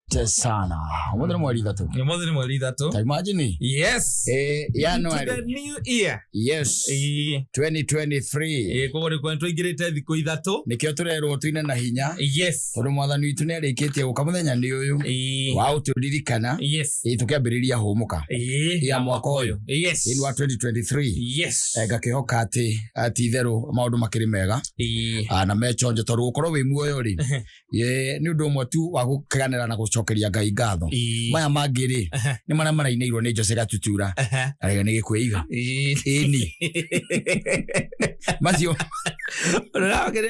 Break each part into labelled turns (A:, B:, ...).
A: Asante sana. Ũmũthĩ nĩ mweri 3.
B: Ũmũthĩ nĩ mweri 3.
A: Ta imagine.
B: Yes.
A: Eh, January.
B: To the new year.
A: Yes. 2023.
B: Koguo nĩ kuona tũingĩrĩte thikũ 3.
A: Nĩkĩo tũrerwo tuine na hinya.
B: Yes.
A: Tondũ mwathani witũ nĩ arĩkĩtie gũka mũthenya nĩ ũyũ. Wa ũtũririkana.
B: Yes.
A: Tũkĩambĩrĩria hũmũka. Ya mwaka ũyũ.
B: Yes.
A: Ĩni wa 2023.
B: Yes.
A: Ngakĩhoka atĩ ti itherũ maũndũ makĩrĩ mega. Na mechonjo tondũ gũkorwo wĩ muoyo rĩ. Ye, nĩ ũndũ ũmwe tu wa gũkeganĩra na gũcokeria Ngai ngatho. Maya mangĩ rĩ, nĩ marĩa marainĩirwo nĩ Jose Gatutura. Arega nĩ gĩkwĩiga. Ĩni. Macio.
B: Handũ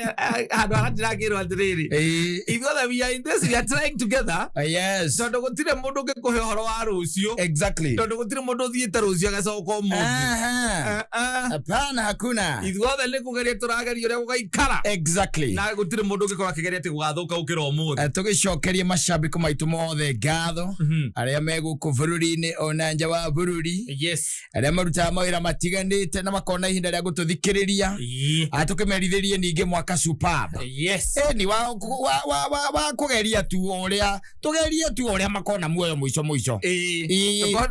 B: haha ndĩrakĩrwo atĩrĩrĩ. Ithuothe we are in this, we are trying together.
A: Yes.
B: Tondũ gũtirĩ mũndũ ũngĩkũhe ũhoro wa rũciũ.
A: Exactly.
B: Tondũ gũtirĩ mũndũ ũthiĩte rũciũ agacoka ũmũthĩ.
A: Hapana, hakuna.
B: Ithuothe nĩ kũgeria tũrageria ũrĩa gũgaikara.
A: Exactly.
B: Na gũtirĩ mũndũ ũngĩkorwo akĩgeria atĩ gũgathũka gũkĩra ũmũthĩ.
A: Tũgĩcokerie macambĩko maitũ mothe ngatho arĩa me gũkũ bũrũri-inĩ ona nja wa bũrũri.
B: Yes.
A: Arĩa marutaga mawĩra matiganĩte na makona ihinda rĩa gũtũthikĩrĩria. Tũkĩmerithĩrie ningĩ mwaka superb.
B: Yes.
A: Ĩni wa kũgeria tu ũrĩa tũgerie tu ũrĩa makona muoyo mũico mũico.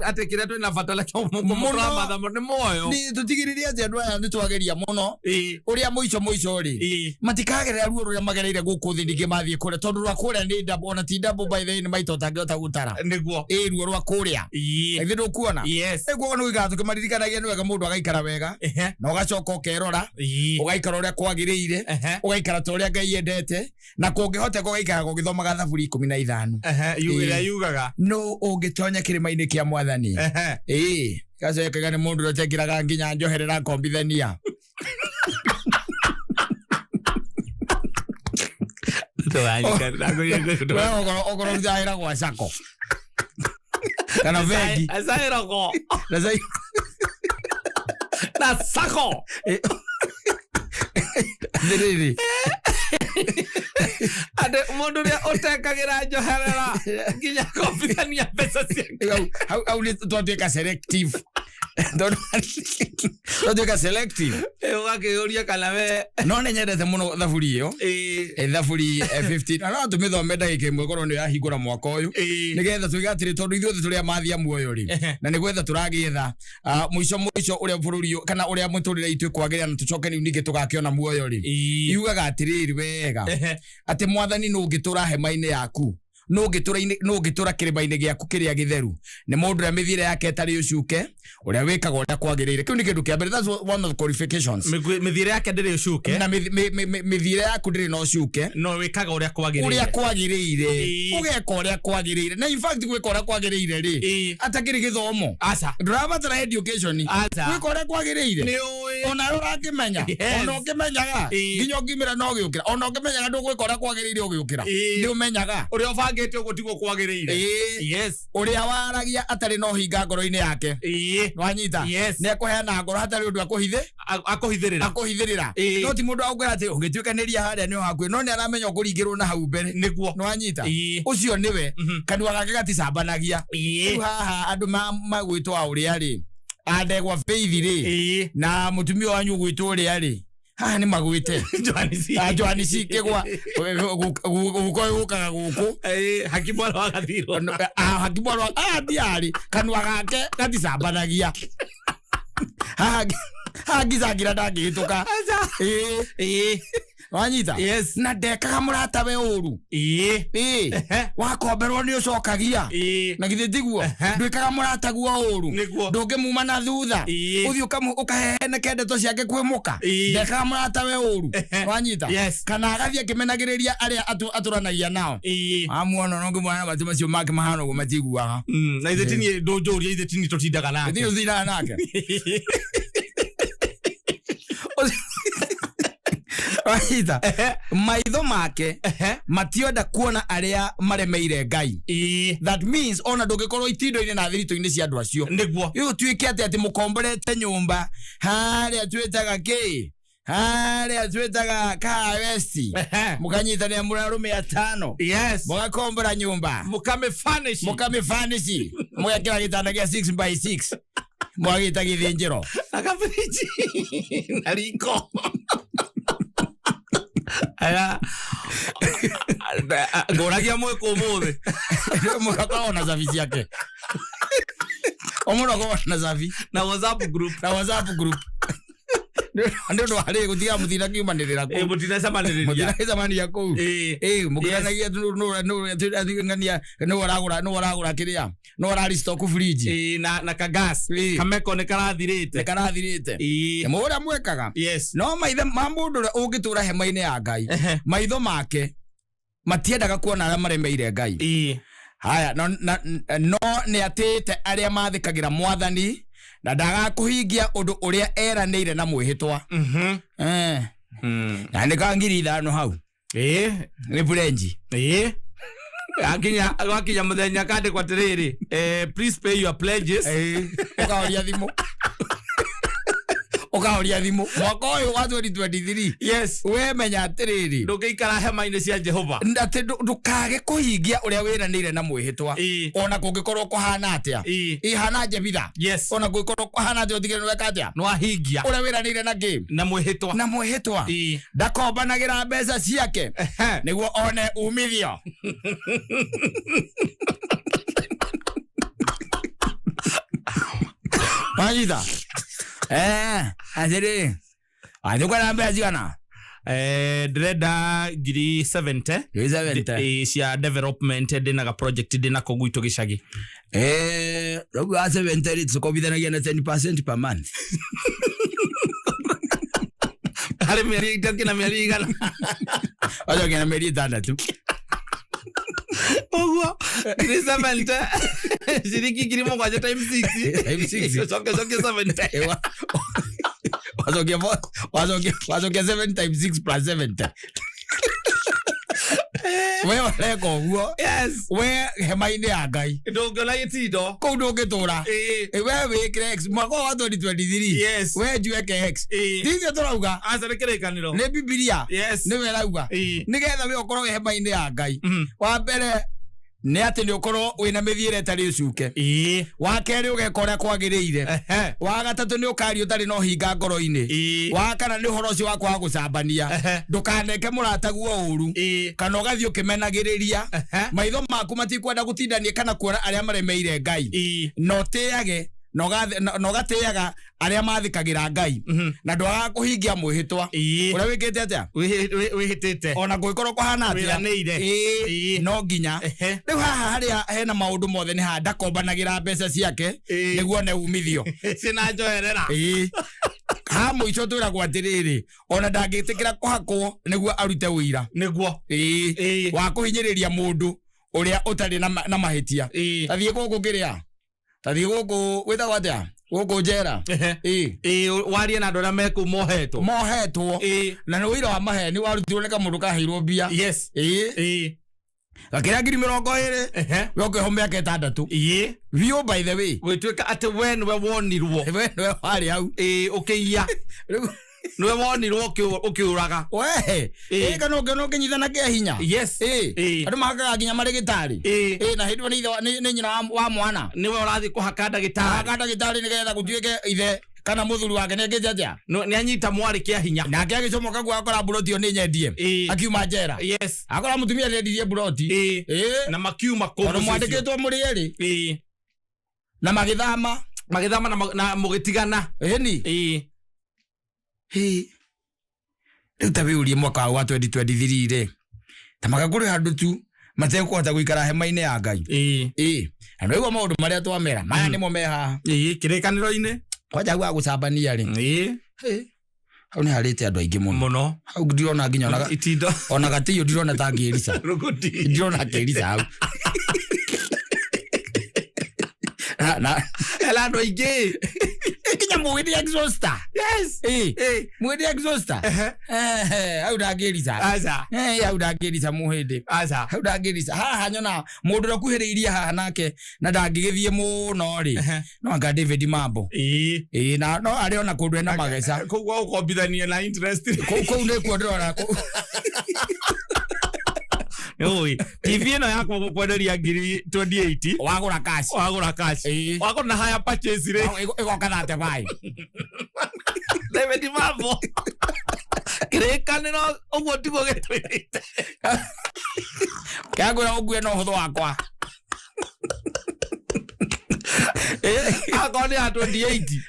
B: Atĩ kĩrĩa twĩna bata nakĩo mũramatha nĩ muoyo.
A: Nĩ tũtigĩrĩre atĩ andũ aya nĩ twageria mũno ũrĩa mũico mũico rĩ matikagerera ruo rũrĩa magereire gũkũ thĩ ningĩ mathiĩ kũrĩa tondũ rwa kũrĩa nĩ double, ona ti double by the way nĩ maita ũtangĩhota gũtara.
B: Nĩguo.
A: Ruo rwa kũrĩa. Githĩ ndũkuona?
B: Yes.
A: Koguo nĩ gũikara tũkĩmaririkanagia nĩ wega mũndũ agaikara wega na ũgacoka ũkerora ũgaikara ũrĩa kwagĩrĩire ũgaikara ta ũrĩa Ngai endete na kũngĩhoteka ũgaikara ũgĩthomaga thaburi 15.
B: Ĩrĩa yugaga
A: nũ ũngĩtonya kĩrĩma-inĩ kĩa mwathani. Gacokaga nĩ mũndũ ũrĩa ũtekĩraga nginya njoherera kombithania. Okorwo ũrutaga wĩra gwa sacco kana bengi.
B: Na sacco.
A: Atĩrĩrĩ.
B: Atĩ mũndũ ũrĩa ũtekagĩra njoherera nginya kombithania mbeca ciake.
A: Hau nĩ twatuĩka selective. Twatuĩka selective.
B: Ũgakĩũria kana we.
A: No nĩ nyendete mũno thaburi ĩyo. Thaburi 15. Na no tũmĩthome ndagĩka ĩmwe korwo nĩ yahingũra mwaka ũyũ. Nĩgetha tuige atĩrĩ tondũ ithuothe tũrĩ amathi a muoyo rĩ. Na nĩ gwetha tũragĩetha mũico mũico ũrĩa bũrũri kana ũrĩa mũtũrĩre itũ kwagĩrĩra na tũcoke rĩu ningĩ tũgakĩona muoyo rĩ. Yugaga atĩrĩrĩ wega. Atĩ mwathani nũ ũngĩtũra hema-inĩ yaku. Nũ ũngĩtũra kĩrĩma-inĩ gĩaku kĩrĩa gĩtheru. Nĩ mũndũ ũrĩa mĩthiĩre yake ĩtarĩ ũcuke, ũrĩa wĩkaga ũrĩa kwagĩrĩire. Kĩu nĩ kĩndũ kĩa mbere. That's one of the qualifications.
B: Mĩthiĩre yake ndĩrĩ ũcuke.
A: Na mĩthiĩre yaku ndĩrĩ na ũcuke.
B: No wĩkaga ũrĩa kwagĩrĩire.
A: Ũrĩa kwagĩrĩire. Ũgeka ũrĩa kwagĩrĩire. Na in fact gwĩka ũrĩa kwagĩrĩire rĩ, atakĩrĩ gĩthomo.
B: Aca.
A: Ndũrabatara education.
B: Aca.
A: Gwĩka ũrĩa kwagĩrĩire.
B: Nĩ ũĩ.
A: Ona ũrakĩmenya. Ona ũkĩmenyaga. Nginya ũngĩumĩra na ũgĩũkĩra. Ona ũkĩmenyaga ndũgwĩka ũrĩa kwagĩrĩire ũgĩũkĩra. Nĩ ũmenyaga.
B: Ũrĩa ũbangĩte ũguo tiguo kwagĩrĩire. Yes.
A: Ũrĩa waragia atarĩ na ũhinga ngoro-inĩ yake. Nwanyita?
B: Yes.
A: Nĩ ekũheana ngoro hatarĩ ũndũ
B: akũhithĩrĩra.
A: Akũhithĩrĩra. No ti mũndũ agũkwĩra atĩ ũngĩtuĩkanĩria harĩa nĩ hakuhĩ, no nĩ aramenya ũkũringĩrwo na hau mbere.
B: Nĩguo.
A: Nwanyita? Ũcio nĩwe. Kanua gake gaticambanagia. Rĩu haha andũ magwĩtwo a ũrĩa rĩ, andegwa Faith rĩ, na mũtumia wanyu ũgwĩtwo ũrĩa rĩ, haha nĩ magwĩte. Johanisi. Kĩgwa. Gũka gũkaga gũkũ.
B: Hakimwaro wa Gathirwo.
A: Hakimwaro wa ndiarĩ. Kanua gake gaticambanagia. Haha ngicangira ndangĩhĩtũka. Wanyita?
B: Yes.
A: Na ndekaga mũratawe ũru. Wakomberwo nĩ ũcokagia. Na githĩ tiguo? Ndwĩkaga mũrataguo ũru. Ndũngĩmuma na thutha. Ũthiĩ ũkaheheneke ndeto ciake kwĩ mũka. Ndekaga mũratawe ũru. Wanyita?
B: Yes.
A: Kana agathiĩ akĩmenagĩrĩria arĩa atũranagia nao. Amuona no ngĩmuona matũ macio make mahana ũguo matiguaga.
B: Na ithe tini ndũnjũria ithe tini tũtindaga nake.
A: Ithe tũtindaga nake. Wanyita? Maitho make mationda kuona arĩa maremeire Ngai. That means ona ndũngĩkorwo itindo-inĩ na thiritũ-inĩ cia andũ acio.
B: Nĩguo.
A: Rĩu ũtuĩke atĩ atĩ mũkomborete nyũmba harĩa twĩtaga kĩ? Harĩa twĩtaga Kahawa West. Mũkanyitanĩra mũrĩ arũme 5.
B: Yes.
A: Mũgakombora nyũmba.
B: Mũkamĩfurnish.
A: Mũkamĩfurnish. Mũgekĩra gĩtanda gĩa 6 by 6. Mwagĩta gĩthĩnjĩro.
B: Na kabiriji. Na riko. Aya. Ngũragia mwĩkũ ũmũthĩ.
A: Mũndũ akoragwo na cabi ciake, o mũndũ akoragwo na cabi.
B: Na WhatsApp group.
A: Na WhatsApp group nĩ ũndũ wa rĩ gũtiga mũtina kiumanĩrĩra
B: Ĩ,
A: kũu.
B: mũtinacemanĩrĩria.
A: Mũtinacemania kũu.
B: Ĩ.
A: Ĩ, mũkĩranagia ng'ania nũ aragũra, nũ aragũra kĩrĩa, nũ arari stock fridge.
B: Ĩ, na kagas.
A: Ĩ.
B: Kameko nĩ karathirĩte.
A: Nĩ karathirĩte.
B: Ĩ.
A: Nĩ ũrĩa mwekaga.
B: Yes.
A: No maithe ma mũndũ ũrĩa ũngĩtũra hema-inĩ ya Ngai,
B: Ehe.
A: maitho make matiendaga kuona arĩa maremeire Ngai.
B: Ĩ.
A: Haya, no, no nĩ atĩĩte arĩa mathĩkagĩra Mwathani na ndagakũhingia ũndũ ũrĩa eranĩire na mwĩhĩtwa. Eh. Na nĩ ka 5,000 hau.
B: Ĩ.
A: Nĩ burenji.
B: Ĩ. Akinya gwakinya muthenya kandĩkwo atĩrĩrĩ, please pay your pledges.
A: Ũkahoria thimũ, ũkahoria thimũ mwaka ũyũ wa 2023.
B: Yes.
A: We menya atĩrĩrĩ,
B: ndũngĩikara hema-inĩ cia Jehova.
A: Atĩ ndũkage kũhingia ũrĩa wĩranĩire na mwĩhĩtwa.
B: Ĩ.
A: Ona kũngĩkorwo kũhana atĩa.
B: Ĩ.
A: Ihana njebitha.
B: Yes.
A: Ona kũngĩkorwo kũhana atĩa, ũtigĩrĩre nĩweka atĩa?
B: Nĩwahingia.
A: Ũrĩa wĩranĩire na kĩ?
B: Na mwĩhĩtwa.
A: Na mwĩhĩtwa.
B: Ĩ.
A: Ndakombanagĩra mbeca ciake
B: Ehe.
A: nĩguo one umithio. Wanyita atĩrĩ, atĩ mbeca cigana?
B: Ndĩrenda ngiri 70.
A: 70.
B: Ĩ, cia development, ndĩna ga project ndĩnako gwitũ gĩcagi.
A: Rĩu wa 70 rĩ, tũkombithanagia na 10% per month.
B: Harĩ mĩeri ĩtakĩ na mĩeri igana?
A: Wacokia na mĩeri 6.
B: Ũguo ngiri 70, ciringi 7,000 times 6.
A: Times six.
B: Ũcoke coke 70.
A: Wacokia wacokia 7 times 6 plus 70. We ũreka ũguo.
B: Yes.
A: We hema-inĩ ya Ngai
B: Ndũngĩona gĩtindo.
A: Kũu ndũngĩtũra.
B: Ĩ.
A: We wĩkĩre X mwaka wa 2023.
B: Yes.
A: We njueke X.
B: Ĩ.
A: Tithio tũrauga.
B: Aca nĩ kĩrĩkanĩro.
A: Nĩ Bibilia.
B: Yes.
A: Nĩwe ĩrauga.
B: Ĩ.
A: Nĩgetha we ũkorwo wĩ hema-inĩ ya Ngai, wa mbere nĩ atĩ nĩ ũkorwo wĩna mĩthiĩre ĩtarĩ ũcuke.
B: Ĩ.
A: Wa kerĩ, ũgeka ũrĩa kwagĩrĩire.
B: Ehe.
A: Wa gatatũ, nĩ ũkaria ũtarĩ na ũhinga ngoro-inĩ.
B: Ĩ.
A: Wa kana nĩ ũhoro ũcio wa kwaga gũcambania.
B: Ehe.
A: Ndũkaneke mũrataguo ũru
B: Ĩ.
A: kana ũgathiĩ ũkĩmenagĩrĩria.
B: Ehe.
A: Maitho maku matikwenda gũtindania kana kuona arĩa maremeire Ngai.
B: Ĩ.
A: Na ũtĩage na ũgatĩaga arĩa mathĩkagĩra Ngai na ndwagaga kũhingia mwĩhĩtwa
B: Ĩ.
A: ũrĩa wĩkĩte atĩa?
B: Wĩhĩtĩte.
A: Ona kũngĩkorwo kũhana atĩa.
B: Wĩranĩire.
A: Ĩĩ,
B: Ĩĩ.
A: no nginya.
B: Ehe.
A: Rĩu haha harĩa hena maũndũ mothe nĩ haha ndakombanagĩra mbeca ciake
B: Ĩĩ.
A: nĩguo one umithio.
B: Cina njoherera.
A: Ĩĩ, ha mũico twĩragwo atĩrĩrĩ, ona ndangĩtĩkĩra kũhakwo nĩguo arute ũira.
B: Nĩguo.
A: Ĩĩ.
B: Ĩĩ.
A: Wa kũhinyĩrĩria mũndũ ũrĩa ũtarĩ na mahĩtia.
B: Ĩĩ.
A: Tathiĩ gũkũ kĩrĩa, tathiĩ gũkũ gwĩtagwo atĩa, gũkũ njera.
B: Ehe.
A: Ĩĩ.
B: Ĩ, warie na andũ arĩa me kũu mohetwo.
A: Mohetwo.
B: Ĩ.
A: Na nĩ ũira wa maheni warutirwo nĩ kamũndũ kaheirwo mbia.
B: Yes.
A: Ĩĩ.
B: Ĩ.
A: Gakĩrĩa 20,000.
B: Ehe.
A: We ũkĩohwo mĩaka 6.
B: Ĩ.
A: Biũ, by the way.
B: Gwĩtuĩka atĩ we nĩwe wonirwo.
A: We nĩwe warĩ hau.
B: Ĩ, ũkĩiya.
A: Rĩu
B: Nĩwe wonirwo ũkĩũraga.
A: We.
B: Ĩĩ.
A: Ĩ, kana ũngĩona ũkĩnyitana kĩa hinya.
B: Yes.
A: Ĩ.
B: Ĩĩ.
A: Andũ mahakaga nginya marĩ gĩtarĩ.
B: Ĩĩ.
A: Ĩ, na hĩndĩ ĩyo nĩ ithe nĩ nyina wa mwana.
B: Nĩwe ũrathiĩ kũhaka ndagĩtarĩ.
A: Haka ndagĩtarĩ nĩgetha gũtuĩke ithe kana mũthuri wake nĩekĩte atĩa.
B: Nĩ anyita mwarĩ kĩa hinya.
A: Nake agĩcomoka guo akora mburoti ĩyo nĩ nyendie.
B: Ĩĩ.
A: Akiuma njera,
B: Yes.
A: akora mũtumia nĩendirie mburoti.
B: Ĩĩ.
A: Ĩĩ.
B: Na makiuma kũu
A: Tondũ
B: mũciĩ ũcio.
A: mwandĩkĩtwo mũrĩ erĩ.
B: Ĩĩ.
A: Na magĩthama.
B: Magĩthama na mũgĩtigana.
A: Ĩni.
B: Ĩĩ.
A: Rĩu ta wĩũrie, mwaka wa 2023 rĩ, ta maka kũrĩ handũ tu matekũhota gũikara hema-inĩ ya Ngai.
B: Ĩĩ.
A: Ĩĩ, na nĩguo maũndũ marĩa twamera maya nĩmo me haha.
B: Ĩĩ, kĩrĩkanĩro-inĩ.
A: Kwanja hau gũcambania rĩ,
B: Ĩĩ.
A: hau nĩ harĩte andũ aingĩ mũno.
B: Mũno.
A: Hau ndirona nginya
B: Itindo.
A: ona gatĩio ndirona ta ngĩrica.
B: Rũgũti.
A: Ndirona ngĩrica hau na
B: Hena andũ aingĩ.
A: Nginya mũgĩthi exhauster.
B: Yes.
A: Ĩĩ.
B: Ĩĩ.
A: Mũgĩthi exhauster.
B: Ehe.
A: Hau ndangĩrica.
B: Aca.
A: Hau ndangĩrica mũhĩndĩ.
B: Aca.
A: Hau ndangĩrica. Haha nyona mũndũ ũrĩa ũkuhĩrĩirie haha nake na ndangĩgĩthiĩ mũno rĩ,
B: Ehe.
A: no anga David Mambo.
B: Ĩĩ.
A: Ĩĩ, na no arĩ ona kũndũ ena mageca.
B: Koguo ũkombithania na interest.
A: Kũu nĩkuo ndĩrona
B: Oi, TV ĩno yakwa gũkwenderia ngiri 28.
A: Wagũra cash.
B: Wagũra cash.
A: Ĩĩ.
B: Wagũra na haya purchase rĩ.
A: Ĩgoka 35.
B: David Mambo kĩrĩkanĩro ũguo tiguo gĩtwĩrĩte.
A: Kĩangwĩra ũngue na ũhũthũ wakwa.
B: Akorwo nĩ ya 28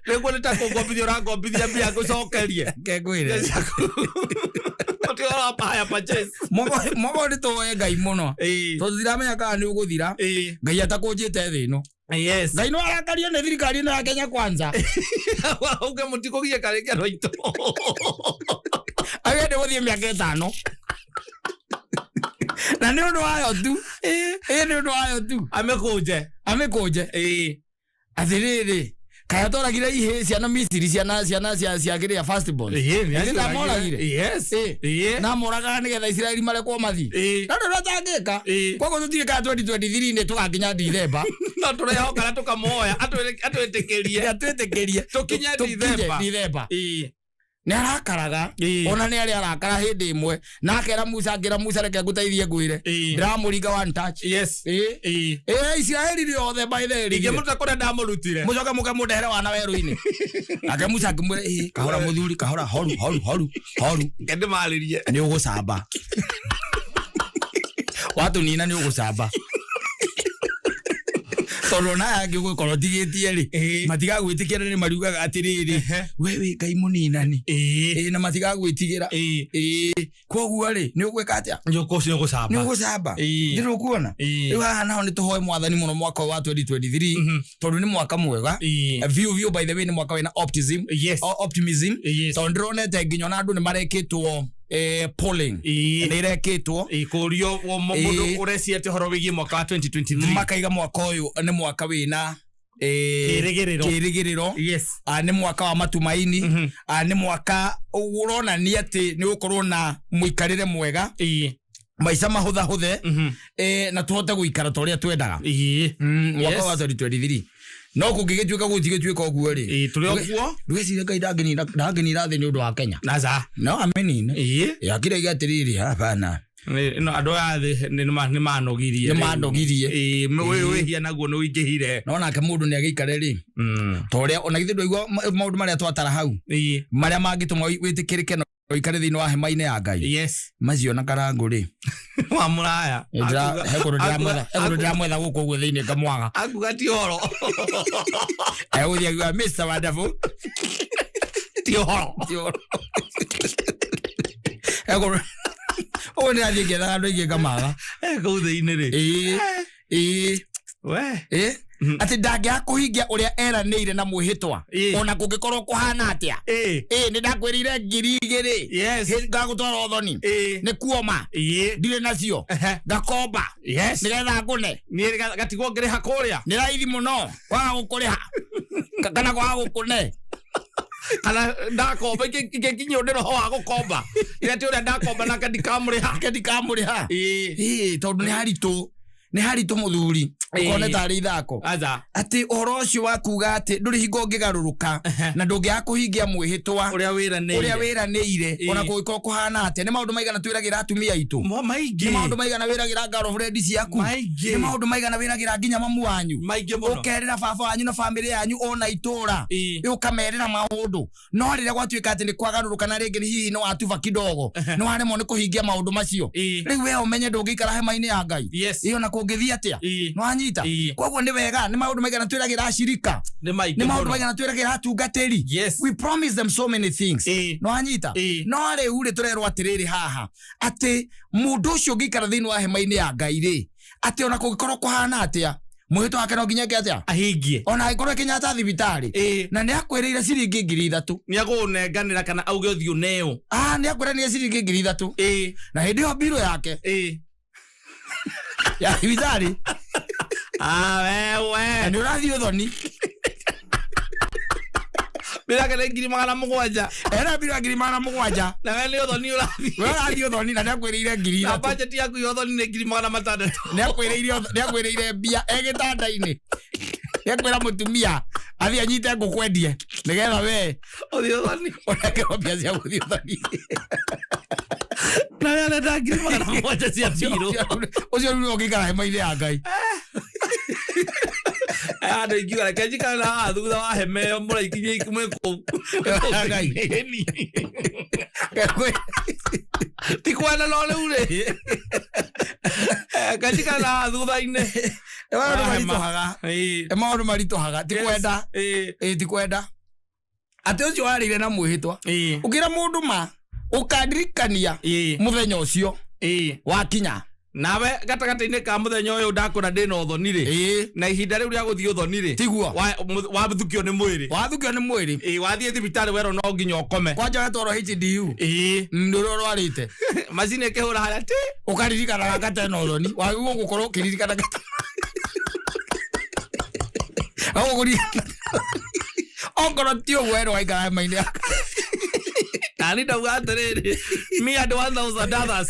B: nĩguo nĩ ta kũngombithia ũrangombithia mbia ngũcokerie.
A: Kengwĩre.
B: Ũtige ũropa hire purchase.
A: Mwaka ũyũ nĩ tũhoe Ngai mũno. Tondũ tũtiramenya kana nĩ ũgũthira. Ngai atakũnjĩte thĩ ĩno.
B: Yes.
A: Ngai no arakario nĩ thirikari ĩno ya Kenya Kwanza.
B: Uge mũtikũgiĩka rĩngĩ andũ aitũ.
A: Agende gũthiĩ mĩaka 5. Na nĩ ũndũ wayo tu. Ĩ nĩ ũndũ wayo tu.
B: Amĩkũnje.
A: Amĩkũnje. Atĩrĩrĩ, kaĩ atwaragire ihĩĩ ciana Misiri, ciana ciana cia cia kĩrĩa first born. Githĩ ndamoragire?
B: Yes.
A: Na moragaga nĩgetha Isiraeli marekwo mathiĩ. No nĩ ũndũ atangĩka. Koguo tũtirĩ kana 2023 nĩ tũgakinya Dithemba.
B: No tũrehoka na tũkamuoya atwĩtĩkĩrie.
A: Atwĩtĩkĩrie.
B: Tũkinye Dithemba.
A: Dithemba. Nĩ arakaraga. Ona nĩ arĩ arakara hĩndĩ ĩmwe. Na akera Musa, akĩra Musa reke ngũteithie ngwĩre. Ndĩramũringa one touch.
B: Yes.
A: Isiraeli rĩothe by the way.
B: Ingĩmũruta kũrĩa ndamũrutire.
A: Mũcoke mũke mũndehere wana werũ-inĩ. Nake Musa akĩmwĩra, ĩ, kahora mũthuri, kahora, horu, horu, horu, horu.
B: Reke ndĩmarĩrie.
A: Nĩ ũgũcamba. Watũnina nĩ ũgũcamba. Tondũ ona aya angĩ ũgũkorwo ndigĩtie rĩ, matigagwĩtĩkĩra nĩ mariugaga atĩrĩrĩ, we wĩ Ngai mũninani. Na matigagwĩtigĩra. Koguo rĩ, nĩ ũgwĩka atĩa?
B: Nĩ ũgũcamba.
A: Nĩ ũgũcamba. Ndĩrĩ ũkuona? Rĩu haha naho nĩ tũhoe mwathani mũno mwaka ũyũ wa 2023, tondũ nĩ mwaka mwega. View, view, by the way, nĩ mwaka wĩna optimism.
B: Yes.
A: Optimism.
B: Yes.
A: Tondũ ndĩronete nginya ona andũ nĩ marekĩtwo, polling. Nĩ irekĩtwo.
B: Kũrio mũndũ ũreciria atĩ ũhoro wĩgiĩ mwaka wa 2023.
A: Makaiga mwaka ũyũ nĩ mwaka wĩna,
B: Kĩrĩgĩrĩro.
A: kĩrĩgĩrĩro.
B: Yes.
A: Nĩ mwaka wa matumaini. Nĩ mwaka ũronania atĩ nĩ ũgũkorwo na mũikarĩre mwega. Maica mahũthahũthe. Na tũhote gũikara ta ũrĩa twendaga. Mwaka wa 2023. No kũngĩgĩtuĩka gũtigĩtuĩka ũguo rĩ.
B: Tũrĩ o kuo.
A: Ndũgecirie Ngai ndangĩnina thĩ nĩ ũndũ wa Kenya.
B: Aca.
A: No amĩnine. Akĩrĩa iga atĩrĩrĩ, hapana.
B: No andũ aya thĩ nĩ manogirie.
A: Nĩ manogirie.
B: Wĩhia naguo nĩ ũingĩhire.
A: No nake mũndũ nĩ agĩikare rĩ. Ta ũrĩa, ona githĩ ndwaigua maũndũ marĩa twatara hau. Marĩa mangĩtũma wĩtĩkĩrĩke na ũikare thĩinĩ wa hema-inĩ ya Ngai.
B: Yes.
A: Macio na karangũ rĩ.
B: Wa mũraya.
A: He kũndũ ndĩramwetha, he kũndũ ndĩramwetha gũkũ ũguo thĩinĩ ngamwaga.
B: Akuga ti ũhoro.
A: Egũthiĩ akiuga, Mister Wonderful.
B: Ti ũhoro.
A: Ti ũhoro. He kũndũ ũguo ndĩrathiĩ ngĩethaga andũ aingĩ ngamaga.
B: Kũu thĩinĩ rĩ. We.
A: Atĩ ndangĩaga kũhingia ũrĩa eranĩire na mwĩhĩtwa. Ona kũngĩkorwo kũhana atĩa. Nĩ ndakwĩrĩire ngiri igĩrĩ.
B: Yes.
A: Hĩ, ngagũtwara ũthoni. Nĩ kuoma. Ndirĩ nacio. Ngakomba.
B: Yes.
A: Nĩgetha ngũne.
B: Niĩ gatigwo ngĩrĩha kũrĩa.
A: Nĩ raithi mũno kwaga gũkũrĩha. Kana kwaga gũkũne.
B: Kana ndakomba, ingĩkinyio nĩ roho wa gũkomba. Ĩrĩa ti ũrĩa ndakomba nake ndikamũrĩha.
A: Nake ndikamũrĩha. Tondũ nĩ haritũ. Nĩ haritũ mũthuri. Ũkone tarĩ ithako.
B: Aca.
A: Atĩ ũhoro ũcio wa kuga atĩ ndũrĩ hingo ũngĩgarũrũka na ndũngĩaga kũhingia mwĩhĩtwa
B: Ũrĩa wĩranĩire.
A: ũrĩa wĩranĩire, ona kũngĩkorwo kũhana atĩa. Nĩ maũndũ maigana twĩragĩra atumia aitũ?
B: Maingĩ.
A: Nĩ maũndũ maigana wĩragĩra girlfriend ciaku?
B: Maingĩ.
A: Nĩ maũndũ maigana wĩragĩra nginya mamu wanyu?
B: Maingĩ mũno.
A: Ũkerĩra baba wanyu na bamĩrĩ yanyu ona itũũra. Ũkamerĩra maũndũ. No rĩrĩa gwatuĩka atĩ nĩ kwagarũrũka na rĩngĩ hihi nĩ watuba kidogo, nĩ waremwo nĩ kũhingia maũndũ macio. Rĩu we ũmenye ndũngĩikara hema-inĩ ya Ngai. Ona kũngĩthiĩ atĩa? Nĩ wanyita? Koguo nĩ wega, nĩ maũndũ maigana twĩragĩra acirika.
B: Nĩ maingĩ
A: Nĩ maũndũ
B: mũno.
A: maigana twĩragĩra atungatĩri.
B: Yes.
A: We promise them so many things. Nĩ wanyita? No rĩu rĩ tũrerwo atĩrĩrĩ haha, atĩ mũndũ ũcio ũngĩikara thĩinĩ wa hema-inĩ ya Ngai rĩ, atĩ ona kũngĩkorwo kũhana atĩa, mwĩhĩtwa wake no nginya eke atĩa?
B: Ahingie.
A: Ona angĩkorwo Kenyatta thibitarĩ. Na nĩ akwĩrĩire ciringi ngiri ithatũ.
B: Nĩ agũnenganĩra kana auge ũthiĩ ũneo.
A: Nĩ akwĩranĩire ciringi ngiri ithatũ. Na hĩndĩ ĩyo mbirũ yake. Ya thibitarĩ.
B: Wewe.
A: Na nĩ ũrathiĩ ũthoni.
B: Mbirũ yake nĩ ngiri magana mũgwanja.
A: Ena mbirũ ya ngiri magana mũgwanja.
B: Na we nĩ ũthoni ũrathiĩ.
A: We ũrathiĩ ũthoni na nĩ akwĩrĩire ngiri
B: Na
A: ithatũ.
B: budget yaku ya ũthoni nĩ ngiri magana matandatũ.
A: Nĩ akwĩrĩire mbia e gĩtanda-inĩ. Nĩ akwĩra mũtumia athiĩ anyite ngũkũ endie nĩgetha we
B: Ũthiĩ ũthoni.
A: ũnengerwo mbia cia gũthiĩ ũthoni.
B: Na we arenda ngiri magana mũgwanja cia mbirũ.
A: Ũcio rĩu nĩwe ũngĩikara hema-inĩ ya Ngai.
B: Andå ingiuga reke njikare na haha thutha wa hema ĩyo mũraikinyia mwĩ kũu.
A: Ngai.
B: Ĩni. Ti kwenda no rĩu rĩ. Kanjikare na haha thutha-inĩ.
A: Maũndũ
B: Wa hema.
A: maritũhaga.
B: Ĩĩ.
A: Maũndũ maritũhaga ti
B: Yes.
A: kwenda.
B: Ĩĩ.
A: Ĩĩ ti kwenda. Atĩ ũcio warĩire na mwĩhĩtwa.
B: Ĩĩ.
A: Ũkĩra mũndũ ma ũkandirikania
B: Ĩĩ.
A: mũthenya ũcio
B: Ĩĩ.
A: wakinya.
B: Nawe gatagatĩ-inĩ ka mũthenya ũyũ ndakũra ndĩna ũthoni rĩ.
A: Ĩĩ.
B: Na ihinda rĩu rĩa gũthiĩ ũthoni rĩ.
A: Tiguo.
B: Wathukio nĩ mwĩrĩ.
A: Wathukio nĩ mwĩrĩ.
B: Ĩĩ wathiĩ thibitarĩ werwo no nginya ũkome.
A: Kwanja wetwarwo HDU.
B: Ĩĩ.
A: Nĩ ũrĩa ũrwarĩte.
B: Macini ĩkĩhũra harĩa ti.
A: Ũkaririkanaga gatena ũthoni. Wagĩrĩirwo gũkorwo ũkĩririkana Ũgũririkana. Okorwo ti ũguo werwo waikara hema-inĩ yaku.
B: Nani ndauga atĩrĩrĩ me and 1000 others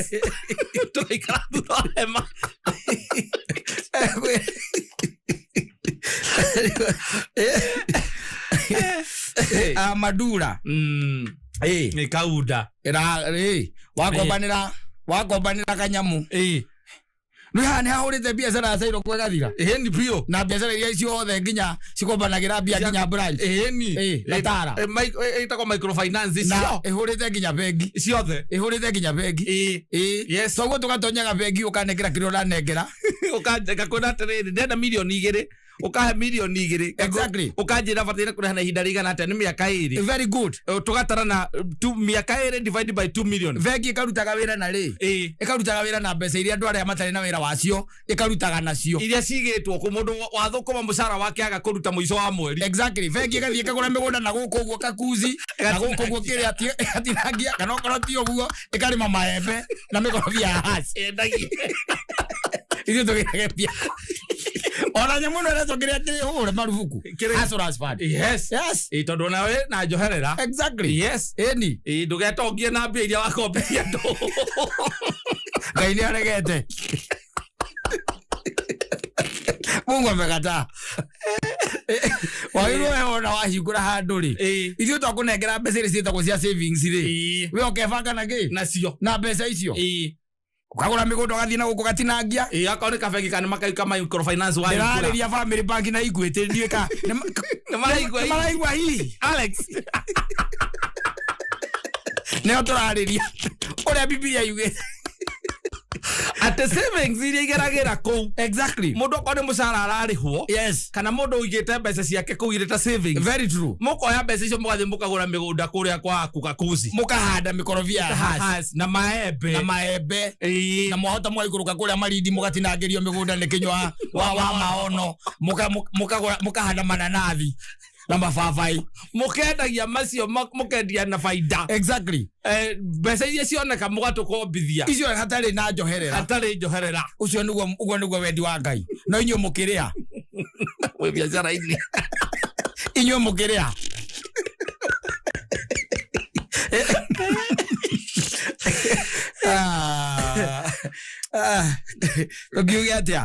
B: tũgaikara thutha wa hema.
A: Ah, Madura. Ĩĩ.
B: Nĩ kaunda.
A: Ĩra ĩĩ wakombanĩra wakombanĩra kanyamu.
B: Ĩĩ.
A: Rĩu haha nĩ hahũrĩte biacara ya Cairo kwĩgathira.
B: Ĩni biũ.
A: Na biacara iria ciothe nginya cikombanagĩra mbia nginya branch.
B: Ĩni.
A: Ĩĩ, na Tara.
B: Ĩtagwo microfinance
A: Na
B: icio.
A: ĩhũrĩte nginya bengi.
B: Ciothe.
A: Ĩhũrĩte nginya bengi.
B: Ĩĩ.
A: Ĩĩ.
B: Yes.
A: Toguo tũgatonyaga bengi ũkanengera kĩrĩa ũranengera.
B: Ũkanjĩka atĩrĩrĩ ndenda mirioni igĩrĩ ũkahe mirioni igĩrĩ.
A: Exactly.
B: Ũkanjĩra bataire kũrĩha na ihinda rĩigana atĩa nĩ mĩaka ĩrĩ.
A: Very good.
B: Tũgatarana mĩaka ĩrĩ divided by 2 million.
A: Bengi ĩkarutaga wĩra na rĩ?
B: Ĩĩ.
A: Ĩkarutaga wĩra na mbeca iria andũ arĩa matarĩ na wĩra wacio ĩkarutaga nacio.
B: Iria cigĩtwo kũ mũndũ wathũkũma mũcara wake aga kũruta mũico wa mweri.
A: Exactly. Bengi ĩgathiĩ ĩkagũra mĩgũnda na gũkũ ũguo kakuzi na gũkũ ũguo kĩrĩa ĩgatinangia kana okorwo ti ũguo ĩkarĩma maembe na mĩkorobia ya haci.
B: Yendagia.
A: Ithuĩ tũgĩage mbia. Ona nyamũ ĩno ĩretwo kĩrĩa kĩhũre marubuku.
B: Kĩrĩa-
A: Hustlers Fund.
B: Yes.
A: Yes.
B: Ĩĩ tondũ nawe na njoherera.
A: Exactly.
B: Yes.
A: Ĩni.
B: Ĩĩ ndũgetongie na mbia iria wakombithia andũ.
A: Ngai nĩ aregete. Mungu amekataa. Wagĩrĩirwo we wona wahingũra handũ rĩ.
B: Ĩĩ.
A: Ithuĩ twakũnengera mbeca iria ciĩtagwo cia savings rĩ.
B: Ĩĩ.
A: We ũkebanga na kĩ?
B: Nacio.
A: Na mbeca icio.
B: Ĩĩ.
A: Ũkagũra mĩgũnda ũgathiĩ na gũkũ ũgatinangia.
B: Ĩĩ akorwo nĩ kabengi kana makaika microfinance wahingũra.
A: Ndĩrarĩria family bank na Equity ndiũĩ ka
B: Nĩ maraigua
A: nĩ maraigua hihi.
B: Alex.
A: Nĩo tũrarĩria. Ũrĩa Bibilia yugĩte.
B: Atĩ savings iria igeragĩra kũu.
A: Exactly.
B: Mũndũ okorwo nĩ mũcara ararĩhwo.
A: Yes.
B: Kana mũndũ ũigĩte mbeca ciake kũu irĩ ta savings.
A: Very true.
B: Mũkoya mbeca icio mũgathiĩ mũkagũra mĩgũnda kũrĩa kwa Kukakuzi.
A: Mũkahanda mĩkorobia ya haci.
B: Has na maembe.
A: Na maembe.
B: Ĩĩ.
A: Na mwahota mũgaikũrũka kũrĩa Malindi mũgatinangĩrio mĩgũnda nĩ kĩnyua wa maono. Mũkagũra mũkahanda mananathi na mababai.
B: Mũkendagia macio mũkendia na baida.
A: Exactly.
B: Mbeca iria cioneka mũgatũkombithia.
A: Icio hatarĩ na njoherera.
B: Hatarĩ njoherera.
A: Ũcio nĩguo ũguo nĩguo wendi wa Ngai. No inyuĩ mũkĩrĩa.
B: Wĩ biacara-inĩ.
A: Inyuĩ mũkĩrĩa. Ah, ah, tũngiuge atĩa?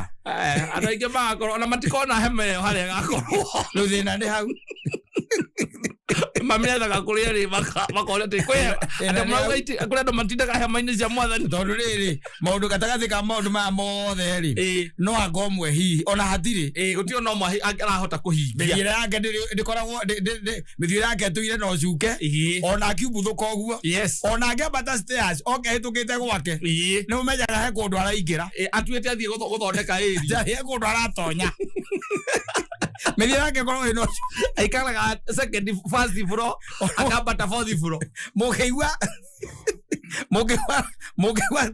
B: Andũ aingĩ magakorwo ona matikona hema ĩyo harĩa ĩgakorwo.
A: Rĩu thĩna nĩ hau.
B: Mamĩethaga kũrĩa rĩ makona atĩ kwĩ
A: Thĩna
B: andũ
A: nĩ
B: marauga
A: hau.
B: kũrĩ andũ matindaga hema-inĩ cia mwathani.
A: Tondũ rĩrĩ maũndũ gatagatĩ ka maũndũ maya mothe rĩ
B: Ĩĩ.
A: no anga ũmwe hihi ona hatirĩ.
B: Ĩĩ gũtirĩ ona ũmwe arahota kũhingia.
A: Mĩthiĩre yake ndĩkoragwo mĩthiĩre yake ĩtũire na ũcuke.
B: Ĩĩ.
A: Ona akiumbuthũka ũguo.
B: Yes.
A: Ona angĩambata stairs oke ahĩtũkĩte gwake.
B: Ĩĩ.
A: Nĩ ũmenyaga he kũndũ araingĩra.
B: Ĩĩ, atuĩte athiĩ gũthondeka area.
A: He kũndũ aratonya. Mĩthiĩre yake ĩkoragwo ĩna ũcuke.
B: Aikaraga second first floor akambata fourth floor.
A: Mũkĩigua mũkĩigua mũkĩigua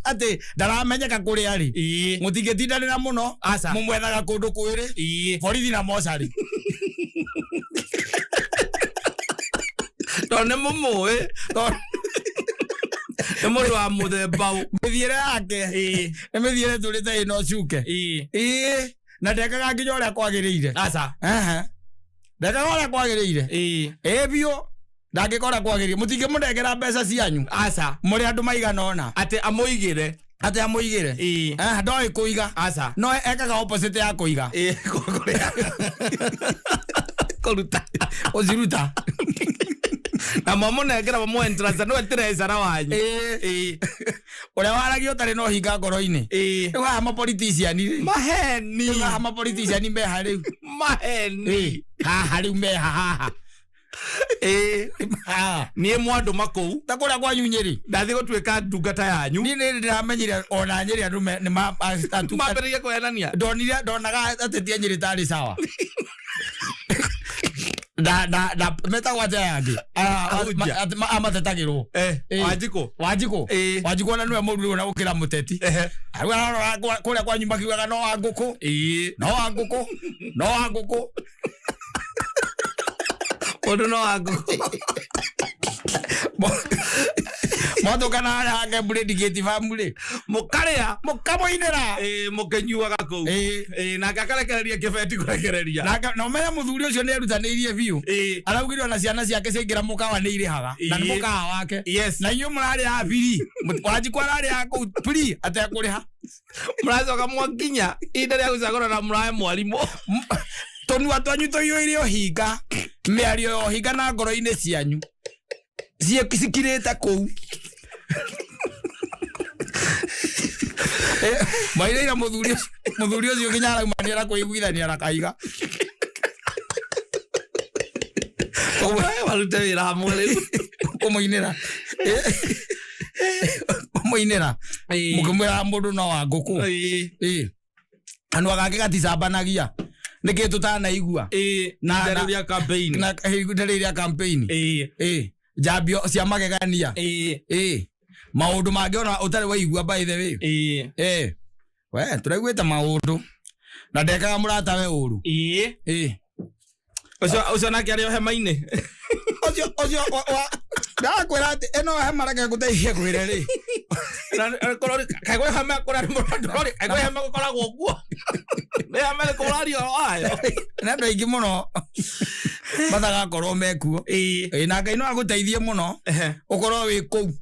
A: atĩ ndaramenyeka kũrĩa arĩ.
B: Ĩĩ.
A: Mũtingĩtindanĩra mũno.
B: Aca.
A: Mũmwethaga kũndũ kwĩrĩ.
B: Ĩĩ.
A: Borithi na mocarĩ.
B: Tondũ nĩ mũmũĩ.
A: Tondũ
B: Nĩ mũndũ wa mũthemba ũ.
A: mĩthiĩre yake
B: Ĩĩ.
A: nĩ mĩthiĩre ĩtũrĩte ĩna ũcuke.
B: Ĩĩ.
A: Ĩĩ. Na ndekaga nginya ũrĩa kwagĩrĩire.
B: Aca.
A: Ehe. Ndekaga ũrĩa kwagĩrĩire.
B: Ĩĩ.
A: Ĩĩ biũ. Ndangĩka ũrĩa kwagĩrĩire. Mũtingĩmũnengera mbeca cianyu.
B: Aca.
A: Mũrĩ andũ maigana ũna.
B: Atĩ amũigĩre.
A: Atĩ amũigĩre.
B: Ĩĩ.
A: Eh, ndoĩ kũiga.
B: Aca.
A: No ekaga opposite ya kũiga.
B: Ĩĩ. Kũrĩa. Kũruta.
A: Ũciruta.
B: Na mwamũnengera mamũentrance nĩwe treasurer wanyu.
A: Ĩĩ.
B: Ĩĩ.
A: Ũrĩa waragia ũtarĩ na ũhinga ngoro-inĩ.
B: Ĩĩ.
A: Rĩu haha mapolitician rĩ.
B: Maheni.
A: Rĩu haha mapolitician meha rĩu.
B: Maheni.
A: Ĩĩ, haha rĩu meha haha.
B: Ĩĩ.
A: Haha.
B: Niĩ mwandũma kũu.
A: Ta kũrĩa kwanyu Nyĩrĩ.
B: Ndathiĩ gũtuĩka ndungata yanyu.
A: Niĩ nĩ ndĩramenyire ona Nyĩrĩ andũ nĩ
B: Mambĩrĩrie kũhenania.
A: Ndonire ndonaga ateti a Nyĩrĩ tarĩ sawa. Na na na metagwo atĩa aya angĩ?
B: Ahunjia.
A: Amatetagĩrwo.
B: Eh,
A: Ĩĩ.
B: Wanjikũ.
A: Wanjikũ.
B: Ĩĩ.
A: Wanjikũ ona nĩwe mũru rĩu na gũkĩra mũteti.
B: Ehe.
A: Rĩu ararora kũrĩa kwanyu makiugaga no wa ngũkũ.
B: Ĩĩ.
A: No wa ngũkũ. No wa ngũkũ.
B: Mũndũ no wa ngũkũ.
A: Mwatũkana harĩa hake mburĩndikĩti family.
B: Mũkarĩa.
A: Mũkamũinĩra.
B: Ĩĩ, mũkĩnyuaga kũu.
A: Ĩĩ.
B: Ĩĩ, nake akarekereria kĩbeti kũrekereria.
A: Nake na ũmenye mũthuri ũcio nĩ erutanĩirie biũ.
B: Ĩĩ.
A: Araugire ona ciana ciake ciaingĩra mũkawa nĩ irĩhaga. Na nĩ
B: Ĩĩ.
A: mũkawa wake.
B: Yes.
A: Na inyuĩ mũrarĩhaga biri. Wanjikũ ararĩhaga kũu free atekũrĩha.
B: Mũracoka mwakinya ihinda rĩa gũcagũra na mũrahe mwarimũ.
A: Tũnua twanyu tũiyũire ũhinga. Mĩario ya ũhinga na ngoro-inĩ cianyu. Cikirĩte kũu. Mairĩire mũthuri ũcio nginya arauma nĩ arakũiguithania na kaiga.
B: Warute wĩra hamwe rĩu.
A: Kũmũinĩra. Kũmũinĩra. Mũkĩmwĩraga mũndũ no wa ngũkũ.
B: Ĩĩ.
A: Ĩĩ. Kanua gake gaticambanagia. Nĩkĩ tũtanaigua.
B: Ĩĩ.
A: Na-
B: Ihinda rĩu rĩa campaign.
A: Na ihinda rĩrĩ rĩa campaign.
B: Ĩĩ.
A: Ĩĩ. Njambio cia magegania.
B: Ĩĩ.
A: Ĩĩ. Maũndũ mangĩ ona ũtarĩ waigua by the way.
B: Ĩĩ.
A: Ĩĩ. We tũraiguĩte maũndũ. Na ndekaga mũratawe ũru.
B: Ĩĩ.
A: Ĩĩ.
B: Ũcio nake arĩ o hema-inĩ.
A: Ũcio ndakwĩra atĩ ĩno hema reke ngũteithie kwĩre rĩ.
B: Kaĩ kwĩ hema kũrĩa mũrandorori, kaĩ kwĩ hema gũkoragwo ũguo. Nĩ hema ĩrĩkũ ũraria ũhoro wayo?
A: Nĩ andũ aingĩ mũno matagakorwo mekuo.
B: Ĩĩ.
A: Ĩĩ, na Ngai no agũteithie mũno ũkorwo wĩ kũu.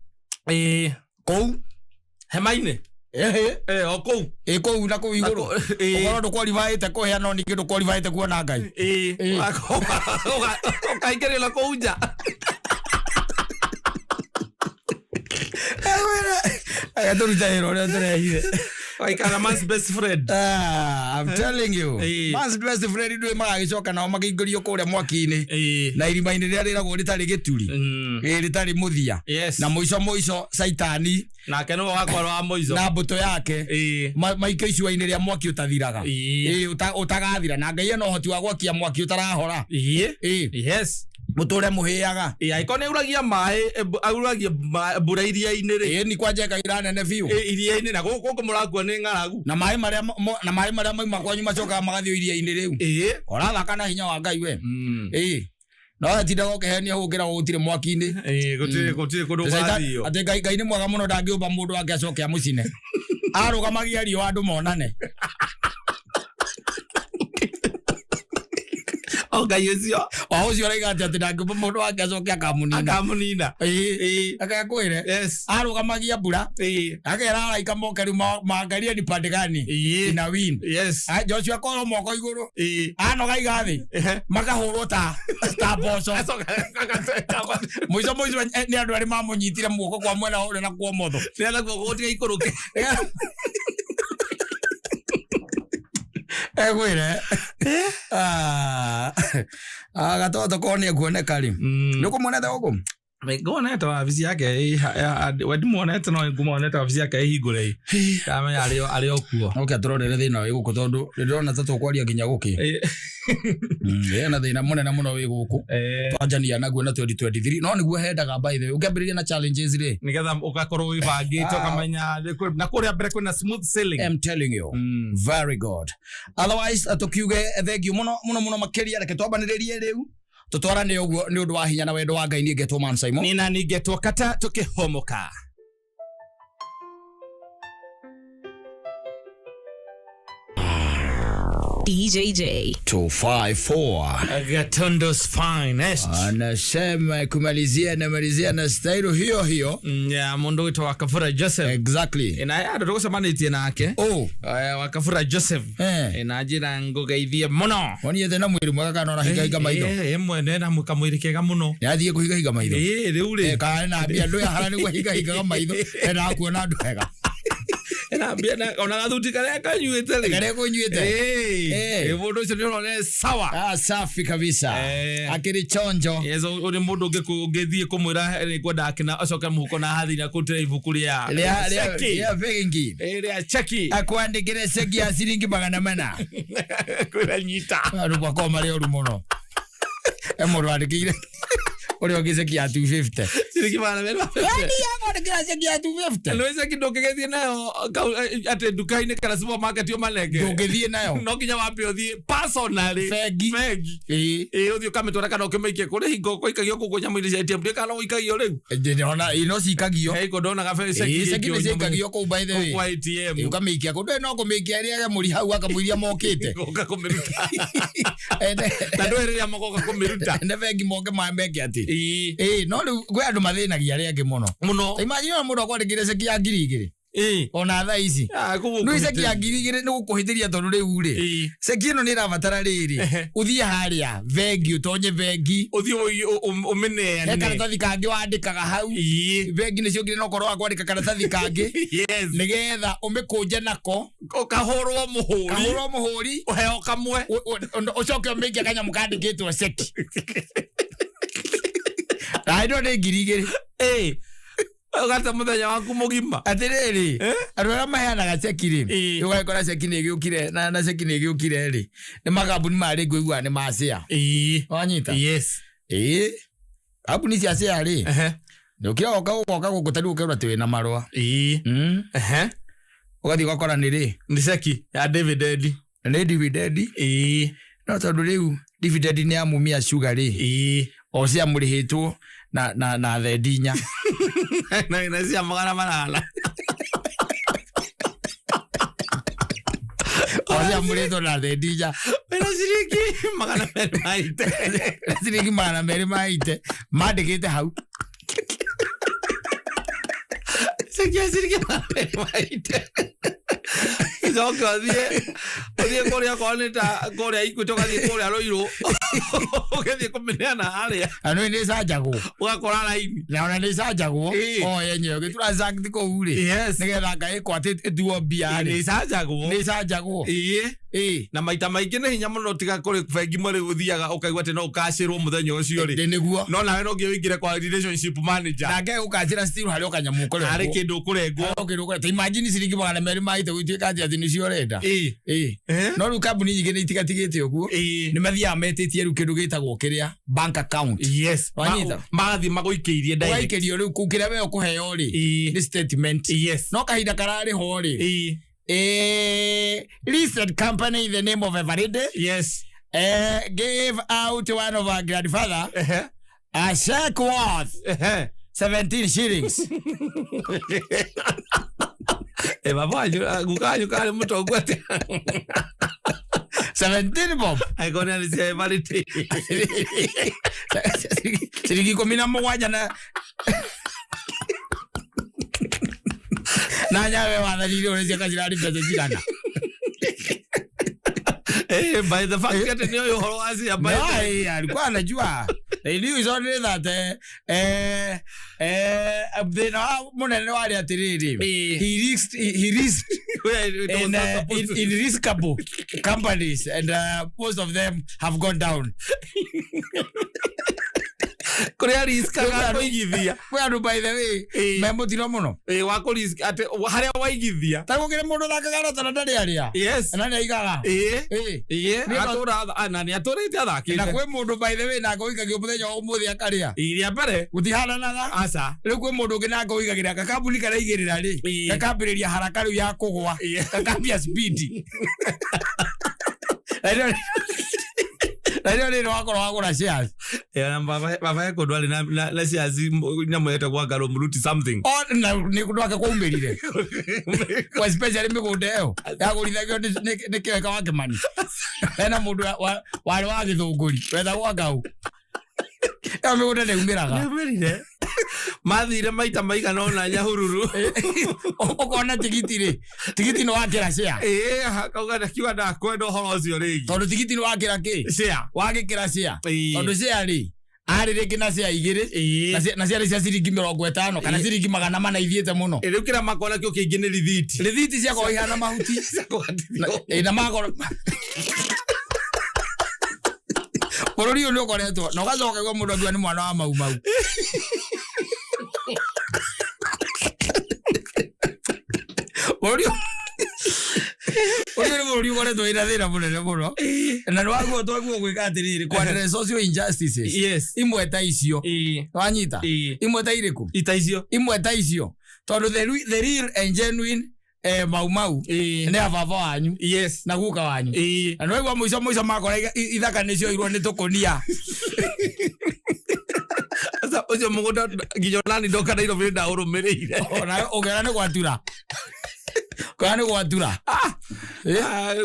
B: Ĩĩ.
A: Kũu.
B: Hema-inĩ.
A: Ĩhĩ.
B: Ĩĩ, o kũu.
A: Ĩ kũu na kũu igũrũ.
B: Ĩĩ.
A: Ũkorwo ndũkworibaĩte kũhĩa no ningĩ ndũkworibaĩte kuona Ngai.
B: Ĩĩ.
A: Ĩĩ.
B: Ũkaingĩrio na kũu nja.
A: Tũrute wĩra ũrĩa tũrehire.
B: Waikara man's best friend.
A: Ah, I'm telling you.
B: Ĩĩ.
A: Man's best friend ndũĩ magagĩcoka nao makĩingĩrio kũrĩa mwaki-inĩ.
B: Ĩĩ.
A: Na irima-inĩ rĩrĩa rĩragwo rĩtarĩ gĩturi. Ĩĩ, rĩtarĩ mũthia.
B: Yes.
A: Na mũico mũico Caitani
B: Nake nĩwe wakorwo wa mũico.
A: na mbũtũ yake
B: Ĩĩ.
A: maikio icua-inĩ rĩa mwaki ũtathiraga.
B: Ĩĩ.
A: Ĩĩ, ũtagathira. Na Ngai ena ũhoti wa gwakia mwaki ũtarahora.
B: Ĩĩ.
A: Ĩĩ.
B: Yes.
A: Mũtũre mũhĩaga.
B: Ĩĩ, angĩkorwo nĩ auragia maĩ, auragia mbura iria-inĩ rĩ.
A: Ĩĩ, ni kwanja ĩkaira nene biũ.
B: Ĩĩ, iria-inĩ na gũkũ mũrakua nĩ ng'aragu.
A: Na maĩ marĩa na maĩ marĩa mauma kwanyu macokaga magathiĩ iria-inĩ rĩu.
B: Ĩĩ.
A: Ũrathaka na hinya wa Ngai we. Ĩĩ. No tindaga ũkĩhenia hũngĩra gũtirĩ mwaki-inĩ.
B: Ĩĩ, gũtirĩ kũndũ gũgathiio.
A: Atĩ Ngai nĩ mwega mũno ndangĩũmba mũndũ wake acoke amũcine. Arũgamagia riũa andũ monane.
B: O Ngai ũcio
A: O ũcio ũraiga atĩ atĩ ndangĩũmba mũndũ wake acoke akamũnina.
B: akamũnina.
A: Ĩĩ. Reke ngwĩre.
B: Yes.
A: Arũgamagia mbura.
B: Ĩĩ.
A: Akera araika moke rĩu maangarie ni pande gani.
B: Ĩĩ.
A: Ina win.
B: Yes.
A: Joshua akorwo moko igũrũ.
B: Ĩĩ.
A: Anoga iga thĩ.
B: Ehe.
A: Makahũrwo ta mboco.
B: Acoka agatweka.
A: Mũico mũico nĩ andũ arĩa mamũnyitire muoko kwa mwena wa ũrĩo na kwa ũmotho.
B: Nĩgetha guoko gũtigaikũrũke.
A: Egwĩre. Gatoto korwo nĩ ekuoneka rĩ. Nĩ ũkũmuonete gũkũ?
B: Nguonete wabici yake we ndimuonete no ngũmuonete wabici yake ĩhingũre ndamenya arĩ o kuo.
A: Oke atũrorere thĩna wĩ gũkũ tondũ ndĩrona ta tũkwaria nginya gũkĩ. Ena thĩna mũnene mũno wĩ gũkũ. Twanjania naguo na 2023 no nĩguo hendaga by the way. Ũkĩambĩrĩria na challenges rĩ.
B: Nĩgetha ũgakorwo wĩbangĩte ũkamenya na kũrĩa mbere kwĩna smooth sailing.
A: I'm telling you. Very good. Otherwise tukiuge thank you mũno mũno mũno makĩria reke twambanĩrĩrie rĩu. Tũtwarane ũguo nĩ ũndũ wa hinya na wendo wa Ngai niĩ ngetwo Man Simon.
B: Nĩ na niĩ ngetwo Kata tũkĩhomoka.
C: DJJ.
A: 254
B: Gatundu's finest.
A: Anasema kumalizia namalizia na stailo hiyo hiyo.
B: Ya mundu witwa Wakafura Joseph.
A: Exactly.
B: Na andu tugucemanĩtie nake.
A: Oh.
B: Wakafura Joseph. Na njĩra ngũgeithie mũno.
A: Woniete na mwĩrĩ mwega kana ũrahingahinga maitho?
B: Mwene na kamwĩrĩ kega mũno.
A: Nĩathiĩ kũhingahinga maitho?
B: Rĩu rĩ.
A: Kana na mbia andũ ya hara nĩguo ahingahingaga maitho, endaga kuona andũ wega.
B: Ena mbia na ona gathuti karĩa kanyuĩte rĩ.
A: Karĩa kũnyuĩte.
B: Mũndũ ũcio nĩ ũrona sawa.
A: Ah, safi kabisa. Akĩrĩ chonjo.
B: Yes, ũrĩ mũndũ ũngĩthiĩ kũmwĩra nĩ ngwenda akĩna acoke mũhuko na hathi na kũrutĩra ibuku rĩa
A: Rĩa
B: ceki.
A: Rĩa bengi.
B: Rĩa ceki.
A: Akwandĩkĩre ceki ya ciringi 400.
B: Kwĩra nyita.
A: Andũ makoragwo marĩ oru mũno. E mũndũ wandĩkĩire ũrĩa ũngĩ ceki ya 250.
B: Ciringi 250.
A: Yaani akwandĩkĩra ceki ya 250.
B: Nĩ ceki ndũngĩgĩthiĩ nayo atĩ nduka-inĩ kana supermarket ũmanenge.
A: Ndũngĩthiĩ nayo.
B: No nginya wambe ũthiĩ personally.
A: Bengi.
B: Bengi.
A: Ĩĩ.
B: Ĩĩ, ũthiĩ ũkamĩtwara kana ũkĩmĩikie kũrĩ hingo gũikagio kũu nyamũ-inĩ cia ATM. Ndiũĩ kana no gũikagio rĩu.
A: Ndĩrona ĩ, no cikagio.
B: He hingo ndonaga ceki
A: Ĩĩ, ceki nĩ cikagio kũu by the way.
B: Kũu kwa ATM.
A: Ĩĩ, ũkamĩikia kũu. Ndũĩ no kũmĩikia ĩrĩage mũri hau akamũiria mokĩte.
B: Goka kũmĩruta. Na ndũĩ rĩrĩa magoka kũmĩruta.
A: Ene bengi moke meke atĩ.
B: Ĩĩ.
A: Ĩĩ, no rĩu kwĩ andũ mathĩnagia arĩa angĩ mũno.
B: Mũno.
A: Ta imagine ona mũndũ akwandĩkĩre ceki ya 2000.
B: Ĩĩ.
A: Ona thaa ici.
B: Ah, kũu
A: Nĩ ceki ya
B: gũkũhĩtĩria.
A: 2000 nĩ gũkũhĩtĩria tondũ rĩu rĩ.
B: Ĩĩ.
A: Ceki ĩno nĩ ĩrabatara rĩrĩ. Ũthiĩ harĩa bengi ũtonye bengi.
B: Ũthiĩ ũmĩneane.
A: He karatathi kangĩ wandĩkaga hau.
B: Ĩĩ.
A: Bengi nĩcio ngire no korwo wa kwandĩka karatathi kangĩ.
B: Yes.
A: Nĩgetha ũmĩkũnje nako.
B: Ũkahũrwo mũhũri.
A: Kahũrwo mũhũri.
B: Ũheo kamwe.
A: Ũcoke ũmĩikie kanyamũ kandĩkĩtwo ceki. Na ĩno nĩ 2000.
B: Ĩĩ. Ũgate mũthenya waku mũgima.
A: Atĩrĩrĩ, andũ arĩa maheanaga ceki rĩ,
B: Ĩĩ.
A: ũgagĩkora ceki nĩ ĩgĩũkire, na ceki nĩ ĩgĩũkire rĩ, nĩ makambuni marĩ ngũigua nĩ ma share.
B: Ĩĩ.
A: Wanyita?
B: Yes.
A: Ĩĩ. Kambuni cia share rĩ, nĩ ũkĩra ũgoka gũkũ ta rĩu ũkerwo atĩ wĩna marũa.
B: Ĩĩ.
A: Ũgathiĩ ũgakora nĩ rĩ?
B: Nĩ ceki ya dividend.
A: Nĩ dividend.
B: Ĩĩ.
A: No tondũ rĩu dividend nĩ ya Mumia Sugar rĩ.
B: Ĩĩ.
A: O ciamũrĩhĩtwo na thendi inya.
B: Na cia 800.
A: O ciamũrĩtwo na thendi inya.
B: Wĩna ciringi 280.
A: Na ciringi 280 mandĩkĩte hau.
B: Ceki ya ciringi 280. Ũcoke ũthiĩ kũrĩa okorwo nĩ ta kũrĩa Equity ũgathiĩ kũrĩa Ruiru. Ũgĩthiĩ kũmĩneana harĩa.
A: Na nĩ ĩcanjagwo.
B: Ũgakora raini.
A: Na ona nĩ ĩcanjagwo.
B: Ĩĩ.
A: O yenyewe ũgĩtura transact kũu rĩ.
B: Yes.
A: Nĩgetha Ngai ĩkwo atĩ ĩtuo mbia
B: Nĩ
A: rĩ.
B: ĩcanjagwo.
A: Nĩ ĩcanjagwo.
B: Ĩĩ.
A: Ĩĩ.
B: Na maita maingĩ nĩ hinya mũno tiga kũrĩ bengi mwe rĩu ũthiaga ũkaigua atĩ no ũkacĩrwo mũthenya ũcio rĩ.
A: Ĩ, nĩguo.
B: No nawe no nginya ũingĩre kwa relationship manager.
A: Na ngai gũkacĩra still harĩ o kanyamũ ũkũrengwo.
B: Harĩ kĩndũ ũkũrengwo.
A: Harĩ o kĩndũ ũkũrengwo. Ta imagine ciringi 280 gũtuĩka atĩ atĩ nĩcio ũrenda.
B: Ĩĩ.
A: Ĩĩ. No rĩu kambuni nyingĩ nĩ itigatigĩte ũguo.
B: Ĩĩ.
A: Nĩ mathiaga metĩtie rĩu kĩndũ gĩtagwo kĩrĩa bank account.
B: Yes.
A: Wanyita?
B: Magathiĩ magũikĩirie direct.
A: Ũgaikĩrio rĩu kũu kĩrĩa we ũkũheo rĩ.
B: Ĩĩ.
A: Nĩ statement.
B: Yes.
A: No kahinda kararĩho rĩ.
B: Ĩĩ.
A: Listed company in the name of Eveready.
B: Yes.
A: Gave out one of our grandfather a check worth 17 shillings.
B: Baba wanyu, guka wanyu karĩ mũtongu atĩa?
A: 17 bob.
B: Angĩkorwo nĩ arĩ cia Eveready.
A: Ciringi 17 na nyawe wathanire ũrĩa ciaka cirarĩ mbeca cigana.
B: By the fact atĩ nĩ ũyũ ũhoro wa cia by
A: No,
B: the-
A: alikuwa anajua. They knew it's only that thĩna wa mũnene warĩ atĩrĩrĩ, he risked
B: Where it was not supposed to
A: in riskable companies and most of them have gone down.
B: Kũrĩa riskaga kũigithia.
A: Kwĩ andũ by the way me mũtino mũno.
B: Ĩĩ, wa kũ risk atĩ harĩa waigithia.
A: Ta gũkĩrĩ mũndũ ũthakaga lotto na ndarĩ arĩa.
B: Yes.
A: Na nĩ aigaga.
B: Ĩĩ.
A: Ĩĩ.
B: Ĩĩ,
A: Nĩ
B: atũra na nĩ atũrĩte athakĩte.
A: Na kwĩ mũndũ by the way nake ũikagio mũthenya wa ũmũthĩ akarĩa.
B: Ĩĩ, rĩa mbere.
A: Gũtihananaga.
B: Aca.
A: Rĩu kwĩ mũndũ ũngĩ nake ũigagĩra gakambuni karaigĩrĩra rĩ.
B: Ĩĩ.
A: Gakambĩrĩria haraka rĩu ya kũgwa.
B: Ĩĩ.
A: Gakambia speed. Na rĩo rĩrĩ wakorwo wagũra shares.
B: Na baba he kũndũ arĩ na ciaci nyamũ yetagwo anga Rũmruti something.
A: O na nĩ ndwake kwaumĩrire. Kwa especially mĩgũnda ĩyo yagũrithagio nĩ kĩweka wa Kĩmani. Hena mũndũ warĩ wa gĩthũngũri wetagwo Ngau. Ĩyo mĩgũnda ndĩumĩraga.
B: Nĩaumĩrire. Mathire maita maigana ũna Nyahururu.
A: Ũkona tigiti rĩ, tigiti nĩ wakĩra share.
B: Ĩĩ, akauga ndakiuga ndakwenda ũhoro ũcio rĩngĩ.
A: Tondũ tigiti nĩ wakĩra kĩ?
B: Share.
A: Wagĩkĩra share.
B: Ĩĩ.
A: Tondũ share rĩ, arĩ rĩngĩ na share igĩrĩ.
B: Ĩĩ.
A: Na ciarĩ cia ciringi 50 kana
B: Ĩĩ.
A: ciringi 400 ithiĩte mũno.
B: Rĩu kĩrĩa makona kĩo kĩingĩ nĩ rithiti.
A: Rithiti ciakorwo ihana mahuti.
B: Cia kũgatithio.
A: Na magoro. Bũrũri ũyũ nĩ ũkoretwo na ũgacoka ũkaigua mũndũ akiuga nĩ mwana wa Mau Mau. Bũrũri ũyũ nĩ bũrũri ũkoretwo wĩna thĩna mũnene mũno. Na nĩ waguo twaguo gwĩka atĩrĩrĩ, kũ address social injustices.
B: Yes.
A: Imwe ta icio.
B: Ĩĩ.
A: Wanyita?
B: Ĩĩ.
A: Imwe ta irĩkũ?
B: Ita icio.
A: Imwe ta icio. Tondũ the real and genuine Mau Mau
B: Ĩĩ.
A: nĩ a baba wanyu
B: Yes.
A: na guka wanyu.
B: Ĩĩ.
A: Na nĩwaigua mũico mũico makora ithaka nĩcioirwo nĩ tũkũnia.
B: Sasa ũcio mũgũnda nginya onani ndoka Nairobi nĩndaũrũmĩrĩire.
A: Ona ũngĩona nĩ gwatura. Ũngĩona nĩ gwatura.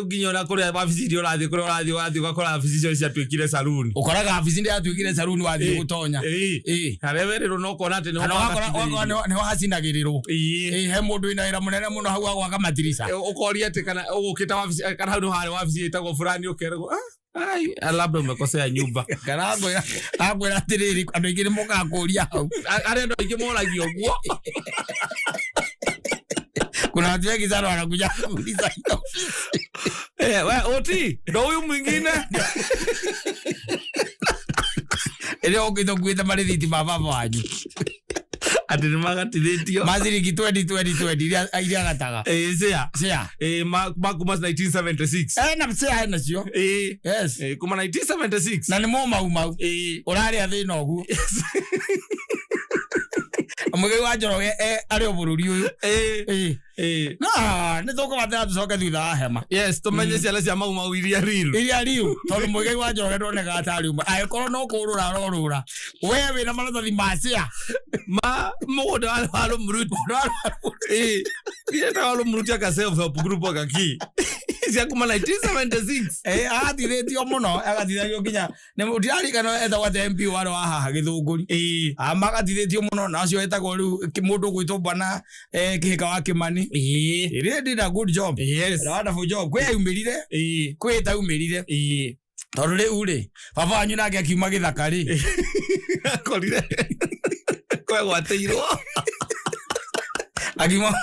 B: Nginya ona kũrĩa wabici iria ũrathiĩ kũrĩa ũrathiĩ ũgathiĩ ũgakora wabici icio ciatuĩkire saruni.
A: Ũkoraga wabici ndĩratuĩkire saruni wathiĩ gũtonya.
B: Ĩĩ.
A: Ĩĩ.
B: Harĩa werĩrwo no ũkona atĩ nĩho
A: Kana ũgakora
B: magatithĩirio.
A: nĩho hacinagĩrĩrwo.
B: Ĩĩ.
A: Ĩĩ, he mũndũ wĩna wĩra mũnene mũno hau wa gwaka matirica.
B: Ũkoria atĩ kana ũgũkĩte wabici kana hau nĩho harĩ wabici ĩtagwo fulani ũkeragwo ai labda umekosea nyumba.
A: Kana akwĩra atĩrĩrĩ, andũ aingĩ nĩ mokaga kũria hau.
B: Arĩa andũ aingĩ moragio ũguo.
A: Kuna watu wengi sana wanakuja kuuliza hiyo ofisi.
B: We oti ndo huyu mwingine.
A: Ĩrĩa ũkĩte ũkuĩte marĩthiti ma baba wanyu.
B: Atĩ nĩ magatithĩtio.
A: Ma ciringi 20 20 20 iria agataga.
B: Ĩĩ, share.
A: Share.
B: Ĩĩ, ma kuma 1976.
A: Na share nacio.
B: Ĩĩ.
A: Yes.
B: Ĩĩ, kuma 1976.
A: Na nĩ mo Mau Mau.
B: Ĩĩ.
A: Ũrarĩa thĩna ũguo. Mũigai wa Njoroge arĩ o bũrũri ũyũ.
B: Ĩĩ.
A: Ĩĩ.
B: Ĩĩ.
A: Na nĩ tũkũbatara tũcoke thutha wa hema.
B: Yes, tũmenye ciana cia Mau Mau iria real.
A: Iria riu tondũ Mũigai wa Njoroge ndonekaga tarĩ ũmwe. Angĩkorwo no kũũrũra arorũra. We wĩna maratathi ma share.
B: Ma mũgũnda wa Rũmruti. Ĩĩ. Ĩtagwo Rũmruti aka self help group aka kĩ. Cia kuma 1976.
A: Agatithĩtio mũno, agatithagio nginya ndirarikana etagwo atĩa MP warĩ wa haha Gĩthũngũri.
B: Ĩĩ.
A: Magatithĩtio mũno na acio etagwo rĩu mũndũ ũgwĩtwo bwana Kĩhĩka wa Kĩmani.
B: Ĩĩ.
A: He really did a good job.
B: Yes.
A: A wonderful job. Kwĩ yaumĩrire,
B: Ĩĩ.
A: kwĩ ĩtaumĩrire.
B: Ĩĩ.
A: Tondũ rĩu rĩ, baba wanyu nake akiuma gĩthaka rĩ.
B: Akorire kwegwatĩirwo.
A: Akiuma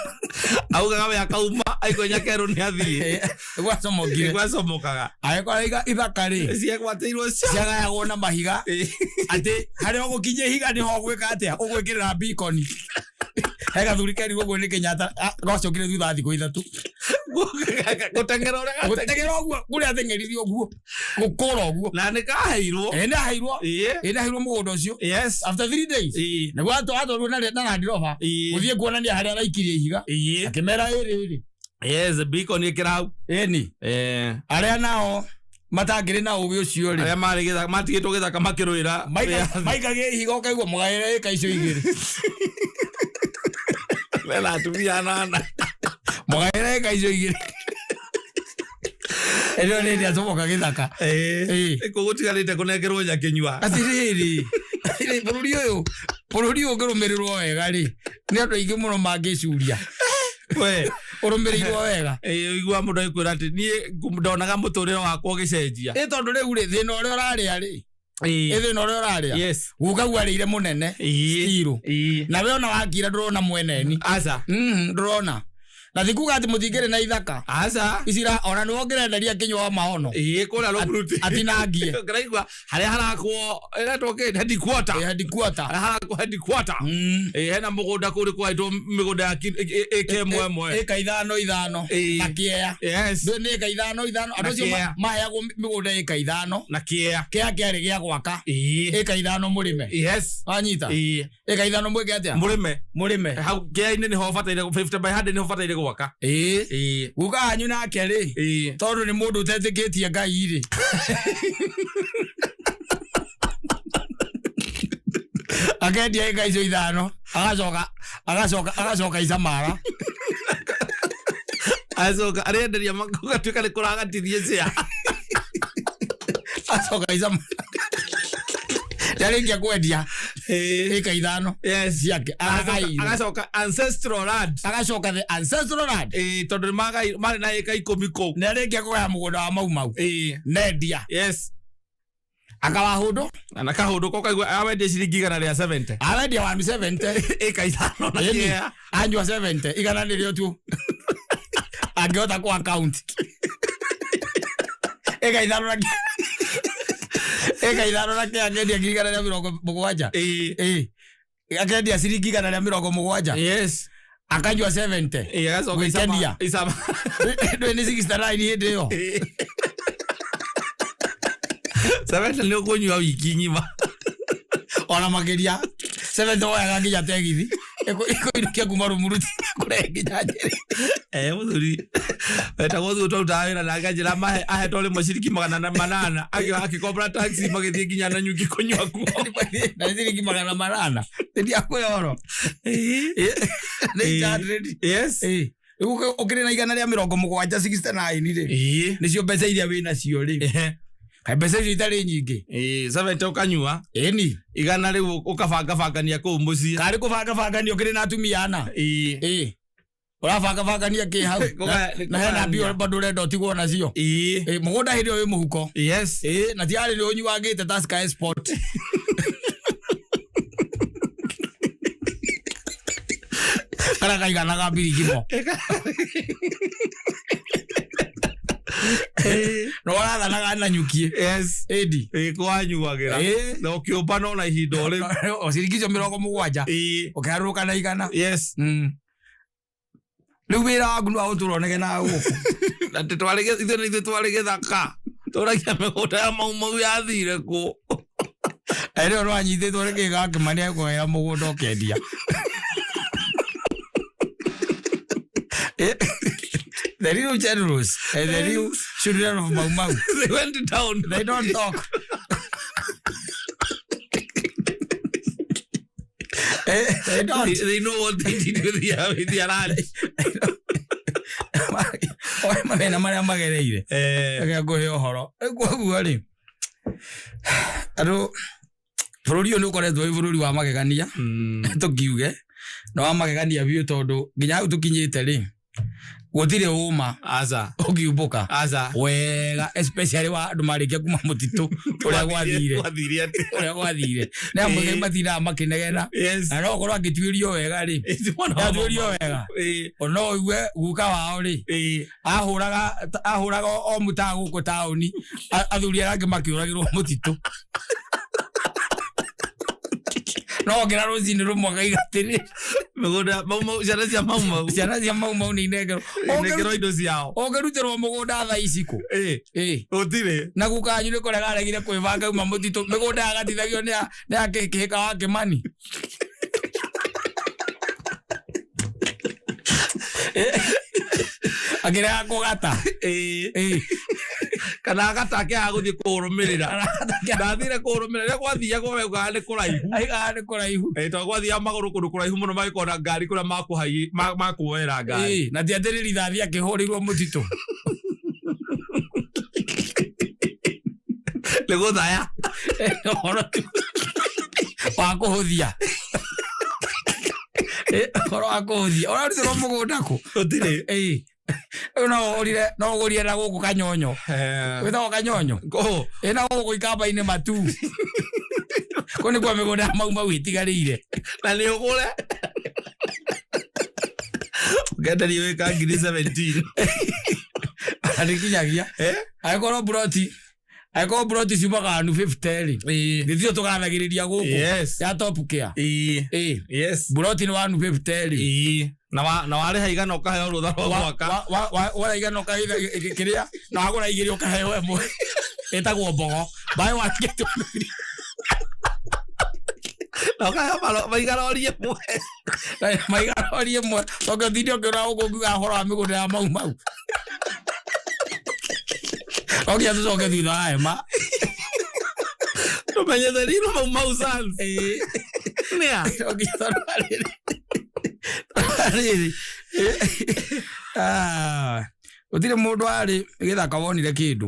B: Augaga we akauma aigua nyakerũ nĩ athiĩ.
A: gwacomokire.
B: Gwacomokaga.
A: Agĩkora ithaka rĩ,
B: Ciegwatĩirwo cio.
A: ciagayagwo na mahiga.
B: Ĩĩ.
A: Atĩ harĩa ũgũkinyia ihiga nĩho ũgwĩka atĩa? Ũgwĩkĩrĩra beacon. He gathuri kerirwo ũguo nĩ Kenyatta, gacokire thutha wa thikũ 3.
B: Gũteng'era ũrĩa
A: Gũteng'era ũguo, kũrĩa ateng'eririe ũguo, gũkũra ũguo.
B: Na nĩ kaheirwo.
A: Ĩĩ, nĩaheirwo.
B: Ĩĩ.
A: Ĩĩ, nĩaheirwo mũgũnda ũcio.
B: Yes.
A: After 3 days.
B: Ĩĩ.
A: Nĩguo atwarirwo na Land Rover.
B: Ĩĩ.
A: Gũthiĩ kuonania harĩa araikirie ihiga.
B: Ĩĩ.
A: Akĩmera ĩrĩ ĩrĩ.
B: Yes, beacon ĩkĩra hau.
A: Ĩni. Arĩa nao matangĩrĩ na ũgĩ ũcio rĩ.
B: Arĩa marĩ gĩthaka matigĩtwo gĩthaka makĩrũĩra.
A: Maikagia ihiga ũkaigua mũgaĩre ĩka icio igĩrĩ.
B: Mena atumia anana.
A: Mũgaĩre ĩka icio igĩrĩ. Ĩno nĩ ĩrĩa acomoka gĩthaka.
B: Ĩĩ. Kũu gũtigarĩte kũnengerwo nyakĩnyua.
A: Atĩrĩrĩ, atĩrĩrĩ, bũrũri ũyũ, bũrũri ũyũ ũngĩrũmĩrĩrwo wega rĩ, nĩ andũ aingĩ mũno mangĩcuria.
B: We.
A: Ũrũmĩrĩirwo wega.
B: Ĩĩ, ũiguaga mũndũ agĩkwĩra atĩ niĩ ndonaga mũtũrĩre wakwa ũgĩcenjia.
A: Ĩ tondũ rĩu rĩ, thĩna ũrĩa ũrarĩa rĩ,
B: Ĩĩ.
A: ĩ thĩna ũrĩa ũrarĩa.
B: Yes.
A: Guka arĩire mũnene.
B: Ĩĩ.
A: Stiru.
B: Ĩĩ.
A: Na we ona wakira ndũrona mweneni.
B: Aca.
A: Ndũrona. Na ti kuga atĩ mũtingĩrĩ na ithaka.
B: Aca.
A: Icira ona nĩwe ũngĩrenderia kĩnyua wa maono.
B: Ĩĩ, kũrĩa Rũmruti.
A: Atinangie.
B: Ngĩraigua harĩa harakwo ĩretwo kĩ headquarter.
A: Ĩ headquarter.
B: Harĩa harakwo headquarter. Ĩĩ, hena mũgũnda kũu kwaitwo mĩgũnda ya ĩka ĩmwe ĩmwe.
A: Ĩka 5 5.
B: Ĩĩ.
A: Na kĩea.
B: Yes.
A: Ndũ nĩ ĩka 5 5. Andũ
B: Na
A: acio
B: kĩea.
A: maheagwo mĩgũnda ĩka 5.
B: Na kĩea.
A: Kĩea kĩarĩ gĩa gwaka.
B: Ĩĩ.
A: Ĩka 5 mũrĩme.
B: Yes.
A: Wanyita?
B: Ĩĩ.
A: Ĩka 5 mwĩke atĩa?
B: Mũrĩme.
A: Mũrĩme.
B: Hau kĩea-inĩ nĩho ũbataire 50 by 100 nĩho ũbataire gwaka.
A: Ĩĩ.
B: Ĩĩ.
A: Guka wanyu nake rĩ,
B: Ĩĩ.
A: tondũ nĩ mũndũ ũtetĩkĩtie Ngai rĩ. Akendia ĩka icio ithano, agacoka agacoka agacoka icamara.
B: Acoka arenderia gũgatuĩka nĩ kũragatithie cia.
A: Acoka icamara. Nĩarĩkia kwendia ĩka ithano
B: Yes.
A: ciake agairwo.
B: Agacoka ancestral land.
A: Agacoka the ancestral land.
B: Ĩĩ, tondũ nĩmagai marĩ na ĩka 10 kũu.
A: Nĩarĩkia kũgaya mũgũnda wa Mau Mau.
B: Ĩĩ.
A: Nendia.
B: Yes.
A: Akawahũndũ.
B: Na kahũndũ ko kaigua awendia ciringi 170.
A: Awendia 170.
B: Ĩka ithano na
A: Ĩni.
B: kĩea.
A: Anyua 70 igana nĩrĩo tu. Angĩhota kũ account. Ĩka ithano na kĩa. Ĩka ithano na kĩa akendia 170.
B: Ĩĩ.
A: Ĩĩ. Akendia ciringi 170.
B: Yes.
A: Akanyua 70.
B: Ĩĩ, agacoka
A: Gwĩkenia.
B: icama.
A: Ndũĩ nĩ 69 hĩndĩ ĩyo.
B: Ĩĩ. 70 nĩ ũkũnyua wiki ng'ima.
A: Ona makĩria. 70 woyaga nginya tegithi. Ĩkũinũkia kuma Rumuruti kũrehe nginya Njĩrĩ.
B: Eh, mũthuri wetagwo thuo twarutaga wĩra nake anjĩra mahe ahetwo rĩmwe ciringi 800 akĩkombora taxi magĩthiĩ nginya Nanyuki kũnyua kuo.
A: Na ciringi 800. Nĩ ũhoro. Nĩ 800.
B: Yes.
A: Ĩĩ. Rĩu ũkĩrĩ na 170 69 rĩ.
B: Ĩĩ.
A: Nĩcio mbeca iria wĩ nacio rĩ.
B: Ehe.
A: Kaĩ mbeca icio itarĩ nyingĩ.
B: Ĩĩ, 70 ũkanyua
A: Ĩni.
B: igana rĩu ũkabangabangania kũu mũciĩ.
A: Karĩ kũbangabangania ũkĩrĩ na atumia ana.
B: Ĩĩ.
A: Ĩĩ. Ũrabangabangania kĩ hau. Na hena mbia bado ũrenda ũtigwo nacio.
B: Ĩĩ.
A: Ĩĩ, mũgũnda hĩndĩ ĩyo wĩ mũhuko.
B: Yes.
A: Ĩĩ, na tiarĩ nĩ ũnyuangĩte ta Sky Sport. Karĩa kaiganaga mbirigimo. Na ũrathanaga na nyuki.
B: Yes.
A: Ĩndi.
B: Ĩĩ, kwanyuagĩra.
A: Ĩĩ.
B: Na ũkĩũmba no na ihinda o rĩu.
A: O ciringi icio 70.
B: Ĩĩ.
A: Ũkĩharũrũka na igana.
B: Yes.
A: Rĩu wĩra waku nĩ wa gũtũra ũnegenaga gũkũ.
B: Na atĩ twarĩ ithuĩ nĩ ithuĩ twarĩ gĩthaka. Tũragia mĩgũnda ya Mau Mau yathire kũ.
A: Ĩrĩa nĩwanyitĩtwo nĩ kĩga Kĩmani agĩkũgaĩra mũgũnda ũkendia. The real generals and the real children of Mau Mau,
B: They went down.
A: they don't talk. They don't.
B: They know what they did with their land.
A: Oe mathĩna marĩa magereire.
B: Eh.
A: Reke ngũhe ũhoro. Rĩu koguo rĩ, andũ bũrũri ũyũ nĩ ũkoretwo wĩ bũrũri wa magegania. Tũkiuge na wa magegania biũ tondũ nginya hau tũkinyĩte rĩ, gũtirĩ ũma
B: Aca.
A: ũkiumbũka
B: Aca.
A: wega, especially wa andũ marĩkia kuma mũtitũ ũrĩa gwathire.
B: Gwathire atĩ.
A: Ũrĩa gwathire. Nĩ amwe
B: Ĩĩ.
A: matindaga makĩnegena.
B: Yes.
A: Na no ũkorwo angĩtuĩrio wega rĩ,
B: Ĩĩ, mwana wa
A: atuĩrio
B: Mau Mau.
A: wega,
B: Ĩĩ.
A: no ũigue guka wao rĩ,
B: Ĩĩ.
A: ahũraga o mũtaa gũkũ taũni, athuri arĩa angĩ makĩũragĩrwo mũtitũ. No okĩra rũcinĩ rũmwe akaiga atĩrĩ,
B: Mĩgũnda Mau Mau, ciana cia Mau Mau.
A: Ciana cia Mau Mau nĩ inengerwo.
B: Inengerwo indo ciao.
A: Ũngĩrutĩrwo mũgũnda thaa ici kũ?
B: Ĩĩ.
A: Ĩĩ.
B: Gũtirĩ.
A: Na guka wanyu nĩ kũrega aregire kwĩbanga uma mũtitũ, mĩgũnda yagatithagio nĩ ya kĩhĩka wa Kĩmani. Akĩrega kũgata.
B: Ĩĩ.
A: Ĩĩ.
B: Kana agatake agũthiĩ kũrũmĩrĩra. Ndathire kũrũmĩrĩra rĩrĩa gwathiagwo waugaga nĩ kũraihu.
A: Aigaga nĩ kũraihu.
B: Ĩĩ, tondũ gwathiaga magũrũ kũndũ kũraihu mũno magĩkona ngari kũrĩa makuoera ngari.
A: Ĩĩ, na ti atĩ nĩ rithathi akĩhũrĩirwo mũtitũ.
B: Nĩ gũthaya.
A: Ũhoro tu wa kũhũthia. Ũhoro wa kũhũthia. Ũrarutĩrwo mũgũnda kũ?
B: Gũtirĩ.
A: Ĩĩ. Rĩu no ũgũrire, no ũgũrire na gũkũ Kanyonyo. Wĩtagwo Kanyonyo?
B: Kũ?
A: Ĩ na gũkũ ikamba-inĩ matu. Kũu nĩkuo mĩgũnda ya Mau Mau ĩtigarĩire.
B: Na nĩ ũgũre. Ũkenderio wĩka ngiri 17.
A: Na ndĩkinyagia.
B: Eh?
A: Angĩkorwo mburoti, angĩkorwo mburoti ciumaga 150 rĩ,
B: Ĩĩ.
A: gĩtio tũgathagĩrĩria gũkũ.
B: Yes.
A: Ya Top Care.
B: Ĩĩ.
A: Ĩĩ.
B: Yes.
A: Mburoti nĩ 150 rĩ.
B: Ĩĩ. Na warĩha igana ũkaheo rũtha rwa gwaka.
A: Wara igana ũkaitha kĩrĩa, na wagũra igĩrĩ ũkaheo ĩmwe. Ĩtagwo mbogo. Buy one get one free.
B: Na ũkaheo maigarori ĩmwe.
A: Maigarori ĩmwe. Tondũ ũtinde ũkĩũra gũkũ ũkiuga ũhoro wa mĩgũnda ya Mau Mau. No nginya tũcoke thutha wa hema.
B: Tũmenye the real Mau Mau sons.
A: Ĩĩ.
B: Nĩa?
A: No nginya tondũ wa rĩrĩ. Rĩrĩ. Ah, gũtirĩ mũndũ warĩ gĩthaka wonire kĩndũ.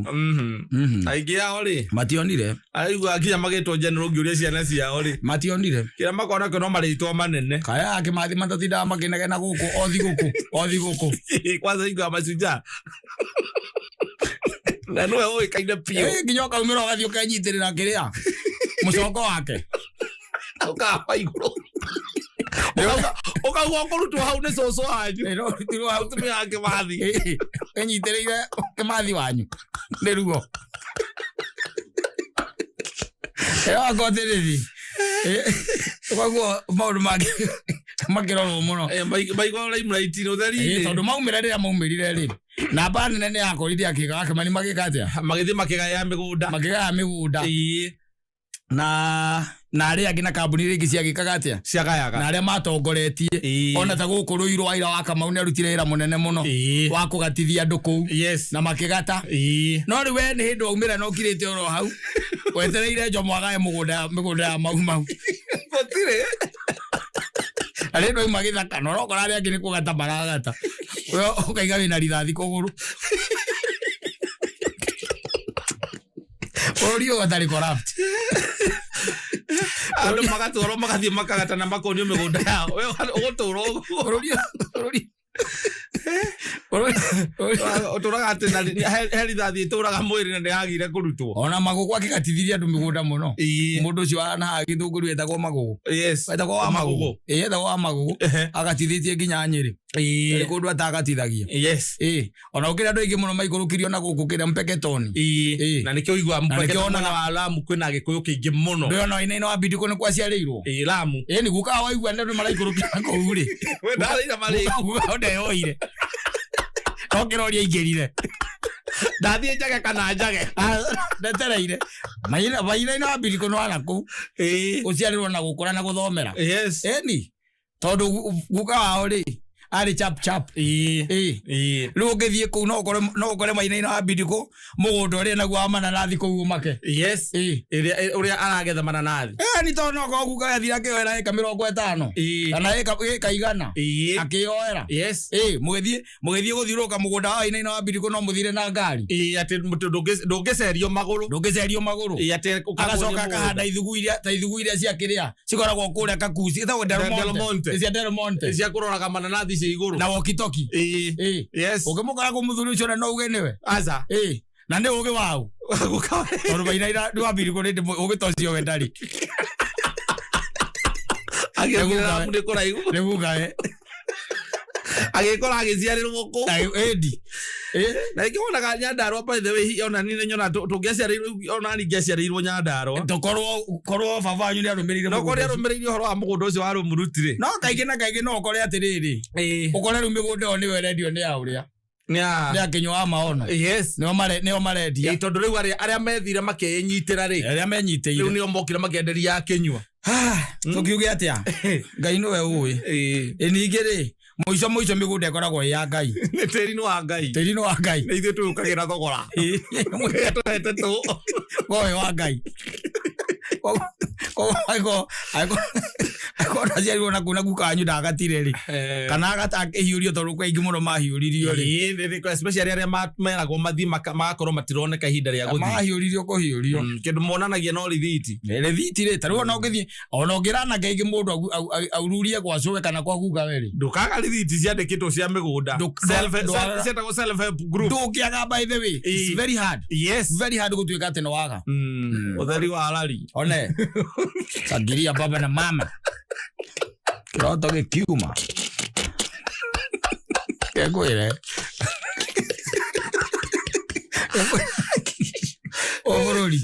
B: Aingĩ ao rĩ
A: Mationire.
B: Araigua nginya magĩtwo general ngĩũria ciana ciao rĩ
A: Mationire.
B: kĩrĩa makoragwo nakĩo no marĩtwa manene.
A: Kaya Kĩmathi matatindaga makĩnegena gũkũ o thigũkũ o thigũkũ.
B: Kwanza hingo ya mashujaa na nĩwe ũĩkaine biũ.
A: Nginya ũkaumĩra ũgathiĩ ũkenyitĩrĩra kĩrĩa mũcongo wake.
B: Ũkahamba igũrũ ũkaigua ũkũrutwo hau nĩ cũcũ wanyu.
A: Ũrutirwo hau.
B: Mũtumia wa Kĩmathi.
A: Enyitĩrĩire Kĩmathi wanyu nĩ ruo. Ĩyo koguo maũndũ mangĩ makĩrorwo mũno.
B: Maigua limelight-inĩ ũtheri-inĩ.
A: Tondũ maumĩra rĩrĩa maumĩrire rĩ, namba nene nĩ yakorire akĩga wa Kĩmani magĩka atĩa?
B: Magĩthiĩ makĩgaya mĩgũnda.
A: Makĩgaya mĩgũnda. Na arĩa angĩ na kambuni iria ingĩ ciagĩkaga atĩa?
B: Ciagayaga.
A: Na arĩa matongoretie. Ona ta gũkũ Rũirũ Waira wa Kamau nĩ arutire wĩra mũnene mũno wa kũgatithia andũ kũu. Na makĩgata. No rĩu we nĩ hĩndĩ waumĩra na ũkirĩte oro hau wetereire Njomo agae mĩgũnda ya Mau Mau.
B: Gũtirĩ.
A: Na rĩndũ auma gĩthaka na ũrokora arĩa angĩ nĩ kũgata maragata. We ũkaiga wĩna rithathi kũgũrũ. Bũrũri ũyũ ũtarĩ corrupt.
B: Andũ magatwarwo magathiĩ makagata na makonio mĩgũnda yao. We ũgũtũra ũguo.
A: Bũrũri bũrũri
B: Ũtũraga atĩ na he rithathi ĩtũraga mwĩrĩ na nĩyagire kũrutwo.
A: Ona Magũgũ akĩgatithirie andũ mĩgũnda mũno. Mũndũ ũcio wa na Gĩthũngũri etagwo Magũgũ. Etagwo wa Magũgũ. Etagwo wa Magũgũ. Agatithĩtie nginya Nyĩrĩ. Nĩ kũndũ atagatithagia. Ona gũkĩrĩ andũ aingĩ mũno maikũrũkirio na gũkũ kĩrĩa Mpeketoni.
B: Na nĩkĩo ũiguaga Mpeketoni mwena wa Lamu kwĩna Gĩkũyũ kĩingĩ mũno.
A: Ndũrona Wainaina wa Bidiko nĩ kwaciarĩirwo.
B: Lamu.
A: Nĩ guka waigua andũ maraikũrũkio na kũu rĩ.
B: We ndarĩire marĩgu.
A: Guka ndeyoire. No kĩroria aingĩrire.
B: Ndathiĩ njage kana njage.
A: Ndetereire. Wainaina wa Bidiko nĩ wa nakũu. Gũciarĩrwo na gũkũra na gũthomera. Ĩni. Tondũ guka wao rĩ arĩ chap chap. Rĩu ũngĩthiĩ kũu no ũkore Wainaina wa Bidiko mũgũnda ũrĩa naguo wa mananathi kũu ũmake.
B: Ũrĩa aragetha mananathi.
A: Nĩ tondũ no korwo guka athire akĩoera ĩka 50. Kana ĩka 100. Akĩoera. Mũgĩthiĩ gũthiũrũrũka mũgũnda wa Wainaina wa Bidiko no mũthire na ngari.
B: Atĩ ndũngĩcerio magũrũ.
A: Ndũngĩcerio magũrũ. Agacoka akahanda ithugu iria ta ithugu iria cia kĩrĩa cikoragwo kũrĩa Kakuci. Ĩtagwo Del Monte. Cia Del Monte.
B: Cia kũroraga mananathi cia igũrũ.
A: Na walkie-talkie. Ũngĩmũkora kũ mũthuri ũcio na no uge nĩwe.
B: Aca.
A: Na nĩ ũgĩ waũ. Tondũ Wainaina wa Bidiko nĩ ũgĩ ta ũcio we ndarĩ.
B: Agĩokire Lamu nĩ kũraihu.
A: Nĩ guka we.
B: Agĩkora agĩciarĩrwo kũu.
A: Ĩndi.
B: Na rĩngĩ wonaga Nyandarua by the way ona niĩ nĩnyona tũngĩaciarĩirwo ona niĩ ingĩaciarĩirwo Nyandarua.
A: Tũkorwo baba wanyu nĩarũmĩrĩire
B: No korwo
A: mũgũnda ũcio.
B: nĩarũmĩrĩire ũhoro wa mũgũnda ũcio wa Rũmuruti rĩ.
A: No kaingĩ na kaingĩ no ũkore atĩrĩrĩ. Ũkore rĩu mĩgũnda ĩyo nĩyo ĩrendio nĩ ya ũrĩa. Nĩ akĩnyua wa maono. Nĩo marendia.
B: Tondũ rĩu arĩa methire makĩnyitĩra rĩ.
A: Arĩa menyitĩire.
B: Rĩu nĩo mokire makĩenderia akĩnyua.
A: Tũkiuge atĩa? Ngai nĩwe ũĩ. Ningĩ rĩ mũico mũico mĩgũnda ĩkoragwo ĩ ya Ngai.
B: Nĩ tĩri nĩ wa Ngai.
A: Tĩri nĩ wa Ngai.
B: Nĩ ithuĩ tũyũkagĩra thogora. Tũhete tũ.
A: Kowe wa Ngai. Koguo angĩkorwo ndaciarirwo na kũu na guka wanyu ndagatire rĩ. Kana agata akĩhiũrio tondũ kwĩ aingĩ mũno mahiũririo rĩ.
B: Especially arĩa meragwo mathiĩ magakorwo matironeka ihinda rĩa gũthiĩ.
A: Mahiũririo kũhiũrio.
B: Kĩndũ monanagia no rithiti.
A: Rithiti rĩ, ta rĩu ona ũngĩthiĩ ona ũngĩra anake aingĩ mũndũ aururie gwa cũwe kana kwa guka we rĩ.
B: Ndũkaga rithiti ciandĩkĩtwo cia mĩgũnda. Ciĩtagwo self help group.
A: Ndũngĩaga by the way. It's very hard. Very hard gũtuĩka atĩ nĩ waga.
B: Ũtheri wa rari.
A: One. Sangiria baba na mama. Kĩroto gĩkiuma. Kengwĩre. O bũrũri.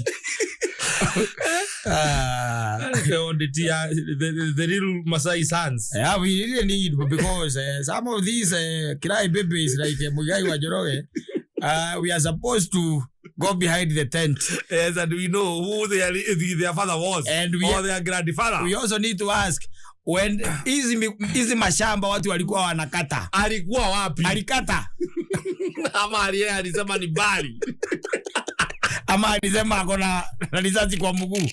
B: The real Masai sons.
A: Yeah, we really need because some of these cry babies like Muigai wa Njoroge, we are supposed to go behind the tent.
B: Yes, and we know who their father was
A: and
B: or their grandfather.
A: We also need to ask when hizi mashamba watu walikuwa wanakata.
B: Alikuwa wapi?
A: Alikata.
B: Ama alisema ni bali.
A: Ama alisema ako na risasi kwa mguu.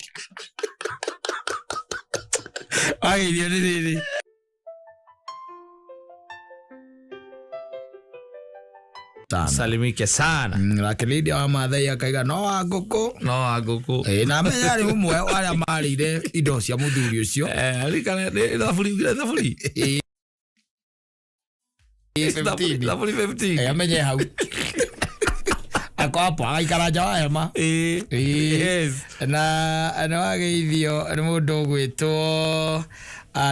A: Wageithio nĩ rĩrĩ. Tano.
B: Salimike sana.
A: Nake Lydia wa Maathai akaiga no wa ngũkũ.
B: No wa ngũkũ.
A: Ĩ, na amenya arĩ ũmwe wa arĩa marĩire indo cia mũthuri ũcio.
B: Arikana nĩ thaburi ugire thaburi.
A: Ĩ, 15.
B: Thaburi 15.
A: Ĩ, amenye hau. Ako hapo agaikara nja wa hema.
B: Ĩ.
A: Ĩ.
B: Yes.
A: Na nĩ wageithio nĩ mũndũ ũgwĩtwo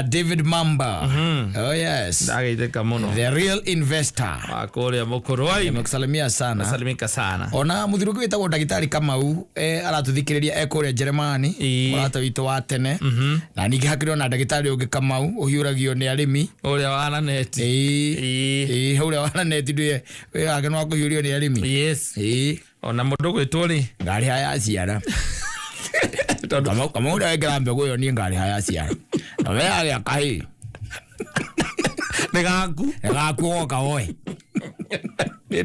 A: David Mamba. Oh yes.
B: Ndageithĩka mũno.
A: The real investor.
B: Wa kũrĩa mũkũrwa-inĩ.
A: Nimekusalimia sana.
B: Salimika sana.
A: Ona mũthuri ũngĩ wĩtagwo ndagĩtarĩ Kamau aratũthikĩrĩria e kũrĩa Jeremani,
B: Ĩĩ.
A: mũrata witũ wa tene. Na ningĩ hakĩrĩ ona ndagĩtarĩ ũngĩ Kamau ũhiũragio nĩ arĩmi.
B: Ũrĩa wa naneti.
A: Ĩĩ.
B: Ĩĩ.
A: Ĩĩ, hau ũrĩa wa neti ndũye wĩra wake nĩ wa kũhiũrio nĩ arĩmi.
B: Yes.
A: Ĩĩ.
B: Ona mũndũ ũgwĩtwo rĩ.
A: Ngarĩha ya ciara.
B: Tondũ
A: Kamau ũrĩa wekĩra mbegũ ĩyo niĩ ngarĩha ya ciara. Na we arĩa kahĩĩ.
B: Nĩ gaku.
A: Nĩ gaku woka woe.
B: Niĩ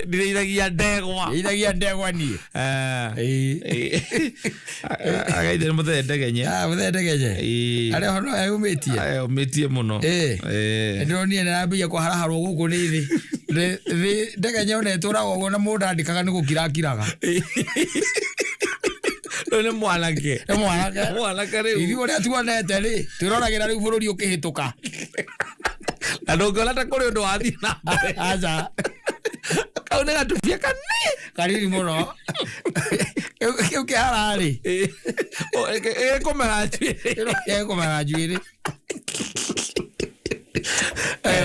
B: ndirĩithagia ndegwa.
A: Ĩithagia ndegwa niĩ. Ĩĩ.
B: Agaithe nĩ mũthee ndegenye.
A: Ah, mũthee ndegenye.
B: Ĩĩ.
A: Arĩa hono eyumĩtie.
B: Eyũmĩtie mũno.
A: Ĩĩ.
B: Ĩĩ.
A: Ndĩronire nĩarambĩrĩria kũharaharwo gũkũ nĩ thĩ. Thĩ ndegenye ona ĩtũraga ũguo na mũndũ andĩkaga nĩ gũkira akiraga.
B: Rĩu nĩ mwanake.
A: Nĩ mwanake.
B: Mwanake rĩu.
A: Ithuĩ ũrĩa tuonete rĩ, twĩroragĩra rĩu bũrũri ũkĩhĩtũka.
B: Na ndũngĩona ta kũrĩ ũndũ wathiĩ na mbere.
A: Aca.
B: Kau nĩ gatubia kanini.
A: Kanini mũno. Kĩu kĩhara rĩ.
B: Ĩĩ. Ĩkũmera njuĩrĩ.
A: Ĩkũmera njuĩrĩ.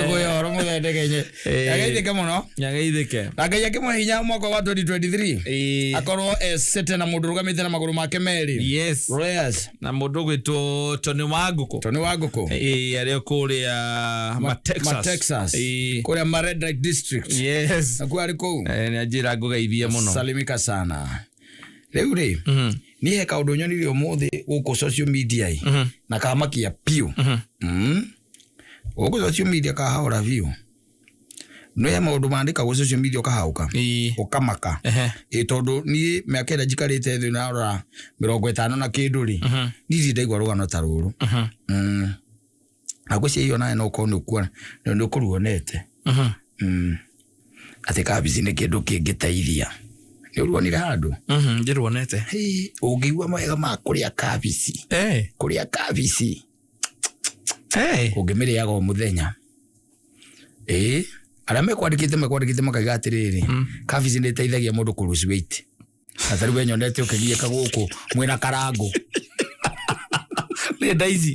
A: Kwĩyoro mũthee ndegenye.
B: Ĩĩ.
A: Ageithĩke mũno.
B: Nyageithĩke.
A: Na Ngai akĩmũhe hinya mwaka wa 2023.
B: Ĩĩ.
A: Akorwo esete na mũndũ ũrũgamĩte na magũrũ make merĩ.
B: Yes.
A: Yes.
B: Na mũndũ ũgwĩtwo Tony wa ngũkũ.
A: Tony wa ngũkũ.
B: Ĩĩ, arĩ o kũrĩa ma Texas.
A: Ma Texas.
B: Ĩĩ.
A: Kũrĩa ma Red Light District.
B: Yes.
A: Nakuo arĩ kũu.
B: Nĩ anjĩra ngũgeithie mũno.
A: Salimika sana. Rĩu rĩ, niĩ he kaũndũ nyonire ũmũthĩ gũkũ social media ĩ, na kamakia piũ. Gũkũ social media kahaũra biũ. Nĩ he maũndũ mandĩkagwo social media ũkahaũka.
B: Ĩĩ.
A: Ũkamaka.
B: Ehe.
A: Ĩ tondũ niĩ mĩaka ĩrĩa njikarĩte thĩ narora 50 na kĩndũ rĩ, niĩ ndirĩ ndaigua rũgano ta rũrũ. Na ngwĩciria nawe no ũkorwo nĩ ũkuona nĩ ũkũruonete. Atĩ kabici nĩ kĩndũ kĩngĩteithia. Nĩ ũruonire handũ?
B: Ndĩruonete.
A: Hĩ, ũngĩigua mawega ma kũrĩa kabici. Kũrĩa kabici. Ũngĩmĩrĩaga o mũthenya. Ĩĩ, arĩa mekwandĩkĩte makaiga atĩrĩrĩ, kabici nĩ ĩteithagia mũndũ kũ lose weight. Na ta rĩu we nyonete ũkĩgiĩka gũkũ mwĩna karangũ.
B: Nĩ nda ici.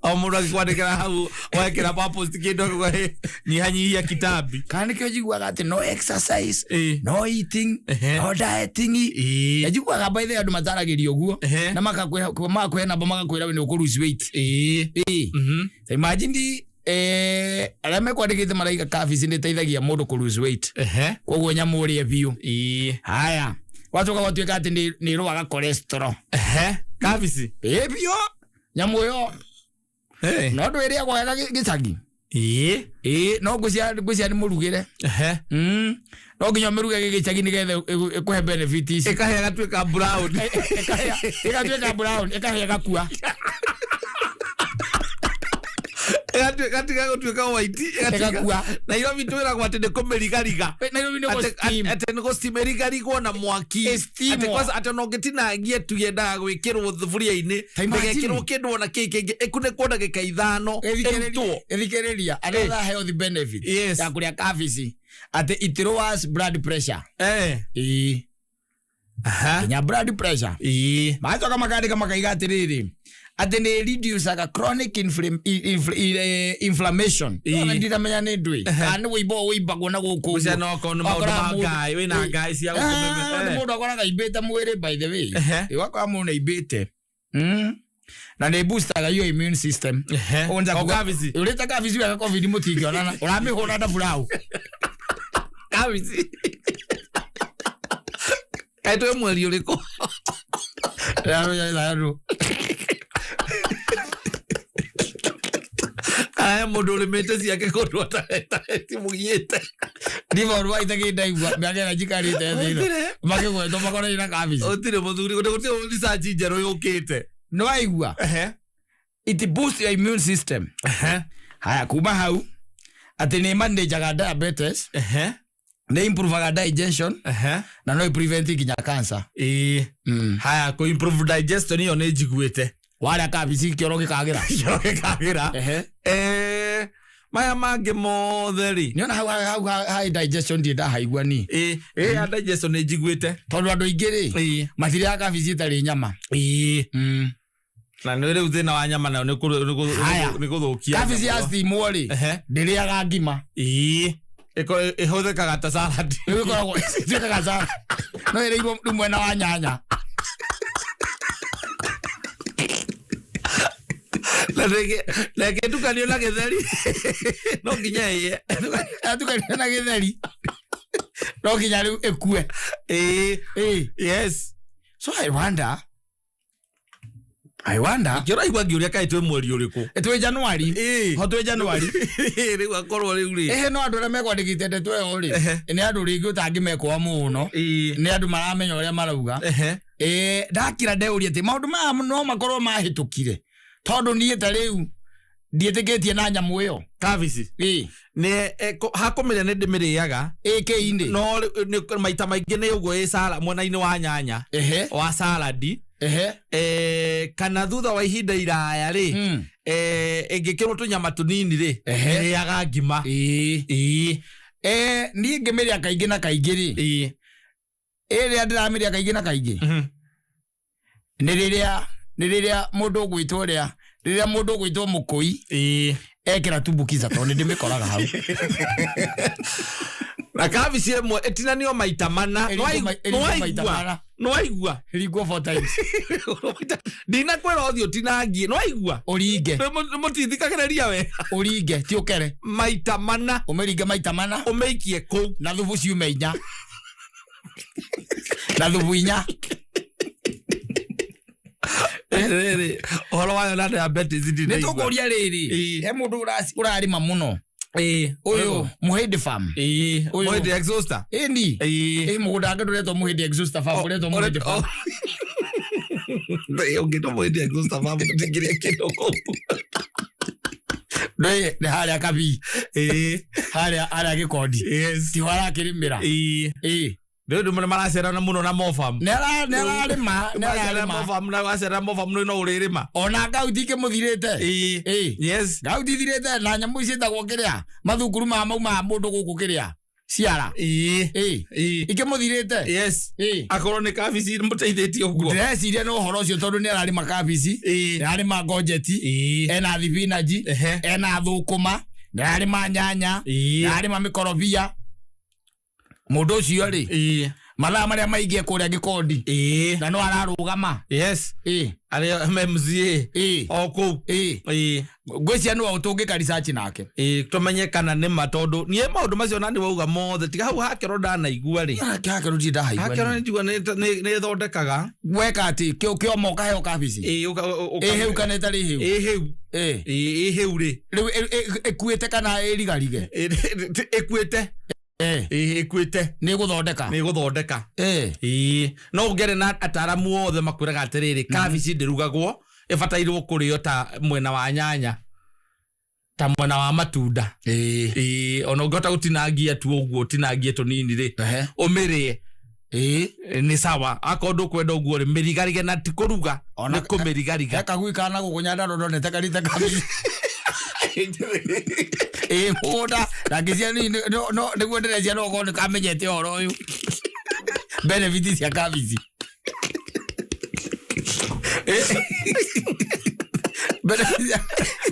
B: O mũndũ agĩkwandĩkĩra hau wekĩra post kĩndũ akauga, "Hĩ, nyihanyihia kitambi."
A: Kana nĩkĩo njiguaga atĩ no exercise,
B: Ĩĩ.
A: no eating,
B: Ehe.
A: no dieting.
B: Ĩĩ.
A: Na njiguaga by the way andũ mataragĩria ũguo
B: Ehe.
A: na magakũhe namba magakwĩra we nĩ ũkũ lose weight.
B: Ĩĩ.
A: Ĩĩ. Ta imagine arĩa mekwandĩkĩte maraiga kabici nĩ ĩteithagia mũndũ kũ lose weight.
B: Ehe.
A: Koguo nyamũ ũrĩe biũ.
B: Ĩĩ.
A: Haya, gwacoka gwatuĩka atĩ nĩ ĩrũaga cholesterol.
B: Ehe. Kabici.
A: Ĩĩ biũ. Nyamũ ĩyo
B: Ĩĩ.
A: no ndũ ĩrĩagwo wega gĩcagi.
B: Ĩĩ.
A: Ĩĩ, no ngwĩciria nĩ mũrugĩre.
B: Ehe.
A: No nginya ũmĩruge gĩcagi nĩgetha ĩkũhe benefit ici.
B: Ĩkahĩa gatuĩka brown.
A: Ĩgatuĩka brown, ĩkahĩa gakua.
B: Ĩgatiga gũtuĩka white.
A: Ĩgakua.
B: Nairobi twĩragwo atĩ nĩ kũmĩrigariga.
A: Nairobi nĩ gũ-steam.
B: Atĩ nĩ gũ-steam ĩrigarigwo na mwaki.
A: Ĩ-steamwo.
B: Atĩ kwanza atĩ ona ũngĩtinangia tu yendaga gwĩkĩrwo thuburia-inĩ.
A: Ta imagine.
B: Ndĩgekĩrwo kĩndũ ona kĩ kĩngĩ ĩkunĩkwo ndagĩka 5 ĩrutwo.
A: Ĩthikĩrĩria another health benefit
B: Yes.
A: ya kũrĩa kabici atĩ it lowers blood pressure. Ĩĩ.
B: Aha.
A: Nginya blood pressure.
B: Ĩĩ.
A: Magacoka makandĩka makaiga atĩrĩrĩ atĩ nĩ reducaga chronic inflammation.
B: Ĩĩ.
A: Ona ndiramenya nĩ ndũĩ. Kana nĩ wũimbo ũimbagwo na gũkũ ũguo.
B: Gũcia no okorwo nĩ maũndũ
A: Wakoraga
B: ma
A: mũndũ-
B: ngaĩ, wĩna ngaĩ cia gũkũ.
A: Nĩ mũndũ akoraga aimbĩte mwĩrĩ by the way.
B: Ehe.
A: Ĩ, wakora mũndũ nĩaimbĩte. Na nĩ boostaga your immune system.
B: Ehe.
A: Ũguo nja
B: O
A: kuga-
B: kabici.
A: Ũrĩte kabici wega COVID mũtingĩonana. Ũramĩhũra na buraũ.
B: Kabici. Kaĩ twĩ mweri ũrĩkũ? Kana he mũndũ ũrĩmĩte ciake kũndũ atareti mũgiĩte.
A: Ndi maũndũ maitagĩ ndaigua mĩaka ĩrĩa njikarĩte thĩ ĩno
B: Gũtirĩ.
A: makĩgwetwo makonainie na kabici.
B: Gũtirĩ mũthuri, gũtirĩ research njerũ yũkĩte.
A: Nĩ waigua? It boosts your immune system. Haya, kuma hau atĩ nĩ manajaga diabetes, nĩ improvaga digestion na no prevent nginya cancer.
B: Ĩĩ. Haya, kũ improve digestion ĩyo nĩ njiguĩte.
A: Warĩa kabici kĩoro gĩkagĩra.
B: Kĩoro gĩkagĩra. Maya mangĩ mothe rĩ.
A: Nĩona hau hau hau digestion ndirĩ ndahaigua ni.
B: Ĩĩ, ĩĩ ya digestion nĩ njiguĩte.
A: Tondũ andũ aingĩ rĩ matirĩaga kabici ĩtarĩ nyama.
B: Ĩĩ. Na nĩ rĩu thĩna wa nyama nayo nĩ
A: Haya.
B: nĩ gũthũkia.
A: Kabici ya steamwo rĩ, ndĩrĩaga ngima.
B: Ĩĩ. Ĩhũthĩkaga ta salad.
A: Rĩu ĩkoragwo ĩtuĩkaga salad. No ĩrĩirwo rĩu mwena wa nyanya.
B: Na rĩngĩ tukanio na gĩtheri. No nginya ĩye.
A: Yatukanio na gĩtheri no nginya rĩu ĩkue.
B: Ĩĩ.
A: Ĩĩ.
B: Yes.
A: So I wonder, I wonder.
B: Kĩo ũraigua ngĩũria kaĩ twĩ mweri ũrĩkũ?
A: Twĩ Januari.
B: Ĩĩ.
A: Ho twĩ Januari.
B: Rĩu akorwo rĩu rĩ.
A: Ĩhĩ, no andũ arĩa mekwandĩkĩte ndeto ĩyo rĩ, nĩ andũ rĩngĩ ũtangĩmekũa mũno. Nĩ andũ maramenya ũrĩa marauga. Ĩĩ, ndakira ndeuria atĩ maũndũ maya no makorwo mahĩtũkire tondũ niĩ ta rĩu ndiĩtĩkĩtie na nyamũ ĩyo.
B: Kabici.
A: Ĩĩ.
B: Nĩ hakũmĩrĩa nĩ ndĩmĩrĩaga.
A: Ĩkĩ-inĩ.
B: No rĩu maita maingĩ nĩ ũguo ĩ salad mwena-inĩ wa nyanya. Wa salad. Kana thutha wa ihinda iraya rĩ, ĩngĩkĩrwo tũnyama tũnini rĩ, ĩrĩaga ngima.
A: Ĩĩ.
B: Ĩĩ.
A: Niĩ ngĩmĩrĩa kaingĩ na kaingĩ rĩ,
B: Ĩĩ.
A: ĩrĩa ndĩramĩrĩa kaingĩ na kaingĩ, nĩ rĩrĩa mũndũ ũgwĩtwo ũrĩa, rĩrĩa mũndũ ũgwĩtwo mũkũi,
B: Ĩĩ.
A: ekĩra tumbukiza tondũ nĩ ndĩmĩkoraga hau.
B: Na kabici ĩmwe ĩtinanio maita mana.
A: Ĩringwo maita mana.
B: Nĩwaigua?
A: Ĩringwo 4 times.
B: Ndinakwĩra ũthiĩ ũtinangie. Nĩwaigua?
A: Ũringe.
B: Mũtithikagĩrĩria we.
A: Ũringe, ti ũkere.
B: Maita mana.
A: Ũmĩringe maita mana.
B: Ũmĩikie kũu.
A: Na thubu ciume inya. Na thubu inya.
B: Rĩrĩ, ũhoro wayo na diabetes
A: Nĩ
B: ndinaigua.
A: tũkũria rĩrĩ,
B: Ĩĩ.
A: he mũndũ ũrarĩma mũno.
B: Ĩĩ.
A: Ũyũ Mũhĩndĩ Farm.
B: Ĩĩ.
A: Ũyũ.
B: Mũhĩndĩ exhauster.
A: Ĩni.
B: Ĩĩ.
A: Ĩ mũgũnda wake ndũretwo Mũhĩndĩ Exhauster Farm, ũretwo Mũhĩndĩ Farm.
B: Ũngĩtwo Mũhĩndĩ Exhauster Farm ndũtingĩrĩa kĩndũ kũu.
A: Ndũĩ nĩ harĩa Kabii.
B: Ĩĩ.
A: Harĩa Gĩkondi.
B: Yes.
A: Tiho arakĩrĩmĩra.
B: Ĩĩ.
A: Ĩĩ.
B: Rĩu andũ nĩ maracerana mũno na Mofam.
A: Nĩ ararĩma, nĩ
B: Wacerera
A: ararĩma.
B: Mofam na wacerera Mofam no ũrĩrĩma.
A: Ona ngauti ikĩmũthirĩte.
B: Ĩĩ.
A: Ĩĩ.
B: Yes.
A: Ngauti ithirĩte na nyamũ ici ciĩtagwo kĩrĩa mathukuru maya maumaga mũndũ gũkũ kĩrĩa ciara.
B: Ĩĩ.
A: Ĩĩ.
B: Ĩĩ.
A: Ikĩmũthirĩte.
B: Yes.
A: Ĩĩ.
B: Akorwo nĩ kabici mũteithĩtie ũguo.
A: Ndĩreciria nĩ ũhoro ũcio tondũ nĩ ararĩma kabici,
B: Ĩĩ.
A: nĩ ararĩma ngonjeti,
B: Ĩĩ.
A: ena thibinanji, ena thũkũma, nĩ ararĩma nyanya,
B: Ĩĩ.
A: nĩ ararĩma mĩkorobia. Mũndũ ũcio rĩ,
B: Ĩĩ.
A: mathaa marĩa maingĩ kũrĩa Gĩkondi.
B: Ĩĩ.
A: Na no ararũgama.
B: Yes.
A: Ĩĩ.
B: Arĩa MMCA.
A: Ĩĩ.
B: O kũu.
A: Ĩĩ.
B: Ĩĩ.
A: Ngwĩciria nĩwe tũngĩka research nake.
B: Ĩĩ, tũmenye kana nĩ ma tondũ niĩ maũndũ macio nani wauga mothe tiga hau hakĩro ndanaigua rĩ.
A: Hakĩro ndirĩ ndahaigua
B: Hakĩro
A: niĩ.
B: nĩ njigua nĩ ĩthondekaga.
A: Weka atĩ kĩoma ũkaheo kabici.
B: Ĩĩ,
A: Ĩ hĩu kana ĩtarĩ hĩu?
B: Ĩ hĩu.
A: Ĩĩ.
B: Ĩĩ, ĩ hĩu rĩ.
A: Rĩu ĩkuĩte kana ĩrigarige?
B: Ĩkuĩte.
A: Ĩĩ.
B: Ĩĩ, ĩkuĩte.
A: Nĩ ĩgũthondeka?
B: Nĩ ĩgũthondeka.
A: Ĩĩ.
B: Ĩĩ. No ũngere na ataramu othe makwĩraga atĩrĩrĩ, kabici ndĩrugagwo, ĩbatairwo kũrĩo ta mwena wa nyanya, ta mwena wa matunda.
A: Ĩĩ.
B: Ĩĩ, ona ũngĩhota gũtinangia tu ũguo, ũtinangie tũnini rĩ, ũmĩrĩe.
A: Ĩĩ.
B: Nĩ sawa. Akorwo ndũkwenda ũguo rĩ, mĩrigarige na ti kũruga,
A: Ona
B: nĩ kũmĩrigariga.
A: He kagui kana gũkũ Nyandarua ndonete karĩte kabici. Ĩĩ, mũgũnda. Na ngĩciria nĩguo ndĩreciria no ũkorwo nĩ kamenyete ũhoro ũyũ. Benefit cia kabici. Benefit cia-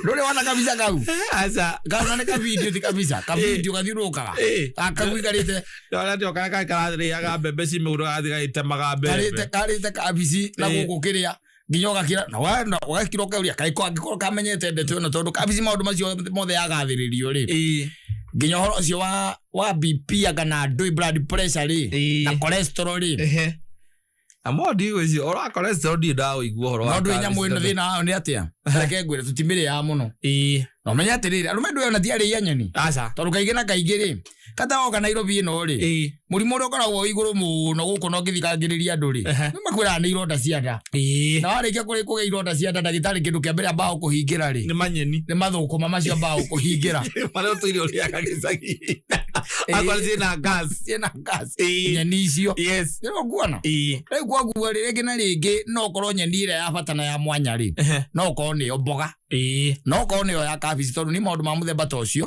A: Ndũrĩ wona kabica kau?
B: Aca.
A: Kana nĩ kabidio ti kabica, kabidio gathiũrũrũkaga.
B: Ĩĩ.
A: Kagui karĩte.
B: Ndona atĩ o karĩa karĩ kararĩaga mbembe ci mĩgũnda gathiĩ gagĩtemaga mbembe.
A: Karĩte kabici na
B: Ĩĩ.
A: gũkũ kĩrĩa nginya ũgakira na na ũgakira ũkauria kaĩ angĩkorwo kamenyete ndeto ĩno tondũ kabici maũndũ macio mothe yagathĩrĩrio rĩ.
B: Ĩĩ.
A: Nginya ũhoro ũcio wa BP anga na ndũĩ blood pressure rĩ
B: Ĩĩ.
A: na cholesterol rĩ.
B: Na mo ndigwĩciria ũhoro wa cholesterol ndirĩ ndaũigua ũhoro
A: no
B: wa
A: ndå nyamå ä no
B: cabbage.
A: thä na wayo nä atä a reke ngwä re tå timä rä ya må no
B: Ĩĩ.
A: na ũmenye atĩrĩrĩ arũme ndå ona tiarĩ a nyeni
B: Aca.
A: tondå kaingä na kaingä rä kata woka Nairobi ĩno rĩ
B: Ĩĩ.
A: mũrimũ ũrĩa ũkoragwo igũrũ mũno gũkũ na ũngĩthikangĩrĩria andũ rĩ
B: Ehe.
A: nĩ makwĩraga nĩ ironda cia nda
B: Ĩĩ.
A: na warĩkia kũrĩ kũgĩa ironda cia nda ndagĩtarĩ kĩndũ kĩa mbere ambaga kũhingĩra rĩ
B: Nĩ manyeni.
A: nĩ mathũkũma macio ambaga kũhingĩra
B: Marĩa ũtũire ũrĩaga gĩcagi. Akorwo ciĩna gas.
A: ciĩna gas
B: Ĩĩ.
A: nyeni icio
B: Yes.
A: nĩ ũkuona
B: Ĩĩ.
A: rĩu kwaguo rĩ rĩngĩ na rĩngĩ no ũkorwo nyeni ĩrĩa ya bata na ya mwanya rĩ
B: Ehe.
A: no ũkorwo nĩyo mboga
B: Ĩĩ.
A: no ũkorwo nĩyo ya kabici tondũ nĩ maũndũ ma mũthemba ta ũcio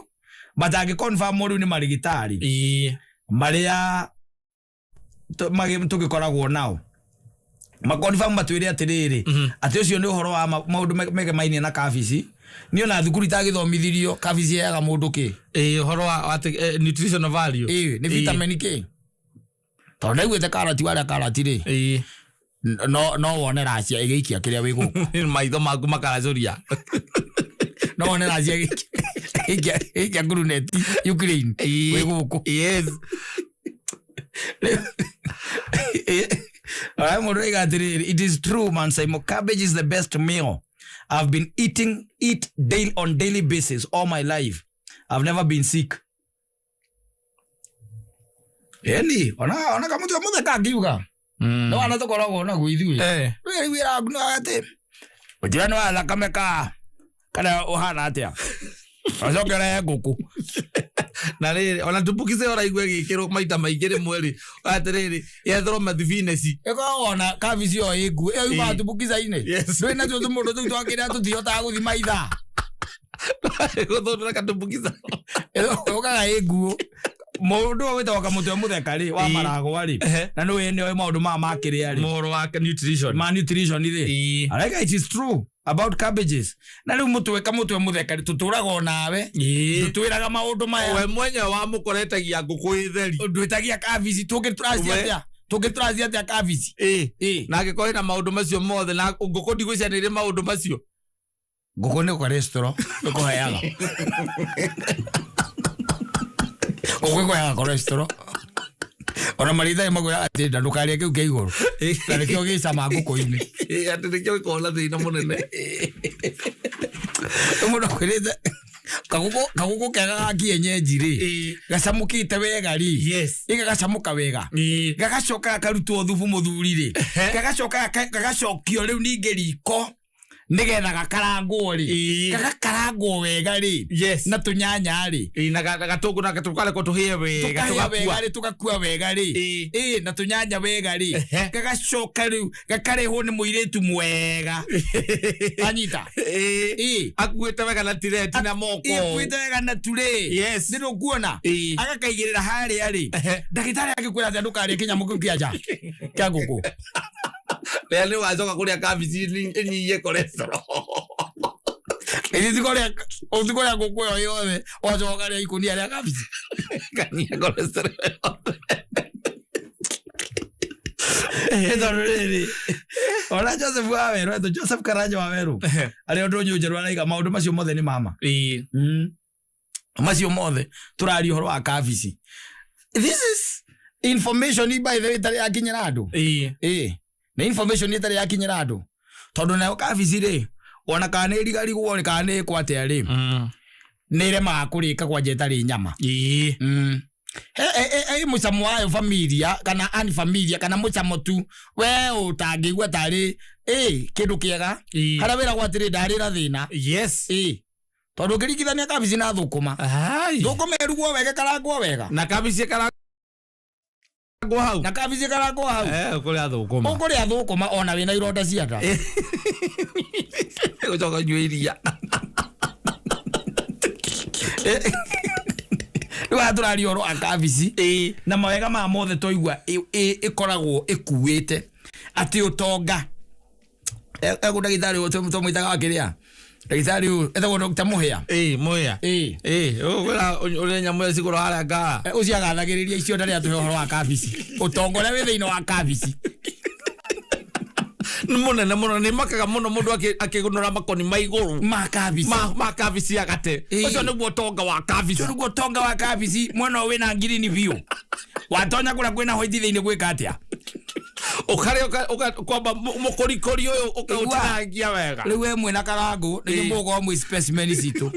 A: but angĩ-confirm rĩu nĩ marĩgĩtarĩ
B: Ĩĩ.
A: marĩa tũgĩkoragwo nao makonfirm matwĩre atĩrĩrĩ atĩ ũcio nĩ ũhoro wa maũndũ megemainie na kabici niĩ ona thukuru itagĩthomithirio kabici ĩheaga mũndũ kĩ
B: Ĩĩ, ũhoro wa atĩ, nutritional value.
A: ĩĩ nĩ
B: Ĩĩ.
A: vitamin kĩ tondũ ndaiguĩte karati warĩa karati rĩ
B: Ĩĩ.
A: no wone racia ĩgĩikia kĩrĩa wĩ gũkũ
B: Maitho maku makaracũria.
A: no wone racia ĩgĩikia nguruneti Ukraine
B: Ĩĩ.
A: wĩ gũkũ
B: Yes.
A: Alright, mũndũ oiga atĩrĩrĩ it is true man Simon cabbage is the best meal I've been eating it daily on daily basis all my life I've never been sick eni ona kamũtwe mũtheka angiuga no ana tũkoragwo naguo ithuĩ
B: Eh.
A: rĩu wĩra waku nĩ atĩ ũnjĩra nĩ wa thakame ka kana ũhana atĩa ũcoke ũrehe ngũkũ
B: Na rĩrĩ ona tumbukize ũraigua ĩgĩkĩrwo maita maingĩ rĩmwe rĩ atĩrĩrĩ yetherwo mathibineci.
A: ĩkoragwo ona kabici ĩyo ĩ nguo ĩyo yumaga
B: Ĩĩ.
A: tumbukiza-inĩ
B: Yes.
A: ndũĩ natuo tũmũndũ tũu twakĩrĩa tũtihotaga gũthima ithaa
B: Gũthondora katumbukiza.
A: ũkaga ĩ nguo mũndũ ũyũ wĩtagwo kamũtwe mũtheka rĩ wa
B: Ĩĩ.
A: maragwa rĩ
B: Ehe.
A: na nĩwe nĩoĩ maũndũ maya ma kĩrĩa rĩ
B: Mohoro wa nutrition.
A: ma nutrition rĩ
B: Ĩĩ.
A: areka it is true about cabbages na rĩu mũtwe kamũtwe mũtheka rĩ tũtũraga onawe
B: Ĩĩ.
A: tũtwĩraga maũndũ maya
B: We mwenyewe wamũkoretagia ngũkũ ĩ theri.
A: ndwĩtagia kabici tũngĩtũracia
B: We-
A: atĩa tũngĩtũracia atĩa kabici
B: Ĩĩ.
A: ĩ
B: Na angĩkorwo ĩna maũndũ macio mothe na ngũkũ ndigwĩciria nĩ ĩrĩ maũndũ macio.
A: ngũkũ nĩ cholesterol ĩkũheaga ngũkũ ĩkũheaga cholesterol ona marĩthaĩ makwĩraga atĩ nda ndũkarĩe kĩu kĩa igũrũ na nĩkĩo gĩcama ngũkũ-inĩ
B: Ĩĩ, atĩ nĩkĩo gĩkoragwo na thĩna mũnene.
A: mũndũ akwĩrĩte kagũkũ kega ga kienyeji rĩ
B: Ĩĩ.
A: gacamũkĩte wega rĩ
B: Yes.
A: ĩ gagacamũka wega
B: Ĩĩ.
A: gagacoka gakarutwo thubu mũthuri rĩ gagacoka gagacokio rĩu ningĩ riko nĩgetha gakarangwo rĩ
B: Ĩĩ.
A: gagakarangwo wega rĩ
B: Yes.
A: na tũnyanya rĩ
B: Ĩĩ, na gatũngũ na tũkarekwo tũhĩe wega
A: tũkahĩa
B: tũgakua.
A: wega rĩ tũgakua wega rĩ
B: Ĩĩ.
A: ĩ na tũnyanya wega rĩ
B: Ehe.
A: gagacoka rĩu gakarehwo nĩ mũirĩtu mwega anyita
B: Ĩĩ.
A: ĩ
B: Akuĩte wega na tireti na moko.
A: ĩkuĩte wega na turĩ
B: Yes.
A: nĩ ndũkuona
B: Ĩĩ.
A: agakaigĩrĩra harĩa rĩ
B: Ehe.
A: ndagĩtarĩ angĩkwĩra atĩa ndũkarĩe kĩnyamũ kĩu kĩa nja kĩa ngũkũ
B: Rĩrĩa nĩ wacoka kũrĩa kabici ĩnyihie cholesterol.
A: ũtikũrĩa ngũkũ ĩyo yothe ũgacoka ũkarĩa ikũnia rĩa kabici
B: Kanyihia cholesterol.
A: Ĩ tondũ rĩrĩ ona Joseph Waweru etwo Joseph Karanja Waweru arĩa ũndũ njerũ araiga maũndũ macio mothe nĩ mama
B: Ĩĩ.
A: macio mothe tũraria ũhoro wa kabici this is information by the way ĩtarĩ yakinyĩra andũ
B: Ĩĩ.
A: ĩ nĩ information ĩtarĩ yakinyĩra andũ tondũ nayo kabici rĩ ona kana nĩ ĩrigarigwo rĩ kana nĩ ĩkwo atĩa rĩ nĩ ĩremaga kũrĩka kwanja ĩtarĩ nyama
B: Ĩĩ.
A: He mũcamo wayo familia kana ani familia kana mũcamo tu we ũtangĩigua tarĩ ĩ kĩndũ kĩega
B: Ĩĩ.
A: harĩa wĩragwo atĩrĩ ndarĩ na thĩna
B: Yes.
A: ĩ tondũ ũngĩringithania kabici na thũkũma
B: Ai.
A: thũkũma ĩrugwo wega ĩkarangwo wega
B: Na kabici ĩkarangwo hau.
A: na kabici ĩkarangwo hau
B: Eh, ũkũrĩa thũkũma.
A: ũkũrĩa thũkũma ona wĩna ironda cia nda
B: Gũcoka ũnyue iria.
A: rĩu haha tũraria ũhoro wa kabici
B: Ĩĩ.
A: na mawega maya mothe twaigua ĩkoragwo ĩkuĩte atĩ ũtonga egũ ndagĩtarĩ ũyũ twamwĩtaga wa kĩrĩa ndagĩtarĩ ũyũ etagwo Dr. Mũhĩa
B: Ĩĩ, mũhĩa.
A: ĩĩ
B: Ĩĩ, ũkwĩra ũrĩa nyamũ ĩyo cigũrwo harĩa ngaa.
A: Ũcio agathagĩrĩria icio ndarĩ atũhe ũhoro wa kabici ũtonga ũrĩa wĩ thĩinĩ wa kabici
B: Nĩ mũnene mũno nĩ makaga mũno mũndũ akĩgunũra makoni ma igũrũ
A: ma kabici
B: ma kabici agate.
A: Ĩĩ.
B: Ũcio nĩguo ũtonga wa kabici.
A: ũcio nĩguo ũtonga wa kabici mwena ũyũ wĩna ngirini biũ watonya kũrĩa kwĩna white thĩinĩ gwĩka atĩa
B: Ũkarĩa kwamba mũkũrikũri ũyũ ũkaũtinangia wega.
A: Rĩu we mwĩna karangũ nĩnyuĩ
B: Ĩĩ.
A: mũgũkorwo mwĩ specimen citũ.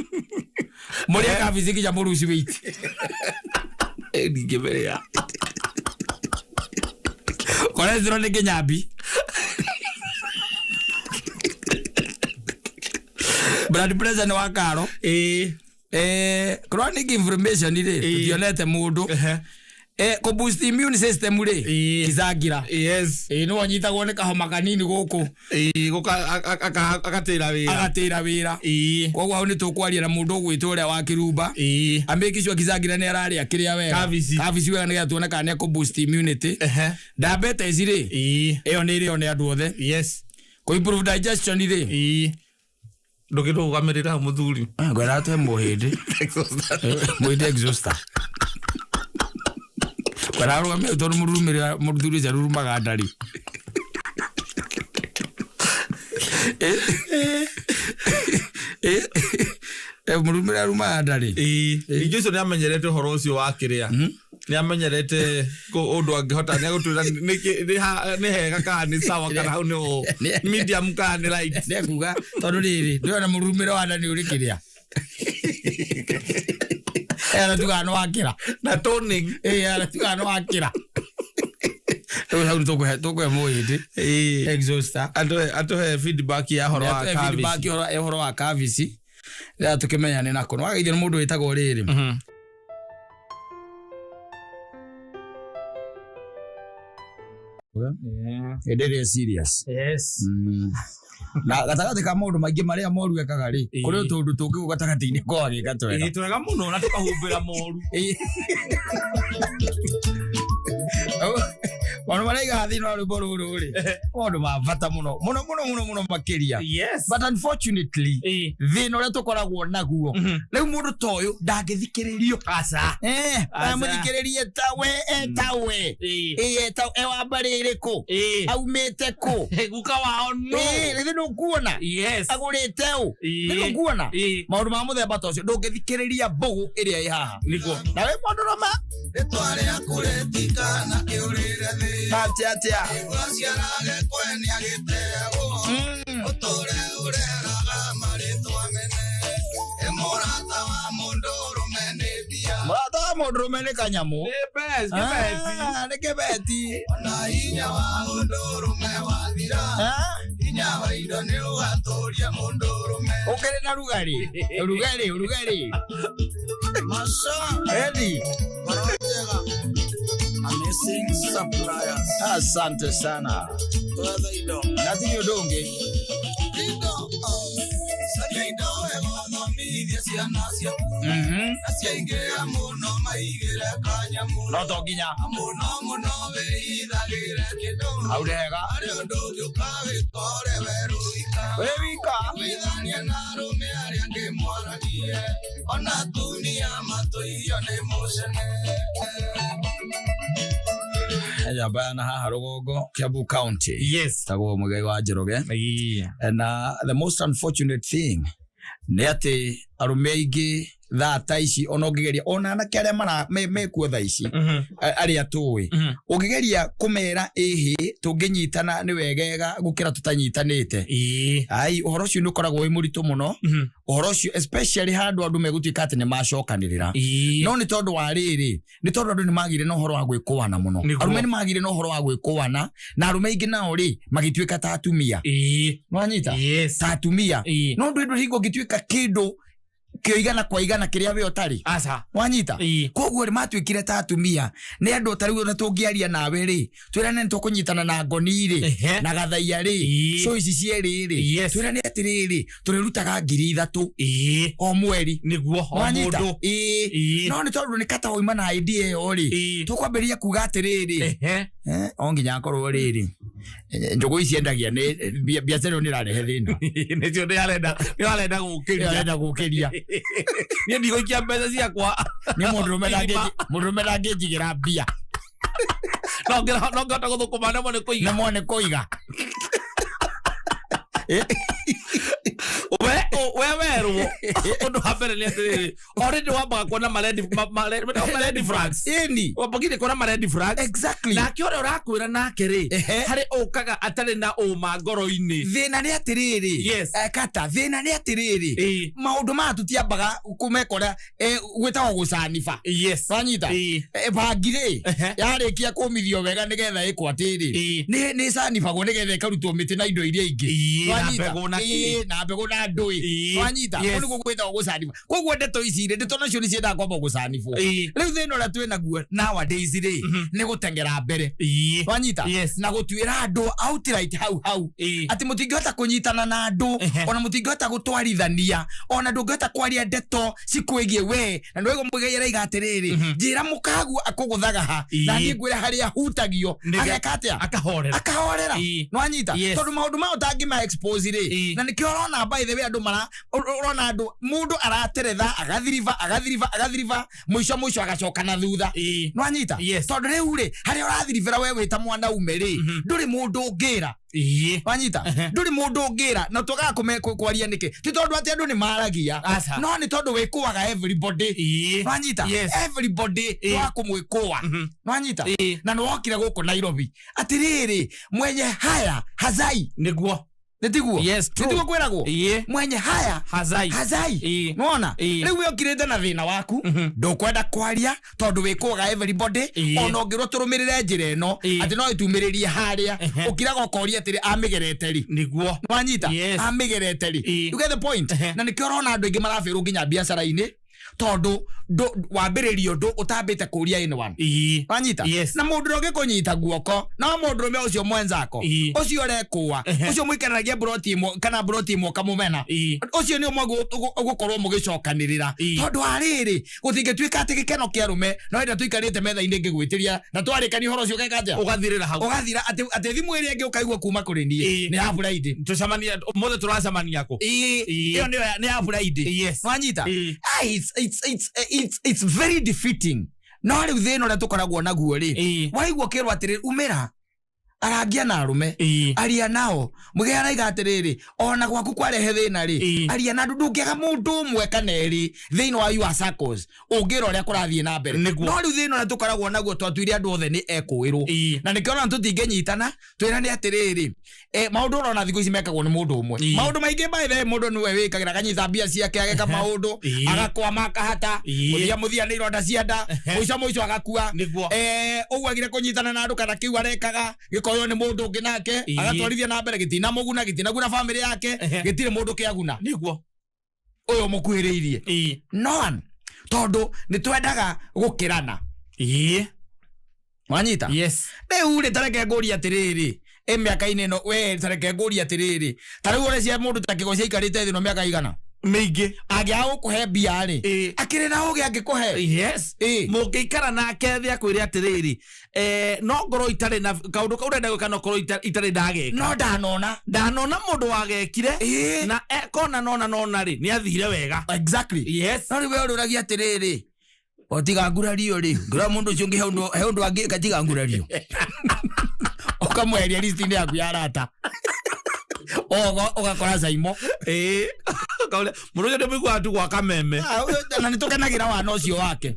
A: Mũrĩe kabici nginya mũruci weight.
B: Ndingĩmĩrĩa.
A: Cholesterol nĩ kĩnyambi. Blood pressure nĩ wa karo.
B: Ĩĩ.
A: Chronic inflammation rĩ,
B: Ĩĩ.
A: tũtionete mũndũ.
B: Ehe.
A: Kũ boost immune system rĩ,
B: Ĩĩ.
A: kicangira.
B: Yes.
A: Ĩĩ nĩwe ũnyitagwo nĩ kahoma kanini gũkũ
B: Ĩĩ, gũka agatĩra wĩra.
A: agatĩra wĩra.
B: Ĩĩ.
A: Koguo hau nĩ tũkwaria na mũndũ ũgwĩtwo ũrĩa wa kĩrumba.
B: Ĩĩ.
A: Amake sure kicangira nĩ ararĩa kĩrĩa wega.
B: Kabici.
A: Kabici wega nĩgetha tuone kana nĩ ekũ boost immunity.
B: Ehe.
A: Diabetes rĩ,
B: Ĩĩ.
A: ĩyo nĩ ĩrĩo nĩ andũ othe.
B: Yes.
A: Kũ improve digestion rĩ,
B: Ĩĩ. Ndũkĩrũgamĩrĩra hau mũthuri.
A: Ngwenda twe mũhĩndĩ. Mũhĩndĩ exhauster. Ngwenda arũgame tondũ mũrurumĩrĩra mũthuri ũcio arurumaga nda rĩ. Mũrurumĩrĩra arumaga nda rĩ.
B: Ĩĩ. Ningĩ ũcio nĩamenyerete ũhoro ũcio wa kĩrĩa. Nĩamenyerete ũndũ angĩhota nĩagũtwĩra nĩ hega kana nĩ sawa kana hau nĩ medium kana nĩ light.
A: Nĩekuga tondũ rĩrĩ ndĩrona mũrurumĩro wa nda nĩ ũrĩ kĩrĩa. Aratugaga nĩ wakĩra.
B: Na toning.
A: Ĩĩ aratugaga nĩ wakĩra. Rĩu hau nĩtũkũhe tũkũhe mũhĩndĩ.
B: Ĩĩ.
A: Exhauster.
B: Atũhe feedback ya ũhoro wa
A: Nĩatũhe feedback
B: kabici.
A: ũhoro wa kabici. Rĩrĩa tũkĩmenyane nako. Nĩwageithio nĩ mũndũ wĩtagwo rĩrĩ. Hĩndĩ ĩrĩa serious.
B: Yes.
A: Na gatagatĩ ka maũndũ maingĩ marĩa moru ekaga rĩ,
B: Ĩĩ.
A: kũrĩ tũndũ tũngĩ gũkũ gatagatĩ-inĩ ko agĩka twega.
B: Ĩĩ, twega mũno na tũkahumbĩra moru.
A: Ĩĩ. Maũndũ marĩa aigaga thĩinĩ wa rwĩmbo rũrũ rĩ, maũndũ ma bata mũno mũno mũno mũno mũno makĩria.
B: Yes.
A: But unfortunately,
B: Ĩĩ.
A: thĩna ũrĩa tũkoragwo naguo rĩu mũndũ ta ũyũ ndangĩthikĩrĩrio.
B: Aca. Aca.
A: Mũthikĩrĩrie tawe etawe.
B: Ĩĩ.
A: Ĩĩ etawe e wa mbarĩ ĩrĩkũ?
B: Ĩĩ.
A: Aumĩte kũ?
B: Guka wao no.
A: Ĩĩ, rĩthĩ ndũkuona?
B: Yes.
A: Agũrĩte ũ?
B: Ĩĩ.
A: Nĩ ndũkuona?
B: Ĩĩ.
A: Maũndũ ma mũthemba ta ũcio ndũngĩthikĩrĩria mbũgũ ĩrĩa ĩ haha.
B: Nĩguo.
A: Na wĩ mũndũ rũme
C: Rĩtwa rĩaku rĩtikana kĩũrĩre thĩ
A: atĩa atĩa?
C: Waciarage kwenia gĩteagwo ũtũre ũreraga marĩtwa mene Ĩ mũrata wa mũndũ ũrũme nĩ mbia
A: Mũrata wa mũndũ rũme nĩ kanyamũ.
B: Nĩ best, nĩ best.
A: Ah, nĩ kĩbeti.
C: Ona hinya wa mũndũ ũrũme wathira
A: Ah,
C: hinya wa indo nĩ ũgatũria mũndũ ũrũme
A: Ũkĩrĩ na rugarĩ. Rugarĩ, rugarĩ.
C: Maca
A: Edi.
C: ngoro njega Amazing suppliers
A: Asante sana.
C: twethe indo
A: Na ti ũndũ ũngĩ.
C: indo caria indo wega ũthomithie ciana ciaku na ciaingĩha mũno maigĩre kanyamũ
A: No to nginya.
C: Mũno mũno wĩhithagĩre kĩndũ
A: Hau nĩ hega.
C: harĩ ũndũ ũngĩ ũkawĩkore werũika
A: Wĩ wika.
C: Gwithania na arũme arĩa angĩ mwaragie ona atumia matũirio nĩ mũcene
A: Njamba na haha rũgongo Kiambu County.
B: Yes.
A: Tagwo Muigai wa Njoroge.
B: Ĩĩ.
A: Na the most unfortunate thing nĩ atĩ arũme aingĩ thaa ta ici ona ũngĩgeria ona anake arĩa mekuo thaa ici arĩa tũĩ ũngĩgeria kũmera ĩhĩ tũngĩnyitana nĩ wegega gũkĩra tũtanyitanĩte.
B: Ĩĩ.
A: Ai ũhoro ũcio nĩ ũkoragwo wĩ mũritũ mũno ũhoro ũcio especially handũ andũ megũtuĩka atĩ nĩ macokanĩrĩra.
B: Ĩĩ.
A: No nĩ tondũ wa rĩrĩ nĩ tondũ andũ nĩ magire na ũhoro wa gwĩkũana mũno.
B: Nĩguo.
A: Arũme nĩ magire na ũhoro wa gwĩkũana na arũme aingĩ nao rĩ magĩtuĩka ta atumia.
B: Ĩĩ.
A: Nĩwanyita?
B: Yes.
A: Ta atumia.
B: Ĩĩ.
A: No ndũ hingo ũngĩtuĩka kĩndũ kĩo igana kwa igana kĩrĩa we ũtarĩ.
B: Aca.
A: Wanyita?
B: Ĩĩ.
A: Koguo rĩ matuĩkire ta atumia nĩ andũ ta rĩu ona tũngĩaria nawe rĩ twĩrane nĩ tũkũnyitana na ngoni rĩ
B: Ehe.
A: na gathaia rĩ
B: Ĩĩ.
A: so ici cierĩ rĩ
B: Yes.
A: twĩrane atĩrĩrĩ tũrĩrutaga 3,000
B: Ĩĩ.
A: o mweri.
B: Nĩguo o
A: Wanyita?
B: mũndũ.
A: Ĩĩ.
B: Ĩĩ.
A: No nĩ tondũ nĩ kata wauma na idea ĩyo rĩ
B: Ĩĩ.
A: tũkwambĩrĩria kuga atĩrĩrĩ
B: Ehe.
A: o nginya akorwo rĩrĩ njũgũ ici endagia nĩ biacara ĩyo nĩ ĩrarehe thĩna.
B: Nĩcio nĩarenda nĩarenda gũkĩria.
A: Arenda gũkĩria.
B: Niĩ ndigũikia mbeca ciakwa.
A: Nĩ mũndũrũme ndangĩnjigĩra mbia.
B: No ngĩhota gũthũkũma namo nĩ kũiga.
A: Nĩmo nĩ kũiga.
B: We we Ũrerwo ũndũ wa mbere nĩ atĩrĩrĩ, already wambaga kuona ma red ma red flags.
A: Ĩni.
B: Wambagire kuona ma red flags. Nake ũrĩa ũrakwĩra nake rĩ, harĩ ũkaga atarĩ na ũma ngoro-inĩ.
A: Thĩna nĩ atĩrĩrĩ, kata thĩna nĩ atĩrĩrĩ, maũndũ maya tũtiambaga kũmekora, gwĩtagwo gũcaniba. Wanyita? Bangi rĩ, yarĩkia kũmithio wega nĩgetha ĩkwo atĩrĩ, nĩ ĩcanibagwo nĩgetha ĩkarutwo mĩtĩ na indo iria ingĩ.
B: Na
A: Wanyita?
B: mbegũ na kĩ.
A: Na mbegũ na ndũĩ. Wanyita? Kũu nĩguo gwĩtagwo gũcaniba. Koguo ndeto ici rĩ, ndeto nacio nĩ ciendaga kwamba gũcanibwo. Rĩu thĩna ũrĩa twĩ naguo nowadays rĩ, nĩ gũteng'era mbere. Wanyita? Na gũtuĩra andũ outright hau hau, atĩ mũtingĩhota kũnyitana na andũ, ona mũtingĩhota gũtwarithania, ona ndũngĩhota kwaria ndeto cikwĩgiĩ we. Na nĩwaigua Mũigai araiga atĩrĩrĩ, njĩra mũkaguo akũgũthaga ha, na niĩ ngwĩre harĩa hutagio. Ageka atĩa?
B: Akahorera.
A: Akahorera. Nĩwanyita? Tondũ maũndũ maya ũtangĩma expose rĩ, na nĩkĩo ũrona, by the way, andũ mara ũrona andũ, mũndũ arateretha, agathiriba, agathiriba, agathiriba, mũico mũico agacoka na thutha. Nĩwanyita?
B: Yes.
A: Tondũ rĩu rĩ, harĩa ũrathiribĩra we wĩ ta mwanaume rĩ, ndũrĩ mũndũ ũngĩra. Wanyita? Ndũrĩ mũndũ ũngĩra. Na twagaga kwaria nĩkĩ? Ti tondũ atĩ andũ nĩ maragia,
B: Aca.
A: no nĩ tondũ wĩkũaga everybody. Wanyita?
B: Yes.
A: Everybody wa kũmwĩkũa. Wanyita? Na nĩ wokire gũkũ Nairobi, atĩrĩrĩ, mwenye haya hazai.
B: Nĩguo.
A: Nĩ tiguo?
B: Yes, true.
A: Nĩ tiguo kwĩragwo? Mwenye haya
B: Hazai.
A: hazai. Nĩwona? Rĩu we ũkirĩte na thĩna waku, ndũkwenda kwaria tondũ wĩkũaga everybody. Ona ũngĩrwo tũrũmĩrĩre njĩra ĩno, atĩ no ĩtumĩrĩrie harĩa, ũkiraga ũkoria atĩrĩ, amĩgerete rĩ?
B: Nĩguo.
A: Wanyita?
B: Yes.
A: Amĩgerete rĩ? You get the point? Na nĩkĩo ũrona andũ aingĩ marabĩrwo nginya biacara-inĩ, tondũ wambĩrĩria ũndũ ũtambĩte kũria anyone. Wanyita?
B: Yes.
A: Na mũndũ ũrĩa ũngĩkũnyita guoko no mũndũrũme ũcio mwenzako, ũcio ũrekũa, ũcio mũikaranagia mburoti ĩmwe kana mburoti ĩmwe ũkamũmena, ũcio nĩ ũmwe ũgũkorwo mũgĩcokanĩrĩra. Tondũ wa rĩrĩ, gũtingĩtuĩka atĩ gĩkeno kĩa arũme no ĩrĩa tũikarĩte metha-inĩ ngĩgwĩtĩria na twarĩkania ũhoro ũcio ũgeka atĩa?
B: Ũgathirĩra hau.
A: Ũgathira atĩ thimũ ĩrĩa ĩngĩ ũkaigua kuma kũrĩ niĩ nĩ ya Friday.
B: Tũcemania ũmũthĩ, tũracemania kũ?
A: Ĩyo nĩyo nĩ ya Friday. Nwanyita? It's very defeating. No rĩu thĩna ũrĩa tũkoragwo naguo rĩ, waigua ũkĩrwo atĩrĩrĩ, umĩra, arangia na arũme, aria nao. Mũgĩ araiga atĩrĩrĩ, ona gwaku kwarehe thĩna rĩ, aria na andũ. Ndũngĩaga mũndũ ũmwe kana erĩ thĩinĩ wa your circles ũngĩra ũrĩa kũrathiĩ na mbere. No rĩu thĩna ũrĩa tũkoragwo naguo, twatuire andũ othe nĩ ekũĩrwo, na nĩkĩo ona tũtingĩnyitana twĩrane atĩrĩrĩ, maũndũ ũrona thikũ ici mekagwo nĩ mũndũ ũmwe. Maũndũ maingĩ, by the way, mũndũ nĩwe wĩkagĩra, akanyita mbia ciake, ageka maũndũ, agakwama, akahata, mũthia mũthia nĩ ironda cia nda, mũico mũico agakua. Ũguo agire kũnyitana na andũ, kana kĩu arekaga gĩkoywo nĩ mũndũ ũngĩ nake agatwarithia na mbere, gĩtinamũguna, gĩtinaguna bamĩrĩ yake, gĩtirĩ mũndũ kĩaguna ũyũ mũkuhĩrĩirie. No one, tondũ nĩ twendaga gũkĩrana. Wanyita?
B: Yes.
A: Rĩu rĩ, tareke ngũrie atĩrĩrĩ, ĩ mĩaka-inĩ ĩno we, tareke ngũrie atĩrĩrĩ, ta rĩu ũrĩa cia mũndũ ta kĩgo ciaikarĩte thĩ ĩno mĩaka igana,
B: Mĩingĩ.
A: Angĩaga gũkũhe mbia rĩ, akĩrĩ na ũgĩ angĩkũhe?
B: Yes. Mũngĩikara nake thĩ akwĩre atĩrĩrĩ, no ngorwo itarĩ na kaũndũ kau ũrenda gwĩka, no korwo itarĩ ndageka.
A: No ndanona.
B: Ndanona mũndũ wagekire, na ekona nona nona rĩ, nĩ athire wega.
A: No rĩu we ũrũragia atĩrĩrĩ, o tiga ngurario rĩ, ngũra mũndũ ũcio ũngĩ he ũndũ angĩka tiga ngurario, ũkamweheria listi-inĩ yaku ya arata. Ũgakora Caimo.
B: Kaũrĩa mũndũ ũcio ndĩmũiguaga tu gwa kameme.
A: Ah, na nĩ tũkenagĩra wana ũcio wake.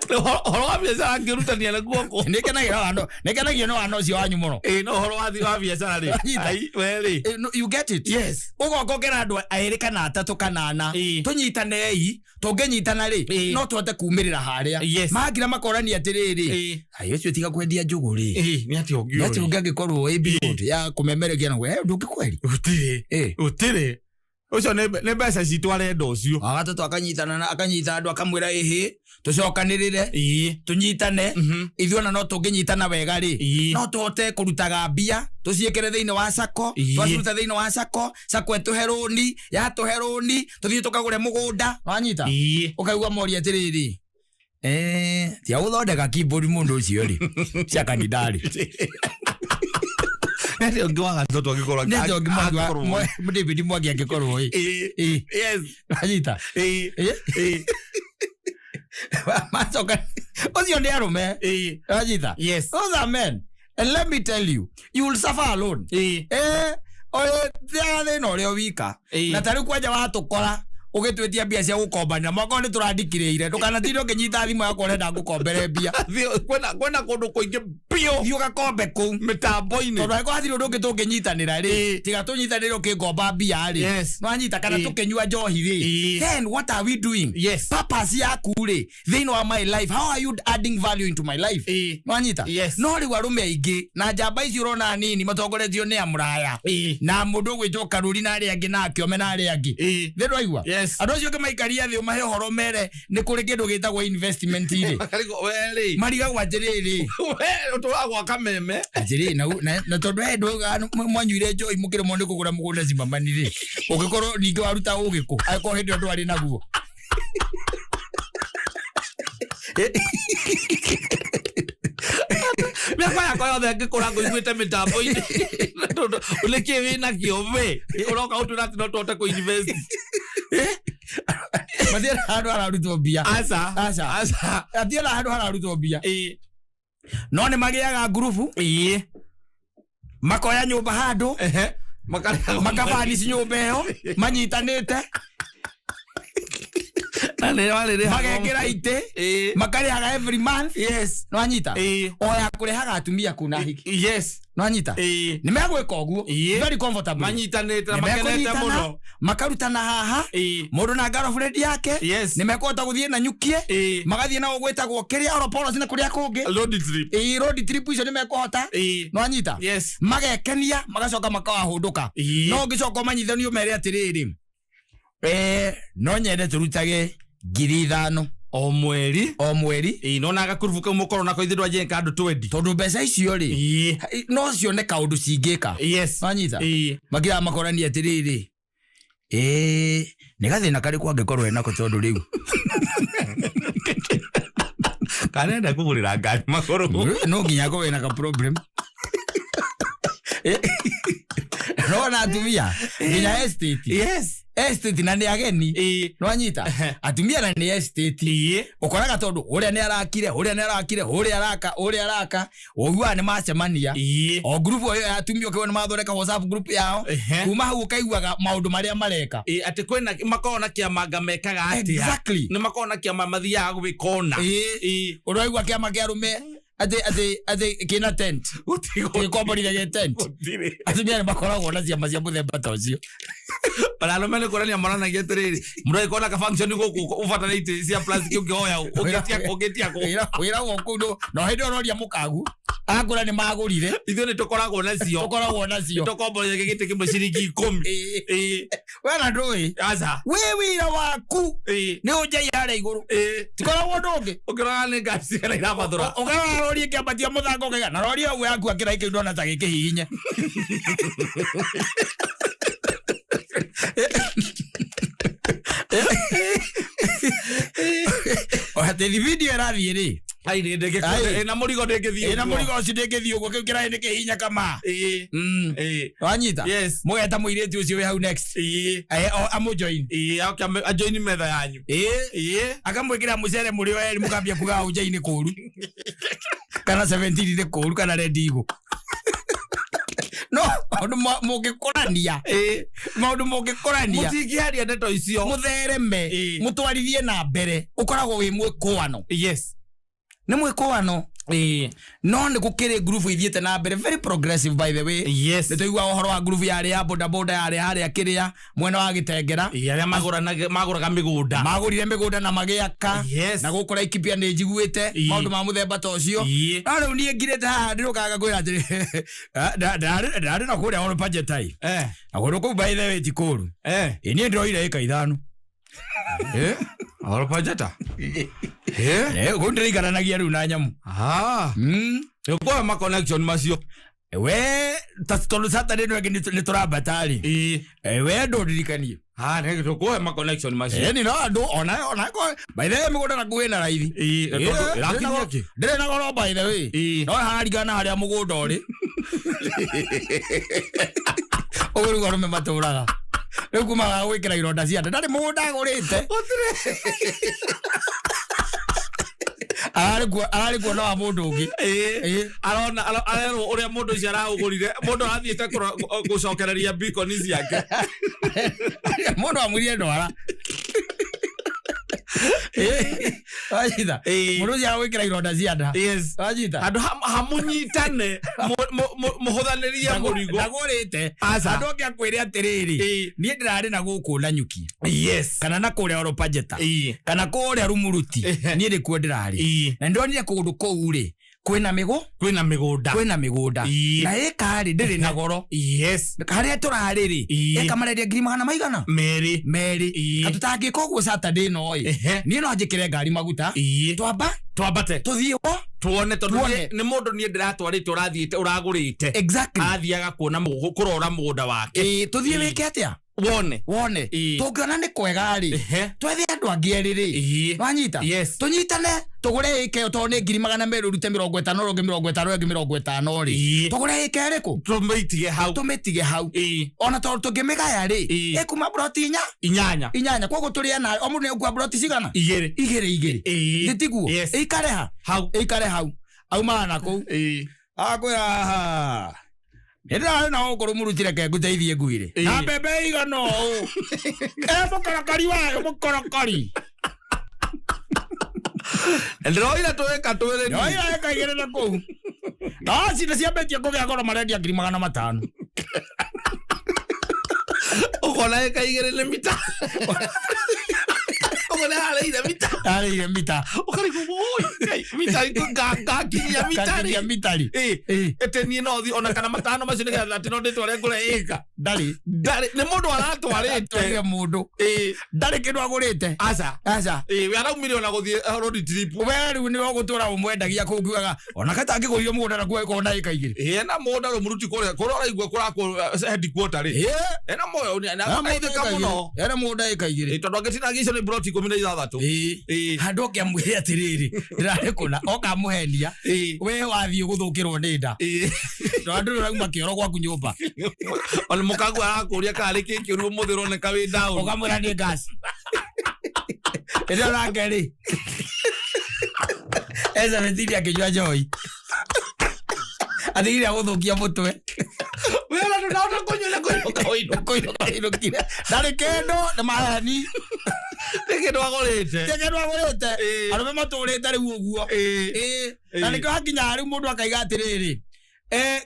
B: Ũhoro wa biacara ngĩrutania na guoko.
A: Nĩ kenagĩra wana, nĩ kenagio nĩ wana ũcio wanyu mũno.
B: Ĩĩ, no ũhoro wa biacara rĩ,
A: Wanyita?
B: ai, we rĩ.
A: No, you get it?
B: Yes.
A: Ũgoka ũkera andũ erĩ kana atatũ kana ana, tũnyitanei, tũngĩnyitana rĩ, no tũhote kumĩrĩra harĩa. Mangira makorania atĩrĩrĩ, ai, ũcio tiga kwendia njũgũ rĩ,
B: Ĩĩ, nĩ atĩa ũngĩ
A: nĩ atĩ
B: ũyũ?
A: ũngĩ angĩkorwo ĩ beyond ya kũmemerekia na ndũngĩkweri.
B: Gũtirĩ. Gũtirĩ, ũcio nĩ mbeca citũ arenda ũcio.
A: Wagatatũ akanyitana akanyita andũ, akamwĩra, ĩhĩ, tũcokanĩrĩre, tũnyitane ithuĩ, ona no tũngĩnyitana wega rĩ, no tũhote kũrutaga mbia tũciĩkĩre thĩinĩ wa sako. Twaciruta thĩinĩ wa sako, sako ĩtũhe rũni, yatũhe rũni tũthiĩ tũkagũre mũgũnda. Wanyita? Ũkaigua moria atĩrĩrĩ, tia gũthondeka keyboard mũndũ ũcio rĩ, cia kanitha rĩ.
B: Nĩ atĩa ũngĩ wa gatatũ angĩkorwo
A: Nĩ atĩa ũngĩ
B: angĩkorwo-
A: David Mwangi angĩkorwo ĩ? Wanyita? Macoka ũcio nĩ arũme. Wanyita?
B: Yes.
A: Those are men, and let me tell you, you will suffer alone. Oyo thĩna ũrĩa wika
B: Ĩĩ.
A: na tarĩu kwanja watũkora ũgĩtwĩtia mbia cia gũkombanĩra mwaka ũyũ nĩ tũrandikĩrĩire ndũkanatinde ũkĩnyita thimũ yakwa ũrenda ngũkombere mbia
B: Thiĩ- kwĩna kũndũ kũingĩ biũ
A: thiĩ ũgakombe kũu
B: mĩtambo-inĩ
A: tondũ angĩkorwo hatirĩ ũndũ ũngĩ tũngĩnyitanĩra rĩ
B: Ĩĩ.
A: tiga tũnyitanĩre ũkĩngomba mbia rĩ
B: Yes.
A: nwanyita kana
B: Ĩĩ.
A: tũkĩnyua njohi rĩ
B: Ĩĩ.
A: then what are we doing
B: Yes.
A: purpose yaku rĩ thĩinĩ wa my life how are you adding value into my life
B: Ĩĩ.
A: nwanyita
B: Yes.
A: no rĩu arũme aingĩ na njamba ici ũrona nini matongoretio nĩ amũraya
B: Ĩĩ.
A: na mũndũ ũgwĩtwo karuri na arĩa angĩ na akĩome na arĩa angĩ
B: Ĩĩ.
A: thĩ ndwaigua
B: Yes.
A: andũ acio ũngĩmaikaria thĩ ũmahe ũhoro mere nĩ kũrĩ kĩndũ gĩtagwo investment rĩ
B: Makarigwo, we rĩ
A: marigagwo atĩrĩrĩ
B: we ũtũraga gwa kameme
A: atĩrĩ na tondũ he ndå mwanyuire njoi mũkĩremwo nĩ kũgũra mũgũnda cimamani rĩ ũngĩkorwo ningĩ waruta ũgĩ kũ angĩkorwo hĩndĩ ĩyo ndwarĩ naguo
B: mĩaka yakwa yothe ngĩkũra ngũiguĩte mĩtambo-inĩ Tondũ nĩkĩ wĩnakĩo we ũroka ũtwĩra atĩ no tũhote kũ-invest
A: mathiĩ handũ hararutwo mbia
B: aca
A: Aca.
B: aca
A: athiĩ na handũ hararutwo mbia
B: ĩĩ
A: no nĩ magĩaga ngurubu
B: ĩĩ
A: makoya nyũmba handũ
B: ehe makarĩhaga
A: makabanici nyũmba ĩyo manyitanĩte
B: na nĩ warĩrĩhaga
A: magekĩra itĩ
B: ĩĩ
A: makarĩhaga every month
B: yes
A: nwanyita
B: ĩĩ
A: o ya kũrehaga atumia kuna hiki
B: yes
A: nwanyita
B: ĩĩ
A: nĩ megwĩka ũguo
B: Ĩĩ.
A: very comfortable
B: manyitanĩte na
A: Nĩ
B: makenete
A: mekũnyitana,
B: mũno
A: makarutana haha
B: ĩĩ
A: mũndũ na girlfriend yake
B: yes
A: nĩ mekũhota gũthiĩ na nyukie
B: ĩĩ
A: magathiĩ nao gwĩtagwo kĩrĩa Oropoulos na kũrĩa kũngĩ
B: road trip
A: ĩĩ road trip icio nĩ mekũhota
B: ĩĩ
A: nwanyita
B: yes
A: magekenia magacoka makawahũndũka
B: ĩĩ
A: no ũngĩcoka ũmanyithanio mere atĩrĩrĩ eh, no nyende tũrutage 5,000
B: o mweri
A: o mweri
B: ĩĩ nona gakurubu kau mũkorwo nako ithuĩ ndwanjie andũ twendi
A: tondũ mbeca icio rĩ
B: ĩĩ
A: no cione kaũndũ cingĩka
B: yes
A: nwanyita
B: ĩĩ
A: makiraga makorania atĩrĩrĩ ĩĩ nĩ gathĩna karĩkũ angĩkorwo enako tondũ rĩu
B: kanenda kũgũrĩra ngari magũrũ
A: no nginya akorwo ena ka problem nona atumia nginya estate
B: yes
A: estate na nĩ ageni
B: ĩĩ
A: nwanyita atumia na nĩ estate
B: ĩĩ
A: ũkoraga tondũ ũrĩa nĩ arakire ũrĩa nĩ arakire ũrĩa araka ũrĩa araka ũiguaga nĩ macemania
B: ĩĩ
A: o ngurubu ĩyo ya atumia ũkĩona nĩ mathondeka whatsapp group yao
B: Ehe.
A: kuma hau ũkaiguaga maũndũ marĩa mareka
B: Ĩĩ, atĩ kwĩna makoragwo na kĩama anga mekaga atĩa
A: exactly
B: nĩ makoragwo na kĩama mathiaga gwĩka ũna
A: ĩĩ
B: ĩĩ
A: ũraigua kĩama kĩa arũme atĩ atĩ atĩ kĩna tent gĩkomborire gĩ tent
B: gũtirĩ
A: atumia nĩ makoragwo na ciama cia mũthemba ta ũcio
B: ona arũme nĩ kuonania monanagia atĩrĩrĩ mũndũ angĩkorwo na ka-function gũkũ ũbataire itĩ cia plastic ũngĩhoya ũngĩtia ũngĩtia kũ
A: wĩragwo kũu no hĩndĩ ĩyo ũroria mũkagu akũra nĩ magũrire
B: ithuĩ nĩ tũkoragwo nacio
A: tũkoragwo nacio
B: tũkomborire gĩtĩ kĩmwe ciringi ikũmi
A: Ĩĩ.
B: ĩĩ
A: we na ndũĩ
B: aca
A: wĩ wĩra waku
B: ĩĩ
A: nĩ ũnjai harĩa igũrũ
B: ĩĩ
A: tikoragwo ũndũ ũngĩ
B: ũkĩrora nĩ ngari cigana irabathũra
A: ũkarora rori ĩkĩambatia mũthanga ũkaiga na rori ĩyo yaku akĩra kĩu ndona ta gĩkĩhihinye atĩ video ĩrathiĩ rĩ
B: ai
A: Ai.
B: ndĩngĩ na mũrigo ndĩngĩthiĩ
A: ĩna mũrigo ũcio ndĩngĩthiĩ ũguo kĩu kĩraĩ nĩ kĩhinya kama
B: ĩĩ
A: Mm.
B: ĩĩ
A: wanyita
B: yes
A: mũgeta mũirĩtu ũcio wĩ hau next
B: ĩĩ
A: Eh, amũjoin
B: ĩĩ oke ajoini metha yanyu
A: ĩĩ
B: ĩĩ
A: akamwĩkĩra mũcere mũrĩ o erĩ mũkambia kuga ũnjai nĩ kũru kana 17 nĩ kũru kana rendi igũ no maũndũ mũngĩkũrania
B: ĩĩ
A: maũndũ mũngĩkũrania
B: mũtingĩaria ndeto icio
A: mũthereme
B: Ĩĩ.
A: mũtwarithie na mbere ũkoragwo wĩ mwĩkũano
B: yes
A: nĩ mwĩkũano
B: ĩĩ
A: no nĩ gũkĩrĩ ngurubu ithiĩte na mbere very progressive by the way
B: yes
A: nĩ tũiguaga ũhoro wa ngurubu yarĩ ya bodaboda yarĩ harĩa kĩrĩa mwena wa gĩtengera
B: Ĩĩ, arĩa magũraga mĩgũnda
A: magũrire mĩgũnda na magĩaka
B: Yes.
A: na gũkũ Laikipia nĩ njiguĩte
B: Ĩĩ.
A: maũndũ ma mũthemba ta ũcio
B: Ĩĩ.
A: no rĩu niĩ ngirĩte haha ndĩrũkaga kwĩra atĩrĩ ndarĩ na kũrĩa Ol Pajeta-ĩ
B: eh
A: na kũndũ kũu by the way ti kũũru
B: eh
A: Ĩ, niĩ ndĩroire ĩka 5
B: eh Ol Pajeta eh
A: Eh, kũu ndĩraikaranagia rĩu na nyamũ
B: ah
A: Mm.
B: ũkoya ma connection macio
A: we ta tondũ Saturday ĩno ĩngĩ nĩ tũrambata-rĩ
B: ĩĩ
A: Eh, we ndũndirikanie
B: ah nĩ tũkoya ma connection macio
A: ĩni no andũ ona ona by the way mĩgũnda nakuo ĩna raithi
B: ĩĩ tondũ ĩrakinyia kĩ
A: ndĩrĩ na goro by the way
B: Ĩĩ.
A: no hararigana na harĩa mũgũnda ũrĩ ũguo nĩguo arũme matũraga rĩu kumaga gwĩkĩra ironda cia nda ndarĩ mũgũnda agũrĩte Ararĩ kuona wa mũndũ ũngĩ.
B: Ĩĩ. Arona arerwo ũrĩa mũndũ ũcio araũgũrire, mũndũ arathiĩte gũcokereria bikoni ciake.
A: Mũndũ amwĩrire ndwara. Wanyita? Mũndũ ũcio aragwĩkĩra ironda cia nda.
B: Yes.
A: Wanyita?
B: Handũ hamũnyitane, mũhũthanĩrie mũrigo.
A: Ndagũrĩte.
B: Aca.
A: Andũ angĩ akwĩre atĩrĩrĩ, niĩ ndĩrarĩ na gũkũ Nanyuki kana na kũrĩa Oropajeta kana kũrĩa Rumuruti, niĩ nĩkuo ndĩrarĩ. Na nĩndonire kũndũ kũu rĩ kwĩna mĩgũ
B: Kwĩna mĩgũnda.
A: Kwĩna mĩgũnda. Na ĩka rĩ ndĩrĩ na goro. Harĩa tũrarĩ rĩ, ĩka marendia ngiri magana maigana
B: 2.
A: 2. Katũtangĩka ũguo Saturday ĩno ĩ, niĩ no njĩkĩre ngari maguta, twamba
B: Twambate
A: tũthiĩ ho
B: tuone, tondũ
A: Tuone.
B: nĩ mũndũ niĩ ndĩratwarĩte ũrathiĩte ũragũrĩte, athiaga kuona kũrora mũgũnda wake.
A: Tũthiĩ wĩke atĩa?
B: Wone.
A: Wone. Tũngĩona nĩ kwega rĩ, twethe andũ angĩ erĩ rĩ. Wanyita?
B: Yes.
A: Tũnyitane tũgũre ĩka ĩyo, tondũ nĩ ngiri 200, ũrute 50, ũngĩ 50, ũngĩ 50 rĩ, tũgũre ĩka ĩrĩkũ?
B: Tũmĩitige hau.
A: Tũmĩtige hau. Ona tondũ tũngĩmĩgaya rĩ, ĩkuma mburoti inya.
B: 8.
A: 8, koguo tũrĩ ana, o mũndũ nĩegũkua mburoti cigana?
B: 2.
A: Igĩrĩ igĩrĩ. Nĩ tiguo?
B: Yes.
A: Ĩikare ha?
B: Hau.
A: Ĩikare hau. Aumaga na kũu akwĩra haha nĩ ndĩrarĩ na gũkũ rũmurutire ke ngũteithie nguire na mbembe igana ũũ e mũkorokori wayo mũkorokori.
B: Ndĩroire twĩka twĩrĩ.
A: Ndoira ĩka igĩrĩ na kũu no cinĩ ciambĩtie kũgĩa goro, marendia ngiri 500.
B: Ũkona ĩka igĩrĩ nĩ mita, ũkona harĩire mita.
A: Arĩire mita.
B: Ũkarigwo, "Oi, Ngai, mita ngakinyia mita
A: Ngakinyia
B: rĩ?"
A: mitari.
B: Ĩtĩ niĩ no thiĩ ona kana matano macio nĩgetha atĩ no ndĩtware ngũre ĩka.
A: Ndarĩ.
B: Ndarĩ nĩ mũndũ aratwarĩte.
A: Twarire mũndũ ndarĩ kĩndũ agũrĩte.
B: Aca.
A: Aca.
B: We araumire ona gũthiĩ road trip.
A: We rĩu nĩwe ũgũtũra ũmwendagia kũu ngiugaga ona katangĩgũrire mũgũnda nakuo ĩkorwo na ĩka igĩrĩ.
B: Ena mũgũnda rũmuruti kũrĩa kũrĩa ũraigua kũrakwo headquarter rĩ, ena moyo nĩakaithĩka mũno.
A: Ena mũgũnda ĩka igĩrĩ.
B: Tondũ angĩtinagia icio nĩ broti 16.
A: Handũ oke amwĩre atĩrĩrĩ, ndĩrarĩ kũna oka amũhenia, we wathiĩ gũthũkĩrwo nĩ nda tondũ andũ ũrauma kĩoro gwaku nyũmba.
B: Ona mũkagu arakũria karĩ kĩ kĩũru ũmũthĩ ũroneka wĩ down.
A: Ũkamwĩra nĩ gas ĩrĩa nake rĩ ecabetini akĩnyua njoi atigire agũthũkia mũtwe.
B: We ona ndũnahota kũnyua na kũinũka ũinũka.
A: Kũinũka ainũkire ndarĩ kĩndũ, nĩ maheni.
B: Nĩ kĩndũ agũrĩte.
A: Ti kĩndũ agũrĩte. Arũme matũrĩte rĩu ũguo. Na nĩkĩo hakinyaga rĩu mũndũ akaiga atĩrĩrĩ,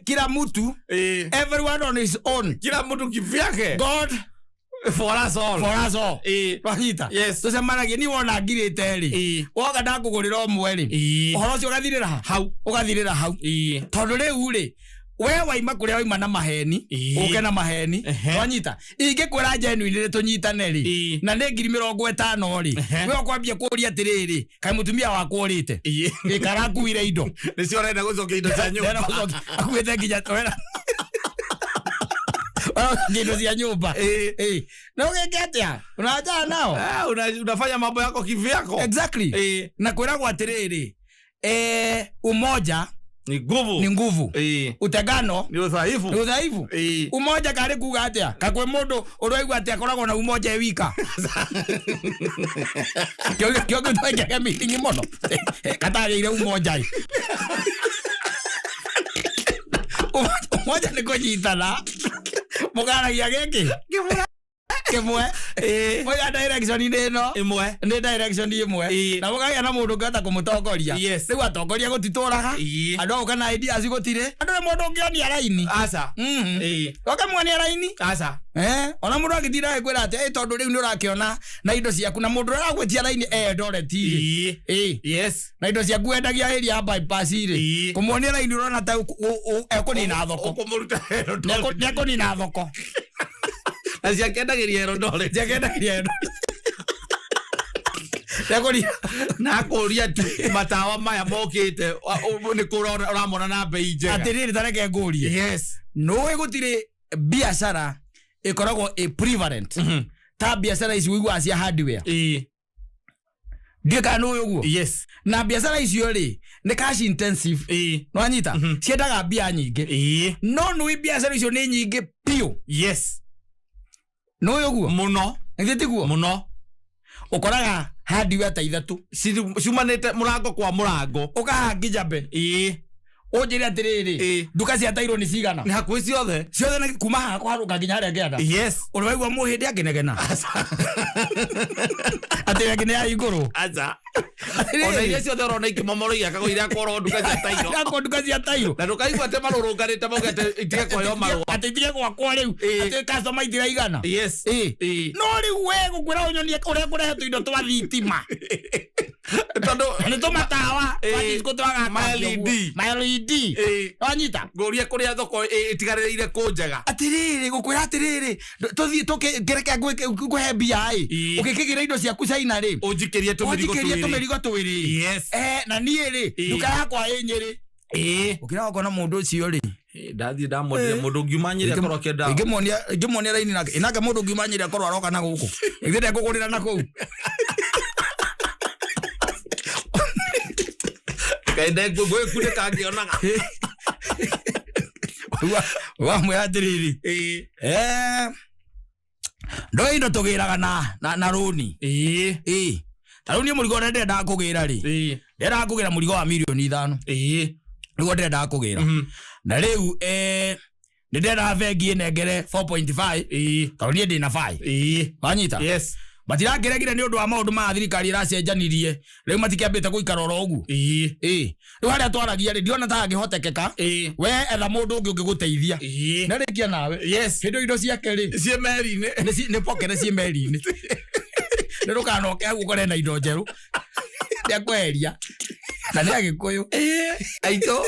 A: kila mtu, everyone on his own.
B: Kila mtu kivyake.
A: God
B: For us all.
A: For us all. Wanyita?
B: Yes.
A: Tũcemanagie ni wona ngirĩte rĩ, woka ndakũgũrĩra ũmwe rĩ, ũhoro ũcio ũgathirĩra ha?
B: Hau.
A: Ũgathirĩra hau. Tondũ rĩu rĩ, we waima kũrĩa waima na maheni, ũke na maheni. Wanyita? Ingĩkwĩra genuine rĩ, tũnyitane rĩ, na nĩ ngiri 50 rĩ, we ũkwambia kũria atĩrĩrĩ, kaĩ mũtumia wakwa ũrĩte ĩkarakuire indo?
B: Nĩcio ũrenda gũcokia indo cia
A: Ndĩrenda
B: nyũmba.
A: gũcokia, akuĩte nginya ũracokia indo cia nyũmba. Na ũgĩke atĩa? Unaachana nao.
B: Ah, unafanya mambo yako kivyako.
A: Exactly. Na kwĩragwo atĩrĩrĩ, umoja
B: Ni nguvu.
A: Ni nguvu. Utengano
B: Ni udhaifu.
A: Ni udhaifu. Umoja karĩ kuga atĩa? Kakwĩ mũndũ ũraigua atĩ akoragwo na umoja e wika kĩo kĩu meeting mũno katagĩire umoja ĩ. Umoja nĩ kũnyitana mũkaragia gĩkĩ kĩmwe, moya direction-inĩ ĩno.
B: Ĩmwe.
A: Nĩ direction ĩmwe. Na mũkagĩa na mũndũ ũngĩhota kũmũtongoria. Rĩu atongoria gũtitũraga andũ agũka na ideas gũtirĩ andũ nĩ mũndũ ũngĩonia raini.
B: Aca.
A: Ũkamwonia raini.
B: Aca.
A: Ona mũndũ agĩtinda agĩkwĩra atĩ, tondũ rĩu nĩ ũrakĩona na indo ciaku na mũndũ ũrĩa aragwĩtia raini Eldoret rĩ. Na indo ciaku wendagia area ya bypass rĩ, kũmuonia raini ũrona ta ekũnina thoko.
B: Ũkũmũruta Eldoret.
A: Nĩekũnina thoko.
B: Na ciakendagĩria Eldoret.
A: Ciakendagĩria Eldoret. Nĩekũnina.
B: Na akũria tu matawa maya mokĩte nĩ kũ ũramona na bei njega?
A: Atĩrĩrĩ, ta reke ngũrie. Nũĩ gũtirĩ biacara ĩkoragwo ĩ prevalent ta biacara ici ũiguaga cia hardware? Ndiũĩ kana nĩũĩ ũguo. Na biacara icio rĩ, nĩ cash intensive. Nĩwanyita? Ciendaga mbia nyingĩ. No nĩũĩ biacara icio nĩ nyingĩ biũ? Nĩũĩ ũguo?
B: Mũno.
A: Githĩ tiguo?
B: Mũno.
A: Ũkoraga Hardware ta ithatũ.
B: Ciumanĩte mũrango kwa mũrango.
A: Ũkahaha Ngijabe.
B: Ĩĩ.
A: Ũnjĩre atĩrĩrĩ,
B: Ĩĩ.
A: nduka cia tairũ nĩ cigana?
B: Nĩ hakuhĩ ciothe.
A: Ciothe nĩ kuma haha kũharũka nginya harĩa ngĩanda.
B: Yes.
A: Ũrĩ waigua mũhĩndĩ akĩnegena? Atĩ rĩngĩ nĩ yahingũrwo.
B: Aca. Ona iria ciothe ũrona ikĩmomorwo igakagwo irakorwo nduka cia tairo.
A: Irakwo nduka cia tairũ.
B: Na ndũkaigua atĩ marũrũnganĩte mauge atĩ itige kũheo marũa.
A: Atĩ itige gwakwo rĩu.
B: Ĩĩ.
A: Atĩ customer itiraigana.
B: Yes.
A: Ĩĩ.
B: Ĩĩ.
A: No rĩu we gũkwĩra ũnyonie ũrĩa ngũrehe tũindo twa thitima.
B: Tondũ
A: Nĩ tũmatawa.
B: Ĩĩ.
A: Twa disco twagakatio
B: Ma
A: ũguo.
B: LED.
A: Ma LED.
B: Ĩĩ.
A: Wanyita?
B: Ngũrie kũrĩa thoko ĩtigarĩrĩire kũ njega.
A: Atiriri gukwira atiriri tuthie tukireke ngũhe mbia ĩ
B: Ĩĩ.
A: ũgĩkĩgĩra indo ciaku China rĩ
B: Ũnjikĩrie tũmĩrigo
A: ũnjikĩrie
B: twĩrĩ.
A: tũmĩrigo twĩrĩ.
B: Yes.
A: Na niĩ rĩ
B: Ĩĩ.
A: nduka yakwa ĩ Nyĩrĩ.
B: Ĩĩ.
A: Ũkĩra ũkona mũndũ ũcio rĩ
B: Ndathiĩ ndamwendire mũndũ ũngiuma Nyĩrĩ akorwo akĩenda.
A: Ingĩmuonia raini nake nake mũndũ ũngiuma Nyĩrĩ akorwo aroka na gũkũ ithuĩ ndekũgũrĩra na kũu.
B: Kaĩ ngwĩkunĩka ngĩonaga.
A: Wamwĩra atĩrĩrĩ,
B: Ĩĩ.
A: Ndoĩ indo tũgĩraga na rũni.
B: Ĩĩ.
A: Ĩĩ. Ta rĩu niĩ mũrigo ũrĩa ndĩrendaga kũgĩra rĩ,
B: Ĩĩ.
A: ndĩrendaga kũgĩra mũrigo wa mirioni 5.
B: Ĩĩ.
A: Nĩguo ndĩrendaga kũgĩra. Na rĩu nĩ ndĩrendaga bengi ĩnengere 4.5
B: Ĩĩ.
A: tondũ niĩ ndĩna 5.
B: Ĩĩ.
A: Wanyita?
B: Yes.
A: Matirakĩregire nĩ ũndũ wa maũndũ maya thirikari ĩracenjanirie rĩu matikĩambĩte gũikara oro ũguo.
B: Ĩĩ.
A: Ĩĩ. Rĩu harĩa twaragia rĩ ndiona ta hangĩhotekeka.
B: Ĩĩ.
A: We etha mũndũ ũngĩ ũngĩgũteithia.
B: Ĩĩ.
A: Na rĩkia nawe.
B: Yes.
A: Hĩndĩ indo ciake rĩ
B: Ciĩ meri-inĩ.
A: nĩ pokere ciĩ meri-inĩ. Nĩ ndũkanoke hau ũkore na indo njerũ. Nĩakweheria. Na nĩ Agĩkũyũ.
B: Ĩĩ. Aitũ.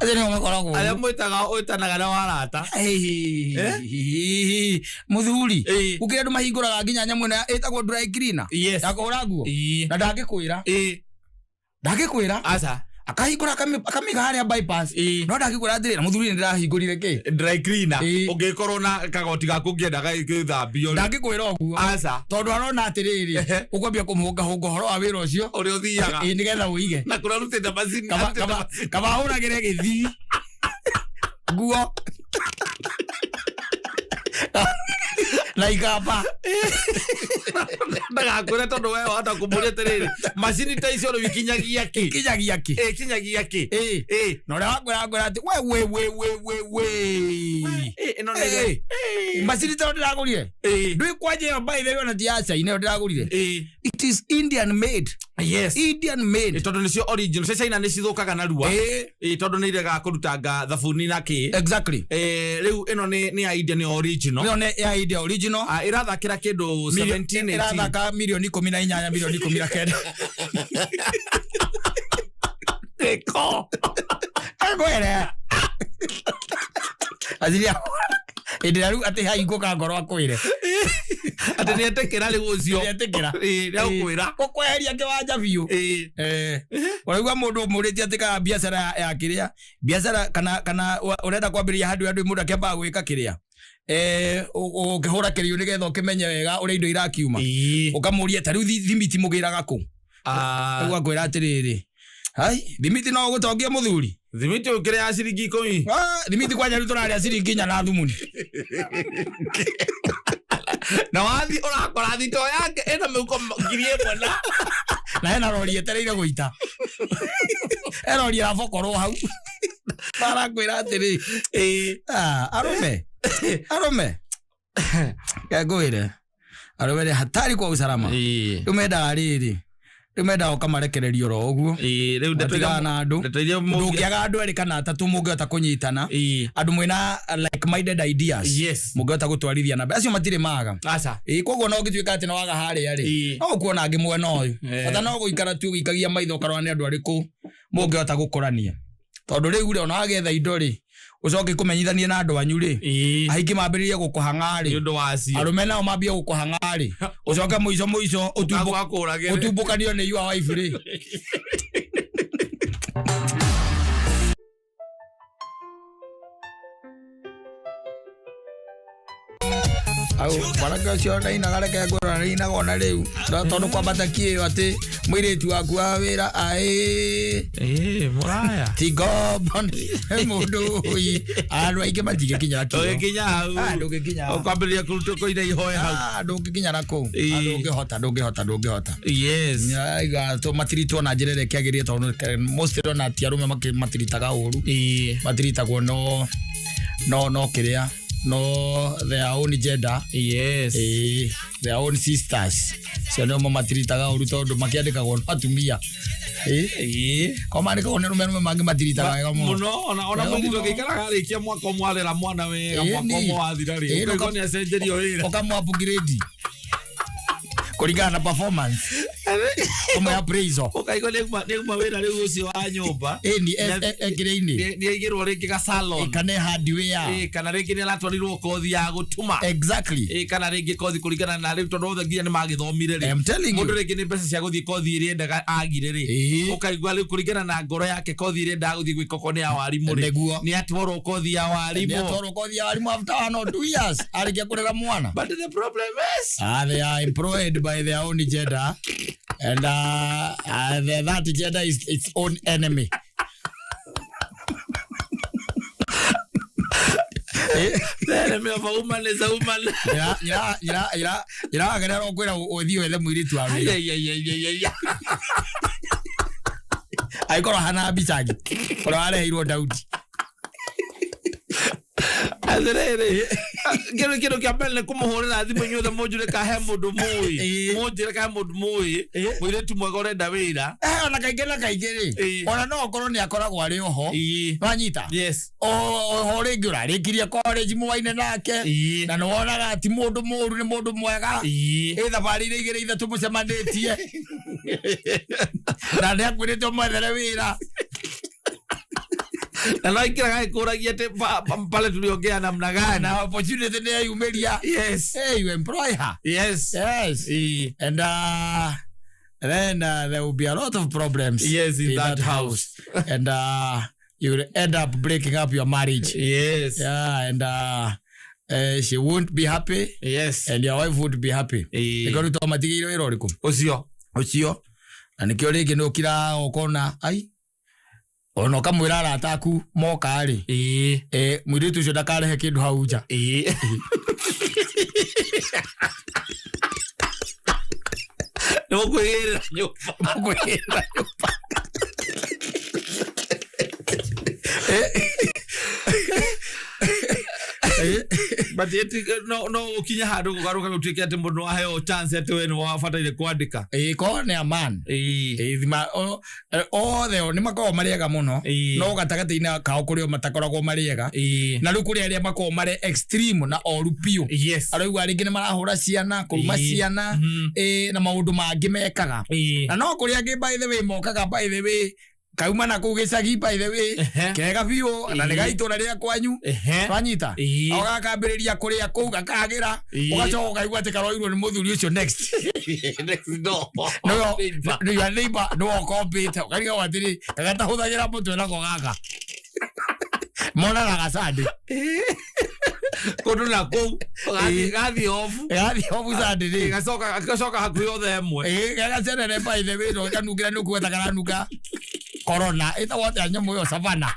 A: Acio nĩo makoragwo
B: Arĩa
A: ũguo.
B: mwĩtaga wĩtanaga na warata.
A: Ĩĩ. Mũthuri.
B: Ĩĩ.
A: Gũkĩrĩ andũ mahingũraga nginya nyamũ ĩno ĩtagwo dry cleaner.
B: Yes.
A: Ya kũhũra nguo.
B: Ĩĩ.
A: Na ndangĩkwĩra.
B: Ĩĩ.
A: Ndangĩkwĩra.
B: Aca.
A: Akahingũra akamĩiga harĩa bypass.
B: Ĩĩ.
A: No ndangĩkwĩra atĩrĩrĩ na mũthuri nĩ ndĩrahingũrire kĩ.
B: Dry cleaner.
A: Ĩĩ.
B: Ũngĩkorwo na kagoti gaku ũngĩenda gĩthambio.
A: Ndangĩkwĩra ũguo.
B: Aca.
A: Tondũ arona atĩrĩrĩ ũkwambia kũmũhũngahũnga ũhoro wa wĩra ũcio.
B: Ũrĩa ũthiaga.
A: Ĩĩ nĩgetha ũige.
B: Na kũrĩa ũrutĩte macini.
A: Kaba ahũragĩre gĩthii nguo na ikamba.
B: Ndagakwĩre tondũ we wahota kũmũria atĩrĩrĩ macini ta icio rĩu ikinyagia kĩ?
A: Kinyagia kĩ?
B: Ĩĩ kinyagia kĩ?
A: Ĩĩ.
B: Ĩĩ.
A: Na ũrĩa wakwĩra akwĩra atĩ we we we we we we.
B: Ĩĩ ĩno nĩ
A: Ĩĩ. Macini ta ĩyo ndĩragũrire.
B: Ĩĩ.
A: Ndũĩ kwanja ĩyo by the way ona ti ya China ĩyo ndĩragũrire.
B: Ĩĩ.
A: It is Indian made.
B: Yes.
A: Indian made.
B: Ĩĩ tondũ nĩcio original cia China nĩ cithũkaga narua.
A: Ĩĩ.
B: Ĩĩ tondũ nĩ iregaga kũrutanga thabuni na kĩ.
A: Exactly.
B: Ĩĩ rĩu ĩno nĩ ya India nĩ original.
A: Ĩyo nĩ ya India original.
B: Ah, ĩrathakĩra kĩndũ 17 18.
A: Ĩrathaka mirioni 18 mirioni 19.
B: Ĩko.
A: Akwĩre. Aciria hĩndĩ ĩrĩa rĩu atĩ hahingũka ngoro akwĩre.
B: Atĩ nĩ etĩkĩra rĩu ũcio.
A: Nĩetĩkĩra.
B: Ĩĩ nĩ agũkwĩra.
A: Gũkweheria kĩwanja biũ.
B: Ĩĩ.
A: Ũraigua mũndũ ũmũrĩtie atĩ kana biacara ya kĩrĩa biacara kana ũrenda kwambĩrĩria handũ andũ mũndũ akĩambaga gwĩka kĩrĩa ũkĩhũra kĩrĩu nĩgetha ũkĩmenye wega ũrĩa indo irakiuma.
B: Ĩĩ.
A: Ũkamũria ta rĩu thimiti mũgĩraga kũ?
B: Ah,
A: Ũguo akwĩra atĩrĩrĩ hai thimiti no ũgũtongie mũthuri.
B: Thimiti ũkĩrĩa ya ciringi 10.
A: Ah, thimiti kwanja rĩu tũrarĩa ciringi 4 na thumuni.
B: Na wathi ũrakora thito yake ĩna mĩhuko 1000 na
A: Na hena rori ĩtereire gũita. He rori ĩrabokorwo hau. Marakwĩra atĩrĩ
B: Ĩĩ.
A: Ah, arũme arũme ngwĩre arũme nĩ hatari kwa usalama.
B: Ĩĩ.
A: Rĩu mendaga rĩrĩ rĩu mendaga ũkamarekereria oro ũguo.
B: Ĩĩ rĩu
A: Matigana na andũ.
B: ndeto iria mũngĩ-
A: Ndũngĩaga andũ erĩ kana atatũ mũngĩhota kũnyitana.
B: Ĩĩ.
A: Andũ mwĩna like minded ideas.
B: Yes.
A: Mũngĩhota gũtwarithia na mbere. Acio matirĩ maga.
B: Aca.
A: Ĩĩ koguo no ũngĩtuĩka atĩ nĩ waga harĩa rĩ
B: Ĩĩ.
A: no ũkuona angĩ mwena ũyũ.
B: Eh.
A: Bata no gũikara tu ũgĩikagia maitho ũkarora nĩ andũ arĩkũ mũngĩhota gũkũrania. Tondũ rĩu rĩ ona wagetha indo rĩ ũcoke kũmenyithanie na andũ anyu rĩ
B: Ĩĩ.
A: aingĩ mambĩrĩrie gũkũhang'a
B: Nĩ
A: rĩ
B: ũndũ wacio.
A: arũme nao mambie gũkũhang'a rĩ ũcoke mũico mũico
B: Ũgakũragĩre.
A: ũtumbũkanio nĩ your wife rĩ. Hau mwanake ũcio ndainaga, reke ngwĩra, ndainaga ona rĩu. No tondũ kwambata kĩĩo atĩ mũirĩtu waku wa wĩra aĩ
B: Ĩĩ, mũraya.
A: Ti ngombo nĩ mũndũ ũi, andũ aingĩ matingĩkinya kĩo.
B: Ndũgĩkinya hau.
A: Ah, ndũngĩkinya.
B: Ũkwambĩrĩria kũrutwo kũina ihoya hau.
A: Ah, ndũngĩkinya na kũu.
B: Ĩĩ.
A: Ah, ndũngĩhota, ndũngĩhota, ndũngĩhota.
B: Yes.
A: Aiga to matiritwo na njĩra ĩrĩa ĩkĩagĩrĩire, tondũ mostly ona ti arũme matiritaga ũru.
B: Ĩĩ.
A: Matiritagwo no kĩrĩa no their own gender.
B: Yes.
A: Ĩĩ, their own sisters, cio nĩo matiritaga ũru, tondũ makĩandĩkagwo no atumia. Ĩĩ.
B: Ĩĩ.
A: Ko mandĩkagwo nĩ arũme, arũme mangĩ matiritaga wega mũno.
B: Mũno ona
A: Wega
B: mũirĩtu
A: mũno.
B: agĩikaraga arĩkia mwaka ũmwe arera mwana wega,
A: Ĩĩ,
B: mwaka
A: ni.
B: ũmwe wathira rĩ,
A: Ĩĩ,
B: ũkaigua
A: nũka-
B: nĩ acenjerio wĩra.
A: Ũkamũ upgrade kũringana na performance, ũmwe appraisal.
B: Ũkaigua nĩ kuma wĩra rĩu ũcio wa nyũmba.
A: Ĩni ekĩrĩ-inĩ.
B: Nĩ aigĩrwo rĩngĩ ga salon.
A: Kana hardware.
B: Ĩĩ, kana rĩngĩ nĩ aratwarirwo kothi ya gũtuma.
A: Exactly.
B: Ĩĩ, kana rĩngĩ kothi kũringana na rĩu, tondũ othe nginya nĩ magĩthomire rĩ,
A: I'm telling
B: mũndũ
A: you.
B: rĩngĩ nĩ mbeca cia gũthiĩ kothi ĩrĩa endaga agire rĩ, ũkaigua rĩu kũringana na ngoro yake kothi ĩrĩa endaga gũthiĩ gwĩka okorwo nĩ ya warimũ rĩ,
A: Nĩguo.
B: nĩ atwarwo kothi ya warimũ.
A: Nĩatwarwo kothi ya warimũ after 1 or 2 years arĩkia kũrera mwana.
B: But the problem is
A: Ah, they are employed by their own gender, and that gender is its own enemy.
B: The enemy of a woman is a woman.
A: Iragerera ũkwĩra ũthiĩ wethe mũirĩtu wa wĩra.
B: Ai, ai, ai, ai, ai, ai.
A: Angĩkorwo hana Abishagi ũrĩa wareheirwo Daudi.
B: Atĩrĩrĩ, kĩndũ kĩa mbere nĩ kũmũhũrĩra thimũ inyuothe, mũnjũre ka he mũndũ mũĩ,
A: Ĩĩ.
B: mũnjĩre ka he mũndũ mũĩ mũirĩtu mwega ũrenda wĩra.
A: Eh, ona kaingĩ na kaingĩ rĩ,
B: Ĩĩ.
A: ona no ũkorwo nĩ akoragwo arĩ oho.
B: Ĩĩ.
A: Wanyita?
B: Yes.
A: Oho rĩngĩ ũrarĩkirie college mwaine nake,
B: Ĩĩ.
A: na nĩ wonaga ti mũndũ mũũru, nĩ mũndũ mwega.
B: Ĩĩ.
A: Ĩ thabarĩ iria igĩrĩ ithatũ mũcemanĩtie, na nĩ akwĩrĩte ũmwethere wĩra.
B: Na no ikĩraga ĩkũragia atĩ pale tuliongea namna gani.
A: Na opportunity nĩ yayumĩria.
B: Yes.
A: Hey, you employ her.
B: Yes.
A: Yes.
B: Ĩĩ.
A: And then there will be a lot of problems
B: Yes, in that house.
A: And you will end up breaking up your marriage.
B: Yes.
A: Yeah, and she won't be happy,
B: Yes.
A: and your wife won't be happy.
B: Ĩĩ.
A: Nĩkĩo rĩu twamatigĩire wĩra ũrĩkũ?
B: Ũcio.
A: Ũcio. Na nĩkĩo rĩngĩ nĩ ũkiraga ũkona ai ona ũkamwĩra arata aku moka rĩ,
B: Ĩĩ.
A: eh, mũirĩtu ũcio ndakarehe kĩndũ hau nja.
B: Ĩĩ. Nĩ mũkwĩgĩrĩra nyũmba.
A: Mũkwĩgĩrĩra nyũmba.
B: But no ũkinye handũ kũgarũka gũtuĩke atĩ mũndũ waheo chance atĩ we nĩ wabataire kwandĩka.
A: Ĩĩ, korwo nĩ a man.
B: Ĩĩ.
A: Ĩĩ, thima othe o nĩ makoragwo marĩ ega mũno,
B: Ĩĩ.
A: no gatagatĩ-inĩ kao kũrĩ o matakoragwo marĩ ega,
B: Ĩĩ.
A: na rĩu kũrĩ arĩa makoragwo marĩ extreme na oru biũ.
B: Yes.
A: Araigua rĩngĩ nĩ marahũra ciana, kũruma
B: Ĩĩ.
A: ciana, ĩĩ, na maũndũ mangĩ mekaga.
B: Ĩĩ.
A: Na no kũrĩ angĩ, by the way, mokaga, by the way, kauma na kũu gĩcagi, by the way,
B: Ehe.
A: kega biũ, na nĩ
B: Ĩĩ.
A: ga itũra rĩa kwanyu.
B: Ehe.
A: Wanyita?
B: Ĩĩ.
A: Ũgakambĩrĩria kũrĩa kũu gakagĩra,
B: Ĩĩ.
A: ũgacoka ũkaigua atĩ karoirwo nĩ mũthuri ũcio next.
B: Next door.
A: Nĩwe-
B: Neighbor.
A: your neighbor nĩwe ũkombĩte, ũkarigagwo atĩrĩ gagatahũthagĩra mũtwe nako gaka monanaga Sunday.
B: Kũndũ na kũu gathiĩ obu.
A: Gathiĩ obu Sunday rĩ.
B: Gacoka hakuhĩ othe ĩmwe.
A: Ĩĩ, gagacerere, by the way, no kanungĩra nĩ kuga ta karanunga corona, ĩtagwo atĩa nyamũ ĩyo, savana,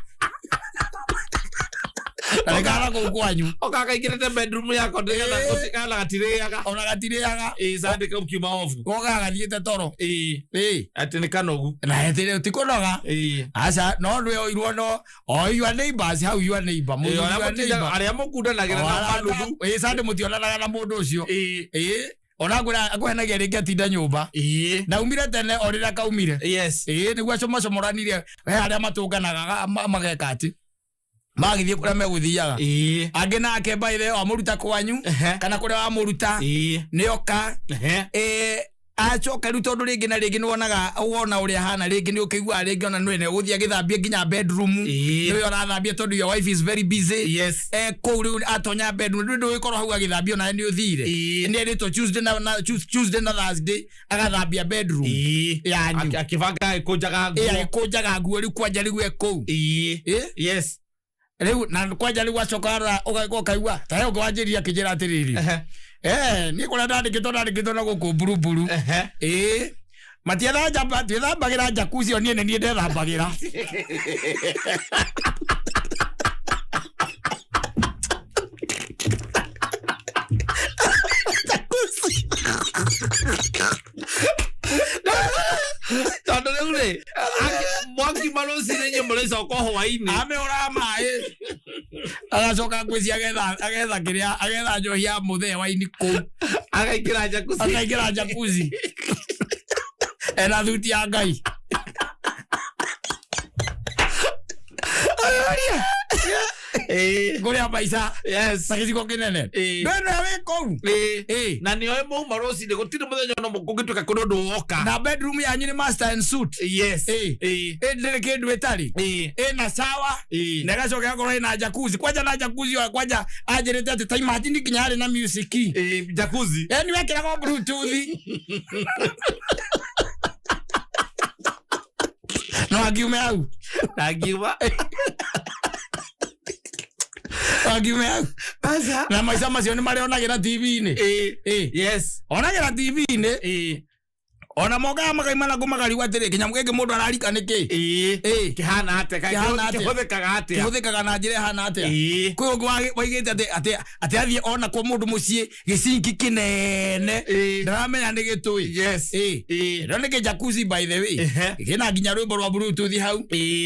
A: na nĩ kara kũu kwanyu.
B: Okakaingĩrĩte bedroom yako nĩgetha
A: Ĩĩ.
B: kana gatirĩaga.
A: Ona gatirĩaga.
B: Ĩĩ, Sunday kau kiuma obu.
A: Gokaga gathiĩte toro.
B: Ĩĩ.
A: Ĩĩ.
B: Atĩ nĩ kanogu.
A: Na ĩtĩrĩ ti kũnoga.
B: Ĩĩ.
A: Aca, no nĩwe oirwo no o your neighbors hau, your neighbor,
B: Ĩĩ,
A: mũthuri
B: arĩa
A: wa neighbor.
B: arĩa mũkundanagĩra na manuthu.
A: Ĩĩ, Sunday mũtionanaga na mũndũ ũcio.
B: Ĩĩ.
A: Ĩĩ, ona ngwĩra akũhenagia rĩngĩ atinda nyũmba
B: Ĩĩ.
A: na umire tene o rĩrĩa kaumire.
B: Yes.
A: Ĩĩ, nĩguo acomacomoranire he arĩa matũnganaga mageka atĩ magĩthiĩ kũrĩa megũthiaga.
B: Ĩĩ.
A: Angĩ nake, by the way, wamũruta kwanyu
B: Ehe.
A: kana kũrĩa wamũruta,
B: Ĩĩ.
A: nĩoka.
B: Ehe.
A: Ĩĩ, acoka rĩu, tondũ rĩngĩ na rĩngĩ nĩwonaga wona ũrĩa hana, rĩngĩ nĩ ũkĩiguaga rĩngĩ ona nĩwe ũgũthiĩ agĩthambie nginya bedroom.
B: Ĩĩ.
A: Nĩwe ũrathambia tondũ your wife is very busy.
B: Yes.
A: Eh, kũu rĩu atonya bedroom rĩu ndũgĩkorwo hau agĩthambia, onawe nĩ ũthire.
B: Ĩĩ.
A: Nĩ erĩtwo Tuesday na Tuesday na Thursday agathambia bedroom
B: Ĩĩ.
A: yanyu.
B: Akĩbanga agĩkũnjaga
A: Ĩĩ,
B: nguo.
A: agĩkũnjaga nguo rĩu kwanja rĩu e kũu.
B: Ĩĩ.
A: Ĩĩ.
B: Yes.
A: Rĩu na kwanja rĩu acoka ũkaigua ta he ũngĩ wanjĩrire akĩnjĩra atĩrĩrĩ,
B: Ehe.
A: Niĩ kũrĩa ndandĩkĩtwo na gũkũ mburuburu. Ĩĩ. Matietha njamba, twĩthambagĩra jacuzzi o niĩ nĩ niĩ ndethambagĩra. Jacuzzi.
B: Tondũ rĩu rĩ, mwakiuma rũcinĩ inyuĩ mũrĩcoka hwainĩ.
A: Amĩhũraga maĩ. Agacoka ngwĩciria agetha kĩrĩa, agetha njohi ya mũthee waini kũu.
B: Agaikĩra jacuzzi.
A: Akaingĩra jacuzzi. Ena thuti ya Ngai. Ngũrĩa maica.
B: Yes.
A: Na gĩcigo kĩnene. Ndwena wĩ kũu.
B: Na nĩoĩ mauma rũcinĩ gũtirĩ mũthenya ona ũmwe kũngĩtuĩka kũrĩ ũndũ woka.
A: Na bedroom yanyu nĩ master and suite.
B: Yes.
A: Ndĩrĩ kĩndũ ĩtarĩ. Ĩna shower. Na ĩgacoka ĩgakorwo ĩna jacuzzi. Kwanja na jacuzzi ĩyo kwanja anjĩrĩte atĩ ta imagine nginya harĩ na music.
B: Jacuzzi.
A: Yaani wekĩraga bluetooth. No angiume hau.
B: Angiuma.
A: Angiume hau.
B: Aca.
A: Na maica macio nĩ marĩonagĩra TV-inĩ.
B: Yes.
A: Onagĩra TV-inĩ. Ona mokaga makaima na kũmakarigwo atĩrĩ kĩnyamũ gĩkĩ mũndũ ararika nĩkĩ?
B: Kĩhana atĩa?
A: Kĩhana atĩa?
B: Kĩhũthĩkaga atĩa?
A: Kĩhũthĩkaga na njĩra ĩhana atĩa? Kwĩ ũngĩ waigĩte atĩ athiĩ ona kwa mũndũ mũciĩ gĩcinki kĩnene. Ndaramenya nĩ gĩtũĩ.
B: Yes.
A: Ĩno nĩ kĩ-jacuzzi by the way. Kĩna nginya rwĩmbo rwa bluetooth hau.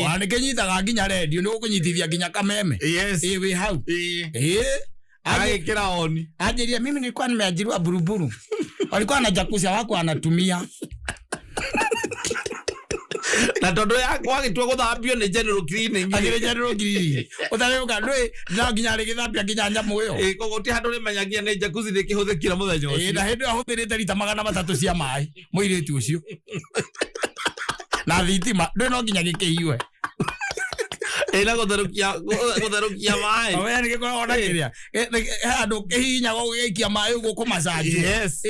A: Ona nĩ kĩnyitaga nginya radio, nĩ gũkũnyitithia nginya kameme. Wĩ hau.
B: Agĩkĩra on.
A: Anjĩrire mimi nilikuwa nimeajiriwa Buruburu. Walikuwa na jacuzzi hawako wanatumia.
B: Na tondũ wagĩtua gũthambio nĩ general cleaning.
A: Akĩrĩ general cleaning. Ũtarĩũka ndũĩ no nginya arĩgĩthambia nginya nyamũ ĩyo.
B: Koguo ti handũ rĩmenyagia nĩ jacuzzi nĩ kĩhũthĩkire mũthenya ũcio.
A: Na hĩndĩ ĩyo ahũthĩrĩte rita 300 cia maĩ mũirĩtu ũcio. Na thitima ndũĩ no nginya gĩkĩhiũhe.
B: Ĩna gũtherũkia maĩ.
A: Ũmenya nĩ gĩkoragwo na kĩrĩa. He handũ kĩhihinyagwo gĩgaikia maĩ ũguo kũmacanjwo.
B: Yes.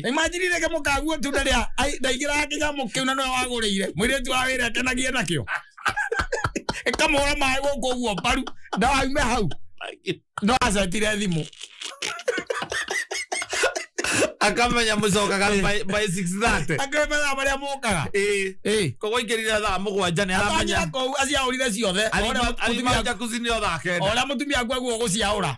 A: Imagine rĩngĩ mũkaguo itunda rĩa, ndaingĩraga kĩnyamũ kĩu na nĩwe wagũrĩire. Mũirĩtu wa wĩra ekenagie nakĩo. Ĩkamũhũra maĩ gũkũ ũguo mbaru. Ndaume hau. No acetire thimũ.
B: Akamenya mũcokaga by 6:30.
A: Akamenya marĩa mokaga.
B: Koguo aingĩrire thaa 7 nĩ aramenya.
A: Atanyira kũu aciaũrire ciothe.
B: Arima jacuzzi nĩ o thaa 9.
A: Ũrĩa mũtumia aku aguo gũciaũra.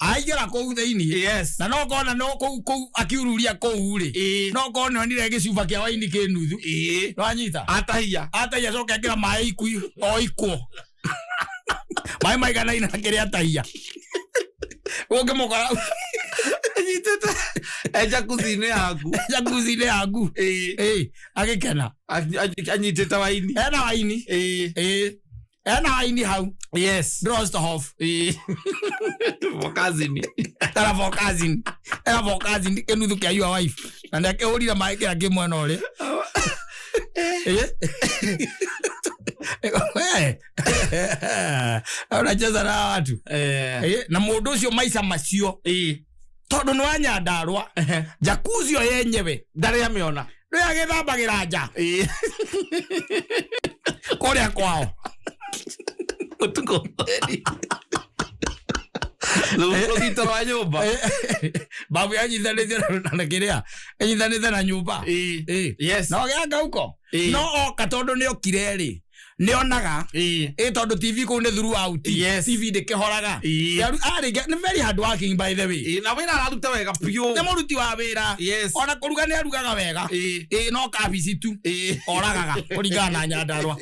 A: Aingĩra kũu thĩinĩ.
B: Yes.
A: Na no kona no kũu akiururia kũu rĩ. No kona onire gĩcuba kĩa waini kĩ nuthu. Nĩwanyita?
B: Atahia.
A: Atahia acoka ekĩra maĩ ikui o ikwo. Maĩ maiganaine na kĩrĩa atahia. Ũngĩmũkora
B: anyitĩte jacuzzi-inĩ yaku.
A: Jacuzzi-inĩ yaku. Agĩkena.
B: Anyitĩte waini.
A: Ena waini. Ena waini hau.
B: Yes.
A: Drostohof.
B: For cousin.
A: Era for cousin. Era for cousin kĩnuthu kĩa your wife. Na nĩ akĩhũrire maĩ kĩrĩa kĩ mwena ũrĩa. Unacheza na watu. Na mũndũ ũcio maica macio. Tondũ nĩ wa Nyandarũa. Jacuzzi ĩyo yenyewe.
B: Ndarĩ amĩona.
A: Nĩ agĩthambagĩra nja. Kũrĩa kwao.
B: Ũtukũ. Rũgito rwa nyũmba.
A: Babu yanyitanĩte na kĩrĩa. Ĩnyitanĩte na nyũmba.
B: Yes.
A: Na ũgĩaka huko. No oka tondũ nĩ okire rĩ. Nĩ onaga. Tondũ TV kũu nĩ throughout.
B: Yes.
A: TV ndĩkĩhoraga. Arĩ nĩ very hard working by the way.
B: Na wĩra araruta wega biũ.
A: Nĩ mũruti wa wĩra.
B: Yes.
A: Ona kũruga nĩ arugaga wega. No kabici tu. Oragaga kũringana na Nyandarũa.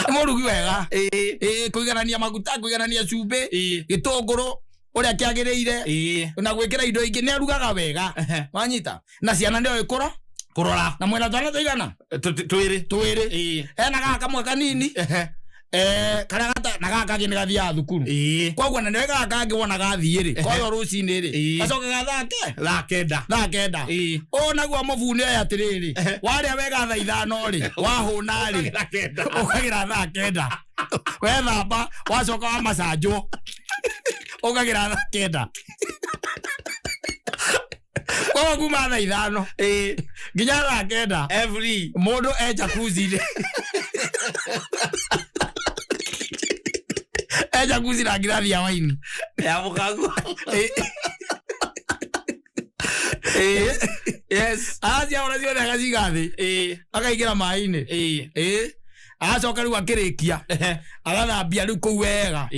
A: Nĩ mũrugi wega. Kũiganania maguta, kũiganania cumbĩ, gĩtũngũrũ ũrĩa kĩagĩrĩire. Na gwĩkĩra indo ingĩ nĩ arugaga wega. Wanyita? Na ciana nĩoĩ kũrora.
B: Kũrora.
A: Na mwena twana tũigana?
B: Twĩrĩ.
A: Twĩrĩ. Ena gaka kamwe kanini. Karĩa gata na gaka kangĩ nĩ gathiaga thukuru. Koguo na nĩwe gaka kangĩ wona gathiĩ rĩ, koyo rũcinĩ rĩ, gacoka gathake?
B: Thaa 9.
A: Thaa 9. Ũũ naguo mũbuni oya atĩrĩrĩ, warĩa wega thaa 5 rĩ, wahũna rĩ, ũkagĩra thaa 9. Wethamba, wacoka wamacanjwo, ũkagĩra thaa 9. Koguo kuma thaa 5 nginya thaa 9
B: Every
A: mũndũ e jacuzzi-inĩ. E jacuzzi na ngirathi ya waini.
B: Ya mũkaguo. Ĩĩ. Yes.
A: Agaciahũra ciothe agaciga thĩ. Akaingĩra maĩ-inĩ. Agacoka rĩu akĩrĩkia agathambia rĩu kũu wega.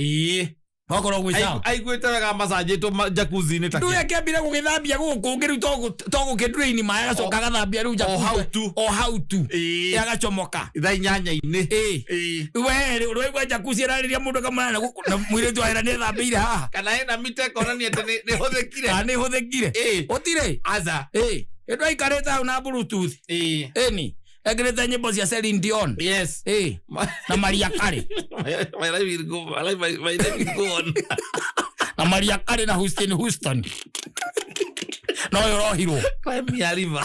A: Okorwo gwĩ sawa.
B: Aiguĩte wega macanjĩtwo jacuzzi-inĩ ta
A: Rĩu akĩambire gũgĩthambia gũkũ kũngĩ rĩu to gũkĩ drain maĩ agacoka agathambia rĩu
B: O hau tu.
A: O hau tu. Agacomoka.
B: Thaa inyanya-inĩ.
A: We rĩ ũraigua jacuzzi ĩrarĩria mũndũ akamwĩra na gũkũ na mũirĩtu wahera nĩ ethambĩire haha.
B: Kana ĩna mita ĩkonania atĩ nĩ hũthĩkire.
A: Kana nĩ hũthĩkire. Gũtirĩ.
B: Aca.
A: Ĩndũ aikarĩte hau na bluetooth. Ĩni ekĩrĩte nyĩmbo cia Celine Dion. Na Maria Carey.
B: My life will go, my life, my life will go on.
A: Na Maria Carey na Houston Houston. No ũyũ ũrohirwo.
B: Climb me a river.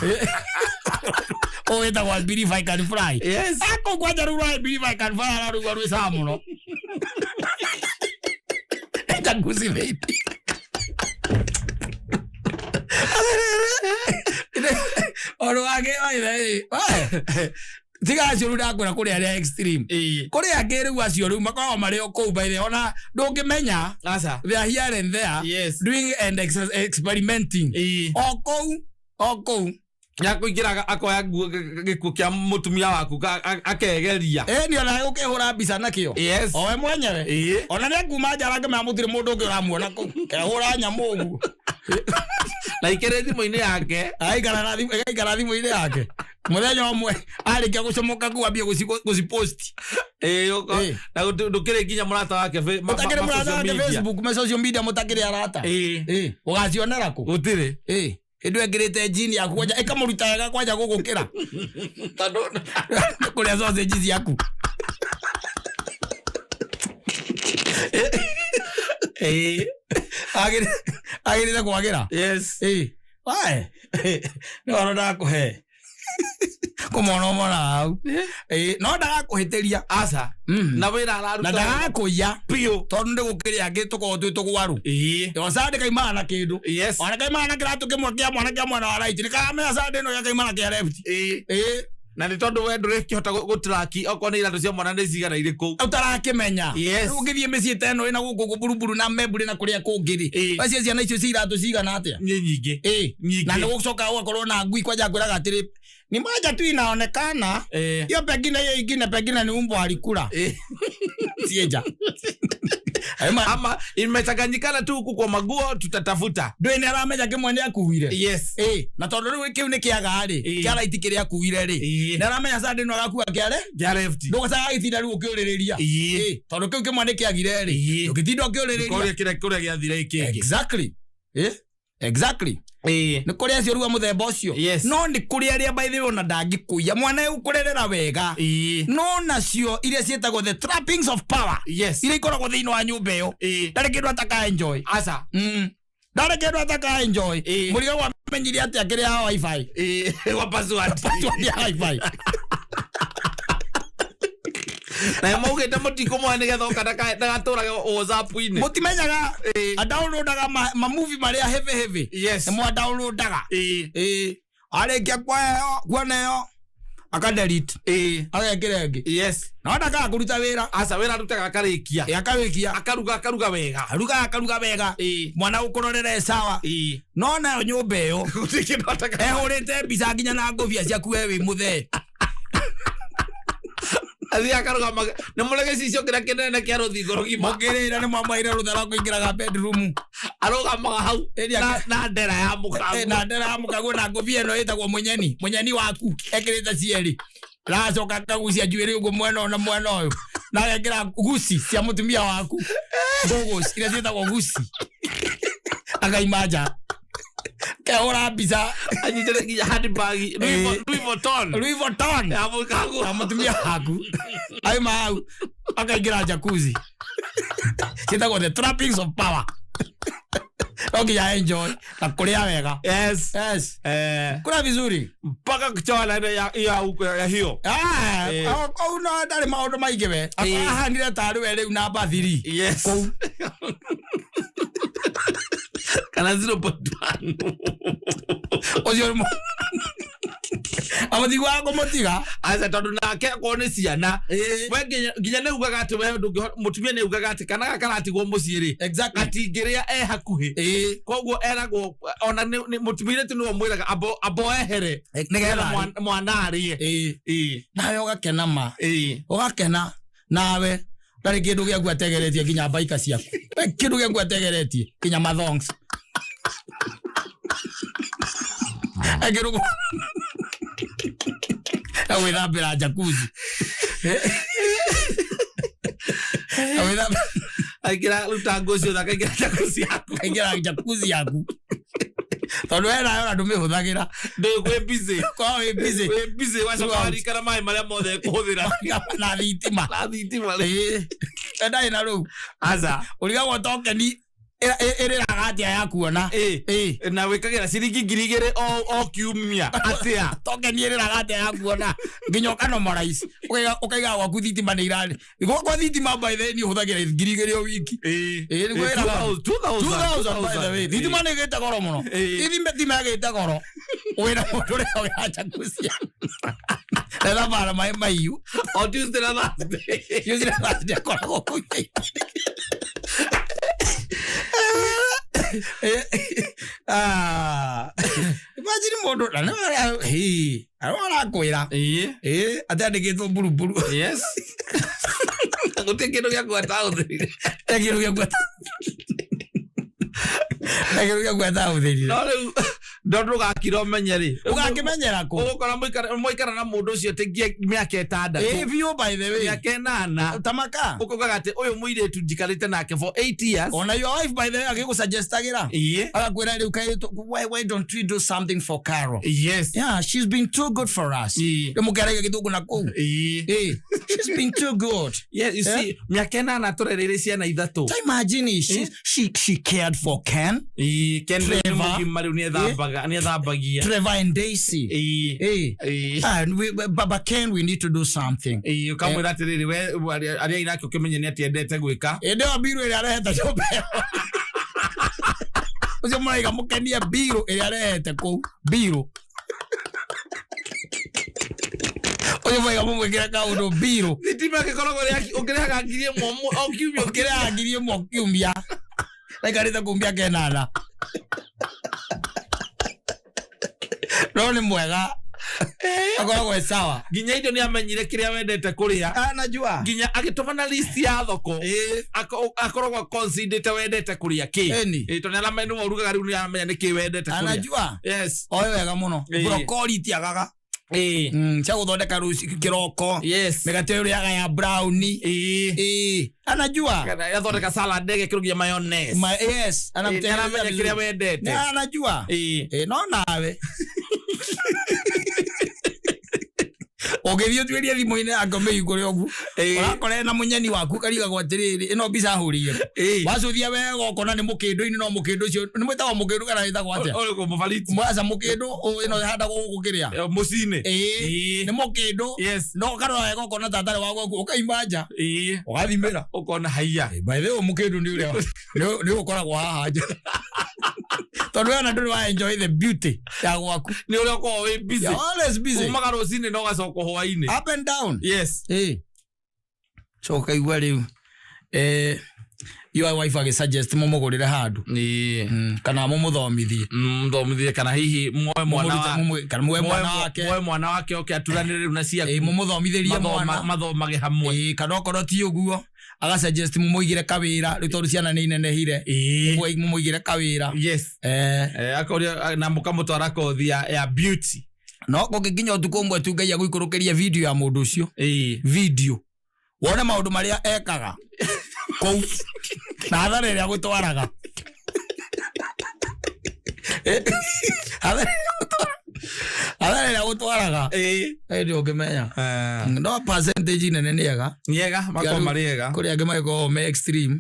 A: Ũyũ wĩtagwo I Believe I Can Fly.
B: Yes.
A: Akũu kwanja rĩu I Believe I Can Fly ararugwo rwĩ sawa mũno. Jacuzzi thĩinĩ. Ũndũ wake tiga acio rĩu ndakwĩra kũrĩ arĩa extreme. Kũrĩ angĩ rĩu acio rĩu makoragwo marĩ o kũu by the way, ona ndũngĩmenya.
B: Aca.
A: They are here and there. Doing and experimenting. O kũu, o kũu.
B: Ya kũingĩra akoya gĩkuo kĩa mũtumia waku akegeria.
A: Nĩ ona gũkĩhũra mbica nakĩo. O we mwenyewe. Ona nĩ akuma nja arakĩmenya mũtirĩ mũndũ ũngĩ ũramuona kũu. Kehũra nyamũ ũguo.
B: Na ikĩrĩ thimũ-inĩ yake.
A: Agaikara thimũ-inĩ yake. Mũthenya ũmwe arĩkia gũcomoka kũu ambie gũcipost.
B: Na ndũkĩrĩ nginya mũrata wake
A: Ũtakĩrĩ mũrata wake Facebook, ma social media mũtakĩrĩ arata. Ũgacionera kũ?
B: Gũtirĩ.
A: Hĩndĩ ĩyo ĩkĩrĩte jean yaku kwanja ĩkamũruta wega kwanja gũgũkĩra.
B: Tondũ
A: kũrĩa sausage ciaku. Agĩrĩte kwagĩra. Wae. Nĩ ũhoro ndakũhe. Kũmona ũmona hau. No ndagakũhĩtĩria.
B: Aca. Na wĩra araruta.
A: Na ndagakũiya.
B: Biũ.
A: Tondũ nĩ gũkĩrĩ angĩ tũkoragwo twĩ tũgwaru. Yo Sunday kaimaga na kĩndũ. Ona kaimaga na kĩratũ kĩmwe kĩa mwana kĩa mwena wa right. Nĩ karamenya Sunday ĩno gĩakaimana kĩa left.
B: Na nĩ tondũ we ndũrĩkĩhota gũtraki okorwo nĩ iratũ cia mwana nĩ cigana irĩkũ.
A: Ũtarakĩmenya. Rĩu ũngĩthiĩ mĩciĩ ta ĩno ĩna gũkũ kũburuburu na membure na kũrĩa kũngĩ rĩ. Wacia ciana icio cia iratũ cigana atĩa?
B: Nĩ nyingĩ. Nyingĩ.
A: Na nĩ gũcoka ũgakorwo na ngui kwanja ngwĩraga atĩrĩ, ni moja tu inaonekana. Hiyo pengine hiyo ingine pengine ni umbo alikula. Sieja.
B: Ama imechanganyikana tu huku kwa maguo tutatafuta.
A: Ndũĩ nĩ aramenya kĩmwe nĩ akuire. Na tondũ rĩu kĩu nĩ kĩaga rĩ, kĩa right kĩrĩa akuire rĩ. Nĩ aramenya Sunday no agakua kĩa
B: Kĩa left.
A: Ndũgũcaga gĩtinda rĩu ũkĩũrĩrĩria. Tondũ kĩu kĩmwe nĩ kĩagire rĩ. Ndũngĩtinda ũkĩũrĩrĩria.
B: Kũrĩa kĩrĩa kũrĩa gĩathire kĩngĩ.
A: Exactly. Exactly. Nĩ kũrĩ acio rĩu a mũthemba ũcio. No nĩ kũrĩ arĩa by the way ona ndangĩkũiya. Mwana egũkũrerera wega. No nacio iria ciĩtagwo the trappings of power. Iria ikoragwo thĩinĩ wa nyũmba ĩyo. Ndarĩ kĩndũ ataka enjoy.
B: Aca.
A: Ndarĩ kĩndũ ataka enjoy. Mũrigo wamenyire atĩa kĩrĩa ya wifi?
B: Wa password.
A: Password ya wifi.
B: Na maugĩte mũtikũmũhe nĩgetha oka ndagatũrage WhatsApp-inĩ.
A: Mũtimenyaga. Adownloadaga ma movie marĩa heavy heavy. Nĩ mwadownloadaga. Arĩkia kuona ĩyo, aka delete. Agekĩra ĩngĩ. No ndakaga kũruta wĩra.
B: Aca, wĩra arutaga akarĩkia.
A: Akarĩkia.
B: Akaruga, akaruga wega.
A: Aruga, akaruga wega. Mwana gũkũrorera e sawa. No nayo nyũmba ĩyo,
B: Gũtirĩ kĩndũ ataka.
A: ehũrĩte mbica nginya na ngũbia ciaku we wĩ mũthee.
B: Athiĩ akaruga nĩ mũrĩ gĩcicio kĩrĩa kĩnene kĩa rũthingo rũgima.
A: Mũkĩrĩra nĩ mwamwĩra rũtha rwa kũingĩraga bedroom.
B: Arũgamaga hau
A: Ĩrĩa
B: na ndera ya mũkaguo.
A: Na ndera ya mũkaguo na ngũbia ĩno ĩtagwo mũnyeni. Mũnyeni waku ekĩrĩte cierĩ. Aracoka akagucia njuĩrĩ ũguo mwena ũyũ na mwena ũyũ. Na agekĩra guci cia mũtumia waku. Goggles iria ciĩtagwo guci. Akaima nja. Kehũra mbica.
B: Anyitĩte nginya handbag, Louis Vuitton.
A: Louis Vuitton.
B: Ya mũkaguo.
A: Ya mũtumia waku. Aima hau. Akaingĩra jacuzzi. Ciĩtagwo the trappings of power. No nginya enjoy na kũrĩa wega. Kũrĩa vizuri.
B: Mpaka kuchoa na ile ya huko ya hiyo.
A: Kũu no ndarĩ maũndũ maingĩ we. Ahanire tarĩ we rĩu namba 3. Kũu.
B: Kana 0.1.
A: Ũcio nĩ Amũtiguaga kũmũtiga.
B: Aca tondũ nake akorwo nĩ ciana we nginya nĩ ugaga atĩ we mũtumia nĩ ugaga atĩ kana gaka karatigwo mũciĩ rĩ gatingĩrĩa e hakuhĩ. Koguo eragwo ona mũtumia tu nĩwe ũmwĩraga ambo ehere
A: nĩgetha
B: mwana arĩe.
A: Nawe ũgakena ma. Ũgakena nawe ndarĩ kĩndũ gĩaku ategeretie nginya mbaika ciaku. Kĩndũ gĩaku ategeretie nginya mathongs. Akĩrũgũ agwĩthambĩra jacuzzi.
B: Aingĩra ruta nguo ciothe akaingĩra jacuzzi yaku.
A: Aingĩra jacuzzi yaku. Tondũ we nayo ona ndũmĩhũthagĩra.
B: Ndũĩ kwĩ busy.
A: Korwo wĩ busy.
B: Wĩ busy wacoka warikana maĩ marĩa mothe ekũhũthĩra.
A: Na thitima.
B: Na thitima rĩ.
A: Ndarĩ na rũu.
B: Aca.
A: Ũrigagwo tokeni ĩrĩraga atĩa ya kuona.
B: Na wĩkagĩra ciringi 2,000 o kiumia atĩa.
A: Tokeni ĩrĩraga atĩa ya kuona. Nginya ũkanomalize. Ũkaiga gwaku thitima nĩ irarĩ. Gwakwa thitima by the way niĩ hũthagĩra 2,000 o wiki. Nĩguo ĩraga.
B: 2,000
A: by the way. Thitima nĩ ĩgĩte goro mũno. Thitima ĩgĩte goro. Wĩna mũndũ ũrĩa ũrĩa jacuzzi. Ethambara maĩ mahiũ.
B: O Tuesday na Thursday.
A: Tuesday na Thursday akoragwo kũu. Imagine mũndũ na nĩ arakwĩra. Atandĩkĩtwo mburuburu.
B: Yes. Gũtirĩ kĩndũ gĩa kuo atahũthĩrire.
A: Kĩndũ gĩa kuo kĩndũ gĩa kuo atahũthĩrire.
B: No rĩu ndũgakira ũmenye rĩ.
A: Ũgakĩmenyera kũ?
B: Ũgũkora mwaikara na mũndũ ũcio tingia mĩaka 6.
A: Biũ by the way.
B: Mĩaka 8.
A: Tamaka.
B: Ũkaugaga atĩ ũyũ mũirĩtu njikarĩte nake for 8 years.
A: Ona your wife by the way agĩgũsuggestagĩra. Agakwĩra rĩu kaĩ why don't we do something for Carol?
B: Yes.
A: Yeah, she's been too good for us. Rĩu mũkĩaragia gĩthũngũ na kũu. She's been too good.
B: Yeah, you see, mĩaka 8 tũrereire ciana 3.
A: Ta imagine she cared for Ken.
B: Ken nĩ mũgima rĩu nĩ ethambagia.
A: Trevor and Daisy. And we, Baba Ken, we need to do something.
B: Ũkamwĩra atĩrĩrĩ we arĩa inake ũkĩmenye nĩ atĩ endete gwĩka.
A: Ĩndĩ ĩyo mbirũ ĩrĩa arehete nyũmba ĩyo. Ũcio mũraiga mũkenie mbirũ ĩrĩa arehete kũu. Mbirũ. Ũcio mũraiga mũmwĩkĩre kaũndũ mbirũ.
B: Thitima ĩgĩkoragwo ũngĩrĩhaga 1,000 o kiumia.
A: Ũngĩrĩhaga 1,000 o kiumia. Aikarĩte kũu mĩaka 8. No nĩ mwega. Akoragwo e sawa.
B: Nginya indo nĩ amenyire kĩrĩa wendete kũrĩa.
A: Najua.
B: Nginya agĩtũmana list ya thoko. Akoragwo considerate wendete kũrĩa kĩ. Tondũ nĩ aramenya nĩwe ũrugaga rĩu nĩ aramenya nĩ kĩ wendete kũrĩa.
A: Anajua.
B: Yes.
A: Oĩ wega mũno. Brokoli itiagaga. Cia gũthondeka rũciũ kĩroko.
B: Yes.
A: Mĩgate ũrĩaga ya brownie. Anajua.
B: Yathondeka salad ĩgekĩrwo nginya mayonnaise.
A: Yes.
B: Aramenya kĩrĩa wendete.
A: Anajua. No nawe. Ũngĩthiĩ ũtuĩrie thimũ-inĩ yake ũmĩhingũre ũguo. Ũrakora ena mũnyeni waku karigagwo atĩrĩrĩ ĩno mbica hũrĩire. Wacũthia wega ũkona nĩ mũkĩndũ-inĩ no mũkĩndũ ũcio nĩ mwĩtagwo mũkĩndũ kana wĩtagwo atĩa?
B: Ũrĩkũ mũbariti?
A: Mwaca mũkĩndũ ĩno ĩhandagwo gũkũ kĩrĩa?
B: Mũciĩ-inĩ.
A: Nĩ mũkĩndũ.
B: Yes.
A: No ũkarora wega ũkona tatarĩ wa gwaku ũkaima nja. Ũgathimĩra.
B: Ũkona haiya.
A: By the way mũkĩndũ nĩ ũrĩa nĩ ũkoragwo haha nja. Tondũ we ona ndũrĩ wa enjoy the beauty ya gwaku.
B: Nĩ ũrĩa ũkoragwo wĩ busy.
A: You're always busy.
B: Umaga rũcinĩ na ũgacoka hwaĩ-inĩ.
A: Up and down.
B: Yes.
A: So ũkaigua rĩu your wife agĩsuggest mũmũgũrĩre handũ. Kana mũmũthomithie.
B: Mũthomithie kana hihi muoe mwana
A: kana muoe mwana wake.
B: Muoe mwana wake oke aturanĩre rĩu na ciaku.
A: Mũmũthomithĩrie mwana.
B: Mathomage hamwe.
A: Kana okorwo ti ũguo agasuggest mũmũigĩre kawĩra rĩu tondũ ciana nĩ inenehire. Mũmũigĩre kawĩra.
B: Yes. Akoria na mũkamũtwara kothi ya beauty.
A: No kũngĩkinya ũtukũ ũmwe tu Ngai agũikũrũkĩrie video ya mũndũ ũcio. Video. Wone maũndũ marĩa ekaga kũu na hathara ĩrĩa agũtwaraga. Hathara ĩrĩa agũtwaraga. Ndĩ ũngĩmenya. No percentage nene nĩ ega.
B: Nĩ ega, makoragwo marĩ ega.
A: Kũrĩ angĩ magĩkoragwo me extreme.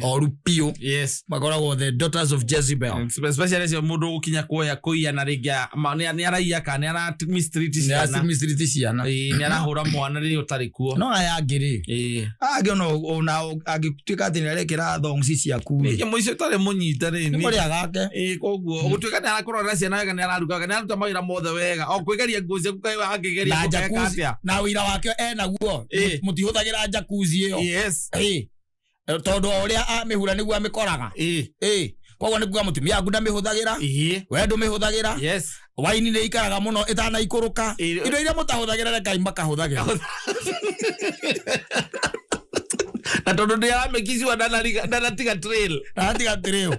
A: Oru biũ.
B: Yes.
A: Makoragwo the daughters of Jezebel.
B: Especially acio mũndũ ũgũkinya kuoya kũiya na rĩngĩ nĩ araiya kana nĩ ara mistreat ciana.
A: Nĩ ara mistreat ciana.
B: Nĩ arahũra mwana rĩrĩa ũtarĩ kuo.
A: No aya angĩ rĩ. Aya angĩ ona angĩtuĩka atĩ nĩ arekĩra thongs ciaku rĩ.
B: Ningĩ mũico ũtarĩ mũnyite rĩ.
A: Nĩ kũrĩa gake.
B: Koguo gũtuĩka nĩ arakũrora ciana wega, nĩ araruga wega, nĩ araruta mawĩra mothe wega. wega o kwĩgeria nguo ciaku kaĩ angĩgeria
A: Na
B: gũkeka
A: jacuzzi
B: atĩa
A: na wĩra wake enaguo
B: Ĩ.
A: mũtihũthagĩra jacuzzi ĩyo
B: yes
A: Ĩ. Tondũ o ũrĩa amĩhura nĩguo amĩkoraga.
B: Ĩ.
A: Ĩ. Koguo nĩ kuga mũtumia waku ndamĩhũthagĩra,
B: Ĩ.
A: we ndũmĩhũthagĩra,
B: Yes.
A: waini nĩ ikaraga mũno ĩtanaikũrũka.
B: Ĩ.
A: Indo iria mũtahũthagĩra rekai makahũthagĩra.
B: Na tondũ ndĩ aramĩkicua ndanatiga trail.
A: Ndatiga atĩrĩo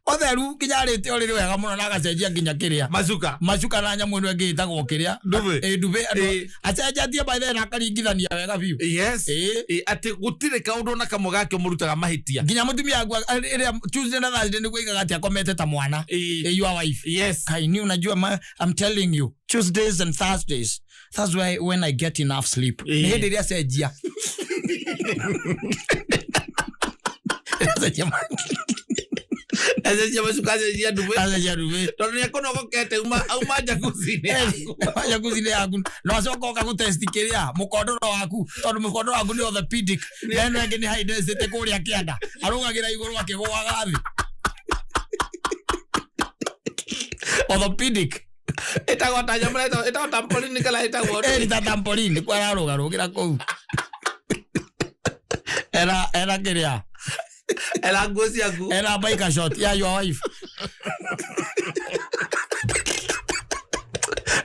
A: ũtheru nginya arĩte ũrĩrĩ wega mũno na agacenjia nginya kĩrĩa
B: macuka
A: macuka na nyamũ ĩno ĩngĩ ĩtagwo kĩrĩa.
B: Ndube.
A: Ĩ, ndube.
B: Ĩ.
A: Acenjetie by then akaringithania wega biũ.
B: Yes.
A: Ĩ.
B: Ĩ, atĩ gũtirĩ kaũndũ ona kamwe gake mũrutaga mahĩtia.
A: Nginya mũtumia waku ĩrĩa Tuesday na Thursday nĩguo aigaga atĩ akomete ta mwana.
B: Ĩ.
A: Ĩ, your wife.
B: Yes.
A: Kaini unajua ma, I'm telling you, Tuesdays and Thursdays, that's why when I get enough sleep.
B: Ĩ.
A: Nĩ hĩndĩ ĩrĩa acenjia. Acenjia
B: Acenjia macuka, acenjia ndube.
A: Acenjia ndube.
B: Tondũ nĩ ekũnogokete auma jacuzzi-inĩ yaku.
A: Jacuzzi-inĩ yaku no acoka oka gũtesti kĩrĩa mũkondoro waku, tondũ mũkondoro waku nĩ orthopedic na ĩno ĩngĩ nĩ high density kũrĩa kĩanda arũgagĩra igũrũ akĩgũaga thĩ. Orthopedic.
B: Ĩtagwo ta nyamũ ĩtagwo trampoline kana ĩtagwo
A: Ĩni ta trampoline nĩkuo ararũgarũgĩra kũu. Era kĩrĩa
B: Era nguo ciaku.
A: Era biker short ya your wife.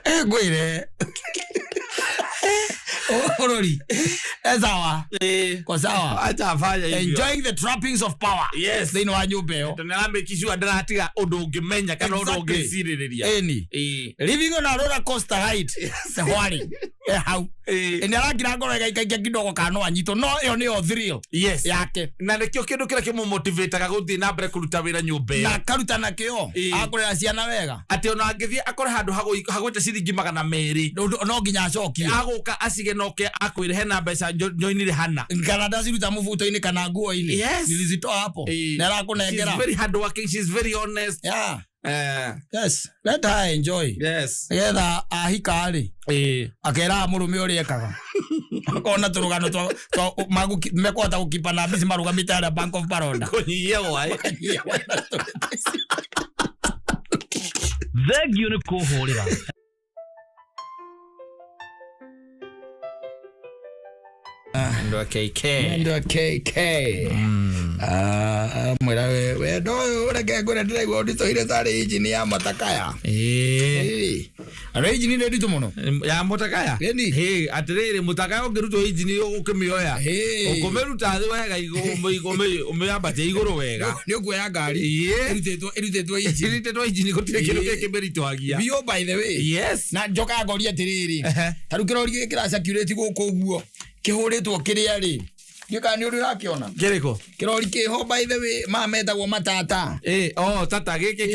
A: Eh, ngwĩre bũrũri e sawa.
B: Ĩ.
A: Ko sawa.
B: Acha afanye hivyo.
A: Enjoying the trappings of power.
B: Yes.
A: Thĩinĩ wa nyũmba ĩyo.
B: Tondũ nĩaramĩkicua ndaratiga ũndũ ũngĩmenya kana ũndũ
A: Exactly.
B: ũngĩcirĩrĩria.
A: Ĩni.
B: Ĩ.
A: Living on a roller coaster ride. Hwari e hau.
B: Ĩ.
A: Nĩ arakira ngoro ĩgaikaika kidogo kana no anyitwo, no ĩyo nĩyo thrill
B: Yes.
A: yake.
B: Na nĩkĩo kĩndũ kĩrĩa kĩmũmotivateaga gũthiĩ na mbere kũruta wĩra nyũmba
A: Na
B: ĩyo.
A: akaruta na kĩo.
B: Ĩ.
A: Akũrera ciana wega.
B: Atĩ ona angĩthiĩ akore handũ hagwĩte ciringi 200,
A: No nginya acokie.
B: Agũka acigenoke akwĩre hena mbeca njoinire hana.
A: Kana ndaciruta mũbuto-inĩ kana nguo-inĩ.
B: Yes.
A: Nilizitoa hapo.
B: Ĩ.
A: Nĩ arakũnengera.
B: She's very hardworking, she's very honest.
A: Yeah.
B: Eh,
A: Yes. Let her enjoy.
B: yes.
A: Nĩgetha ahika rĩ
B: Ĩ.
A: akeraga mũrũme ũrĩa ekaga akona tũrũgano twa mekũhota gũkipa na mbici marũgamĩte harĩa Bank of Baroda.
B: Kũnyihia gwaĩ.
D: Thengio nĩ kũhũrĩra.
B: Andũ a KK.
A: Mwendo wa KK. Ah, mwĩra we wendo ũyũ reke ngwĩre ndĩraigua ũnditũhire tarĩ injini ya matakaya.
B: Ĩ.
A: Ĩ. Andũ injini nĩ nditũ mũno.
B: Ya mũtakaya.
A: Ĩni.
B: Hĩ, atĩrĩrĩ mũtakaya ũngĩrutwo injini ũkĩmĩoya.
A: Ĩ.
B: Ũkũmĩruta thĩ wega ũmĩambatie igũrũ wega.
A: Nĩ ũkuoya ngari
B: Ĩ.
A: ĩrutĩtwo injini.
B: Ĩrutĩtwo injini gũtirĩ kĩndũ
A: Ĩ.
B: kĩngĩmĩritũhagia.
A: Biũ by the way.
B: Yes.
A: Na njoka ngoria atĩrĩrĩ,
B: Ehe.
A: ta rĩu kĩrori gĩkĩ kĩracirculate gũkũ ũguo kĩhũrĩtwo kĩrĩa rĩ, ndiũĩ kana nĩ ũrĩ ũrakĩona.
B: Kĩrĩkũ?
A: Kĩrori kĩho by the way maya metagwo matata.
B: Ĩ, oh, tata gĩkĩ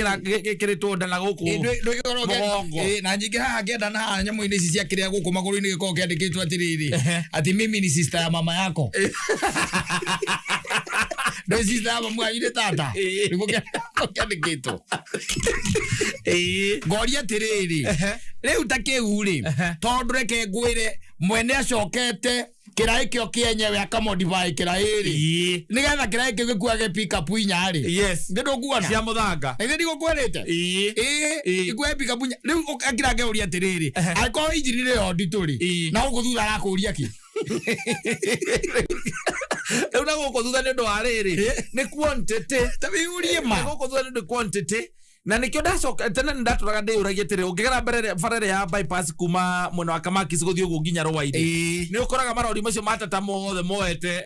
B: gĩkĩrĩtwo nda na gũkũ.
A: Ĩ, ndũgĩkorwo
B: Mũgongo.
A: Ĩ, na nyingĩ haha ngĩenda na haha nyamũ-inĩ ici cia kĩrĩa gũkũ magũrũ-inĩ gĩkoragwo kĩandĩkĩtwo atĩrĩrĩ,
B: Ehe.
A: atĩ mimi ni sister ya mama yako. Ndũĩ sister ya mamu wanyu nĩ tata.
B: Ĩ.
A: Nĩguo kĩandĩkĩtwo.
B: Ĩ.
A: Ngoria atĩrĩrĩ,
B: Ehe.
A: rĩu ta kĩu rĩ,
B: Ehe.
A: tondũ reke ngwĩre mwene acokete kĩraĩ kĩo kĩenyewe akamodify kĩraĩ rĩ,
B: Ĩ.
A: nĩgetha kĩraĩ kĩu gĩkuage pickup inya rĩ.
B: Yes.
A: Nĩ ndũkuona
B: Cia mũthanga.
A: na ithe ndigũkwĩrĩte.
B: Ĩ.
A: Ĩ,
B: Ĩ.
A: ikuoe pickup inya rĩu akira ngeũria atĩrĩrĩ,
B: Ehe.
A: angĩkorwo injini nĩyo nditũ rĩ,
B: Ĩ.
A: na gũkũ thutha arakũria kĩ?
B: Rĩu na gũkũ thutha nĩ ũndũ wa rĩrĩ nĩ quantity.
A: Ta wĩyũrie
B: Na
A: ma.
B: gũkũ thutha nĩ ũndũ quantity na nĩkĩo ndacoka tene nĩ ndatũraga ndĩyũragia atĩrĩ ũngĩgera mbere bara ĩrĩa ya bypass kuma mwena wa Kamakis gũthiĩ ũguo nginya Rũa-inĩ,
A: Ĩ.
B: nĩ ũkoraga marori macio matata mothe moete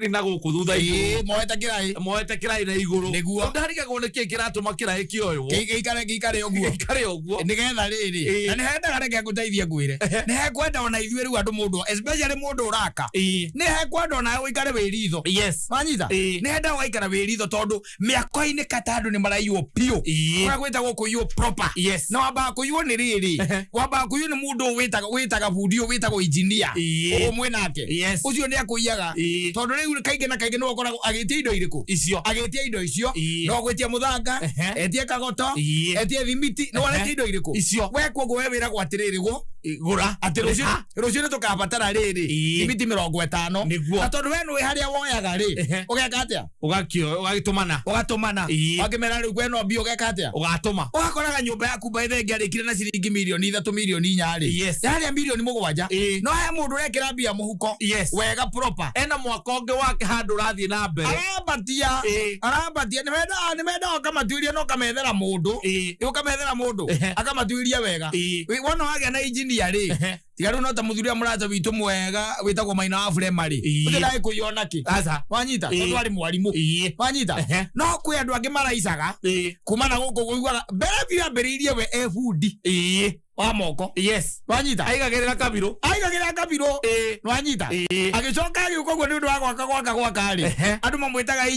B: na gũkũ thutha igũrũ.
A: Ĩ, moete kĩraĩ.
B: Moete kĩraĩ na igũrũ.
A: Nĩguo.
B: Rĩu ndarigagwo nĩkĩĩ kĩratũma kĩraĩ kĩoywo
A: Gĩikare gĩikare ũguo.
B: gĩikare ũguo.
A: Nĩgetha rĩrĩ,
B: Ĩ.
A: na nĩhendaga reke ngũteithie ngwĩre, nĩhekwenda ona ithuĩ rĩu andũ mũndũ especially mũndũ ũraka,
B: Ĩ.
A: nĩhekwenda onawe ũikare wĩ ritho.
B: Yes.
A: Wanyita?
B: Ĩ.
A: Nĩhendaga ũgaikara wĩ ritho tondũ mĩako-inĩ kata andũ nĩ maraiywo biũ.
B: Ĩ.
A: Kũrĩa gwĩtagwo kũiywo proper.
B: Yes.
A: Na wambaga kũiywo nĩ rĩrĩ,
B: Ehe.
A: wambaga kũiywo nĩ mũndũ wĩtaga bundi ũyũ wĩtagwo engineer.
B: Ĩ.
A: Ũguo mwĩ nake.
B: Yes.
A: Ũcio nĩ akũiyaga.
B: Ĩ.
A: Tondũ rĩu kaingĩ na kaingĩ nĩwe ũkoragwo agĩtia indo irĩkũ?
B: Icio.
A: Agĩtia indo icio.
B: Ĩ.
A: No gwĩtia mũthanga,
B: Ehe.
A: etie kagoto,
B: Ĩ.
A: etie thimiti, nĩ waretia indo irĩkũ?
B: Icio.
A: We koguo we wĩragwo atĩrĩrĩ, gwo
B: Gũra.
A: Atĩ rũciũ
B: Rĩha.
A: rũciũ nĩ tũkabatara rĩrĩ
B: Ĩĩ.
A: thimiti 50.
B: Nĩguo.
A: Na tondũ we nĩũĩ harĩa woyaga rĩ,
B: Ehe.
A: ũgeka atĩa?
B: Ũgagĩtũmana.
A: Ũgatũmana.
B: Ĩĩ.
A: Wakĩmera rĩu kwĩna mbia ũgeka atĩa?
B: Ũgatũma.
A: Ũgakoraga nyũmba yaku by the way ĩngĩarĩkire na ciringi mirioni 3 mirioni 4 rĩ,
B: Yes.
A: yarĩa mirioni 7.
B: Ĩĩ.
A: No he mũndũ ũrekĩra mbia mũhuko.
B: Yes.
A: Wega proper.
B: Ena mwako ũngĩ wake handũ ũrathiĩ na mbere.
A: Arambatia.
B: Ĩĩ.
A: Arambatia. Nĩmendaga ũkamatuĩria na ũkamethera mũndũ.
B: Ĩĩ.
A: Ũkamethera mũndũ.
B: Ehe.
A: Akamatuĩria wega.
B: Ĩĩ.
A: Wona wagĩa na engineer rĩ,
B: Ehe.
A: tiga rĩu no ta mũthuri ũrĩa mũrata witũ mwega wĩtagwo Maina wa Burema rĩ,
B: Ĩĩ.
A: ũcio ndagĩkũiywo nakĩ?
B: Aca.
A: Wanyita?
B: Ĩĩ.
A: Tondũ arĩ mwarimũ.
B: Ĩĩ.
A: Wanyita?
B: Ehe.
A: No kwĩ andũ angĩ maraicaga
B: Ĩĩ.
A: kuma na gũkũ ũiguaga mbere biũ ambĩrĩirie we e bundi
B: Ĩĩ.
A: wa moko.
B: Yes.
A: Wanyita?
B: Aigagĩrĩra kabirũ.
A: Aigagĩrĩra kabirũ.
B: Ĩĩ.
A: Wanyita?
B: Ĩĩ.
A: Agĩcoka agĩũka ũguo nĩ ũndũ wa gwaka gwaka gwaka rĩ,
B: Ehe.
A: andũ mamwĩtaga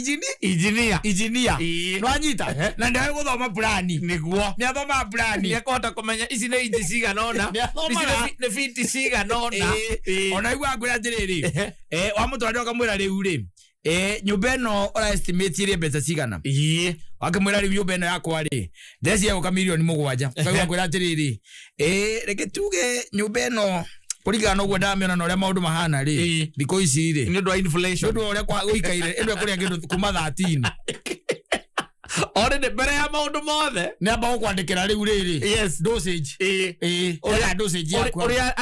B: Engineer.
A: engineer.
B: Ĩĩ.
A: Wanyita?
B: Ehe.
A: Na ndoĩ gũthoma plani.
B: Nĩguo.
A: Nĩ athomaga plani.
B: Nĩ ekũhota kũmenya ici nĩ inji cigana ũna.
A: Nĩ athomaga.
B: Ici nĩ biti cigana ũna.
A: Ĩĩ. Ona aiguaga kwĩra atĩrĩrĩ,
B: Ehe.
A: wamũtwarĩra ũkamwĩra rĩu rĩ, nyũmba ĩno ũra estimate ĩrĩ mbeca cigana?
B: Ĩĩ.
A: Wakĩmwĩra rĩu nyũmba ĩno yakwa rĩ, ndeciria gũka mirioni 7. Ũkaigua kwĩra atĩrĩrĩ, reke tuge nyũmba ĩno kũringana na ũguo ndamĩona na ũrĩa maũndũ mahana rĩ,
B: Ĩĩ.
A: thikũ ici rĩ,
B: Nĩ ũndũ wa inflation.
A: nĩ ũndũ wa ũrĩa gũikaire, ĩndũ ĩkũrĩa kĩndũ kuma 13.
B: Already mbere ya maũndũ mothe.
A: Nĩ amba gũkwandĩkĩra rĩu rĩrĩ.
B: Yes.
A: Dosage.
B: Ĩĩ.
A: Ĩĩ. Ũrĩa dosage yaku.
B: Ũrĩa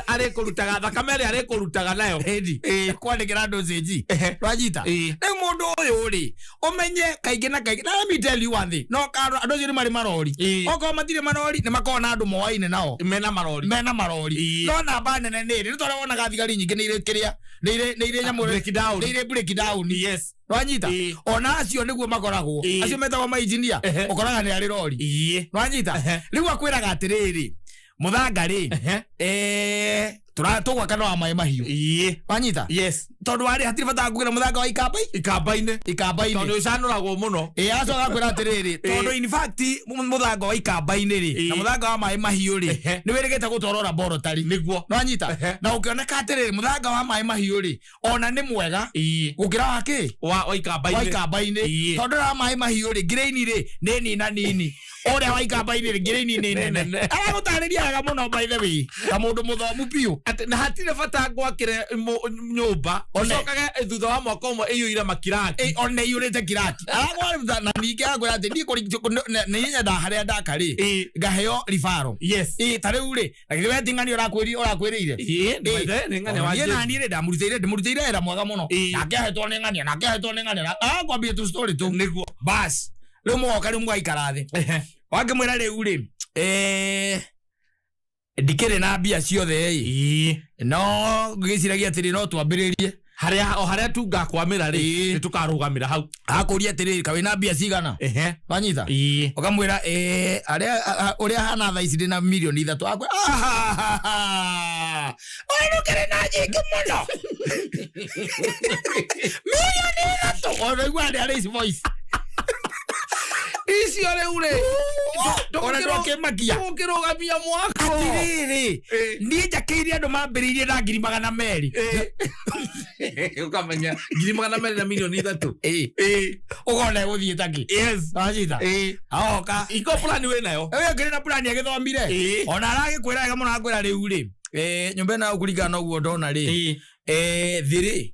B: arĩkũrutaga thakame ĩrĩa arĩkũrutaga nayo.
A: Ĩndi. Kwandĩkĩra dosage.
B: Ehe.
A: Wanyita?
B: Ĩĩ.
A: Rĩu mũndũ ũyũ rĩ, ũmenye kaingĩ na kaingĩ. Na let me tell you one thing. No karo andũ acio nĩ marĩ marori.
B: Ĩĩ.
A: Okorwo matirĩ marori, nĩ makoragwo na andũ moaine nao.
B: Mena marori.
A: Mena marori.
B: Ĩĩ.
A: No namba nene nĩ ĩrĩ. Nĩ tondũ wonaga thigari nyingĩ nĩ irĩ kĩrĩa, nĩ irĩ nyamũ.
B: Break down.
A: Nĩ irĩ break down.
B: Yes.
A: Wanyita?
B: Ĩĩ.
A: Ona acio nĩguo makoragwo.
B: Ĩĩ.
A: Acio metagwo mainjinia.
B: Ehe.
A: Ũkoraga nĩ arĩ rori.
B: Ĩĩ.
A: Wanyita?
B: Ehe.
A: Rĩu akwĩraga atĩrĩrĩ, mũthanga rĩ,
B: Ehe.
A: tũgwaka no wa maĩ mahiũ.
B: Ĩĩ.
A: Wanyita?
B: Yes.
A: Tondũ warĩ hatirĩ bata wa kũgĩra mũthanga wa ikamba
B: Ikamba-inĩ.
A: Ikamba-inĩ.
B: Tondũ ũcanũragwo mũno.
A: Ĩĩ, agacoka agakwĩra atĩrĩrĩ, tondũ in fact mũthanga wa ikamba-inĩ rĩ,
B: Ĩĩ.
A: na mũthanga wa maĩ mahiũ rĩ,
B: Ehe.
A: nĩ wĩrĩgĩte gũtwarwo laboratory.
B: Nĩguo.
A: Nĩwanyita?
B: Ehe.
A: Na ũkĩoneka atĩrĩrĩ, mũthanga wa maĩ mahiũ rĩ, ona nĩ mwega
B: Ĩĩ.
A: gũkĩra wa kĩ?
B: Wa ikamba-inĩ.
A: Wa ikamba-inĩ.
B: Ĩĩ.
A: Tondũ wa maĩ mahiũ rĩ, ngireini rĩ, nĩ nina nini. Ũrĩa wa ikamba-inĩ rĩ, ngireini nĩ nene.
B: Nene.
A: Aragũtarĩria wega mũno by the way, ta mũndũ mũthomu biũ.
B: Atĩ na hatirĩ bata ngwakĩre nyũmba
A: One.
B: ũcokage thutha wa mwaka ũmwe ĩiyũire makiraki.
A: Ĩ, ona ĩiyũrĩte kiraki. Aragwara na ningĩ arakwĩra atĩ niĩ nĩ nyendaga harĩa ndaka rĩ,
B: Ĩĩ.
A: ngaheo ribaro.
B: Yes.
A: Ĩ, ta rĩu rĩ, na githĩ we ti ng'ania ũrakwĩrĩire?
B: Ĩĩ,
A: Ĩ.
B: nĩ ng'ania
A: Ona
B: wa
A: niĩ
B: James.
A: na niĩ rĩ, ndamũrutĩire wĩra mwega mũno.
B: Ĩ.
A: Nake ahetwo nĩ ng'ania, nake ahetwo nĩ ng'ania. Arakwambia tũ story tũ.
B: Nĩguo.
A: Bas, rĩu mũgoka rĩu mũgaikara thĩ.
B: Ehe.
A: Wakĩmwĩra rĩu rĩ, ndikĩrĩ na mbia ciothe ĩ.
B: Ĩĩ.
A: No ngĩciragia atĩrĩ no twambĩrĩrie.
B: Harĩa o harĩa tu ngakwamĩra rĩ,
A: Ĩĩ.
B: nĩ tũkarũgamĩra hau.
A: Akũria atĩrĩrĩ, ka wĩna mbia cigana?
B: Ehe.
A: Wanyita?
B: Ĩĩ.
A: Ũkamwĩra, arĩa ũrĩa hana thaa ici ndĩna mirioni 3. Akwĩra, ahahaha, ũyũ ndũkĩrĩ na nyingĩ mũno. Mirioni 3. Ona ũiguaga nĩ arĩ ici voice.
B: Icio rĩu rĩ,
A: Ona ndũkĩmakia.
B: tũgũkĩrũgamia mwako.
A: Atĩrĩrĩ,
B: Ĩĩ.
A: niĩ njakĩire andũ mambĩrĩirie na 200,000.
B: Ĩĩ. Ũkamenya 200,000 na mirioni 3.
A: Ĩĩ.
B: Ĩĩ.
A: Ũkona ĩgũthiĩ takĩ.
B: Yes.
A: Wanyita?
B: Ĩĩ.
A: Agoka.
B: Iko plan wĩ nayo.
A: Ũyũ ũkĩrĩ na plan agĩthomire.
B: Ĩĩ.
A: Ona aragĩkwĩra wega mũno akwĩra rĩu rĩ, nyũmba ĩno kũringana na ũguo ndona rĩ,
B: Ĩĩ.
A: thĩ rĩ,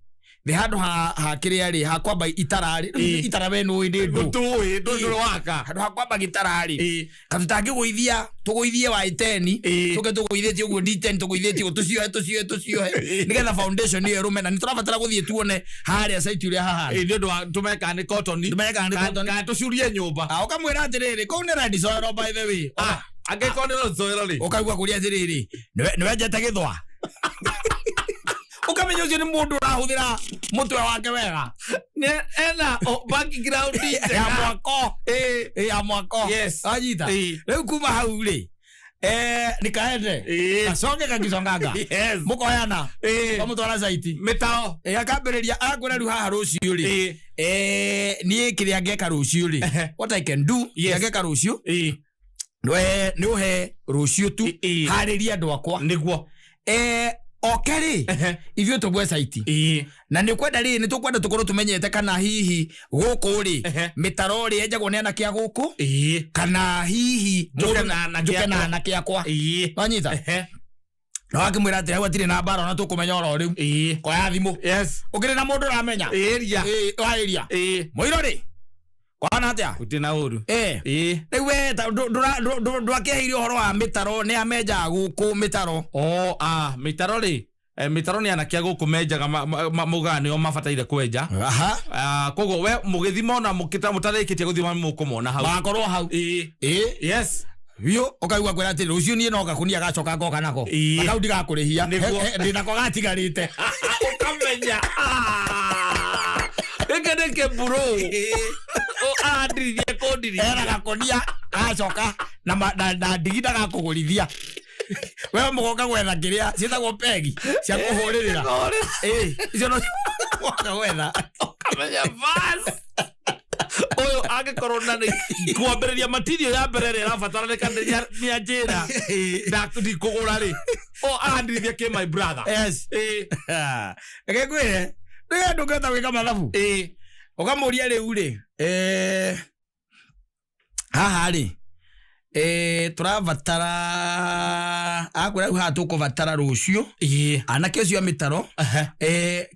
A: thĩ handũ ha kĩrĩa rĩ, ha kwamba itara rĩ,
B: Ĩĩ.
A: itara we nĩũĩ nĩ ndũ.
B: Tũĩ, ndũrĩ waka.
A: Handũ ha kwamba gĩtara rĩ,
B: Ĩĩ.
A: ka tũtangĩgũithia, tũgũithie wa 10,
B: Ĩĩ.
A: tũke tũgũithĩtie ũguo D10 tũgũithĩtie ũguo, tũciohe, tũciohe, tũciohe, nĩgetha foundation ĩyo ĩrũme, na nĩtũrabatara gũthiĩ tuone harĩa site ũrĩa hahana.
B: Ĩĩ, nĩ ũndũ wa tũmenye kana nĩ cotton.
A: Tũmenye kana nĩ cotton.
B: Kana tũcurie nyũmba.
A: Ah, ũkamwĩra atĩrĩrĩ, kũu nĩ red soil by the way.
B: Ah, angĩkorwo nĩ red soil rĩ.
A: Ũkaigua kũria atĩrĩrĩ, nĩwenjete gĩthwa. Ũkamenya ũcio nĩ mũndũ ũrahũthĩra mũtwe wake wega.
B: Nĩ ena background njega.
A: Ya mwako.
B: Ĩĩ.
A: Ĩ, ya mwako.
B: Yes.
A: Wanyita?
B: Ĩĩ.
A: Rĩu kuma hau rĩ, nikaende.
B: Ĩĩ.
A: Kasonge kakisonganga.
B: Yes.
A: Mũkoyana.
B: Ĩĩ.
A: Ũkamũtwara site.
B: Mĩtao.
A: Ĩ, akambĩrĩria arakwĩra rĩu haha rũciũ rĩ.
B: Ĩĩ.
A: Niĩ kĩrĩa ngeka rũciũ rĩ,
B: Ehe.
A: what I can do,
B: Yes.
A: kĩrĩa ngeka rũciũ,
B: Ĩĩ.
A: nĩ ũhe rũciũ tu,
B: Ĩĩ.
A: harĩrie andũ akwa.
B: Nĩguo.
A: Oke rĩ,
B: Ehe.
A: ithuĩ tũgwe site.
B: Ĩĩ.
A: Na nĩ ũkwenda rĩ, nĩ tũkwenda tũkorwo tũmenyete kana hihi gũkũ rĩ,
B: Ehe.
A: mĩtaro rĩ yenjagwo nĩ anake a gũkũ,
B: Ĩĩ.
A: kana hihi
B: Njũke na anake
A: njũke na
B: akwa.
A: anake akwa.
B: Ĩĩ.
A: Wanyita?
B: Ehe.
A: Na wakĩmwĩra atĩ hau atirĩ na mbara ona tũkũmenya oro rĩu.
B: Ĩĩ.
A: Koya thimũ.
B: Yes.
A: Ũkĩrĩ na mũndũ ũramenya.
B: Area.
A: Ĩĩ, wa area.
B: Ĩĩ.
A: Mũiro rĩ. Kwana atĩa?
B: Gũtirĩ na ũru.
A: Eh.
B: Ĩĩ.
A: Rĩu we ta ndwakĩheire ũhoro wa mĩtaro nĩ amenjaga gũkũ mĩtaro.
B: O a mĩtaro rĩ. Mĩtaro nĩ anake a gũkũ menjaga maugaga nĩo mabataire kwenja.
A: Aha.
B: Ah, koguo we mũgĩthima ona mũtarĩkĩtie gũthima mũkũmona hau.
A: Magakorwo hau.
B: Ĩĩ.
A: Ĩĩ.
B: Yes.
A: Biũ ũkaigua kwĩra atĩrĩ rũciũ niĩ no gakunia gacoka ngoka nako.
B: Ĩĩ.
A: Na kau ndigakũrĩhia.
B: Nĩguo.
A: Ndĩnako gatigarĩte.
B: Ũkamenya. Ah. Gĩkĩ nĩ kĩmburu. Andirithia kũndirithia.
A: Ena gakunia gacoka na na ndigi ndagakũgũrithia. We mũgoka gwetha kĩrĩa ciĩtagwo pegi cia kũhũrĩrĩra. Ĩĩ, icio no mũgoka gwetha.
B: Ũkamenya bas. Ũyũ angĩkorwo na nĩ kwambĩrĩria material ya mbere ĩrĩa ĩrabataranĩka nĩ anjĩra ndikũgũra rĩ. O arandirithia kĩ my brother.
A: Yes.
B: Ĩĩ.
A: Reke ngwĩre, rĩrĩa ndũngĩhota gwĩka mathabu.
B: Ĩĩ.
A: Ũkamũria rĩu rĩ, haha rĩ, tũrabatara akwĩra rĩu haha tũkũbatara rũciũ
B: Ĩĩ.
A: anake ũcio a mĩtaro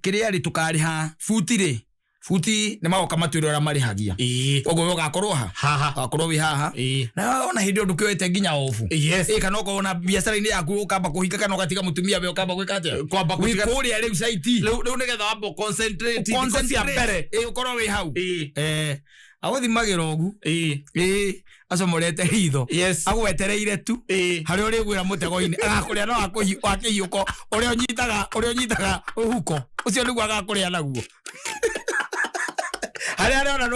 A: kĩrĩa rĩ tũkarĩha buti rĩ buti nĩ magoka matwĩre ũrĩa marĩhagia
B: Ĩĩ.
A: koguo we ũgakorwo ha
B: Haha.
A: ũgakorwo wĩ haha
B: Ĩĩ.
A: na ona hĩndĩ ĩyo ndũkĩoete nginya obu
B: Yes.
A: ĩ kana ũkorwo na biacara-inĩ yaku ũkamba kũhinga kana ũgatiga mũtumia we ũkamba gwĩka atĩa
B: Kwamba
A: wĩ
B: gũtiga
A: kũrĩa rĩu caiti
B: rĩu rĩu nĩgetha wambe concentrate thikũ cia mbere.
A: ĩ ũkorwo wĩ hau
B: Ĩĩ.
A: Agũthimagĩra ũgu
B: Ĩĩ.
A: ĩ acomorete ritho
B: Yes.
A: agwetereire tu
B: Ĩĩ.
A: harĩa ũrĩgwĩra mũtego-inĩ agakũrĩa no wa kĩhiũko ũrĩa ũnyitaga ũhuko ũcio nĩguo agakũrĩa naguo harĩa arĩona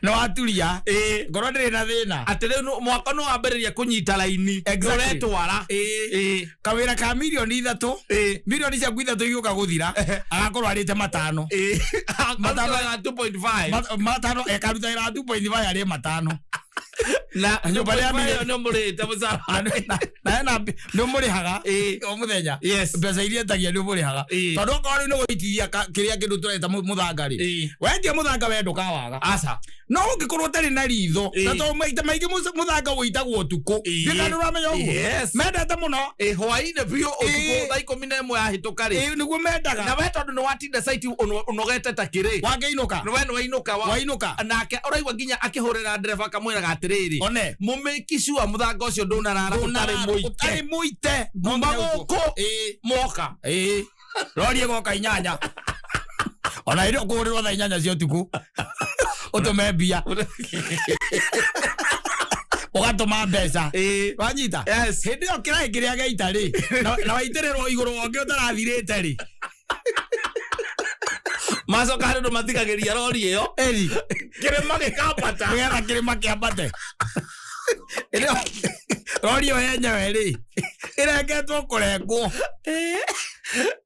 A: no waturia
B: Ĩĩ.
A: ngoro ndĩrĩ na thĩna
B: Atĩ rĩu mwaka nĩ wambĩrĩria kũnyita raini.
A: Exactly.
B: Ũretwara.
A: Ĩĩ.
B: Ĩĩ.
A: Kawĩra ka milioni 3
B: Ĩĩ.
A: milioni ciaku 3 igĩũka gũthira agakorwo arĩte matano
B: Ĩĩ.
A: Matano-
B: Matano 2.5.
A: Matano ekaruta wĩra 2.5 arĩe matano
B: Na
A: Nyũmba rĩa
B: 2.5
A: milioni-
B: nĩ ũmũrĩhĩte mũcara.
A: Na hena nĩ ũmũrĩhaga
B: Ĩĩ.
A: o mũthenya
B: Yes.
A: mbeca iria etagia nĩ ũmũrĩhaga
B: Ĩĩ.
A: tondũ okorwo rĩu nĩ gũitithia kĩrĩa kĩndũ tũreta mũthanga rĩ
B: Ĩĩ.
A: wendia mũthanga we ndũkawaga
B: Aca.
A: no ũngĩkorwo ũtarĩ na ritho
B: Ĩĩ.
A: na tondũ maita maingĩ mũthanga wũitagwo ũtukũ
B: Ĩĩ.
A: ndĩka nĩ ũramenya ũguo
B: Yes.
A: mendete mũno
B: Ĩĩ, hwaĩ-inĩ biũ ũtukũ
A: Ĩĩ.
B: thaa 11 yahĩtũka rĩ.
A: Ĩĩ, nĩguo
B: Na
A: mendaga
B: we tondũ nĩ watinda site ũnogete ta kĩrĩ.
A: wakĩinũka
B: We nĩ wainũka
A: wainũka
B: nake ũraigua nginya akĩhũrĩra ndereba akamwĩraga atĩrĩrĩ
A: one
B: mũmĩki sure mũthanga ũcio ndũnarara ũtarĩ mũite
A: ũtarĩ mũite
B: Nguma gũkũ
A: Ĩĩ.
B: moka
A: Ĩĩ. Rori ĩgoka 8 ona ĩrĩ ũkũhũrĩrwo thaa 8 cia ũtukũ ũtũme mbia ũgatũma mbeca
B: Ĩĩ.
A: wanyita
B: Yes.
A: hĩndĩ ĩyo kĩraĩ kĩrĩa gĩaita rĩ na waitĩrĩrwo igũrũ wongĩ ũtarathirĩte rĩ
B: macoka harĩ ũndũ mathikagĩria rori ĩyo
A: ĩri
B: kĩrĩma gĩkambata
A: nĩgetha kĩrĩma kĩambate Hĩndĩ ĩyo rori ĩyo yenyewe rĩ ĩrengetwo kũrengwo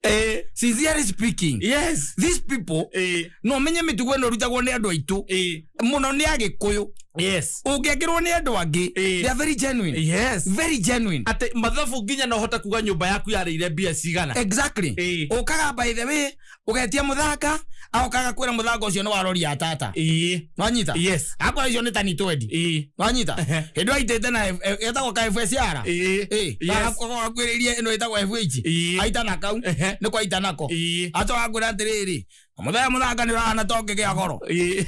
B: Ĩĩ.
A: Sincerely speaking,
B: Yes.
A: these people
B: Ĩĩ.
A: no menye mĩtugo ĩno ĩrutagwo nĩ andũ aitũ
B: Ĩĩ.
A: mũno nĩ agĩkũyũ
B: Yes.
A: ũngĩakĩrwo nĩ andũ angĩ
B: Ĩĩ.
A: they are very genuine
B: Yes.
A: very genuine
B: Atĩ mathabu nginya no hote kuga nyũmba yaku yarĩire mbia cigana.
A: Exactly.
B: Ĩĩ.
A: Ũkaga by the way ũgetia mũthanga agokaga kwĩra mũthanga ũcio nĩ wa rori ya tata
B: Ĩĩ.
A: nwanyita
B: Yes.
A: akora icio nĩ tani twendi
B: Ĩĩ.
A: nwanyita hĩndĩ ĩyo aitĩte na ĩtagwo ka FSR
B: Ĩĩ.
A: Ĩĩ.
B: Yes.
A: Agakwĩrĩria ĩno ĩtagwo FH
B: Ĩĩ.
A: aita na kau
B: Ehe.
A: nĩ kwa aita nako
B: Ĩĩ.
A: acoka kwĩra atĩrĩrĩ mũthenya mũthanga nĩ ũrahana ta ũngĩgĩa goro
B: Ĩĩ.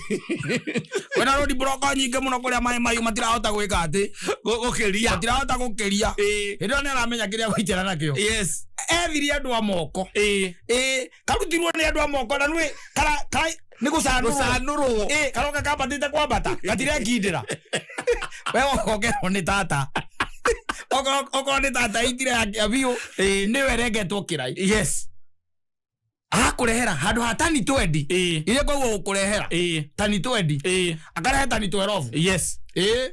A: kwĩna rodi broko nyingĩ mũno kũrĩa maĩ mahiũ matirahota gwĩka atĩ
B: Gũkĩria.
A: matirahota gũkĩria
B: Ĩĩ.
A: hĩndĩ ĩyo nĩ aramenya kĩrĩa gũitĩra nakĩo
B: Yes.
A: ethirie andũ a moko
B: Ĩĩ.
A: ĩĩ karutirwo nĩ andũ a moko na nĩ kara kara nĩ gũcanũrwo
B: Gũcanũrwo.
A: ĩĩ karoka kambatĩte kwambata gatirekindĩra we wokongerwo nĩ tata okorwo nĩ tata itire ya biũ
B: Ĩĩ.
A: nĩwe ĩrengetwo kĩrai
B: Yes.
A: agakũrehera handũ ha tani twendi
B: Ĩĩ.
A: iria koguo gũkũrehera
B: Ĩĩ.
A: tani twendi
B: Ĩĩ.
A: akarehe tani twerobu
B: Yes.
A: ĩĩ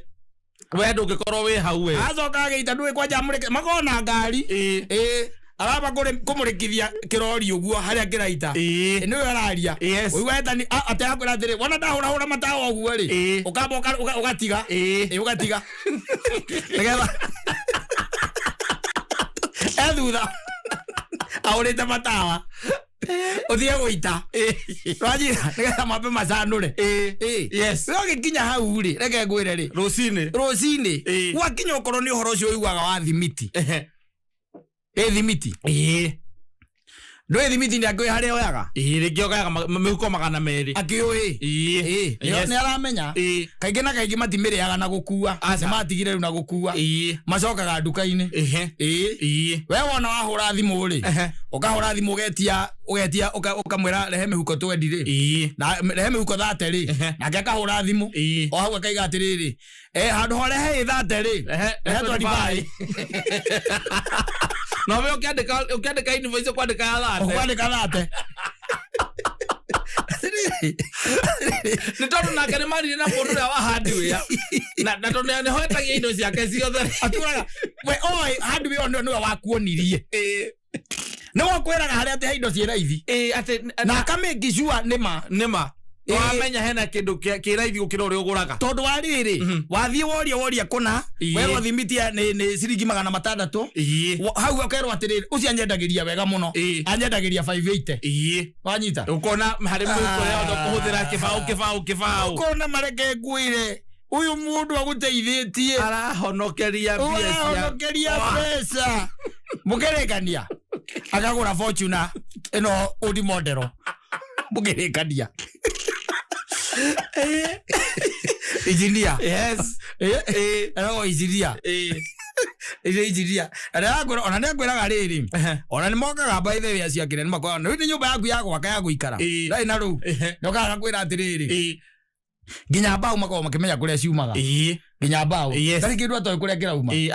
B: We ndũngĩkorwo wĩ hau we.
A: acoka agĩita ndũĩ kwanja mũrĩke makorwo na ngari
B: Ĩĩ.
A: ĩĩ aramba kũmũrĩkithia kĩrori ũguo harĩa kĩraita
B: Ĩĩ.
A: nĩwe araria
B: Yes.
A: ũigua etani atĩ akwĩra atĩrĩ wona ndahũrahũra matawa ũguo rĩ
B: Ĩĩ.
A: ũkamba ũgatiga
B: Ĩĩ.
A: Ĩĩ, ũgatiga nĩgetha e thutha ahũrĩte matawa ũthie gũita wanyita nĩgetha mambe macanũre
B: Ĩĩ.
A: Ĩĩ.
B: Yes.
A: We ũgĩkinya hau rĩ reke ngwĩre rĩ
B: Rũcinĩ.
A: rũcinĩ
B: Ĩĩ.
A: gwakinya ũkorwo nĩ ũhoro ũcio ũiguaga wa thimiti
B: Ehe.
A: Ĩ thimiti.
B: Ĩĩ.
A: Ndũĩ thimiti nĩ akĩũĩ harĩa oyaga?
B: Ĩĩ, rĩngĩ ogayaga mĩhuko 200.
A: Akĩũĩ.
B: Ĩĩ.
A: Ĩĩ.
B: Yes.
A: Nĩ aramenya.
B: Ĩĩ.
A: Kaingĩ na kaingĩ matimĩrĩaga na gũkua.
B: Aca.
A: Nĩ matigire rĩu na gũkua.
B: Ĩĩ.
A: Macokaga nduka-inĩ.
B: Ehe.
A: Ĩĩ.
B: Ĩĩ.
A: We wona wahũra thimũ rĩ,
B: Ehe.
A: ũkahũra thimũ ũgetia ũgetia ũkamwĩra rehe mĩhuko twendi rĩ.
B: Ĩĩ.
A: Na rehe mĩhuko 30 rĩ.
B: Ehe.
A: Nake akahũra thimũ.
B: Ĩĩ.
A: O hau akaiga atĩrĩrĩ, handũ ho rehe ĩ 30 rĩ.
B: Ehe,
A: Rehe 25.
B: No we ũkĩandĩka ũkĩandĩka invoice ũkwandĩka ya 30.
A: Ũkwandĩka 30.
B: Nĩ tondũ nake nĩ marire na mũndũ ũrĩa wa hardware. Na tondũ nĩ hoetagia indo ciake ciothe.
A: Atũraga we oĩ hardware ĩyo nĩwe wakuonirie.
B: Ĩĩ.
A: Nĩ wakwĩraga harĩa atĩ he indo ciĩ raithi.
B: Ĩĩ, atĩ
A: Na akamake sure nĩ ma.
B: nĩ ma.
A: Ĩĩ.
B: Wamenya hena kĩndũ kĩ raithi gũkĩra ũrĩa ũgũraga.
A: Tondũ wa rĩrĩ, wathiĩ woria woria kũna,
B: Ĩĩ.
A: werwo thimiti nĩ ciringi 600.
B: Ĩĩ.
A: Hau ũkerwo atĩrĩrĩ, ũcio anyendagĩria wega mũno.
B: Ĩĩ.
A: Anyendagĩria 580.
B: Ĩĩ.
A: Wanyita?
B: Ũkona harĩ mũhuko ũrĩa wothe ũkũhũthĩra kĩbaũ kĩbaũ kĩbaũ.
A: Ũkona mareke ngwĩre, ũyũ mũndũ agũteithĩtie.
B: Arahonokeria mbia cia.
A: Ũrahonokeria mbeca. Mũkĩrĩkania. Akagũra Fortuner ĩno old model. Mũkĩrĩkania. Engineer.
B: Yes.
A: Ĩĩ. Ĩragwo engineer.
B: Ĩĩ.
A: Ĩrĩ engineer. Na nĩarakwĩra ona nĩakwĩraga rĩrĩ. Ona nĩmokaga by the way acio akĩrĩa nĩmakoraga rĩu nĩ nyũmba yaku ya gwaka ya gũikara.
B: Ĩĩ.
A: Ndarĩ na rũu.
B: Ehe.
A: Nĩokaga agakwĩra atĩrĩrĩ.
B: Ĩĩ.
A: Nginya mbaũ makoragwo makĩmenya kũrĩa ciumaga.
B: Ĩĩ.
A: Nginya mbaũ.
B: Yes.
A: Ndarĩ kĩndũ atoĩ kũrĩa kĩrauma.
B: Ĩĩ,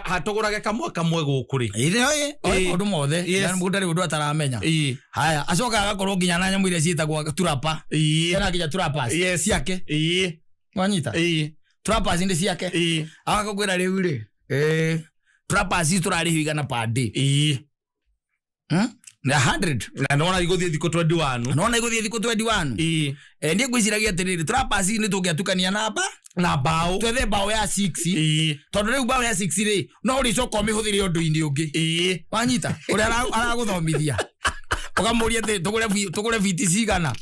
B: hatũgũrage kamwe kamwe gũkũ rĩ.
A: Ĩĩ, nĩoĩ, oĩ
B: Ĩĩ.
A: maũndũ mothe.
B: Yes.
A: Na ndarĩ ũndũ ataramenya.
B: Ĩĩ.
A: Haya, acokaga agakorwo nginya na nyamũ iria ciĩtagwo turapa.
B: Ĩĩ.
A: Ena nginya turapas.
B: Yes.
A: Ciake.
B: Ĩĩ.
A: Wanyita?
B: Ĩĩ.
A: Turapas nĩ ciake.
B: Ĩĩ.
A: Agakũkwĩra rĩu rĩ. Turapas tũrarĩhio igana per day.
B: Ĩĩ.
A: Na 100.
B: Na nĩwona igũthiĩ thikũ 21.
A: Nona igũthiĩ thikũ 21.
B: Ĩĩ.
A: Niĩ ngwĩciragia atĩrĩrĩ, turapas nĩ tũngĩatukania namba
B: Na mbaũ.
A: twethe mbaũ ya 6.
B: Ĩĩ.
A: Tondũ rĩu mbaũ ya 6 rĩ, no ũrĩcoka ũmĩhũthĩre ũndũ-inĩ ũngĩ.
B: Ĩĩ.
A: Wanyita? Ũrĩa aragũthomithia. Ũkamũria atĩ tũgũre biti cigana.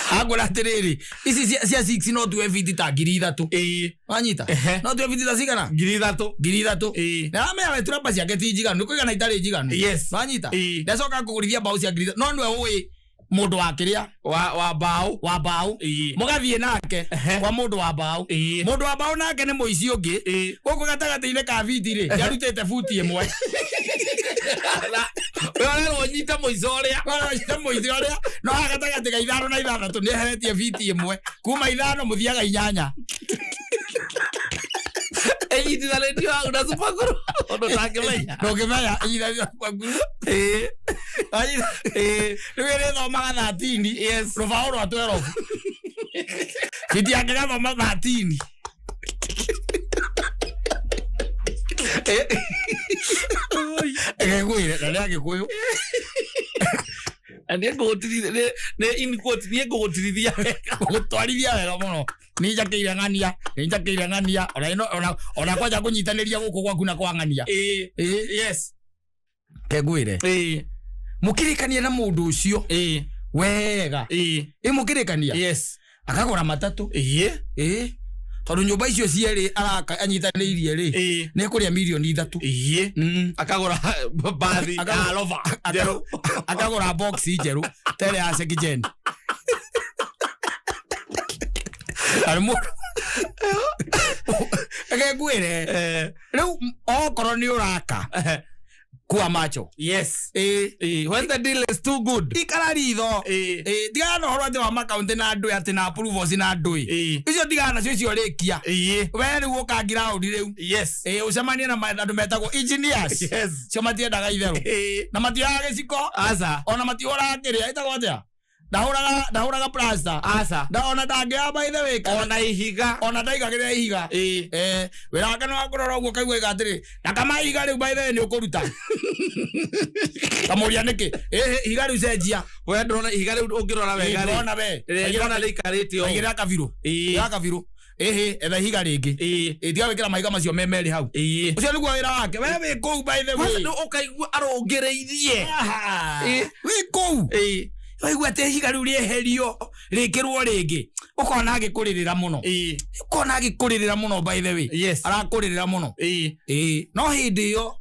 A: Akwĩra atĩrĩrĩ, ici cia 6 no tuwe biti ta 3,000.
B: Ĩĩ.
A: Wanyita?
B: Ehe.
A: No tuwe biti ta cigana?
B: 3,000.
A: 3,000.
B: Ĩĩ.
A: Na aramenya we turapa ciake ti njiganu, nĩ kũigana itarĩ njiganu.
B: Yes.
A: Wanyita?
B: Ĩĩ.
A: Ndacoka kũgũrithia mbaũ cia 3,000. No nĩwe ũĩ mũndũ wa kĩrĩa?
B: Wa mbaũ.
A: Wa mbaũ.
B: Ĩĩ.
A: Mũgathiĩ nake
B: Ehe.
A: kwa mũndũ wa mbaũ.
B: Ĩĩ.
A: Mũndũ wa mbaũ nake nĩ mũici ũngĩ.
B: Ĩĩ.
A: Gũkũ gatagatĩ-inĩ ka biti rĩ, nĩarutĩte buti ĩmwe.
B: We ũrerwo ũnyite mũico ũrĩa.
A: Ũranyita mũici ũrĩa, no haha gatagatĩ ka 5 na 6 nĩeheretie biti ĩmwe. Kuma 5 mũthiaga 8.
B: Ĩnyitithanĩtio hau na super glue. Ũndũ ũtangĩmenya.
A: Ndũngĩmenya ĩnyitithanĩtio na super glue.
B: Ĩĩ.
A: Wanyita?
B: Ĩĩ.
A: Rĩu ĩrĩthomaga 13.
B: Yes.
A: Rũbaũ rwa 12. Biti yake gathoma 13. Reke ngwĩre, na nĩ Agĩkũyũ.
B: Na niĩ ngũgũtirithia, nĩ in quote, niĩ ngũgũtirithia wega.
A: Gũtwarithia wega mũno. Nĩ njakĩire ng'ania, nĩ njakĩire ng'ania, ona ĩno, ona kwanja kũnyitanĩria gũkũ gwaku na kwa ng'ania.
B: Ĩĩ.
A: Ĩĩ.
B: Yes.
A: Reke ngwĩre.
B: Ĩĩ.
A: Mũkĩrĩkania na mũndũ ũcio
B: Ĩĩ.
A: wega.
B: Ĩĩ.
A: Ĩ mũkĩrĩkania?
B: Yes.
A: Akagũra matatũ.
B: Ĩĩ.
A: Ĩĩ. Tondũ nyũmba icio cierĩ araka anyitanĩirie rĩ,
B: Ĩĩ.
A: nĩ kũrĩa mirioni 3.
B: Ĩĩ. Akagũra bathi ya Rover njerũ.
A: Akagũra box njerũ ta ĩrĩa ya Sekijen. Arĩ mũndũ. Reke ngwĩre, rĩu okorwo nĩ ũraka, kua macho.
B: Yes.
A: Ĩĩ.
B: Ĩĩ. When the deal is too good.
A: Ikara ritho.
B: Ĩĩ.
A: Ĩĩ, tigana na ũhoro atĩ wa makaũntĩ na ndũĩ atĩ na approvals na ndũĩ.
B: Ĩĩ.
A: Icio tigana nacio icio rĩkia.
B: Ĩĩ.
A: We rĩu ũka ground rĩu.
B: Yes.
A: Ĩĩ, ũcemanie na andũ metagwo engineers.
B: Yes.
A: Cio matiendaga itherũ.
B: Ĩĩ.
A: Na matioyaga gĩciko.
B: Aca.
A: Ona matihũraga kĩrĩa ĩtagwo atĩa? Ndahũraga plaster.
B: Aca.
A: Ona ndangĩoya by the way.
B: Ona ihiga.
A: Ona ndaigagĩrĩra ihiga.
B: Ĩĩ.
A: Wĩra wake nĩ wa kũrora ũguo kaigua ĩga atĩrĩ, na kama ihiga rĩu by the way nĩ ũkũruta. Kamũria nĩkĩ? Ĩhĩ, ihiga rĩu cenjia.
B: We ndũrona ihiga rĩu ũngĩrora wega rĩ.
A: Ndĩrona we.
B: Ndĩrona rĩikarĩte ũũ.
A: Aigĩrĩra kabirũ.
B: Ĩĩ.
A: Aigĩrĩra kabirũ. Ĩhĩ, etha ihiga rĩngĩ.
B: Ĩĩ.
A: Ĩĩ, tiga gwĩkĩra mahiga macio me merĩ hau.
B: Ĩĩ.
A: Ũcio nĩguo wĩra wake. We wĩ kũu by the
B: Kwanza
A: way.
B: nĩ ũkaigua arũngĩrĩirie.
A: Aha.
B: Ĩĩ.
A: Wĩ kũu.
B: Ĩĩ.
A: Waigua atĩ ihiga rĩu rĩeherio rĩkĩrwo rĩngĩ. Ũkona agĩkũrĩrĩra mũno.
B: Ĩĩ.
A: Ũkona agĩkũrĩrĩra mũno by the way.
B: Yes.
A: Arakũrĩrĩra mũno.
B: Ĩĩ.
A: Ĩĩ. No hĩndĩ ĩyo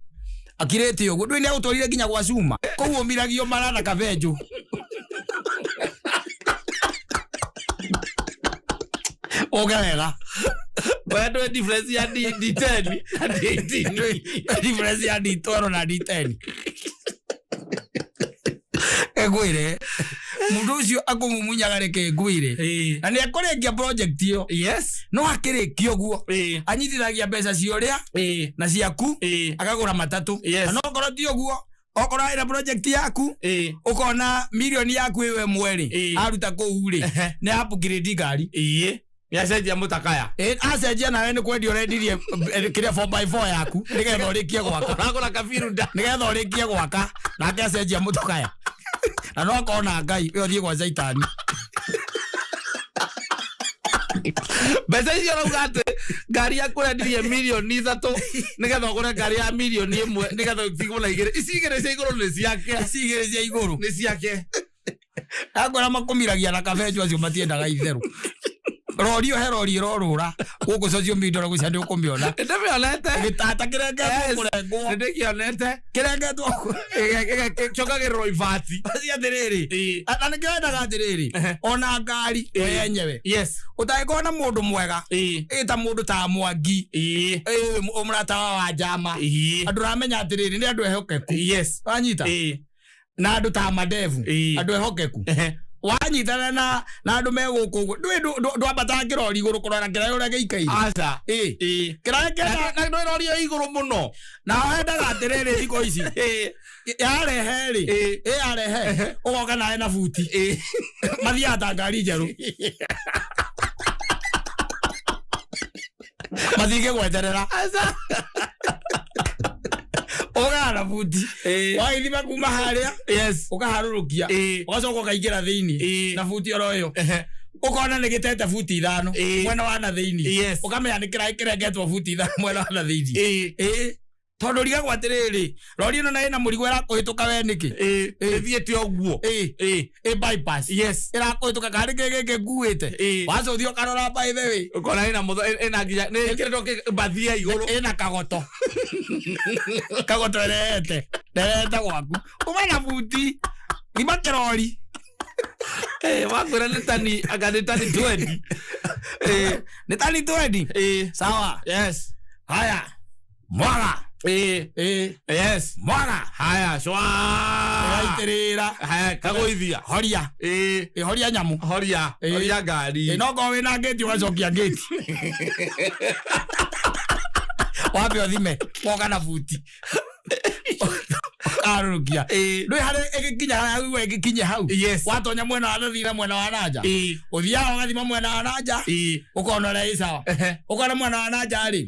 A: Akirĩte ũguo ndũĩ nĩ agũtwarire nginya gwa cuma kũu ũmiragio mara na kabenjũ. Uge wega.
B: We ndũĩ difference ya D10 na D18.
A: Difference ya D12 na D10. Ngwĩre mũndũ ũcio akũmumunyaga reke ngwĩre na nĩ ekũrĩkia project ĩyo.
B: Yes.
A: No akĩrĩkia ũguo anyitithagia mbeca cia ũrĩa na ciaku akagũra matatũ.
B: Yes.
A: Na okorwo ti ũguo, okorwo ĩna project yaku ũkona milioni yaku ĩyo ĩmwe rĩ aruta kũu rĩ nĩ upgrade ngari.
B: Nĩacenjia mũtakaya.
A: Acenjia nawe nĩ kwendia ũrendirie kĩrĩa 4x4 yaku nĩgetha ũrĩkie gwaka.
B: Ũragũra kabiruda.
A: Nĩgetha ũrĩkie gwaka nake acenjia mũtokaya na no akona Ngai we ũthiĩ gwa caitani.
B: Mbeca icio ũrauga atĩ ngari yaku ũrendirie mirioni 3 nĩgetha ũgũre ngari ya mirioni 1 nĩgetha ũtigwo na igĩrĩ. Ici igĩrĩ cia igũrũ nĩ ciake.
A: Ici igĩrĩ cia igũrũ
B: nĩ ciake.
A: Akwĩra makũmiragia na kabenjũ acio matiendaga itherũ. Rori he rori ĩrorũra gũkũ social media na gũcia nĩ ũkũmĩona.
B: Nĩndĩmĩonete.
A: Gĩtata kĩrengetwo kũrengwo.
B: Nĩndĩkĩonete.
A: Kĩrengetwo
B: Gĩcokagĩrĩrwo ibati.
A: Acio atĩrĩrĩ. Na nĩkĩo endaga atĩrĩrĩ. Ona ngari we yenyewe.
B: Yes.
A: Ũtangĩkorwo na mũndũ mwega. Ĩ ta mũndũ ta Mwangi. Ĩ mũrata wa Njama. Andũ ũramenya atĩrĩrĩ nĩ andũ ehokeku.
B: Yes.
A: Wanyita? Na andũ ta Madevu. Andũ ehokeku. Wanyitana na andũ me gũkũ ũguo ndũĩ ndwambataga kĩrori igũrũ kũrora kĩraya ũrĩa gĩikaire.
B: Aca.
A: Kĩraya kĩenda
B: Na ndũĩ rori ĩyo igũrũ mũno.
A: Na wendaga atĩrĩrĩ thikũ ici. Yarehe rĩ. Yarehe. Ũgoka nawe na buti. Mathiaga ta ngari njerũ. Mathiĩ gweterera.
B: Aca.
A: Ũgaga na buti. Wagĩthima kuma harĩa.
B: Yes.
A: Ũkaharũrũkia. Ũgacoka ũkaingĩra thĩinĩ. Na buti oro ĩyo. Ũkona nĩ gĩtete buti 5 mwena wa na thĩinĩ.
B: Yes.
A: Ũkamenya nĩ kĩraĩ kĩrengetwo buti 5 mwena wa na thĩinĩ. Tondũ rigagwo atĩrĩrĩ, rori ĩno na ĩna mũrigo ĩrakũhĩtũka we nĩkĩ?
B: Ĩthiĩte ũguo.
A: Ĩ bypass.
B: Yes.
A: Ĩrakũhĩtũka karĩ kĩ gĩkĩ nguĩte. Waca ũthiĩ ũkarora by the way.
B: Ũkona ĩna mũtho, ĩna nginya, nĩ ĩkĩrĩtwo mbathia igũrũ.
A: Ĩna kagoto. Kagoto ĩrehete. Nderehete gwaku. Uma na buti. Thima kĩrori.
B: Wakwĩra nĩ tani, anga nĩ tani 20.
A: Nĩ tani 20? Sawa.
B: Yes.
A: Haya. Mwaga.
B: Yes.
A: Mwaga.
B: Haya, shwa.
A: Ĩgaitĩrĩra.
B: Haya, kagũithia.
A: Horia. Horia nyamũ.
B: Horia. Horia ngari.
A: No korwo wĩna ngĩti ũgacokia ngĩti. Wambe ũthime, woka na buti. Ũkarũrũkia. Ndũĩ harĩa ĩgĩkinya hau ĩgĩkinye hau.
B: Yes.
A: Watonya mwena wa nathĩ na mwena wa nanja. Ũthiaga ũgathima mwena wa nanja. Ũkona ũrĩa ĩ sawa. Ũkona mwena wa nanja rĩ.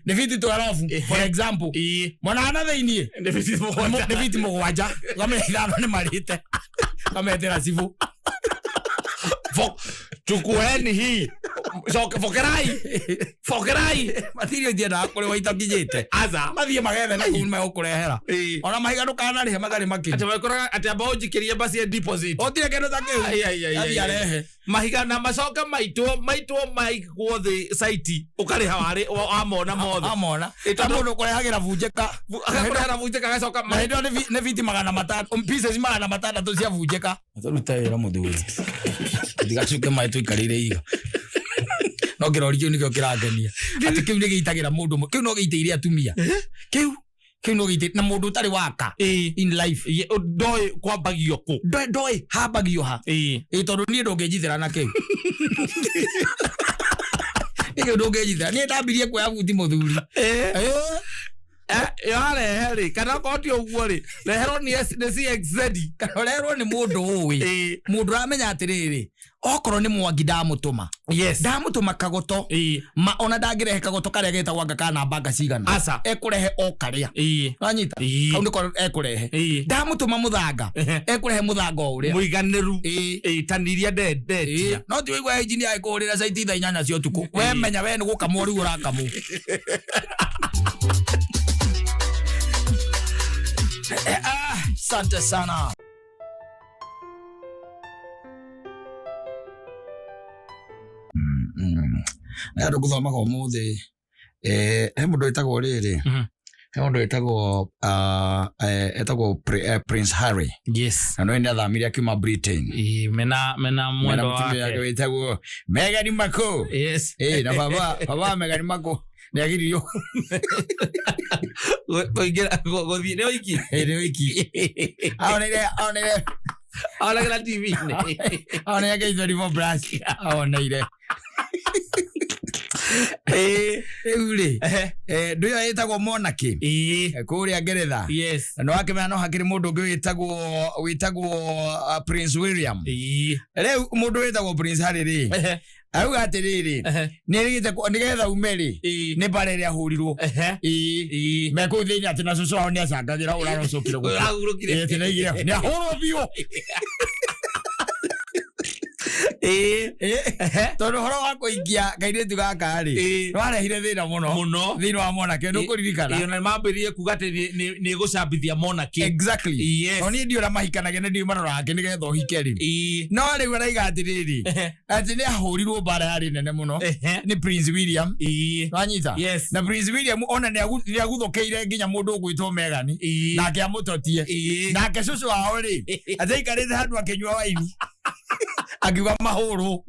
A: Nĩ fiti 12 for example. Mwena wa na thĩiniĩ.
B: Nĩ fiti 7.
A: Nĩ fiti 7. Ũkamenya 5 nĩ marĩte. Ũkametĩra cibũ.
B: Chukueni hii. Fokerai. Fokerai.
A: Matirio itiendaga kũrĩhwo itakinyĩte.
B: Aca.
A: Mathiĩ magethe na kũu megũkũrehera. Ona mahiga ndũkanarĩhe matarĩ makinyu.
B: Atĩ makoraga atĩ amba ũnjikĩrie mbacie deposit.
A: Gũtirĩ kĩndũ ta kĩu. Athiĩ arehe.
B: Mahiga na macoka maitwo maigwo thĩ site ũkarĩha warĩ wamona mothe.
A: Amona. Ta mũndũ ũkũrehagĩra bunjĩka.
B: Agakũrehera bunjĩka agacoka
A: Na hĩndĩ ĩyo nĩ fiti 600, pieces 600 cia bunjĩka. Tũrute wĩra mũthuri. Ndigacuke maĩ tũikarĩire iga. No kĩrori kĩu nĩkĩo kĩrangenia. Atĩ kĩu nĩ gĩitagĩra mũndũ, kĩu no gĩitĩire atumia. Kĩu no gĩitĩ na mũndũ ũtarĩ waka in life.
B: Ndoĩ kwambagio kũ?
A: Ndoĩ hambagio ha. Tondũ niĩ ndũngĩnjithĩra na kĩu. Niĩ kĩu ndũngĩnjithĩra. Niĩ ndambirie kuoya buti mũthuri.
B: Yarehe rĩ, kana okorwo ti ũguo rĩ, reherwo nĩ CXZ.
A: Kana ũreherwo nĩ mũndũ ũĩ. Mũndũ ũramenya atĩrĩrĩ, okorwo nĩ Mwangi ndamũtũma.
B: Yes.
A: Ndamũtũma kagoto. Ma ona ndangĩrehe kagoto karĩa getagwo anga ka namba anga cigana.
B: Aca.
A: Ekũrehe o karĩa. Wanyita? Kau nĩko ekũrehe. Ndamũtũma mũthanga. Ekũrehe mũthanga o ũrĩa.
B: Mũiganĩru. Tani iria ndendia.
A: No ti ũigua engineer agĩkũhũrĩra site thaa 8 cia ũtukũ. We menya we nĩ gũkamwo rĩu ũrakamwo. Asante sana. Nĩ andũ gũthomaga ũmũthĩ. He mũndũ wĩtagwo rĩrĩ. He mũndũ wĩtagwo etagwo Prince Harry.
B: Yes.
A: Na no nĩ athamire akiuma Britain.
B: Ĩĩ, mena
A: Mena
B: mwendo
A: mũtumia wake
B: wake.
A: wĩtagwo Meghan Markle.
B: Yes.
A: Na baba Meghan Markle nĩ agiririo
B: Kũingĩra gũthiĩ nĩ oiki.
A: Nĩ oiki. Aonere
B: Onagĩra TV-inĩ.
A: Aonere K24 Plus. Aoneire. Rĩu rĩ, ndũ ĩyo ĩtagwo monarchy kũrĩa Ngeretha.
B: Yes.
A: Na nĩwakĩmenya no hakĩrĩ mũndũ ũngĩ wĩtagwo Prince William. Rĩu mũndũ wĩtagwo Prince Harry rĩ, auga atĩrĩrĩ, nĩerĩgĩte nĩgetha ume rĩ, nĩ mbara ĩrĩa ahũrirwo. Ĩĩ. Me kũu thĩinĩ atĩ na cũcũ wao nĩacangagĩra ũrarocokire gũkũ.
B: Ũrahurũkire.
A: Ĩĩ, atĩ nĩaigire, nĩahũrwo biũ. Tondũ ũhoro wa kũikia kairĩtu gaka rĩ, nĩwarehire thĩna mũno
B: Mũno.
A: thĩinĩ wa monarchy, nĩũkũririkana?
B: Ĩĩ, na nĩmambĩrĩirie kuga atĩ nĩ ĩgũcambithia monarchy.
A: Exactly.
B: Yes.
A: No niĩ ndiũĩ ũrĩa mahikanagia na ndiũĩ maroraga kĩ nĩgetha ũhike rĩ. No rĩu araiga atĩrĩrĩ, atĩ nĩ ahũrirwo mbara yarĩ nene mũno nĩ Prince William. Wanyita?
B: Yes.
A: Na Prince William ona nĩaguthũkĩire nginya mũndũ ũgwĩtwo Meghan, nake amũtotie. Nake cũcũ wao rĩ, atĩ aikarĩte handũ akĩnyua waini, akiuga mahũrwo.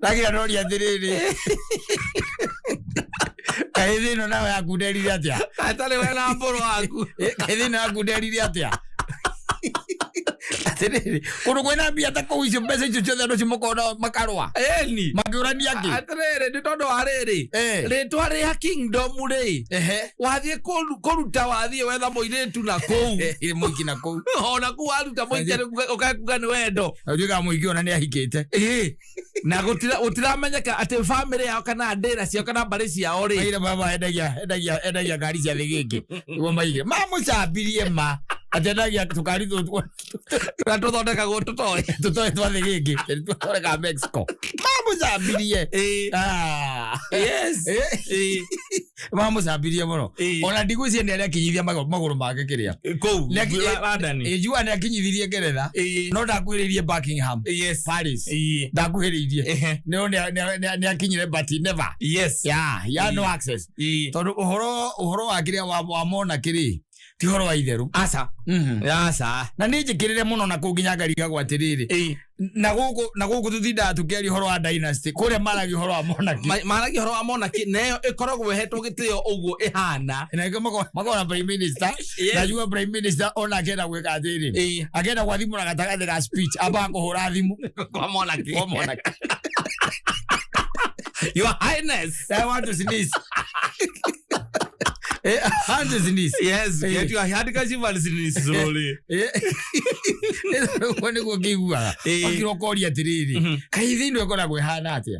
A: Nagira noria atĩrĩrĩ, kaĩ thĩ ĩno nayo yakunderire atĩa?
B: Atarĩ we na mbũrũ waku.
A: Kaĩ thĩ ĩno yakunderire atĩa? Atĩrĩrĩ, kũndũ kwĩna mbia ta kũu icio mbeca icio ciothe andũ acio makoragwo makarũa.
B: Ĩni.
A: Makĩũrania kĩ?
B: Atĩrĩrĩ, nĩ tondũ wa rĩrĩ, rĩtwa rĩa kingdom rĩ, wathiĩ kũruta wathiĩ wetha mũirĩtu na kũu.
A: Ĩ, mũiki na kũu.
B: Ona kũu waruta mũiki ũkakuga nĩ wendo.
A: Na ũtuĩkaga mũiki ona nĩ ahikĩte.
B: Na gũtiramenyeka atĩ bamĩrĩ yao kana ndĩra ciao kana mbarĩ ciao rĩ.
A: Maire baba endagia ngari cia thĩgĩngĩ. Nĩguo maigire. Mamũcambirie ma. Atĩ endagia tũkari tũtũ.
B: Tũrĩa tũthondekagwo tũtoĩ.
A: Tũtoĩ twa thĩgĩngĩ. Tũthondekaga Mexico. Mamũcambirie.
B: Yes.
A: Mamũcambirie mũno. Ona ndigwĩciria nĩ arĩa akinyithia magũrũ make kĩrĩa.
B: Kũu, London.
A: Njua nĩ akinyithirie Ngeretha. No ndakuhĩrĩirie Buckingham.
B: Yes.
A: Paris. Ndakuhĩrĩirie. No nĩ akinyire but never.
B: Yes.
A: Yeah, he had no access. Tondũ ũhoro wa kĩrĩa wa monarchy rĩ, ti ũhoro wa itherũ.
B: Aca. Aca.
A: Na nĩ njĩkĩrĩre mũno na kũu nginya ngarigagwo atĩrĩrĩ. Na gũkũ tũtindaga tũkĩaria ũhoro wa dynasty, kũrĩa maragia ũhoro wa monarchy.
B: Maragia ũhoro wa monarchy, na ĩyo ĩkoragwo ĩhetwo gĩtĩo ũguo ĩhana.
A: Na ĩngĩ makoragwo na prime minister, na njua prime minister ona akĩenda gwĩka atĩrĩrĩ. Akĩenda gwathimũra gatagatĩ ga speech, ambaga kũhũra thimũ.
B: Kwa monarchy.
A: Kwa monarchy.
B: Your Highness.
A: I want to sneeze. I want to sneeze.
B: Yes, get your handkerchief and sneeze slowly.
A: Ũguo nĩguo ngĩiguaga. Wakira ũkoria atĩrĩrĩ, kaĩ thĩ ĩno ĩkoragwo ĩhana atĩa?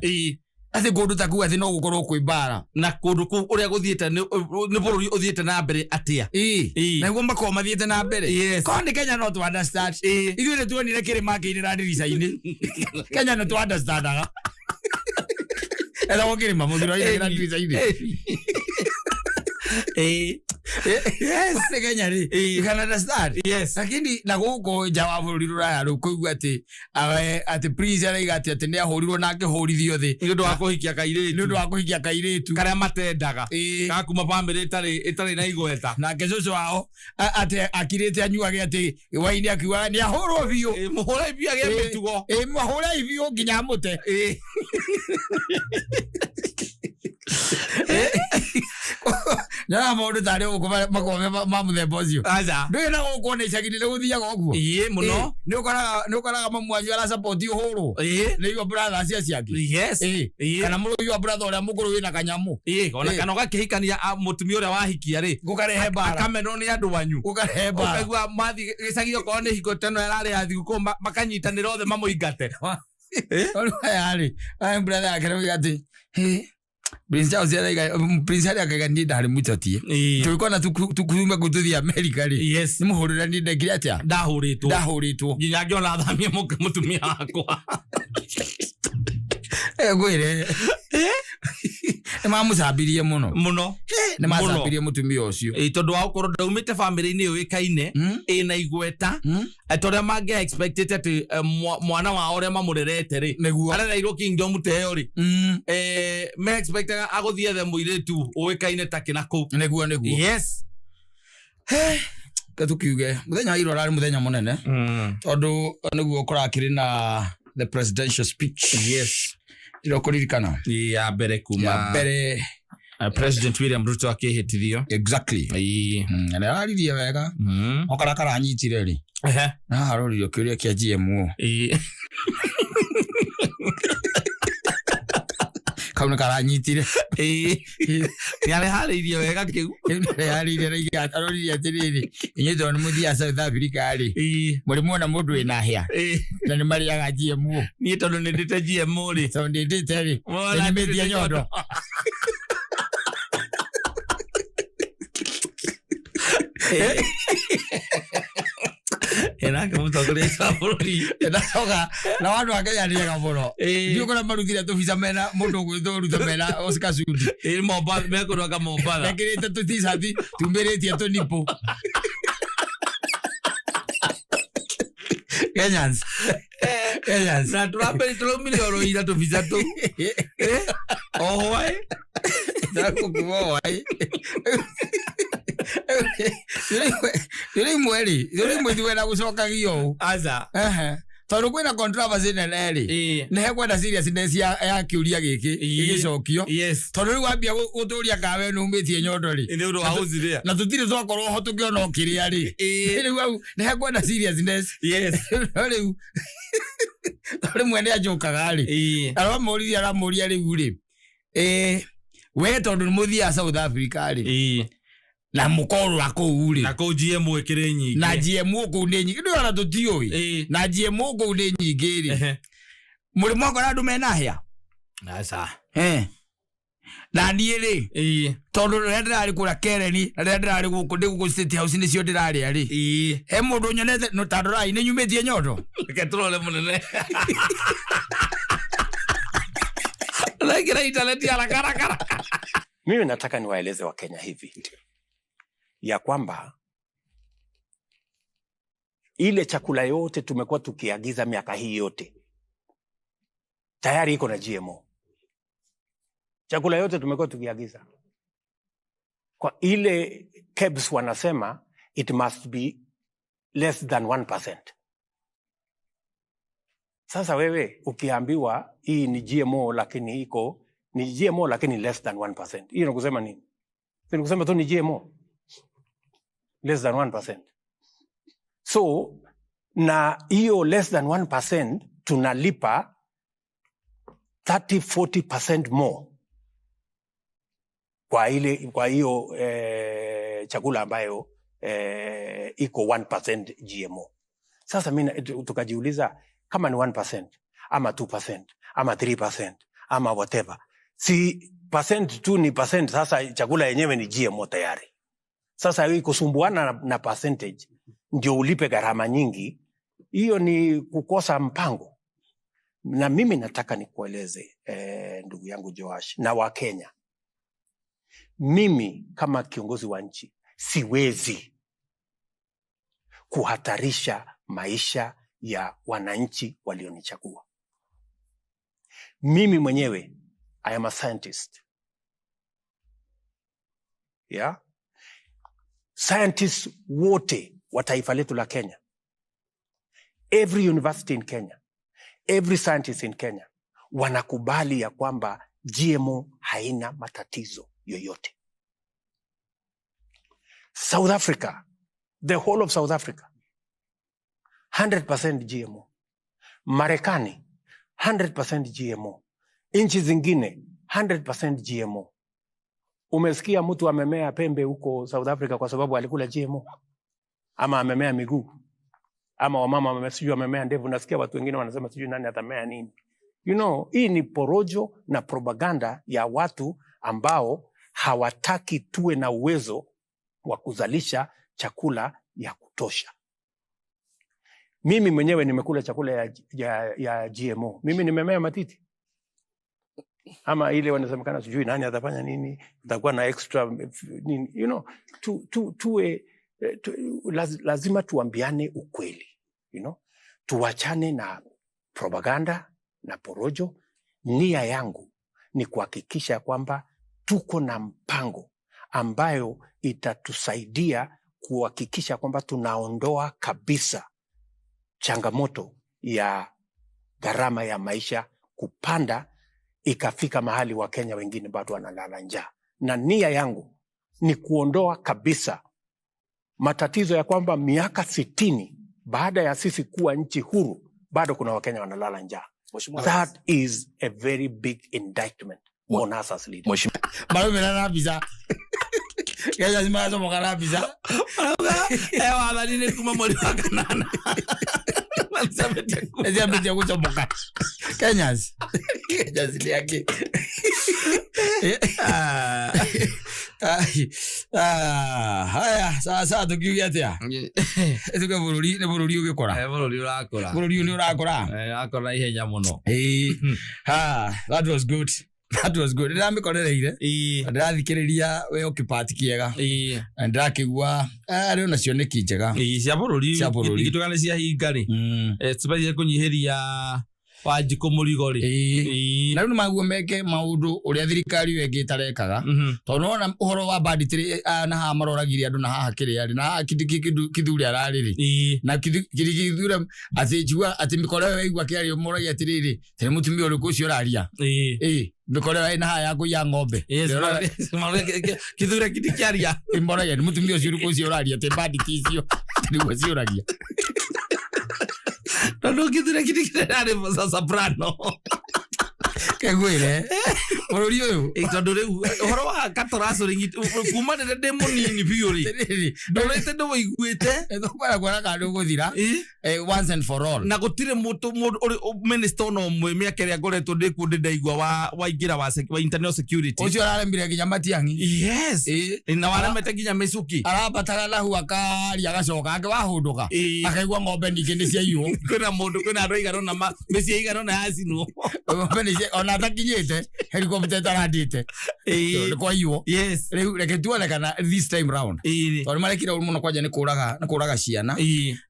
A: Atĩ kũndũ ta kũu atĩ no gũkorwo kwĩ mbara.
B: Na kũndũ kũu ũrĩa gũthiĩte nĩ bũrũri ũthiĩte na mbere atĩa?
A: Na nĩguo makoragwo mathiĩte na mbere.
B: Yes.
A: Korwo nĩ Kenya no tũ understand. Ithuĩ nĩ tuonire kĩrĩma akĩinĩra ndirica-inĩ. Kenya nĩ tũ understandaga. Etagwo kĩrĩma mũthuro ainagĩra ndirica-inĩ. Yes. Nĩ Kenya rĩ, you can understand.
B: Yes.
A: Lakini na gũkũ nja wa bũrũri rũraya rĩu kũigua atĩ Prince araiga atĩ nĩ ahũrirwo na akĩhũrithio thĩ.
B: Nĩ ũndũ wa kũhikia kairĩtu.
A: Nĩ ũndũ wa kũhikia kairĩtu.
B: Karĩa matendaga. Ga kuma bamĩrĩ ĩtarĩ na igweta.
A: Nake cũcũ wao atĩ akirĩte anyuage atĩ waini akiugaga nĩ ahũrwo biũ.
B: Mũhũre biũ agĩe mĩtugo.
A: Mũhũre biũ nginya amũte. Nyonaga maũndũ tarĩ gũkũ makoragwo me ma mũthemba ũcio.
B: Aca.
A: Ndũĩ na gũkũ ona icagi-inĩ nĩ gũthiaga ũguo?
B: Ĩĩ, mũno.
A: Nĩ ũkoraga mamu wanyu arasupport ũhũrwo. Nĩ igua brother acio acio angĩ.
B: Yes.
A: Kana mũrũi wa brother ũrĩa mũkũrũ wĩna kanyamũ.
B: Ona kana ũgakĩhikania mũtumia ũrĩa wahikia rĩ.
A: Gũkarehe mbara.
B: Akamenwo nĩ andũ anyu.
A: Gũkarehe mbara.
B: Ũkaigua mathiĩ gĩcagi okorwo nĩ hingo ta ĩno ĩrarĩ ya thigũkũ makanyitanĩra othe mamũingate.
A: Tondũ aya rĩ, aya brother yake nĩ atĩ, hĩ, Prince Charles araiga, Prince Harry akaiga niĩ ndarĩ mũtotie. Tũgĩkona tukume kũu tũthiĩ America rĩ.
B: Yes.
A: Nĩ mũhũrĩre niĩ ndekire atĩa?
B: Ndahũrĩtwo.
A: Ndahũrĩtwo.
B: Nginya ngĩona thamie mũtumia wakwa.
A: Ngwĩre. Nĩ mamũcambirie mũno.
B: Mũno.
A: Nĩ macambirie mũtumia ũcio.
B: Ĩ tondũ wa gũkorwo ndaumĩte bamĩrĩ-inĩ yũĩkaine ĩna igweta, ta ũrĩa mangĩa expected atĩ mwana wao ũrĩa mamũrerete rĩ,
A: Nĩguo.
B: arereirwo kingdom ta ĩyo rĩ, me expectaga agũthiĩ ethe mũirĩtu ũĩkaine ta kĩna kũu.
A: Nĩguo nĩguo.
B: Yes.
A: Reke tukiuge mũthenya wa ira ũrarĩ mũthenya mũnene, tondũ nĩguo kũrakĩrĩ na the presidential speech.
B: Yes.
A: Ira ũkũririkana
B: ya mbere kuma
A: ya mbere
B: President William Ruto akĩhĩtithio.
A: Exactly.
B: Ĩĩ.
A: Na nĩ araririe wega. O karĩa karanyitire rĩ, na haroririo kĩũria kĩa GMO.
B: Ĩĩ.
A: Kau nĩ karanyitire.
B: Ĩĩ. Nĩ areharĩirie wega kĩu.
A: Kĩu nĩ areharĩirie na aroririe atĩrĩrĩ, inyuĩ tondũ nĩ mũthiaga South Africa rĩ, mũrĩ muona mũndũ wĩna hĩa na nĩ marĩaga GMO?
B: Niĩ tondũ nĩ ndĩte GMO rĩ.
A: Tondũ ndĩndĩte rĩ,
B: Wona
A: nĩ nyumĩtie nyondo.
B: Nake mũtongoria wa bũrũri.
A: Ndacoka na andũ a Kenya nĩ ega mũno. Ndiũ kũrĩa marutire tũbica mena mũndũ ũgwĩtwo Ruto mena Oscar Sudi.
B: Ĩĩ, Mombatha, mekũrwaga Mombatha.
A: Mekĩrĩte tũ-t-shirt tumĩrĩtie tũnipũ. Kenyans. Kenyans.
B: Na tũrambere tũraumire oro ira tũbica tũu. O hwaĩ.
A: Ndakũkua hwaĩ. Rĩmwe rĩ, rĩmwe ithuĩ gũcokagio ũũ.
B: Aca.
A: Ehe. Tondũ kwĩna controversy nene rĩ, nĩ hekwenda seriousness ya kĩũria gĩkĩ gĩgĩcokio.
B: Yes.
A: Tondũ rĩu wambia gũtũria kana we nĩumĩtie nyondo rĩ,
B: Nĩ ũndũ wa gũcirĩa.
A: na tũtirĩ twakorwo ho tũkĩona ũkĩrĩa rĩ, rĩu hau nĩ hekwenda seriousness.
B: Yes.
A: No rĩu rĩmwe nĩ anjũkaga rĩ, aramũririe aramũria rĩu rĩ, we tondũ nĩ mũthiaga South Africa rĩ, na mũkorũra kũu rĩ,
B: Na kũu GMO ĩkĩrĩ nyingĩ.
A: Na GMO kũu nĩ nyingĩ, ndũĩ ona tũtiũĩ. Na GMO kũu nĩ nyingĩ rĩ, mũrĩ mwakora andũ mena hĩa?
B: Aca.
A: Na niĩ rĩ, tondũ rĩrĩa ndĩrarĩ kũrĩa Kereni na rĩrĩa ndĩrarĩ gũkũ ndĩ gũkũ State House nĩcio ndĩrarĩa rĩ, he mũndũ nyonete no ta ndorai nĩ nyumĩtie nyondo?
B: Reke tũrore mũnene. Raingĩra intaneti haraka haraka.
D: Mimi nataka niwaeleze Wakenya hivi ya kwamba ile chakula yote tumekuwa tukiagiza miaka hii yote tayari iko na GMO. Chakula yote tumekuwa tukiagiza kwa ile KEBS wanasema it must be less than 1%. Sasa wewe ukiambiwa hii ni GMO lakini iko ni GMO lakini less than 1%. Hiyo ni kusema nini? Ni kusema tu ni GMO less than 1%. So na hiyo less than 1% tunalipa 30-40% more kwa ile kwa hiyo chakula ambayo iko 1% GMO. Sasa mimi tukajiuliza kama ni 1% ama 2% ama 3% ama whatever, si percent tu ni percent. Sasa chakula yenyewe ni GMO tayari. Sasa hii kusumbuana na percentage ndio ulipe gharama nyingi, hiyo ni kukosa mpango. Na mimi nataka nikueleze ndugu yangu Joash na Wakenya, mimi kama kiongozi wa nchi siwezi kuhatarisha maisha ya wananchi walionichagua. Mimi mwenyewe I am a scientist. Yeah? Scientists wote wa taifa letu la Kenya, every university in Kenya, every scientist in Kenya wanakubali ya kwamba GMO haina matatizo yoyote. South Africa, the whole of South Africa, 100% GMO. Marekani, 100% GMO. Nchi zingine, 100% GMO. Umesikia mtu amemea pembe huko South Africa kwa sababu alikula GMO? Ama amemea miguu? Ama wamama sijui amemea ndevu? Nasikia watu wengine wanasema sijui nani atamea nini. You know, hii ni porojo na propaganda ya watu ambao hawataki tuwe na uwezo wa kuzalisha chakula ya kutosha. Mimi mwenyewe nimekula chakula ya GMO. Mimi nimemea matiti. Ama ile wanasemekana sijui nani atafanya nini, tutakuwa na extra nini, tu, tu, tuwe tu, lazima tuambiane ukweli, tuwachane na propaganda na porojo. Nia yangu ni kuhakikisha kwamba tuko na mpango ambayo itatusaidia kuhakikisha kwamba tunaondoa kabisa changamoto ya gharama ya maisha kupanda ikafika mahali Wakenya wengine bado wanalala njaa. Na nia yangu ni kuondoa kabisa matatizo ya kwamba miaka 60 baada ya sisi kuwa nchi huru bado kuna Wakenya wanalala njaa.
E: Mheshimiwa
D: That is a very big indictment on us as leaders.
E: Mheshimiwa
A: Marumĩra na mbica. Kenya maracomoka na mbica.
B: Wathani nĩ kuma mweri wa kanana.
A: Nĩciambĩtie gũcomoka. Kenyans. Kenyans nĩ angĩ. Ai, ah, haya, sawa sawa, tukiuge atĩa? Tuge bũrũri nĩ bũrũri ũgĩkũra.
B: Bũrũri ũrakũra.
A: Bũrũri ũyũ nĩ ũrakũra.
B: Ũrakũra na ihenya mũno.
A: Ĩĩ. Ah, that was good. That was good. Ndĩramĩkorereire. Ndĩrathikĩrĩria we ũkĩpati kĩega. Na ndĩrakĩigua arĩ ona cioneki njega.
B: Cia bũrũri.
A: Cia bũrũri.
B: Igĩtuĩka nĩ ciahinga rĩ. Cibatiĩ kũnyihĩria Wanjikũ mũrigo rĩ.
A: Na rĩu nĩ maguo meke maũndũ ũrĩa thirikari ĩyo ĩngĩ ĩtarekaga. Tondũ nĩwona ũhoro wa banditry, na haha maroragire andũ na haha kĩrĩa rĩ, na haha Kithure ararĩ rĩ. Na Kithure atĩ njigua atĩ mĩkora ĩyo yaigua kĩario moragia atĩrĩrĩ, tĩ nĩ mũtumia ũrĩkũ ũcio ũraria? Mĩkora ĩyo ĩna haha ya kũiya ng'ombe.
B: Kithure kĩndĩkĩaria.
A: Moragia nĩ mũtumia ũcio ũrĩkũ ũcio ũraria, atĩ banditi icio nĩguo ciũragia.
B: Tondũ Kithure Kindiki soprano.
A: Kegwĩre bũrũri ũyũ.
B: Tondũ rĩu ũhoro wa katũracũrĩ kuma rĩrĩa ndĩ mũnini biũ rĩ, ndũrĩte ndĩwũiguĩte.
A: Tũkwenda kuona kana nĩũgũthira, once and for all.
B: Na gũtirĩ mũndũ ũrĩ minister ona ũmwe mĩaka ĩrĩa ngoretwo ndĩ kuo ndĩ ndaigua waingĩra wa internal security.
A: Ũcio araremire nginya Matiang'i.
B: Yes. Na waremete nginya Mĩcuki.
A: Arabatara lahu akaria agacoka angĩ wahũndũka. Akaigua ng'ombe ningĩ nĩ ciaiywo.
B: Kwĩna mũndũ, kwĩna andũ aigana ũna mĩciĩ ĩigana ũna yacinwo.
A: Ng'ombe nĩ ona atakinyĩte helicopter ĩtarandĩte. Nĩ kwaiywo.
B: Yes.
A: Rĩu reke tuone kana this time round. Tondũ marekire ũru mũno kwanja nĩ kũraga ciana.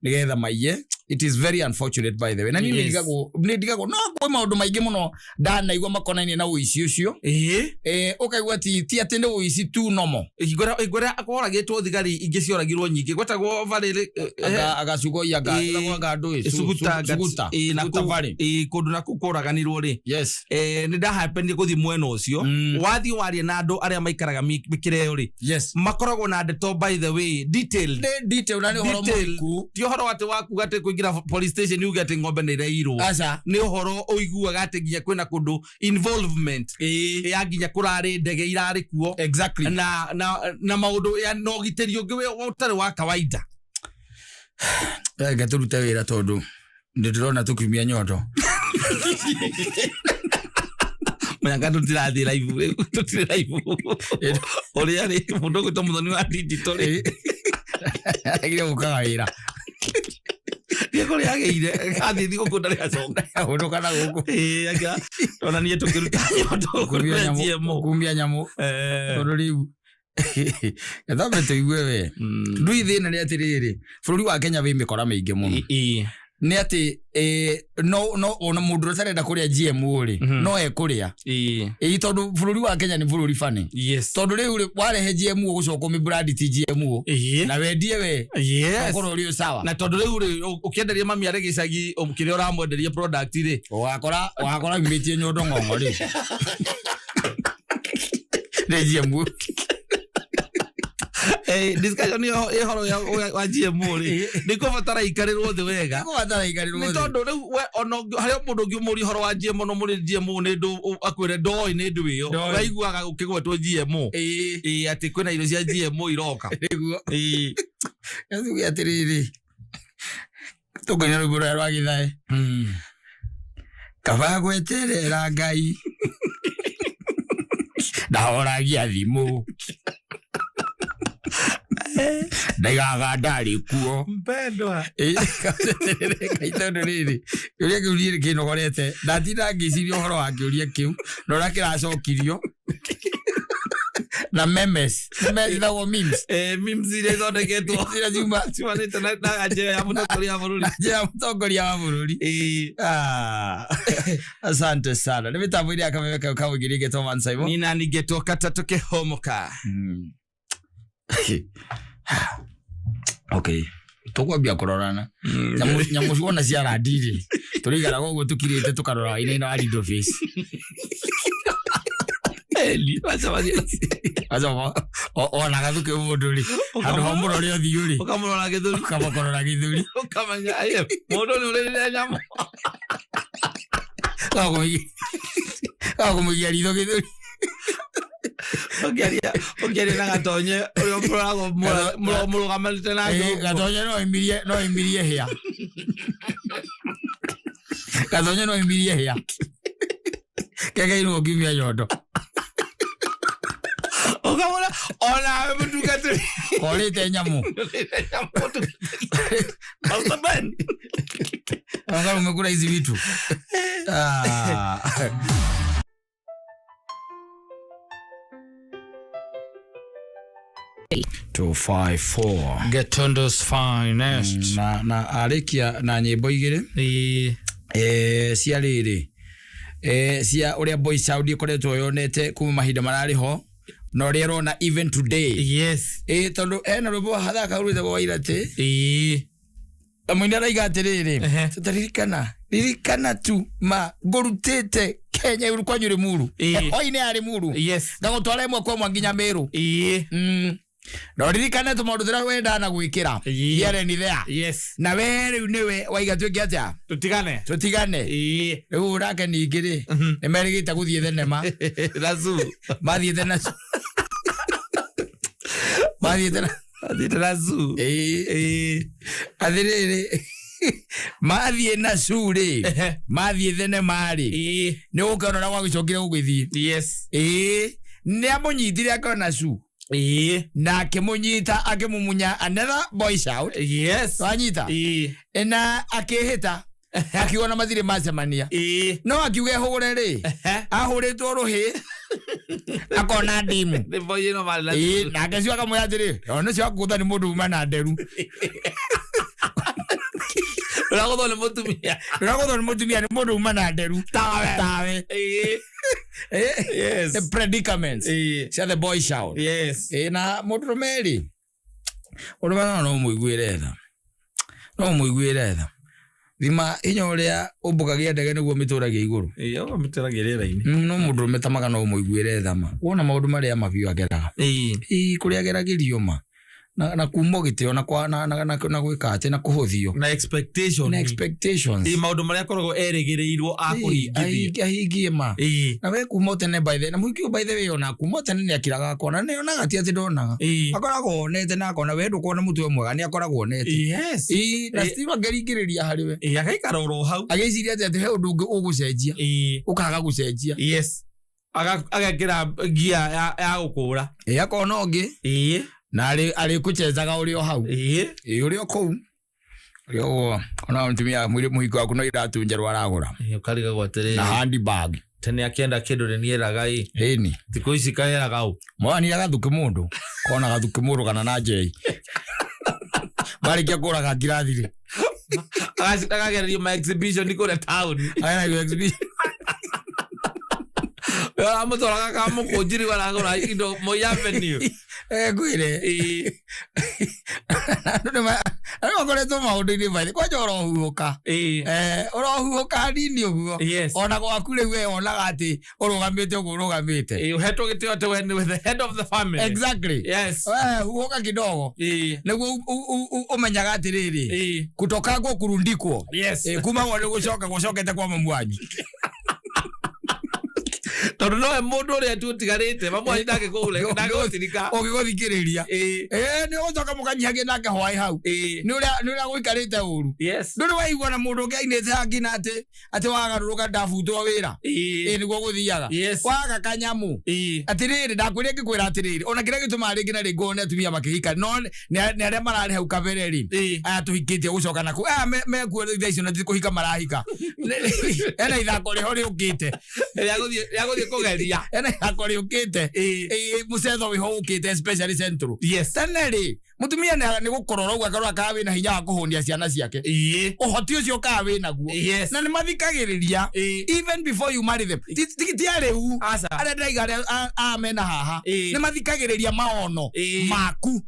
A: Nĩgetha maiye. It is very unfortunate by the way. Na niĩ nĩ ndigagwo no kwĩ maũndũ maingĩ mũno ndanaigua makonainie na ũici ũcio. Ũkaigua ti atĩ nĩ ũici tu nomo.
B: Hingo ĩrĩa kworagĩtwo thigari ingĩ cioragirwo nyingĩ gwetagwo Valley,
A: Agacugoia anga ndũĩ,
B: Suguta,
A: Suguta.
B: Na
A: Suguta
B: kũu,
A: Valley.
B: Kũndũ na kũu kworaganirwo rĩ.
A: Yes.
B: Nĩ ndahapenire gũthiĩ mwena ũcio. Wathiĩ warie na andũ arĩa maikaraga mĩkĩra ĩyo rĩ.
A: Yes.
B: Makoragwo na ndeto by the way detailed.
A: Nĩ detailed na nĩ ũhoro
B: Detailed.
A: mũriku.
B: Ti ũhoro atĩ wakuga atĩ kũingĩra police station uge atĩ ng'ombe nĩ iraiyirwo.
A: Aca.
B: Nĩ ũhoro ũiguaga atĩ nginya kwĩna kũndũ involvement. Ya nginya kũrarĩ ndege irarĩ kuo.
A: Exactly.
B: Na maũndũ ya na ũgitĩri ũngĩ ũtarĩ wa kawaida.
A: Reke tũrute wĩra tondũ ndĩrona tũkiumia nyondo.
B: Mũnyaka tũtirathiĩ live rĩu, tũtirĩ live. Ũrĩa rĩ, mũndũ ũgwĩtwo Mũthoni wa digital rĩ.
A: Aregire gũkaga wĩra.
B: Ndiĩ kũrĩa agĩire, athiĩ thigũkũ ndarĩ acoka.
A: Ahũndũka na gũkũ.
B: Anga, ona niĩ tũkĩruta nyondo
A: Kumia
B: kũrĩ
A: nyamũ,
B: GMO.
A: kumia nyamũ. Tondũ rĩu, gethambe tũigue we. Ndui thĩna nĩ atĩrĩrĩ, bũrũri wa Kenya wĩ mĩkora mĩingĩ mũno. Nĩ atĩ, no, ona mũndũ ũrĩa ũtarenda kũrĩa GMO rĩ, no ekũrĩa. Tondũ bũrũri wa Kenya nĩ bũrũri funny.
B: Yes.
A: Tondũ rĩu rĩ, warehe GMO gũcoka ũmĩbrand ti GMO. Na wendie we. Ũkorwo ũrĩ o sawa.
B: Na tondũ rĩu rĩ, ũkĩenderia mami arĩ gĩcagi, kĩrĩa ũramwenderia product rĩ.
A: Ũgakora umĩtie nyondo ng'ong'o rĩ. Nĩ GMO.
B: Discussion ĩyo ĩhoro wa GMO rĩ, nĩ kũbatara ikarĩrwo thĩ wega.
A: Nĩ kũbatara ikarĩrwo
B: Nĩ
A: thĩ.
B: tondũ rĩu we, ona harĩ mũndũ ũngĩ ũmũrie ũhoro wa GMO, no mũrĩ GMO nĩ ndũ, akwĩre ndoĩ nĩ ndũ ĩyo.
A: Ndoĩ.
B: Waiguaga gũkĩgwetwo GMO. Atĩ kwĩna irio cia GMO iroka.
A: Nĩguo. Tuge atĩrĩrĩ, tũkũina rwĩmbo rũrĩa rwa Gĩthae. Kaba gweterera Ngai. Ndahoragia thimũ. Ndaigaga ndarĩ kuo.
B: Mpendwa.
A: Tondũ rĩrĩ kĩũria kĩu niĩ kĩnogorete, ndatinda ngĩciria ũhoro wa kĩũria kĩu na ũrĩa kĩracokirio na memes methagwo memes.
B: Memes iria ithondeketwo
A: iria ciuma
B: ciumanĩte na njĩra ya mũtongoria wa bũrũri.
A: Na njĩra ya mũtongoria wa bũrũri. Asante sana. Nĩ mĩtambo-inĩ ya kameme kau kamũingĩ ngetwo Man Simon.
B: Nina ningetwo katatũ kĩhomoka.
A: Okay, tũkwambia kũrorana nyamũ wona cia randi-rĩ, tũrĩikaraga ũguo tũkirĩte tũkarora wainaina wa Lido Face. Acoka ona gathukĩ mũndũ rĩ, handũ ha mũrore ũthiũ rĩ,
B: ũkamũrora gĩthũri,
A: ũkamũkorora gĩthũri,
B: ũkamenya mũndũ nĩ ũrĩrĩre nyamũ,
A: kũmũigia ritho gĩthũri.
B: Ũkĩaria na gatonye ũrĩa ũroragwo mũrũgamĩte nake.
A: Gatonye no imirie hĩa. Gatonye no imirie hĩa. Kegeirwo ngiumia nyondo.
B: Ũkamũra onawe mũtungatĩri.
A: Korĩte nyamũ.
B: Pastor Ben.
A: Kama umekula hizi vitu. Two, 5, 4.
B: Getondo's finest.
A: Na arĩkia na nyĩmbo igĩrĩ. Cia rĩrĩ. Cia ũrĩa Boy Sound ĩkoretwo yonete kuma mahinda mararĩ ho na ũrĩa ĩrona even today.
B: Yes.
A: Tondũ ena rwĩmbo hathaka rwĩtagwo Wairate. Na mũini araiga atĩrĩrĩ, tũtaririkana ririkana tu ma ngũrutĩte Kenya igũrũ kwanyu Limuru. Oine ya Limuru.
B: Yes.
A: Ngagũtwara ĩmwe kwa ĩmwe nginya Meru. No ririkane tũmaũndũ tũrĩa wendaga na gwĩkĩra. Here and there.
B: Yes.
A: Na we rĩu nĩwe waiga tuĩke atĩa?
B: Tũtigane.
A: Tũtigane. Rĩu nake ningĩ rĩ, nĩ merĩgĩte gũthiĩ thenema.
B: Na zoo.
A: Mathiĩte na zoo. Mathiĩte na
B: Mathiĩte na zoo.
A: Atĩrĩrĩ, mathiĩ na zoo rĩ, mathiĩ thenema rĩ, nĩ ũgũkĩona ũrĩa gwagĩcokire gũgĩthiĩ.
B: Yes.
A: Nĩ amũnyitire akĩona zoo. Na akĩmũnyita akĩmumunya another boy shout.
B: Yes.
A: Wanyita? Na akĩhĩta akiuga na mathirĩ macemania. No akiuga ehũre rĩ, ahũrĩtwo rũhĩ akona ndimu.
B: Nĩ boy ĩno marĩ na
A: Nake cio akamwĩra atĩrĩ, ona ũcio akũgũtha nĩ mũndũ uma na nderu.
B: Ũragũthwo nĩ mũtumia.
A: Ũragũthwo nĩ mũtumia nĩ mũndũ uma na nderu. Tawe.
B: Yes.
A: The predicaments. Cia the boy shout.
B: Yes.
A: Na mũndũrũme rĩ, mũndũrũme no mũiguĩre tha. No mũiguĩre tha. Thima hinya ũrĩa ũmbũkagia ndege nĩguo mĩtũragia igũrũ.
B: Ũguo mĩtũragia rĩera-inĩ.
A: No mũndũrũme tamaga no mũiguĩre tha ma. Wona maũndũ marĩa mabiũ ageraga. Kũrĩa ageragĩrio ma. Na kumwo gĩtĩo na gwĩka atĩ na kũhũthio.
B: Na expectation.
A: Na expectations.
B: Maũndũ marĩa akoragwo erĩgĩrĩirwo akũhingithie.
A: Ahingie ma. Na we kuma tene by the na mũhiki by the way ona kuma tene nĩ akiraga akona nĩ onaga ti atĩ ndonaga. Akoragwo onete na akona we ndũkona mũtwe mwega nĩ akoragwo onete.
B: Yes.
A: Na still angĩringĩrĩria harĩ we.
B: Agaikara oro hau.
A: Agĩciria atĩ he ũndũ ũngĩ ũgũcenjia. Ũkaga gũcenjia.
B: Yes. Agekĩra ngia ya gũkũra.
A: Akona ũngĩ. Na arĩkũchezaga ũrĩ o hau. Ũrĩ o kũu. Ũrĩ o ona mũtumia mũhiki waku no iratũ njerũ aragũra.
B: Ũkarigagwo atĩrĩrĩ.
A: Na handbag.
B: Tene akĩenda kĩndũ nĩ nieraga ĩ.
A: Ĩni.
B: Thikũ ici kaeraga ũ.
A: Mwanire gathukĩ mũndũ. Kona gathukĩ mũndũ kana na njei. Marĩkia kũraga ngirathi rĩ.
B: Akagererio ma exhibition kũrĩa taũni.
A: Agererio exhibition.
B: Amũtwaraga kamũkũnjiri aragũra indo Moi Avenue.
A: Ngwĩre. Andũ makoretwo maũndũ-inĩ maingĩ. Kwanja ũrohuhũka. Ũrohuhũka hanini ũguo. Ona gwaku rĩu we wonaga atĩ ũrũgamĩte ũguo ũrũgamĩte.
B: Ũhetwo gĩtĩo atĩ we nĩwe the head of the family.
A: Exactly.
B: Yes.
A: Huhũka kidogo. Nĩguo ũmenyaga atĩrĩrĩ. Kutoka gwo kurundikwo.
B: Yes.
A: Kuma gwo nĩ gũcoka gũcokete kwa mamu wanyu.
B: Tondũ nowe mũndũ ũrĩa tu ũtigarĩte mamwanyu ndangĩgũtirika.
A: Ũngĩgũthikĩrĩria. Nĩ ũgũcoka mũkanyihagie nake hwaĩ hau. Nĩ ũrĩa gũikarĩte ũru. Ndũrĩ waigua na mũndũ ũngĩ ainĩte hangina atĩ wagarũrũka ndabutwo wĩra. Nĩguo gũthiaga. Waga kanyamũ. Atĩrĩrĩ, ndakwĩrire ngĩkwĩra atĩrĩrĩ, ona kĩrĩa gĩtũmaga rĩngĩ na rĩngĩ wone atumia makĩhika, no nĩ arĩa mararĩ hau kabere rĩ, aya tũhikĩtie gũcoka na kũu, aya mekuo thaa icio na ti kũhika marahika. Ena ithako rĩho rĩũkĩte.
B: Rĩa gũthiĩ kũgeria.
A: Ena ithako rĩũkĩte. Mũcetho wĩho ũkĩte, especially Central. Tene rĩ, mũtumia nĩ gũkorora ũguo akarora kana wĩna hinya wa kũhũnia ciana ciake. Ũhoti ũcio kana wĩ naguo. Na nĩ mathikagĩrĩria even before you marry them. Ti arĩu. Arĩa ndĩraiga arĩa a mena haha. Nĩ mathikagĩrĩria maono maku.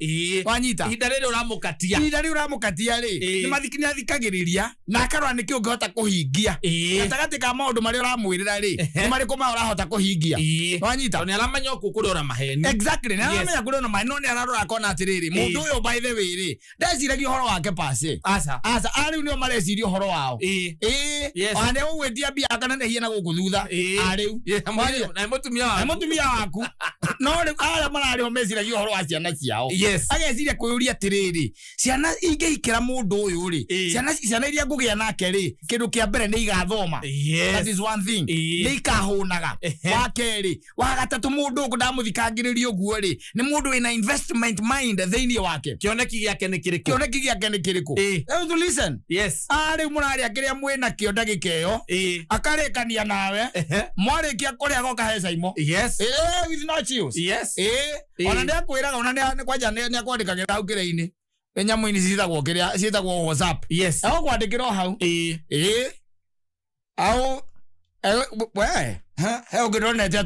A: Wanyita?
B: Ihinda rĩrĩ ũramũkatia.
A: Ihinda rĩrĩ ũramũkatia rĩ, nĩ athikagĩrĩria na akarora nĩkĩ ũngĩhota kũhingia. Gatagatĩ ka maũndũ marĩa ũramwĩrĩra rĩ, nĩ marĩkũ ma ũrahota kũhingia. Wanyita?
B: Tondũ nĩ aramenya ũkũ kũrĩ ona maheni.
A: Exactly. Nĩ aramenya kũrĩ ona maheni, no nĩ ararora akona atĩrĩrĩ, mũndũ ũyũ by the way rĩ, ndeciragia ũhoro wake pase.
B: Aca.
A: Aca, arĩu nĩo mareciria ũhoro wao. Ona nĩ egũgwĩtia mbia akanenehia na gũkũ thutha. Arĩu.
B: Na mũtumia waku.
A: Na mũtumia waku. No rĩu arĩa mararĩho meciragia ũhoro wa ciana ciao. Ageciria kwĩyũria atĩrĩrĩ, ciana ingĩhikĩra mũndũ ũyũ rĩ, ciana iria ngũgĩa nake rĩ, kĩndũ kĩa mbere nĩ igathoma. That is one thing. Nĩ ikahũnaga. Wa kerĩ, wa gatatũ, mũndũ ũngĩ ndamũthikangĩrĩria ũguo rĩ, nĩ mũndũ wĩna investment mind thĩinĩ wake.
B: Kĩoneki gĩake nĩ kĩrĩkũ?
A: Kĩoneki gĩake nĩ kĩrĩkũ? Rĩu tu listen. Rĩu mũrarĩa kĩrĩa mwĩna kĩo ndagĩka ĩyo. Akarĩkania nawe. Mwarĩkia kũrĩa agoka he Caimo. With no chills. Ona nĩ akwĩraga, ona nĩ kwanja nĩ akwandĩkagĩra hau kĩrĩa-inĩ. Nyamũ-inĩ ciĩtagwo kĩrĩa, ciĩtagwo WhatsApp. Egũkwandĩkĩra o hau. Au, we, he ũngĩ ndonete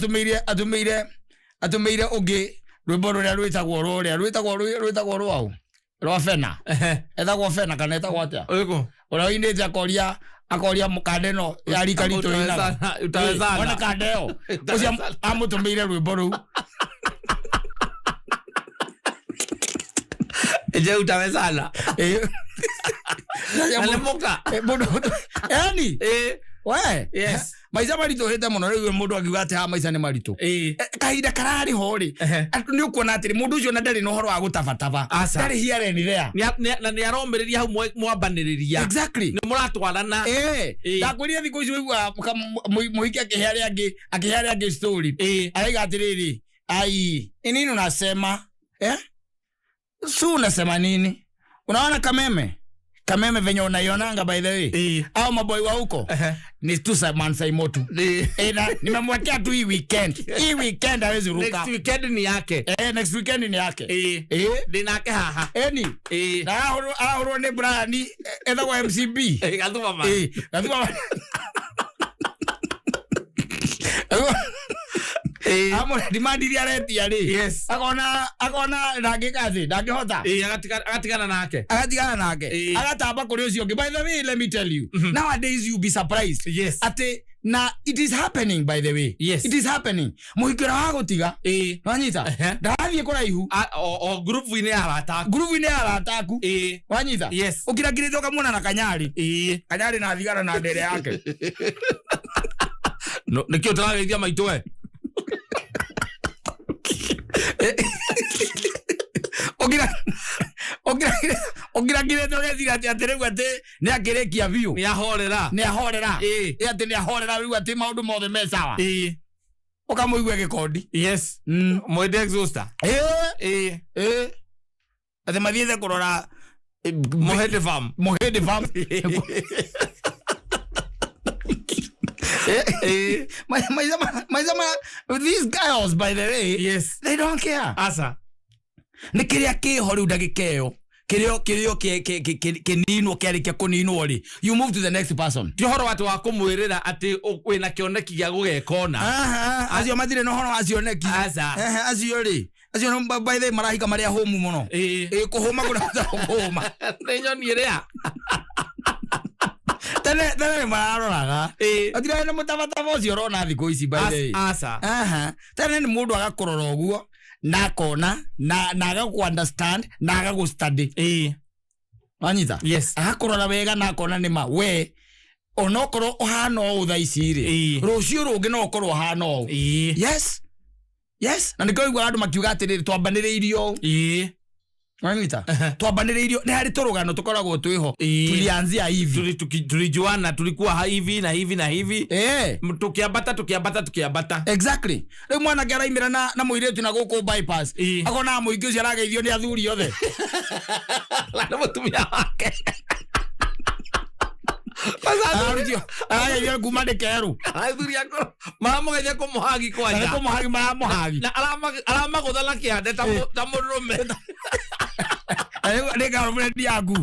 A: atũmĩire ũngĩ rwĩmbo rũrĩa rwĩtagwo rũrĩa, rwĩtagwo rwau, rwa Fena. Etagwo Fena kana etagwo atĩa?
B: Ũrĩkũ?
A: Ũrĩa ũinĩte akoria mũkanda ĩno ya rika ritũ ĩinaga.
B: Utawezana.
A: One kanda ĩyo. Ũcio amũtũmĩire rwĩmbo rũu.
B: Je, utawezana? Na nĩ mũka?
A: Mũndũ, yani, we. Maica maritũhĩte mũno rĩu mũndũ akiuga atĩ haha maica nĩ maritũ. Kahinda kararĩ ho rĩ, nĩ ũkuona atĩrĩ, mũndũ ũcio na ndarĩ na ũhoro wa gũtabataba. Ndarĩ here and there.
B: Na nĩ aromĩrĩria hau mwambanĩrĩria.
A: Exactly.
B: Nĩ mũratwarana.
A: Ndakwĩrire thikũ ici ũiguaga mũhiki akĩhe arĩa angĩ, akĩhe arĩa angĩ story. Araiga atĩrĩrĩ, ai, ni nini unasema? Si unasema nini? Unaona Kameme? Kameme venye unaionanga by the way. Au maboi wa huko? Ni tu man Saimo tu. Na nimemwekea tu hii weekend. Hii weekend hawezi ruka.
B: Next weekend ni yake.
A: Next weekend ni yake.
B: Ni nake haha.
A: Ni. Na ahurwo ni Brian, ethagwo MCB.
B: Gathuma ma.
A: Gathuma ma. Amwe demand iria aretia rĩ. Akona ndangĩka thĩ, ndangĩhota.
B: Agatigana nake.
A: Agatigana nake. Agatamba kũrĩ ũcio ũngĩ. By the way, let me tell you. Nowadays you be surprised. Atĩ na it is happening by the way. It is happening. Mũhiki ũrĩa wa gũtiga. Wanyita? Ndathiĩ kũraihu.
B: O group-inĩ ya arata aku.
A: Group-inĩ ya arata aku. Wanyita? Ũkirakirĩte ũkamuona na kanyarĩ. Kanyarĩ na thigara na ndere yake.
B: No, nĩkĩo tũrageithia maitũ we.
A: Ũkirakirĩte ũgeciria atĩ atĩ rĩu atĩ nĩ akĩrĩkia biũ.
B: Nĩ ahorera.
A: Nĩ ahorera. Ĩ atĩ nĩ ahorera rĩu atĩ maũndũ mothe me sawa. Ũkamũigua gĩkondi.
B: Mwende exhauster.
A: Atĩ mathiĩte kũrora,
B: Mũhĩndĩ farm.
A: Mũhĩndĩ farm. These girls, by the way, they don't care.
B: Asa.
A: Nĩ kĩrĩa kĩho rĩu ndagĩka ĩyo. Kĩrĩa, kĩrĩa kĩninwo, kĩarĩkia kũninwo rĩ, you move to the next person.
B: Ti ũhoro atĩ wa kũmwĩrĩra atĩ wĩna kĩoneki gĩa gũgeka ũna.
A: Aha, acio matirĩ na ũhoro wa cioneki.
B: Aca.
A: Ehe, acio rĩ, acio no by the way marahika marĩa hũmu mũno. Kũhũma kũrĩa kũhũma.
B: Nĩ nyoni ĩrĩa.
A: Tene, tene nĩ mararoraga. Matirarĩ na mũtabataba ũcio ũrona thikũ ici by the way.
B: Aca.
A: Aha. Tene nĩ mũndũ agakũrora ũguo, na akona, na agakũ understand, na agagũ study. Wanyita? Agakũrora wega na akona nĩ ma, we, Onokorwo ũhana ũũ thaa ici rĩ,
B: Ĩĩ.
A: rũciũ rũngĩ no ũkorwo ũhana ũũ.
B: Ĩĩ.
A: Yes, yes, na nĩkĩo ũiguaga andũ makiuga atĩrĩrĩ, twambanĩrĩirio ũũ.
B: Ĩĩ.
A: Wanyita? Twambanĩrĩirio nĩ harĩ tũrũgano tũkoragwo twĩho.
B: Ĩĩ.
A: Tulianzia hivi.
B: Tulijuana, tulikuwa hivi na hivi na hivi.
A: Eh.
B: Tukiambata, tukiambata, tukiambata.
A: Exactly. Rĩu mwanake araimĩra na mũirĩtu na gũkũ bypass.
B: Ĩĩ.
A: Akona mũingĩ ũcio arageithio nĩ athuri othe.
B: Na mũtumia wake.
A: Ararutio arageithio kuma nĩ kerũ.
B: Athuri akorwo maramũgeria kũmũhagi
A: Na
B: kwanja.
A: nĩ kũmũhagi maramũhagi.
B: Na aramagũtha na kĩande ta mũndũrũme.
A: Na rĩu nĩ girlfriend yaku.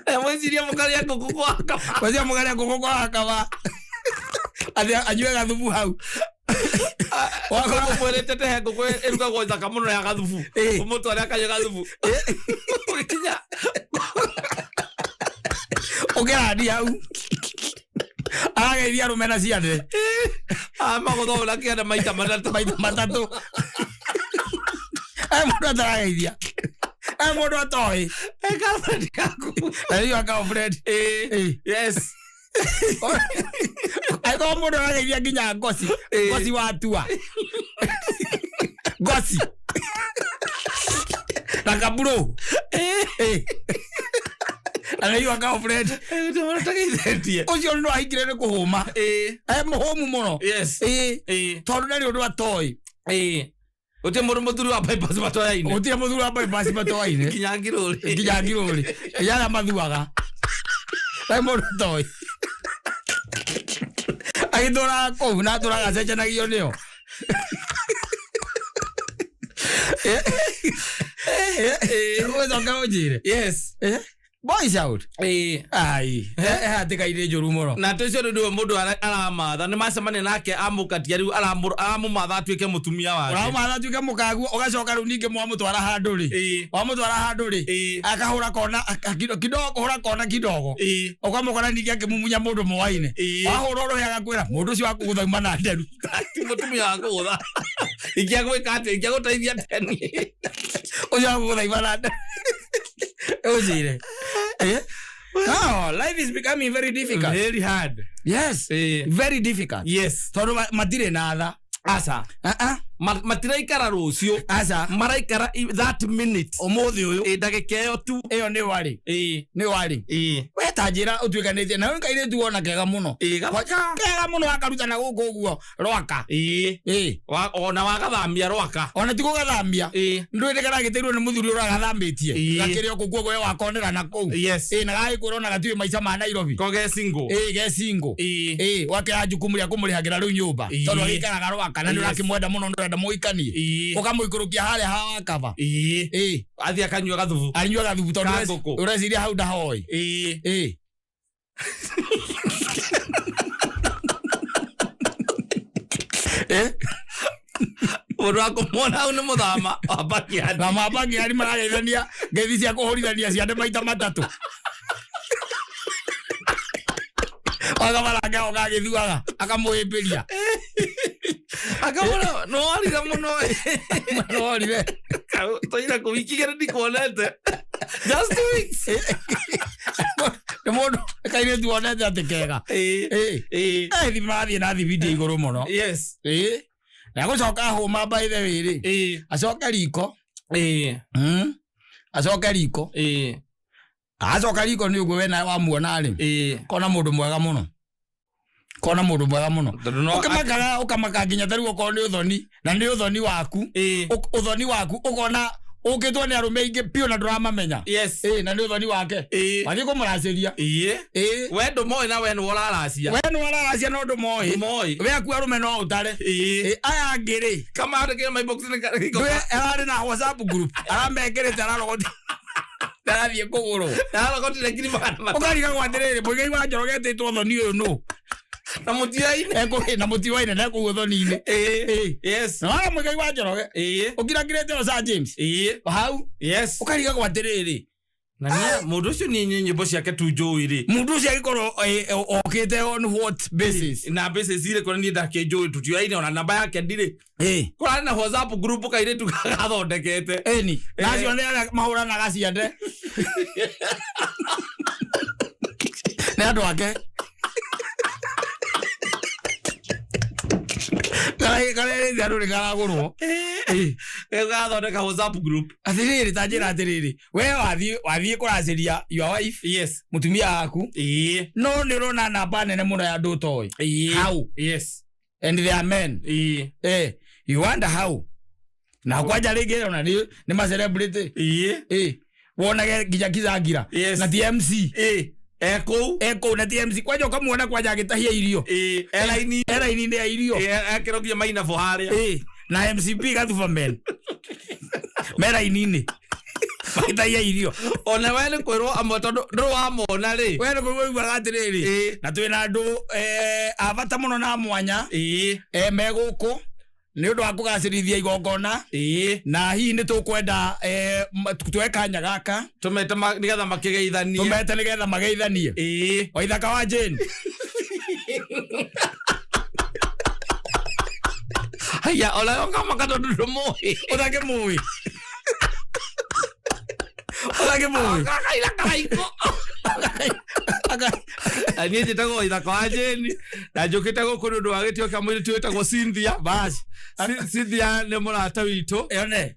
B: Mwĩciria mũkarĩa ngũkũ kwa kaba.
A: Wazia mũkarĩa ngũkũ kwa kaba. Atĩ anyue gathubu hau.
B: Wakora mwĩrĩte tehe ngũkũ ĩrugagwo thaka mũno ya gathubu.
A: Ĩĩ.
B: Ũmũtware akanyue gathubu. Ũgĩkinya.
A: Ũkĩrandi hau. Arageithia arũme na ciande.
B: Amagũtha na kĩande maita matatũ.
A: Maita matatũ. Ai mũndũ atarageithia. Ai mũndũ atoĩ.
B: Eh, girlfriend yaku.
A: Na rĩu girlfriend.
B: Ĩĩ.
A: Ĩĩ.
B: Yes.
A: Angĩkorwo mũndũ arageithia nginya ngoci.
B: Ĩĩ.
A: Ngoci watua. Ngoci. Na kaburo. Ĩĩ. Na rĩu girlfriend.
B: Ũtageithĩtie.
A: Ũcio no ahingire nĩ kũhũma.
B: Ĩĩ.
A: E mũhũmu mũno.
B: Yes.
A: Ĩĩ.
B: Ĩĩ.
A: Tondũ ndarĩ ũndũ atoĩ.
B: Ĩĩ. Gũtirĩ mũndũ mũthuri wa bypass matoyaine.
A: Gũtirĩ mũthuri wa bypass matoaine.
B: Nginya ngirũrĩ.
A: Nginya ngirũrĩ. Nginya arĩa mathuaga. Ndarĩ mũndũ atoĩ. Agĩtũraga kũu na atũraga acenjanagio nĩo. Ũgĩcoka ũnjĩre.
B: Yes.
A: Boys out.
B: Ĩĩ.
A: Ai. Hatĩka-inĩ njũru mũno.
B: Na atĩ ũcio rĩu nĩwe mũndũ aramatha nĩ macemania nake amũkatia rĩu aramũmatha atuĩke mũtumia wake.
A: Ũramũmatha atuĩke mũkaguo ũgacoka rĩu ningĩ mwamũtwara handũ rĩ.
B: Ĩĩ.
A: Wamũtwara handũ rĩ.
B: Ĩĩ.
A: Akahũra kona kidogo kũhũra kona kidogo.
B: Ĩĩ.
A: Ũkamũkora ningĩ akĩmumunya mũndũ moaine.
B: Ĩĩ.
A: Wahũra ũrũhĩ agakwĩra mũndũ ũcio wakũgũtha uma na nderu.
B: Ti mũtumia wa kũgũtha. Ingĩagwĩka atĩa? Ingĩagũteithia atĩa niĩ?
A: Ũcio wakũgũtha uma na nderu. Ũnjĩre. Eh? Oh, life is becoming very difficult.
B: Very hard.
A: Yes.
B: Ĩĩ.
A: Very difficult.
B: Yes.
A: Tondũ matirĩ na tha.
B: Aca.
A: Ah ah.
B: Matiraikara rũciũ.
A: Aca.
B: Maraikara that minute.
A: Ũmũthĩ ũyũ.
B: Ĩ ndagĩka ĩyo tu.
A: Ĩyo nĩ warĩ.
B: Ĩĩ.
A: Nĩ warĩ.
B: Ĩĩ.
A: We ta njĩra ũtuĩkanĩtie na kairĩtu wona kega mũno.
B: Ĩĩ gathaka.
A: Kega mũno akaruta na gũkũ ũguo rwaka.
B: Ĩĩ.
A: Ĩĩ.
B: Ona wagathamia rwaka.
A: Ona ti gũgathamia.
B: Ĩĩ.
A: Ndũĩ karagĩtĩirwo nĩ mũthuri ũragathamĩtie.
B: Ĩĩ.
A: Gakĩrĩ o kũu guo we wakonera na kũu.
B: Yes.
A: Ĩĩ na gagĩkwĩra ona gatiũĩ maica ma Nairobi.
B: Koge single.
A: Ĩĩ ge single.
B: Ĩĩ.
A: Ĩĩ wakĩoya jukumu rĩa kũmũrĩhagĩra rĩu nyũmba.
B: Ĩĩ.
A: Tondũ agĩikaraga rwaka na nĩ
B: Yes.
A: ũrakĩmwenda mũno ndũrenda mũikanie.
B: Ĩĩ.
A: Ũkamũikũrũkia harĩa ha wakaba.
B: Ĩĩ.
A: Ĩĩ.
B: Athiĩ akanyua gathubu.
A: Anyua gathubu tondũ
B: Ka ngũkũ.
A: ũreciria hau ndahoi.
B: Ĩĩ.
A: Ĩĩ. Eh?
B: Mũndũ wa kũmuona hau nĩ mũthama wa backyard.
A: Na mabangĩari marageithania ngeithi cia kũhũrithania ciande maita matatũ. Wakabaranga ũgagĩthuaga akamũhĩmbĩria.
B: Akamwĩra nĩ warire mũno.
A: Norire.
B: Twaira kũ wiki igĩrĩ ndikuonete. Just 2 weeks.
A: Nĩ mũndũ kairĩtu wonete atĩ kega.
B: Ĩĩ.
A: Ĩĩ.
B: Ĩĩ.
A: Ĩĩ marathiĩ na thibindi igũrũ mũno.
B: Yes.
A: Ĩĩ. Na gũcoka hũma by the way rĩ.
B: Ĩĩ.
A: Acoke riko.
B: Ĩĩ.
A: Acoke riko.
B: Ĩĩ.
A: Acoka riko nĩ ũguo we nawe wamuona rĩ.
B: Ĩĩ.
A: Kona mũndũ mwega mũno. Kona mũndũ mwega mũno.
B: Tondũ no
A: Ũkĩmakaga ũkamaka nginya ta rĩu okorwo nĩ ũthoni na nĩ ũthoni waku.
B: Ĩĩ.
A: Ũthoni waku ũkona ũkĩtwo nĩ arũme aingĩ biũ na ndũramamenya.
B: Yes.
A: Ĩĩ na nĩ ũthoni wake.
B: Ĩĩ.
A: Wathiĩ kũmũracĩria.
B: Ĩĩ.
A: Ĩĩ.
B: We ndũmoĩ na we nĩwe ũraracia.
A: We nĩ wararacia no ndũmoĩ.
B: Ndũmoĩ.
A: We aku arũme no ũtare.
B: Ĩĩ.
A: Ĩĩ aya angĩ rĩ.
B: Kama andĩkĩre my box nĩ
A: Ndũĩ ararĩ na WhatsApp group aramekĩrĩte ararogota arathiĩ kũgũrwo.
B: Ararogotire 300,000.
A: Ũkarigagwo atĩrĩrĩ Mũigai wa Njoroge etĩtwo ũthoni ũyũ nũ?
B: Na mũtiaine.
A: Ekũ na mũtiwaine na ekũu ũthoni-inĩ.
B: Ĩĩ.
A: Ĩĩ.
B: Yes.
A: Na waga Mũigai wa Njoroge
B: Ĩĩ.
A: ũkirakirĩte o Sir James.
B: Ĩĩ.
A: Hau
B: Yes.
A: ũkarigagwo atĩrĩrĩ
B: Na nĩ mũndũ ũcio niĩ nyĩmbo ciake tu njũĩ rĩ.
A: mũndũ ũcio agĩkorwo okĩte on what basis?
B: Na basis irĩkũ na niĩ ndakĩnjũĩ tũtioyaine ona namba yake ndirĩ.
A: Ĩĩ.
B: Kũrarĩ na WhatsApp group kairĩtu gathondekete.
A: Ĩni. Na acio nĩ arĩa mahũranaga ciande. Nĩ andũ ake. Karerĩte andũ nĩ karagũrwo.
B: Gathondeka WhatsApp group.
A: Atĩrĩrĩ, ta njĩra atĩrĩrĩ, we wathiĩ kũracĩria your wife,
B: Yes.
A: mũtumia waku,
B: Ĩĩ.
A: no nĩ ũrona namba nene mũno ya andũ ũtoĩ.
B: Ĩĩ.
A: How?
B: Yes.
A: And they are men.
B: Ĩĩ.
A: You wonder how. Na kwanja rĩngĩ ona nĩ ma celebrity.
B: Ĩĩ.
A: Wonage nginya Kizangira.
B: Yes.
A: Na ti MC.
B: Ĩĩ. Ekũu.
A: Ekũu na ti MC. Kwanja ũkamuona kwanja agĩtahia irio.
B: Ĩĩ. Eraini.
A: Eraini-inĩ ya irio.
B: Ĩĩ, ekĩrwo nginya mainabo harĩa.
A: Na MCP Gathuba men. Meraini-inĩ. Magĩtahia irio.
B: Ona we nĩ kwĩrwo amwe tondũ ndũrĩ wamona rĩ.
A: We nĩ kũigua ũiguaga atĩrĩrĩ.
B: Ĩĩ.
A: Na twĩna andũ a bata mũno na mwanya.
B: Ĩĩ.
A: Me gũkũ nĩ ũndũ wa kũgacĩrithia igongona.
B: Ĩĩ.
A: Na hihi nĩ tũkwenda tuoe kanya gaka.
B: Tũmete nĩgetha makĩgeithanie.
A: Tũmete nĩgetha mageithanie.
B: Ĩĩ.
A: Waithaka wa Jane.
B: Haya, ona yo kamaka tondũ ndũmũĩ.
A: Ũtakĩmũĩ. Ũtakĩmũĩ.
B: Gakaira karaiko. Na niĩ njĩtagwo Waithaka wa Jane na njũkĩte gũkũ nĩ ũndũ wa gĩtĩo kĩa mũirĩtu wĩtagwo Cynthia.
A: Bas.
B: Cynthia nĩ mũrata witũ.
A: Yone.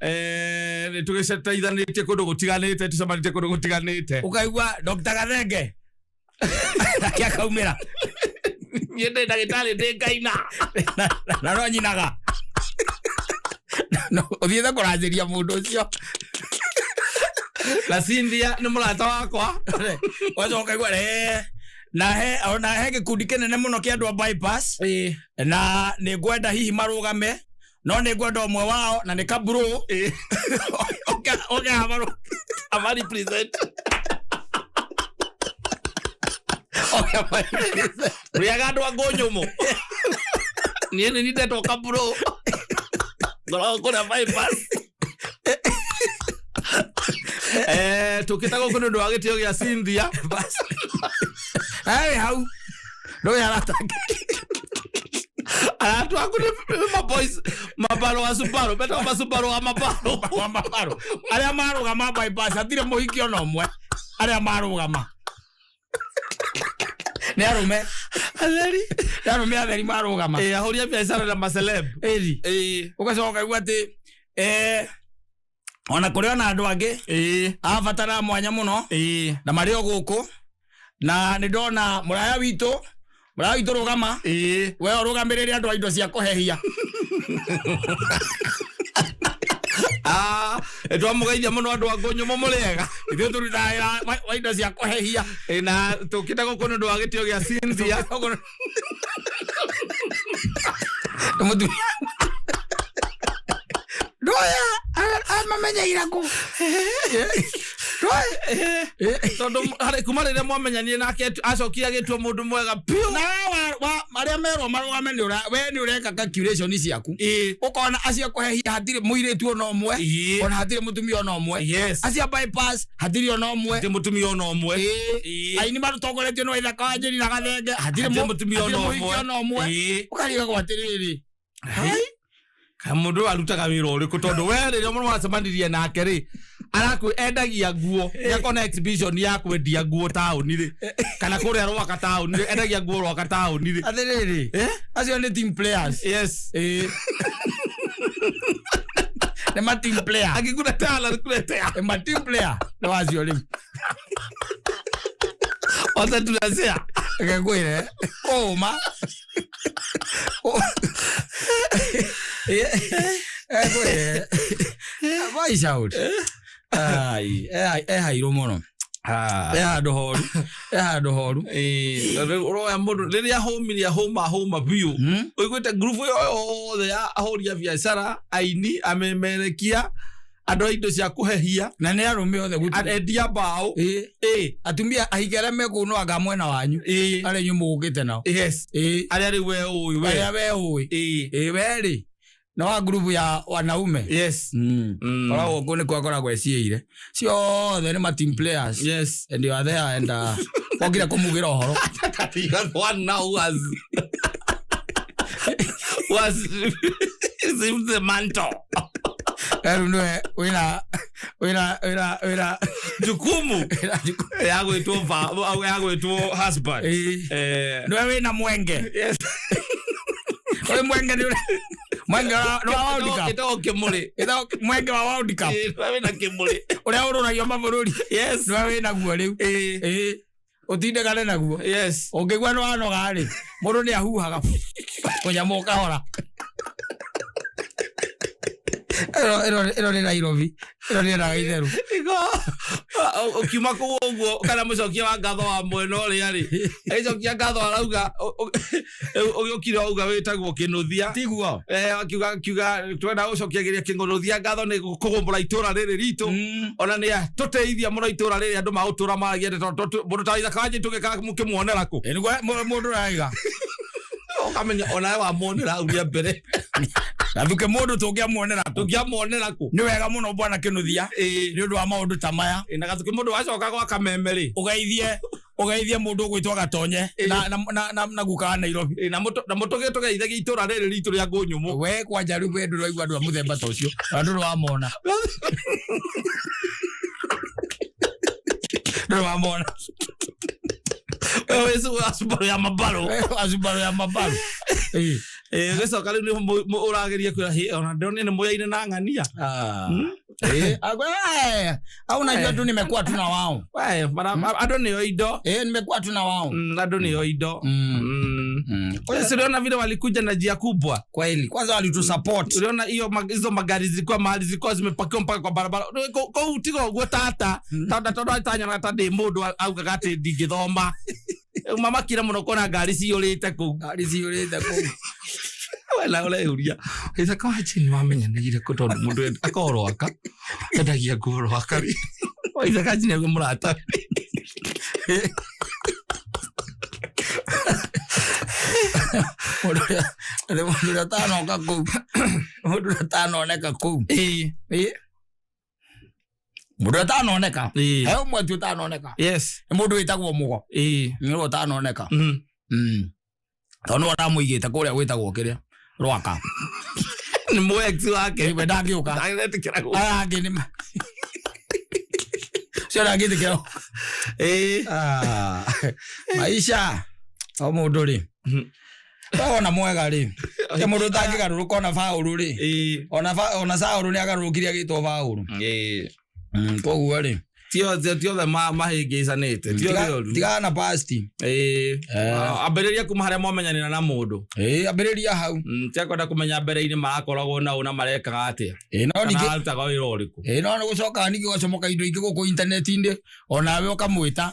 B: Nĩ tũgĩteithanĩtie kũndũ gũtiganĩte, tũcemanĩtie kũndũ gũtiganĩte.
A: Ũkaigua Dr. Gathenge. Nake akaumĩra.
B: Niĩ ndĩ ndagĩtarĩ ndĩ ngaina.
A: Na no nyinaga. No ũthiĩte kũracĩria mũndũ ũcio.
B: Na Cynthia nĩ mũrata wakwa.
A: Ũgacoka ũkaigua na he ona he gĩkundi kĩnene mũno kĩa andũ a bypass.
B: Ĩĩ.
A: Na nĩ ngwenda hihi marũgame, no nĩ ngwenda ũmwe wao na nĩ kabro.
B: Ĩĩ.
A: Oke hamarũ.
B: Ama represent.
A: Oke represent.
B: Rĩaga andũ a ngũnyũmũ. Niĩ nĩ ndetwo kabro. Ngoragwo kũrĩa bypass. Tũkĩte gũkũ nĩ ũndũ wa gĩtĩo gĩa Cynthia.
A: Bas. Hey, hau. Ndũĩ arata ake.
B: Arata aku nĩ maboys mabaro wa Subaru, betagwo Masubaru wa mabaro.
A: Wa mabaro. Arĩa marũgama bypass hatirĩ mũhiki ona ũmwe. Arĩa marũgama. Nĩ arũme.
B: Atheri.
A: Nĩ arũme atheri marũgama.
B: Ĩĩ, ahũri a biacara na maceleb.
A: Ĩri.
B: Ĩĩ.
A: Ũgacoka ũkaigua atĩ ona kũrĩ ona andũ angĩ
B: Ĩĩ.
A: a bata na mwanya mũno.
B: Ĩĩ.
A: Na marĩ o gũkũ. Na nĩ ndona mũraya witũ rũgama.
B: Ĩĩ.
A: We ũrũgamĩrĩre andũ a indo cia kũhehia.
B: Twamũgeithia mũno andũ a Ngũnyũmũ mũrĩega.
A: Ithuĩ tũrutaga wĩra wa indo cia kũhehia.
B: Ĩĩ, na tũkĩte gũkũ nĩ ũndũ wa gĩtĩo gĩa Cynthia.
A: Nĩ mũtumia. Ndoya, amamenyeire kũ? Ndoya.
B: Tondũ harĩ kuma rĩrĩa mwamenyanire nake acokire agĩtua mũndũ mwega piũ.
A: Na we arĩa merwo marũgame nĩ we nĩ ũreka calculation ciaku.
B: Ĩĩ.
A: Ũkona acio kũhehia hatirĩ mũirĩtu ona ũmwe.
B: Ĩĩ.
A: Ona hatirĩ mũtumia ona ũmwe.
B: Yes.
A: Acio bypass hatirĩ ona ũmwe.
B: Hatirĩ mũtumia ona ũmwe.
A: Ĩĩ.
B: Ĩĩ.
A: Aini matongoretio nĩ Waithaka wa Njeri na Gathenge. Hatirĩ
B: Hatirĩ mũtumia ona
A: hatirĩ mũhiki
B: ũmwe.
A: ona ũmwe.
B: Ĩĩ.
A: Ũkarigagwo atĩrĩrĩ.
B: Hai. Kaĩ mũndũ ũyũ arutaga wĩra ũrĩkũ tondũ we rĩrĩa mũndũ wacemanirie nake rĩ arakwĩ endagia nguo nĩakona exhibition ya kwendia nguo taũni rĩ kana kũrĩa Rwaka taũni rĩ endagia nguo Rwaka taũni rĩ.
A: Atĩrĩrĩ. Acio nĩ team players.
B: Yes.
A: Ĩĩ. Nĩ ma team player.
B: Angĩkuletea anakuletea.
A: Nĩ ma team player. Nĩ wacio rĩu.
B: Othe tunacea.
A: Reke ngwĩre. Kũũma. Ngwĩre. Voice out. Ai, ehairwo mũno. E handũ horu. E handũ horu.
B: Ũroya mũndũ rĩrĩa ahũmire ahũma biũ. Ũiguĩte ngurubu ĩyo yothe ya ahũri a biacara, aini, amemerekia, andũ a indo cia kũhehia,
A: Na nĩ arũme othe gũtirĩ.
B: endia mbaũ.
A: Ĩĩ.
B: Ĩĩ.
A: Atumia ahiki arĩa me kũu no anga mwena wanyu.
B: Ĩĩ.
A: Arĩa inyuĩ mũgũkĩte nao.
B: Yes.
A: Ĩĩ.
B: Arĩa rĩu we ũĩ we.
A: Arĩa we ũĩ.
B: Ĩĩ.
A: Ĩĩ we rĩ. Na wa ngurubu ya wanaume.
B: Yes.
A: Koragwo kũu nĩkuo akoragwo eciĩire. Ciothe nĩ ma team players.
B: Yes.
A: And you are there and wokire kũmugĩra ũhoro.
B: You are the one now who has received the mantle.
A: Rĩu nĩwe wĩna Wĩna wĩna wĩna
B: Jukumu
A: wĩna jukumu.
B: ya gwĩtwo ya gwĩtwo husband.
A: Ĩĩ. Nĩwe wĩna mwenge.
B: Yes.
A: Ũyũ mwenge nĩ mwenge wa nĩ wa World Cup.
B: Ĩtagwo kĩmũrĩ.
A: Ĩtagwo mwenge wa World Cup.
B: Ĩĩ, nĩwe wĩna kĩmũrĩ.
A: Ũrĩa ũrũragio mabũrũri.
B: Yes.
A: Nĩwe wĩna guo rĩu.
B: Ĩĩ.
A: Ĩĩ. Ũtindĩkane naguo.
B: Yes.
A: Ũngĩigua nĩ wanoga rĩ, mũndũ nĩ ahuhaga kũnyamũ ũkahora. Ĩno nĩ Nairobi. Ĩno nĩ ĩnaga itherũ.
B: Iko ukiuma kũu ũguo kana mũcokia wa ngatho wa mwena ũrĩa rĩ agĩcokia ngatho arauga ũgĩũkire auga wĩtagwo kĩnũthia.
A: Tiguo.
B: Akiuga akiuga twenda gũcokiagĩria kĩng'ũnũthia ngatho nĩ kũgũmbũra itũra rĩrĩ ritũ ona nĩ tũteithia mũno itũra rĩrĩ andũ magũtũra maragia ndeto mũndũ ta Isaac Wanjĩ tũgĩkaga mũkĩmuonera kũ.
A: Ĩĩ nĩguo mũndũ araiga.
B: Ũkamenya onawe wamuonera hau rĩa mbere.
A: Gathuke mũndũ tũngĩamuonera kũ.
B: Tũngĩamuonera kũ.
A: Nĩ wega mũno bwana Kĩnũthia
B: Ĩĩ.
A: nĩ ũndũ wa maũndũ ta maya.
B: Na gathuke mũndũ wacoka gwa kameme rĩ.
A: Ũgeithie ũgeithie mũndũ ũgwĩtwo Gatonye na na na na, na guka wa Nairobi.
B: Ĩĩ, na mũtũgĩ tũgeithagia itũra rĩrĩ ritũ rĩa Ngũnyũmũ.
A: We kwanja rĩu we ndũraigua andũ a mũthemba ta ũcio na ndũrĩ wamona. Ndũrĩ wamona.
B: Wewe wĩ acumbarũ ya mabarũ.
A: We acumbarũ ya mabarũ. Ĩĩ.
B: Ĩĩ, ũgĩcoka rĩu nĩ ũrageria kwĩra hĩ ona ndĩronire nĩ mũyaine na ng'ania.
A: Ĩĩ, au unajua tu nimekuwa tu na wao.
B: We, andũ nĩo indo.
A: Nimekuwa tu na wao.
B: Andũ nĩo indo. Kwanza uliona vile walikuja na njia kubwa.
A: Kweli, kwanza walitusupport.
B: Uliona hiyo hizo magari zilikuwa mahali zilikuwa zimepakiwa mpaka kwa barabara. Kũu tiga ũguo tata. Tata tondũ atanyona ta ndĩ mũndũ augaga atĩ ndingĩthoma. Rĩu mamakire mũno kuona ngari ciyũrĩte kũu.
A: Ngari ciyũrĩte kũu.
B: We na ũreyũria Isaac Wanjĩ nĩ wamenyanĩire kũ tondũ mũndũ akorwo Rwaka endagia nguo Rwaka rĩ. Isaac Wanjĩ nĩaguo mũrata.
A: Mũndũ ũrĩa ũtanoka kũu. Mũndũ ũrĩa ũtanoneka kũu.
B: Ĩĩ.
A: Ĩĩ. Mũndũ ũrĩa ũtanoneka.
B: Ĩĩ.
A: He ũmwe tu ũtanoneka.
B: Yes.
A: Nĩ mũndũ wĩtagwo Mũgo.
B: Ĩĩ.
A: Nĩwe ũtanoneka. Tondũ nĩwe ũramũigĩte kũrĩa gwĩtagwo kĩrĩa Rwaka.
B: Nĩ mũ ex wake.
A: We ndangĩũka.
B: Ndangĩtĩkĩra gũka.
A: Aya angĩ nĩ ũcio ndangĩtĩkĩra.
B: Ĩĩ.
A: Maisha o mũndũ rĩ. Wona mwega rĩ. Ke mũndũ ũtangĩgarũrũka ona Paũlũ rĩ.
B: Ĩĩ.
A: Ona Saũlũ nĩ agarũrũkire agĩtwo Paũlũ.
B: Ĩĩ.
A: Koguo rĩ.
B: Ti othe mahĩngĩcanĩte. Ti othe oru.
A: Tigana na past.
B: Ĩĩ. Ambĩrĩria kuma harĩa mwamenyanĩra na mũndũ.
A: Ĩĩ, ambĩrĩria hau.
B: Tiakwenda kũmenya mbere-inĩ marakoragwo nao na marekaga atĩa.
A: Ĩĩ, no
B: Kana
A: ningĩ
B: arutaga wĩra ũrĩkũ.
A: ĩĩ, no nĩ gũcokaga ningĩ ũgacomoka indo ingĩ gũkũ intaneti-inĩ onawe ũkamwĩta.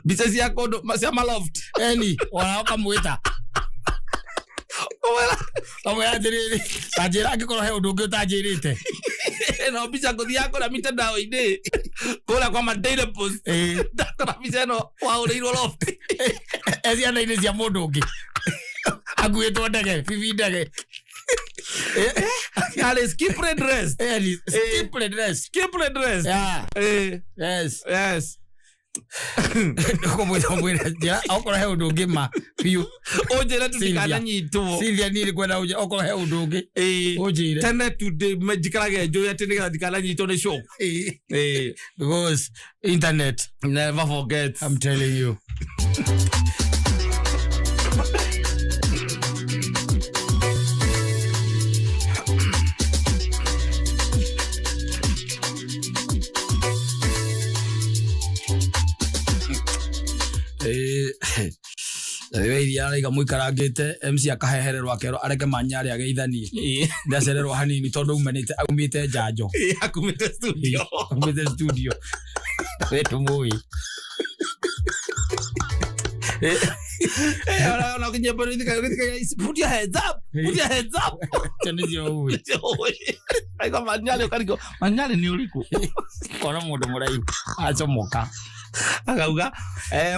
B: Mbica cia kũndũ cia maloft.
A: Eni, onawe ũkamwĩta. Ũkamwĩra atĩrĩrĩ, ta njĩra angĩkorwo he ũndũ ũngĩ ũtanjĩrĩte.
B: Ĩno mbica ngũthiaga kũrĩa mitandao-inĩ kũrĩa kwa ma Daily Post.
A: Ĩĩ.
B: Ndakora mbica ĩno wahũrĩirwo loft.
A: E ciana-inĩ cia mũndũ ũngĩ. Akuĩtwo ndege, bibi ndege.
B: Yarĩ skimpily dressed.
A: Eni, skimpily dressed.
B: Skimpily dressed.
A: Yeah.
B: Ĩĩ.
A: Yes.
B: Yes.
A: Ũkamwĩta ũmwĩre njĩra okorwo he ũndũ ũngĩ ma biũ.
B: Ũnjĩre tu
A: Cynthia.
B: ndikananyitwo.
A: Cynthia niĩ ngwenda ũnjĩre okorwo he ũndũ ũngĩ
B: Ĩĩ.
A: ũnjĩre.
B: Tene tu njikarage njũĩ atĩ nĩgetha ndikananyitwo nĩ shock.
A: Ĩĩ.
B: Ĩĩ.
A: Because internet,
B: Never forget.
A: I'm telling you. We iria araiga mũikarangĩte MC akahehererwo akerwo areke manyarĩ ageithanie
B: Ĩĩ.
A: ndacererwo hanini tondũ aumĩte njanjo.
B: Ĩĩ, akumĩte studio.
A: Aumĩte studio. We tũmũĩ.
B: Ona ũkĩnyemba ũgĩthikagia, put your hands up, put your hands up.
A: Icio nĩcio ũĩ.
B: Aigua Manyarĩ ũkarigwo, Manyarĩ nĩ ũrĩkũ?
A: Kona mũndũ mũraihu acomoka.
B: Akauga,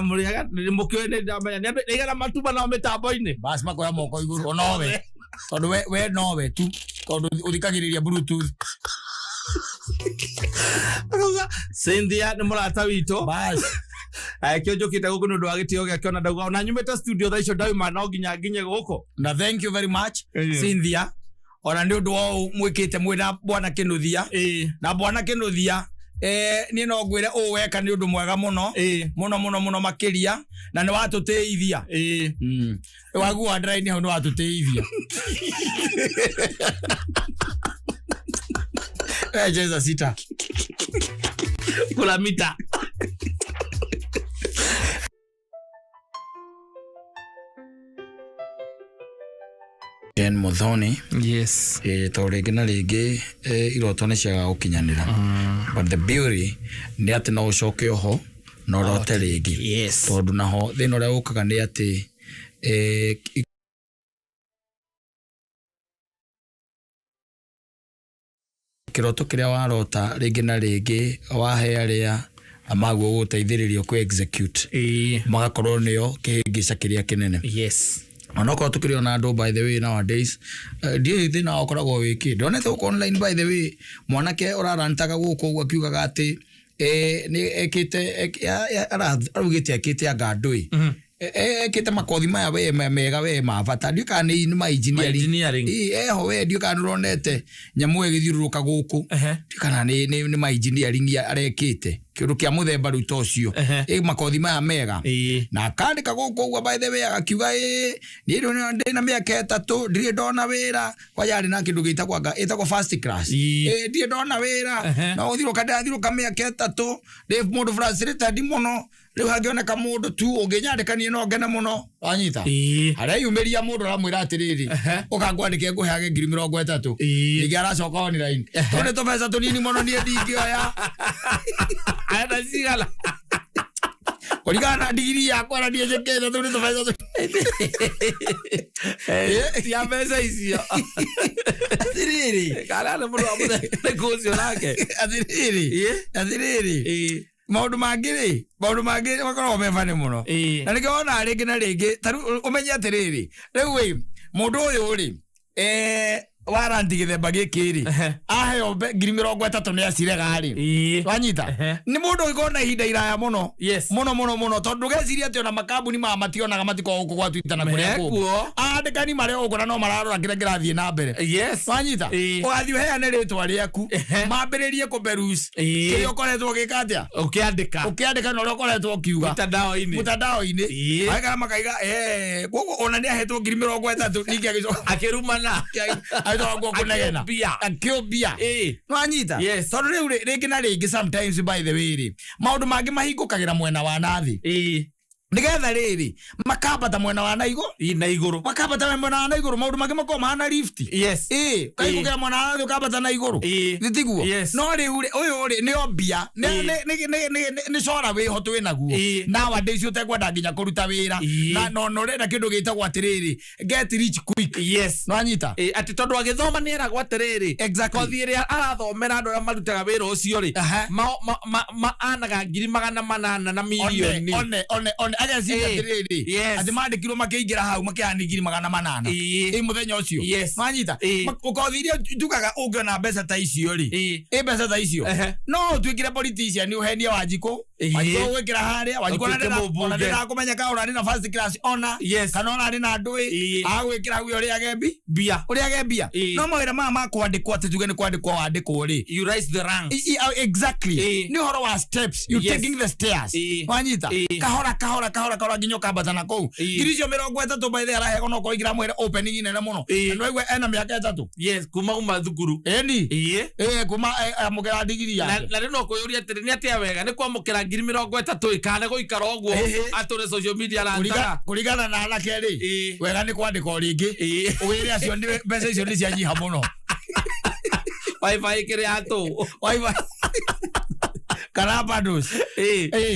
B: mũrĩaga nĩ mũkĩũĩ nĩ ndamenya nĩ andũ aigana matuma nao mĩtambo-inĩ.
A: Bas makoya moko igũrũ onowe. Tondũ we nowe tu tondũ ũthikagĩrĩria bluetooth.
B: Akauga, Cynthia nĩ mũrata witũ.
A: Bas.
B: Kĩo njũkĩte gũkũ nĩ ũndũ wa gĩtĩo gĩake ona ndauga ona nyumĩte studio thaa icio ndauma no nginya nginye gũkũ.
A: Na thank you very much
B: Ĩĩ.
A: Cynthia. Ona nĩ ũndũ wa ũũ mwĩkĩte mwĩna bwana Kĩnuthia. Na bwana Kĩnuthia, niĩ no ngwĩre ũũ weka nĩ ũndũ mwega mũno. Mũno mũno mũno makĩria, na nĩ watũtĩithia. Waguo underline hau, nĩ watũtĩithia. Cheza sita.
B: Kula mita.
A: Ken Muthoni.
B: Yes.
A: To rĩngĩ na rĩngĩ, iroto nĩ ciagaga gũkinyanĩra, but the beauty nĩ atĩ no ũcoke oho na ũrote rĩngĩ. Tondũ naho thĩna ũrĩa ũkaga nĩ atĩ kĩroto kĩrĩa warota rĩngĩ na rĩngĩ, wahe arĩa maguo gũteithĩrĩrio kũ execute, magakorwo nĩo kĩhĩngĩca kĩrĩa kĩnene. Onokorwo tũkĩrĩ ona andũ, by the way, nowadays, ndiũĩ thĩna ũkoragwo wĩkĩ. Ndonete gũkũ online, by the way, mwanake ũrarantaga gũkũ ũguo akiugaga atĩ nĩ ekĩte araugĩte ekĩte anga ndũĩ ekĩte makothi maya we mega we ma bata, ndiũĩ kana nĩ ma engineering.
B: Engineering.
A: Ĩ, eho we, ndiũĩ kana nĩũronete nyamũ ĩgĩthiũrũrũka gũkũ. Ndiũĩ kana nĩ ma engineering arekĩte, kĩndũ kĩa mũthemba rĩu ta ũcio. Ĩ makothi maya mega. Na akandĩka gũkũ ũguo, by the way, agakiuga ĩ niĩ rĩu ndĩna mĩaka 3 ndirĩ ndona wĩra, kwanja arĩ na kĩndũ gĩtagwo anga ĩtagwo first class. Ĩ ndirĩ ndona wĩra. Na gũthirũka ndĩrathirũka mĩaka 3, ndĩ mũndũ frustrated mũno, rĩu hangĩoneka mũndũ tu ũngĩnyandĩka niĩ no ngene mũno, wanyita. Harĩa yumĩria mũndũ aramwĩra atĩrĩrĩ, ũkangwandĩke ngũheage 30,000. Ningĩ aracoka online, tondũ nĩ tũbeca tũnini mũno, niĩ ndingĩoya.
B: Arenda cigana?
A: Kũringana na ndigiri yakwa na niĩ njĩkĩte, tũu nĩ tũbeca
B: Cia mbeca icio.
A: Atĩrĩrĩ.
B: Kana nĩ mũndũ wa mũthemba ũcio nake.
A: Atĩrĩrĩ. Atĩrĩrĩ, maũndũ mangĩ rĩ, maũndũ mangĩ makoragwo me bani mũno. Na nĩkĩo wonaga rĩngĩ na rĩngĩ, ta rĩu ũmenye atĩrĩrĩ, rĩu ĩ mũndũ ũyũ rĩ, waranti gĩthemba gĩkĩ rĩ, aheo 30,000 nĩ acirega rĩ. Wanyita? Nĩ mũndũ ũngĩkorwo na ihinda iraya mũno. Mũno mũno mũno, tondũ ndũgeciria atĩ ona makambuni maya mationaga, matikoragwo gũkũ gwa Twitter na kũrĩa kũngĩ.
B: Mekuo.
A: Andĩkani marĩa ũgũkora no mararora kĩrĩa kĩrathiĩ na mbere. Wanyita? Ũgathiĩ ũheane rĩtwa rĩaku, mambĩrĩrie kũperuse kĩrĩa ũkoretwo ũgĩka atĩa,
B: Ũkĩandĩka.
A: Ũkĩandĩka na ũrĩa ũkoretwo ũkiuga
B: Mitandao-inĩ.
A: Mũtandao-inĩ. Magekara makaiga, koguo ona nĩ ahetwo 30,000, ningĩ agĩcoka
B: Akĩrumana.
A: Agĩcoka guo kũnegena.
B: Akĩũmbia.
A: Akĩũmbia. Nwanyita? Tondũ rĩu rĩ, rĩngĩ na rĩngĩ, sometimes, by the way rĩ, maũndũ mangĩ mahingũkagĩra mwena wa nathĩ, nĩgetha rĩrĩ makambata mwena wa na igũrũ.
B: Na igũrũ.
A: Makambata mwena wa na igũrũ, maũndũ mangĩ makoragwo mahana lift. Ũkahingũkĩra mwena wa nathĩ, ũkambata na igũrũ. Nĩ tiguo?
B: Yes.
A: No rĩu rĩ, ũyũ rĩ nĩ obia, nĩ cora wĩho twĩ naguo nowadays, ũtekwenda nginya kũruta wĩra. Na no no ũrenda kĩndũ gĩtagwo atĩrĩrĩ, get rich quick. Nwanyita?
B: Atĩ tondũ agĩthoma nĩ eragwo atĩrĩrĩ, kothi ĩrĩa arathomera, andũ arĩa marutaga wĩra ũcio rĩ, anaga 800,000 na mirioni.
A: One one one ageciria atĩrĩrĩ, atĩ mandĩkirwo makĩingĩra hau makĩhani 800,000 ĩ mũthenya ũcio. Nwanyita? Kothi iria njugaga ũngĩona mbeca ta icio rĩ, ĩ mbeca ta icio, no ũtuĩkire politician, ũhenie Wanjikũ. Wanjikũ ũgwĩkĩra harĩa Wanjikũ, ona
B: Ũtuĩke mũmbunge.
A: Ona ndĩrakũmenya kana ũrarĩ na first class ona kana ũrarĩ na ndũĩ, agwĩkĩra hau ũrĩage mbi
B: Mbia.
A: Ũrĩage mbia. No mawĩra maya ma kwandĩkwo, atĩ tuge nĩ kwandĩkwo wandĩkwo rĩ,
B: You rise the ranks.
A: Exactly. Nĩ ũhoro wa steps, you taking the stairs. Wanyita? Kahora kahora kahora kahora nginya ũkambata na kũu. 30,000 by the arahego, no korwo ingĩramwĩra opening nene mũno. Na nĩwaigua ena mĩaka 3.
B: Yes, kuma thukuru.
A: Ĩni. Kuma amũkĩra ndigiri yake.
B: Na rĩu no kwĩyũria atĩrĩ, nĩ atĩa wega, nĩ kwamũkĩra 30,000 ĩ kana gũikara ũguo atũre social media arantaga?
A: Kũringana na anake rĩ, wega nĩ kwandĩkwo rĩngĩ, wĩre acio mbeca icio nĩ cianyiha mũno.
B: Wifi ĩkĩrĩ yatũ.
A: Wifi kana bundles.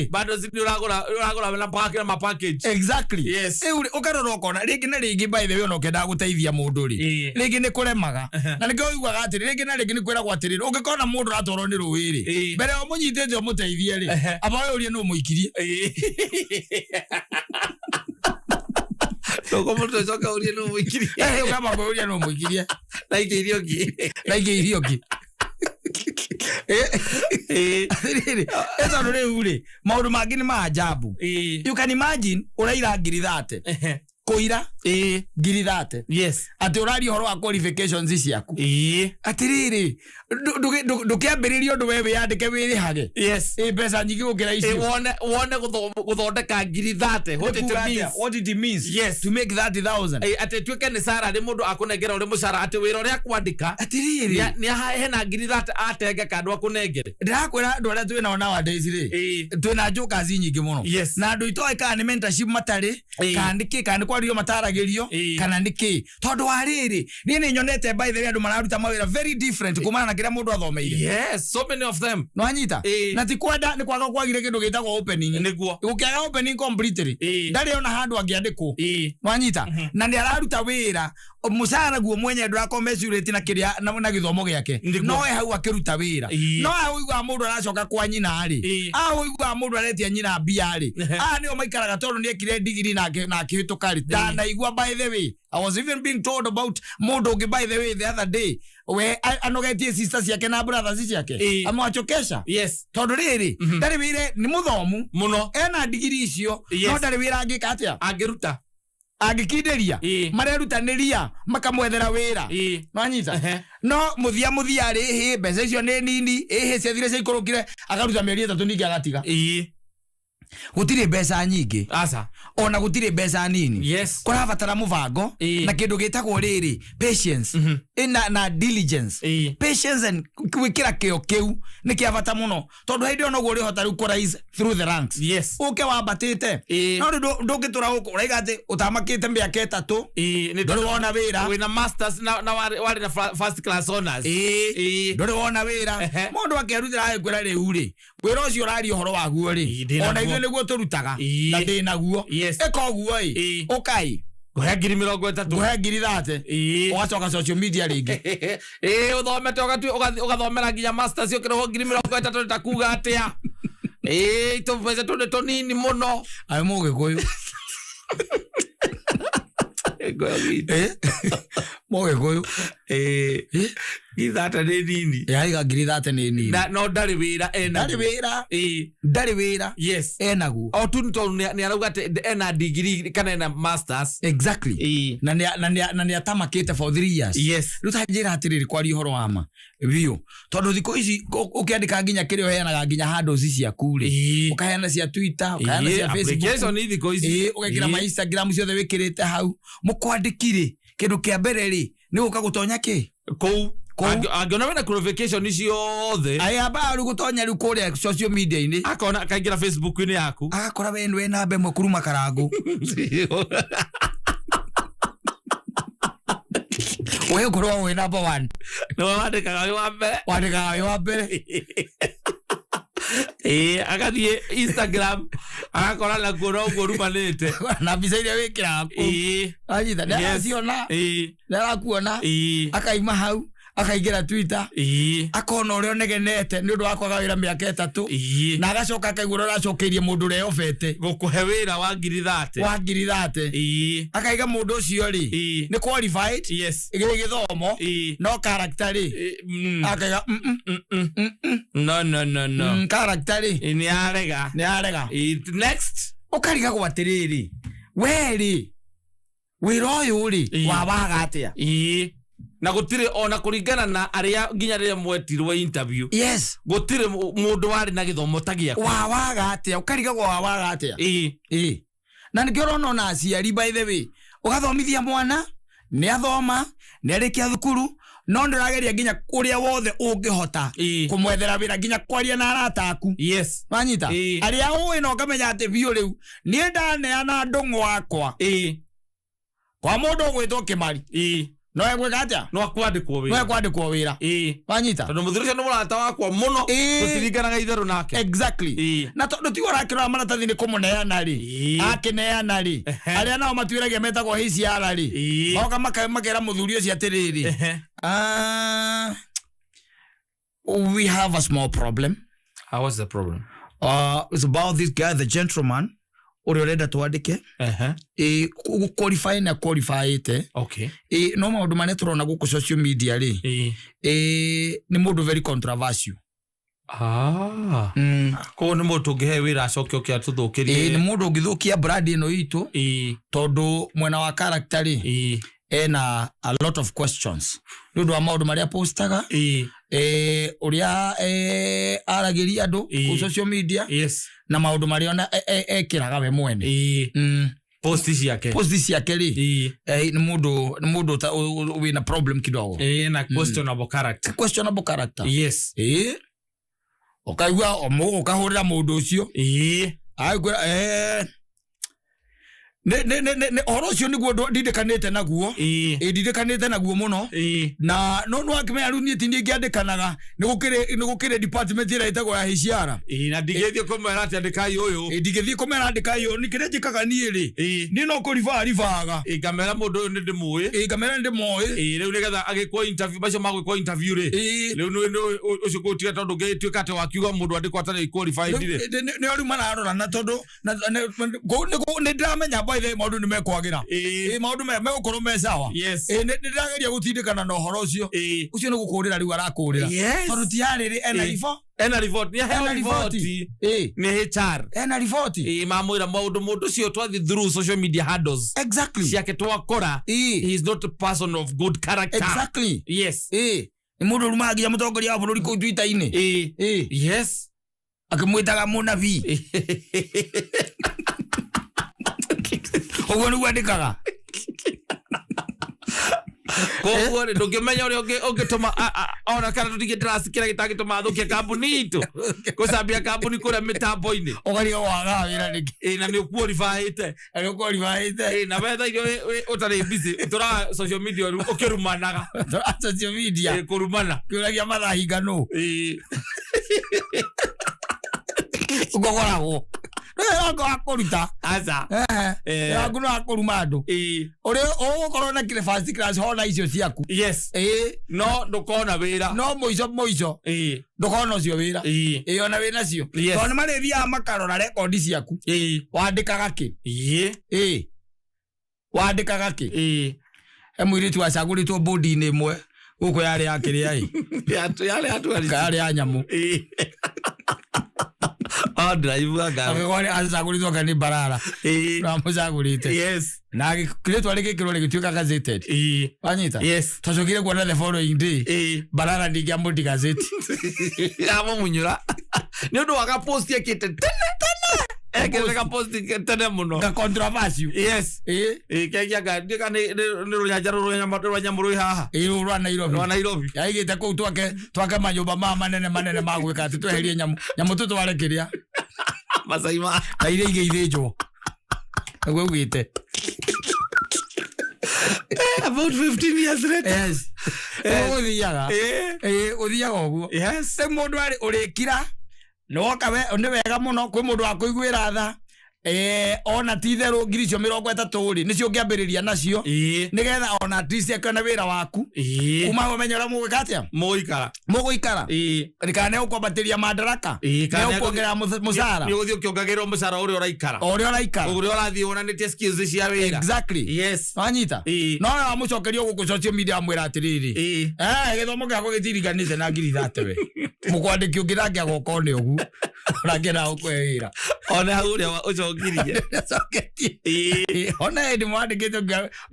B: Bundles nĩ ũragũra na package na ma package.
A: Exactly.
B: Yes.
A: Rĩu rĩ, ũkarora ũkona rĩngĩ na rĩngĩ, by the way, ona ũkĩendaga gũteithia mũndũ rĩ, rĩngĩ nĩ kũremaga, na nĩkĩo ũiguaga atĩrĩ, rĩngĩ na rĩngĩ nĩ kwĩragwo atĩrĩrĩ, ũngĩkona mũndũ ũratwarwo nĩ rũĩ rĩ, mbere ya ũmũnyitĩte ũmũteithie rĩ, amba wĩyũrie nũ ũmũikirie.
B: Ndũkũmũtua ũcoke ũrie nũ ũmũikirie.
A: Ũkamba kwĩyũria nũ ũmũikirie.
B: Na ingĩ iria ũngĩ.
A: Na ingĩ iria ũngĩ. Atĩrĩrĩ, ĩ tondũ rĩu rĩ, maũndũ mangĩ nĩ ma ajabu. You can imagine ũraira 30,000. Kũira ngiri 30. Atĩ ũraria ũhoro wa qualifications ciaku. Atĩrĩrĩ, ndũkĩambĩrĩrie ũndũ we wĩyandĩke wĩrĩhage. Ĩ mbeca nyingĩ gũkĩra icio.
B: Wone gũthondeka ngiri 30, what it
A: Kuga atĩa?
B: means.
A: What it means to make 30,000.
B: Atĩ tuĩke nĩ salary mũndũ akũnengera ũrĩ mũcara, atĩ wĩra ũrĩa akwandĩka
A: Atĩrĩrĩ,
B: nĩ hena ngiri 30 atenge kando akũnengere.
A: Ndĩrakwĩra andũ arĩa twĩnao nowadays rĩ, twĩna jokers nyingĩ mũno. Na andũ itoĩ kana nĩ mentorship matarĩ, kana nĩ kĩ, kana nĩ kwario mataragĩrio, kana nĩ kĩ, tondũ wa rĩrĩ, niĩ nĩ nyonete, by the way, andũ mararuta mawĩra very different kumana na kĩrĩa mũndũ athomeire.
B: Yes, so many of them.
A: Nwanyita? Na ti kwenda, nĩ kwaga kwagire kĩndũ gĩtagwo opening. Gũkĩaga opening completely, ndarĩ ona handũ angĩandĩkwo. Nwanyita? Na nĩ araruta wĩra, mũcara guo mwenye ndũrakomecurĩti na kĩrĩa na gĩthomo gĩake. No e hau akĩruta wĩra. No hau ũiguaga mũndũ aracoka kwa nyina rĩ, aho ũiguaga mũndũ aretia nyina mbia rĩ, aya nĩo maikaraga tondũ nĩ ekire ndigiri na akĩhĩtũka rĩ. Ndanaigua, by the way, I was even being told about mũndũ ũngĩ, by the way, the other day, we anogetie sister ciake na brothers ciake, amwachokesha. Tondũ rĩrĩ, ndarĩ wĩra, nĩ mũthomu
B: Mũno.
A: ena ndigiri icio, no ndarĩ wĩra angĩka atĩa,
B: Angĩruta.
A: Angĩkindĩria. Marerutanĩria makamwethera wĩra. Nwanyita? No mũthia mũthia rĩ, hĩ, mbeca icio nĩ nini, ĩhĩ, ciathire ciaikũrũkire, akaruta mĩeri 3 ningĩ agatiga. Gũtirĩ mbeca nyingĩ.
B: Aca.
A: Ona gũtirĩ mbeca nini. Kũrabatara mũbango na kĩndũ gĩtagwo rĩrĩ, patience na diligence. Patience and gwĩkĩra kĩo kĩu nĩ kĩa bata mũno, tondũ hĩndĩ ĩyo noguo ũrĩhota rĩu kũ rise through the ranks, ũke wambatĩte. No rĩu ndũngĩtũra gũkũ ũraiga atĩ ũtamakĩte mĩaka 3, ndũrĩ wona wĩra.
B: Wĩna masters na warĩ na first class honors.
A: Ndũrĩ wona wĩra. Mũndũ akerutĩra agĩkwĩra rĩu rĩ, wĩra ũcio ũraria ũhoro waguo rĩ,
B: Ndĩ
A: ona
B: naguo.
A: ithuĩ nĩguo tũrutaga na ndĩ naguo. Ĩka ũguo ĩ, ũkai.
B: Ngũhe ngiri 30.
A: Ngũhe ngiri 30. Ũgacoka social media rĩngĩ.
B: Ũthomete ũgathomera nginya masters, ũkĩrĩhwo ngiri 30, ta kuga atĩa? Tũmbeca tũ nĩ tũnini mũno.
A: Aĩ mũgĩkũyũ. Mũgĩkũyũ.
B: Ngiri 30 nĩ nini.
A: Yaiga ngiri 30 nĩ nini.
B: Na no ndarĩ wĩra ena.
A: Ndarĩ wĩra. Ndarĩ wĩra. Enaguo.
B: O tu nĩ tondũ nĩ arauga atĩ ena degree kana ena masters.
A: Na nĩ atamakĩte for 3 years. Rĩu ta njĩra atĩrĩrĩ, kwaria ũhoro wa ma biũ, tondũ thikũ ici ũkĩandĩka nginya kĩrĩa ũheanaga nginya handles ciaku rĩ, ũkaheana cia Twitter, ũkaheana cia Facebook.
B: Application thikũ ici.
A: Ũgekĩra ma Instagram ciothe wĩkĩrĩte hau, mũkwandĩki rĩ, kĩndũ kĩa mbere rĩ, nĩ gũka gũtonya kĩ?
B: Kũu.
A: Kũu.
B: Angĩona wĩna qualification ciothe,
A: Ayamba rĩu gũtonya rĩu kũrĩa social media-inĩ,
B: akona, akaingĩra Facebook-inĩ yaku,
A: agakora we nĩwe namba ĩmwe kuruma karangũ, we ũkorwo wĩ number one.
B: Nĩwe wandĩkaga wĩ wa mbere.
A: Wandĩkaga wĩ wa mbere.
B: Agathiĩ Instagram, agakora nakuo noguo rumanĩte.
A: Na mbica iria wĩkĩraga kũu, anyita, nĩ araciona, nĩ arakuona. Akaima hau akaingĩra Twitter, akona ũrĩa ũnegenete nĩ ũndũ wa kwaga wĩra mĩaka 3, na agacoka akaigua ũrĩa ũracokeirie mũndũ ũrĩa yobete
B: gũkũhe wĩra wa ngiri 30.
A: Wa ngiri 30. Akaiga mũndũ ũcio rĩ, nĩ qualified gĩ gĩthomo, no character rĩ, akaiga
B: No, no, no, no.
A: Character rĩ,
B: Nĩ arega.
A: Nĩ arega.
B: Next.
A: Ũkarigagwo atĩrĩrĩ, we rĩ, wĩra ũyũ rĩ, wawaga atĩa?
B: Na gũtirĩ ona kũringana na arĩa nginya rĩrĩa mwetirwo interview, gũtirĩ mũndũ warĩ na gĩthomo ta gĩaku.
A: Wawaga atĩa? Ũkarigagwo wawaga atĩa. Na nĩkĩo ũrona ona aciari, by the way, ũgathomithia mwana, nĩ athoma, nĩ arĩkia thukuru, no nĩ ũrageria nginya ũrĩa wothe ũngĩhota kũmwethera wĩra, nginya kwaria na arata aku. Wanyita? Arĩa ũĩ na ũkamenya atĩ biũ rĩu niĩ ndaneana ndũng'ũ wakwa kwa mũndũ ũgwĩtwo Kĩmari, no egwĩka atĩa?
B: No akwandĩkwo
A: No
B: wĩra.
A: ekwandĩkwo wĩra. Wanyita?
B: Tondũ mũthuri ũcio nĩ mũrata wakwa mũno, tũtiringanaga itherũ nake.
A: Na tondũ tiwe ũrakĩrora maratathi nĩ kũmũneana rĩ, akĩneana rĩ, arĩa nao matuĩragia metagwo HR rĩ, moka makera mũthuri ũcio atĩrĩrĩ, "We have a small problem."
B: How was the problem?
A: It's about this guy, the gentleman ũrĩa ũrenda twandĩke. Qualify na qualifyĩte. No maũndũ marĩa tũrona gũkũ social media rĩ, nĩ mũndũ very controversial.
B: Ah.
A: Mm.
B: Koguo nĩ mũndũ tũngĩhe wĩra acoke oke
A: Ĩĩ,
B: atũthũkĩrie.
A: nĩ mũndũ ũngĩthũkia brand ĩno itũ
B: Ĩĩ.
A: tondũ mwena wa character rĩ
B: Ĩĩ.
A: ena a lot of questions nĩ ũndũ wa maũndũ marĩa postaga
B: Ĩĩ.
A: ũrĩa aragĩria andũ
B: Ĩĩ.
A: kũu social media
B: Yes.
A: na maũndũ marĩa ona ekĩraga we mwene.
B: Ĩĩ.
A: Mm.
B: Post ciake.
A: Post ciake rĩ
B: Ĩĩ.
A: nĩ mũndũ nĩ mũndũ wĩna problem kidogo.
B: Ĩĩ, na questionable character.
A: Questionable character.
B: Yes.
A: Ĩĩ. Ũkaigua ũkahũrĩra mũndũ ũcio.
B: Ĩĩ.
A: Agĩkwĩra nĩ ũhoro ũcio nĩguo ndindĩkanĩte naguo.
B: Ĩĩ.
A: Ĩ ndindĩkanĩte naguo mũno.
B: Ĩĩ.
A: Na no no akĩmenya rĩu niĩ ti niĩ ngĩandĩkanaga nĩ gũkĩrĩ department ĩrĩa ĩtagwo ya HR.
B: Ĩĩ, na ndingĩthiĩ kũmwĩra atĩ andĩkai ũyũ.
A: Ĩ ndingĩthiĩ kũmera andĩkai ũyũ nĩ kĩrĩa njĩkaga niĩ rĩ.
B: Ĩĩ.
A: Niĩ no kũribaa ribaga.
B: Ĩĩ, ngamera mũndũ ũyũ nĩ ndĩmũĩ.
A: Ĩ ngamera nĩ ndĩmoĩ.
B: Ĩĩ, rĩu nĩgetha agĩkwo interview macio magwĩkwo interview rĩ.
A: Ĩĩ.
B: Rĩu nĩ ũcio kũtiga tondũ ũngĩtuĩka atĩ wakiuga mũndũ andĩkwo atarĩ qualified rĩ.
A: Nĩ rĩu mararora na tondũ nĩ ndĩramenya by the way maũndũ nĩ mekwagĩra.
B: Ĩĩ.
A: Ĩ maũndũ megũkorwo me sawa.
B: Yes.
A: Ĩ nĩ ndĩrageria gũtindĩkana na ũhoro ũcio.
B: Ĩĩ.
A: Ũcio nĩ gũkũrĩra rĩu arakũrĩra.
B: Yes.
A: Tondũ ti harĩrĩ ena
B: Ĩĩ.
A: riboti.
B: Ena report. Nĩ aheo
A: Ena
B: report.
A: riboti. Ĩĩ.
B: Nĩ HR.
A: Ena riboti.
B: Ĩĩ, mamwĩra maũndũ mũndũ ũcio twathiĩ through social media handles
A: Exactly.
B: ciake twakora
A: Ĩĩ.
B: he is not a person of good character.
A: Exactly.
B: Yes.
A: Ĩĩ. Nĩ mũndũ ũrumaga nginya mũtongoria wa bũrũri kũu Twitter-inĩ.
B: Ĩĩ.
A: Ĩĩ.
B: Yes.
A: Akĩmwĩtaga mũnabii. Ũguo nĩguo andĩkaga.
B: Koguo rĩ ndũngĩmenya ũrĩa ũngĩtũma ona kana tũtingĩ trust kĩrĩa gĩtangĩtũma athũkie kambuni itũ gũcambia kambuni kũrĩa mĩtambo-inĩ.
A: Ũkariga wagaga wĩra nĩkĩ.
B: Ĩĩ, na nĩ ũqualifyĩte.
A: Na nĩ ũqualifyĩte.
B: Ĩĩ, na wetha irio ũtarĩ busy ũtũraga social media rĩu ũkĩrumanaga.
A: Social media.
B: Ĩĩ, kũrumana.
A: Kĩũragia mathaa hinga nũ.
B: Ĩĩ.
A: Ũgũkoragwo. Wĩra waku wa kũruta.
B: Aca.
A: Wĩra waku nĩ wa kũruma andũ.
B: Ĩĩ.
A: Ũrĩa ũgũkorwo na kĩrĩ first class hona icio ciaku.
B: Yes.
A: Ĩĩ.
B: No ndũkona wĩra.
A: No mũico mũico
B: Ĩĩ.
A: ndũkona ũcio wĩra.
B: Ĩĩ.
A: Ĩĩ ona wĩnacio.
B: Yes.
A: Tondũ nĩ marĩthiaga makarora rekondi ciaku.
B: Ĩĩ.
A: Wandĩkaga kĩ.
B: Ĩĩ.
A: Ĩĩ. Wandĩkaga kĩ.
B: Ĩĩ.
A: He mũirĩtu wacagũrĩtwo bũndi-inĩ ĩmwe gũkũ yarĩ ya kĩrĩa ĩ.
B: Yarĩ atwari.
A: Yarĩ ya nyamũ.
B: Ĩĩ. Oh, ndĩraigua ngari.
A: Agĩkorwo nĩ acagũrĩtwo anga nĩ Mbarara.
B: Ĩĩ.
A: Ramũcagũrĩte.
B: Yes.
A: Na rĩtwa rĩgĩkĩrwo rĩgĩtuĩka gazetted.
B: Ĩĩ.
A: Wanyita?
B: Yes.
A: Twacokire kuona the following day.
B: Ĩĩ.
A: Mbarara ndingĩamũti gazeti.
B: Amũmunyũra. Nĩ ũndũ wa gapost ekĩte tene tene. Ekĩte gapost tene mũno.
A: Ga controversial.
B: Yes.
A: Ĩĩ.
B: Ĩĩ, kegia ngari. Ndiũĩ kana nĩ rũnyanja rũrũ rwa nyamũ rwĩ haha.
A: Ĩĩ rũrũ rwa Nairobi.
B: Rwa Nairobi.
A: Yaigĩte kũu twake manyũmba maya manene manene ma gwĩka atĩ tweherie nyamũ nyamũ tũtware kĩrĩa
B: Masai Mara.
A: na iria ingĩ ithĩnjwo. Nĩguo augĩte.
B: About 15 years later.
A: Yes. Ũguo gũthiaga.
B: Ĩĩ.
A: Ĩĩ gũthiaga ũguo.
B: Yes.
A: Rĩu mũndũ arĩ ũrĩkira nĩ woka nĩ wega mũno kwĩ mũndũ wa kũiguĩra tha ona ti itherũ ngiri icio 30 rĩ nĩcio ũngĩambĩrĩria nacio
B: Ĩĩ.
A: nĩgetha ona at least akĩone wĩra waku
B: Ĩĩ.
A: kuma hau ũmenye ũrĩa mũgwĩka atĩa
B: Mũgũikara.
A: mũgũikara
B: Ĩĩ.
A: kana nĩ ũkwambatĩria mandaraka
B: Ĩĩ, kana
A: nĩ ũkuongerera mũcara
B: Nĩ ũgũthiĩ ũkĩongagĩrĩrwo mũcara ũrĩa ũraikara.
A: o ũrĩa ũraikara.
B: Ũrĩa ũrathiĩ wonanĩtie skills cia wĩra.
A: Exactly.
B: Yes.
A: Wanyita?
B: Ĩĩ.
A: No we wamũcokeria gũkũ social media amwĩra atĩrĩrĩ
B: Ĩĩ.
A: gĩthomo gĩakwa gĩtiriganĩte na ngiri 30 we mũkwandĩki ũngĩ ndangĩaga okorwo nĩ ũguo ũrangĩenda gũkũhe wĩra.
B: Ona hau ũrĩa ũcokirie.
A: Nĩacoketie.
B: Ĩĩ.
A: Ona hĩndĩ mwandĩkĩte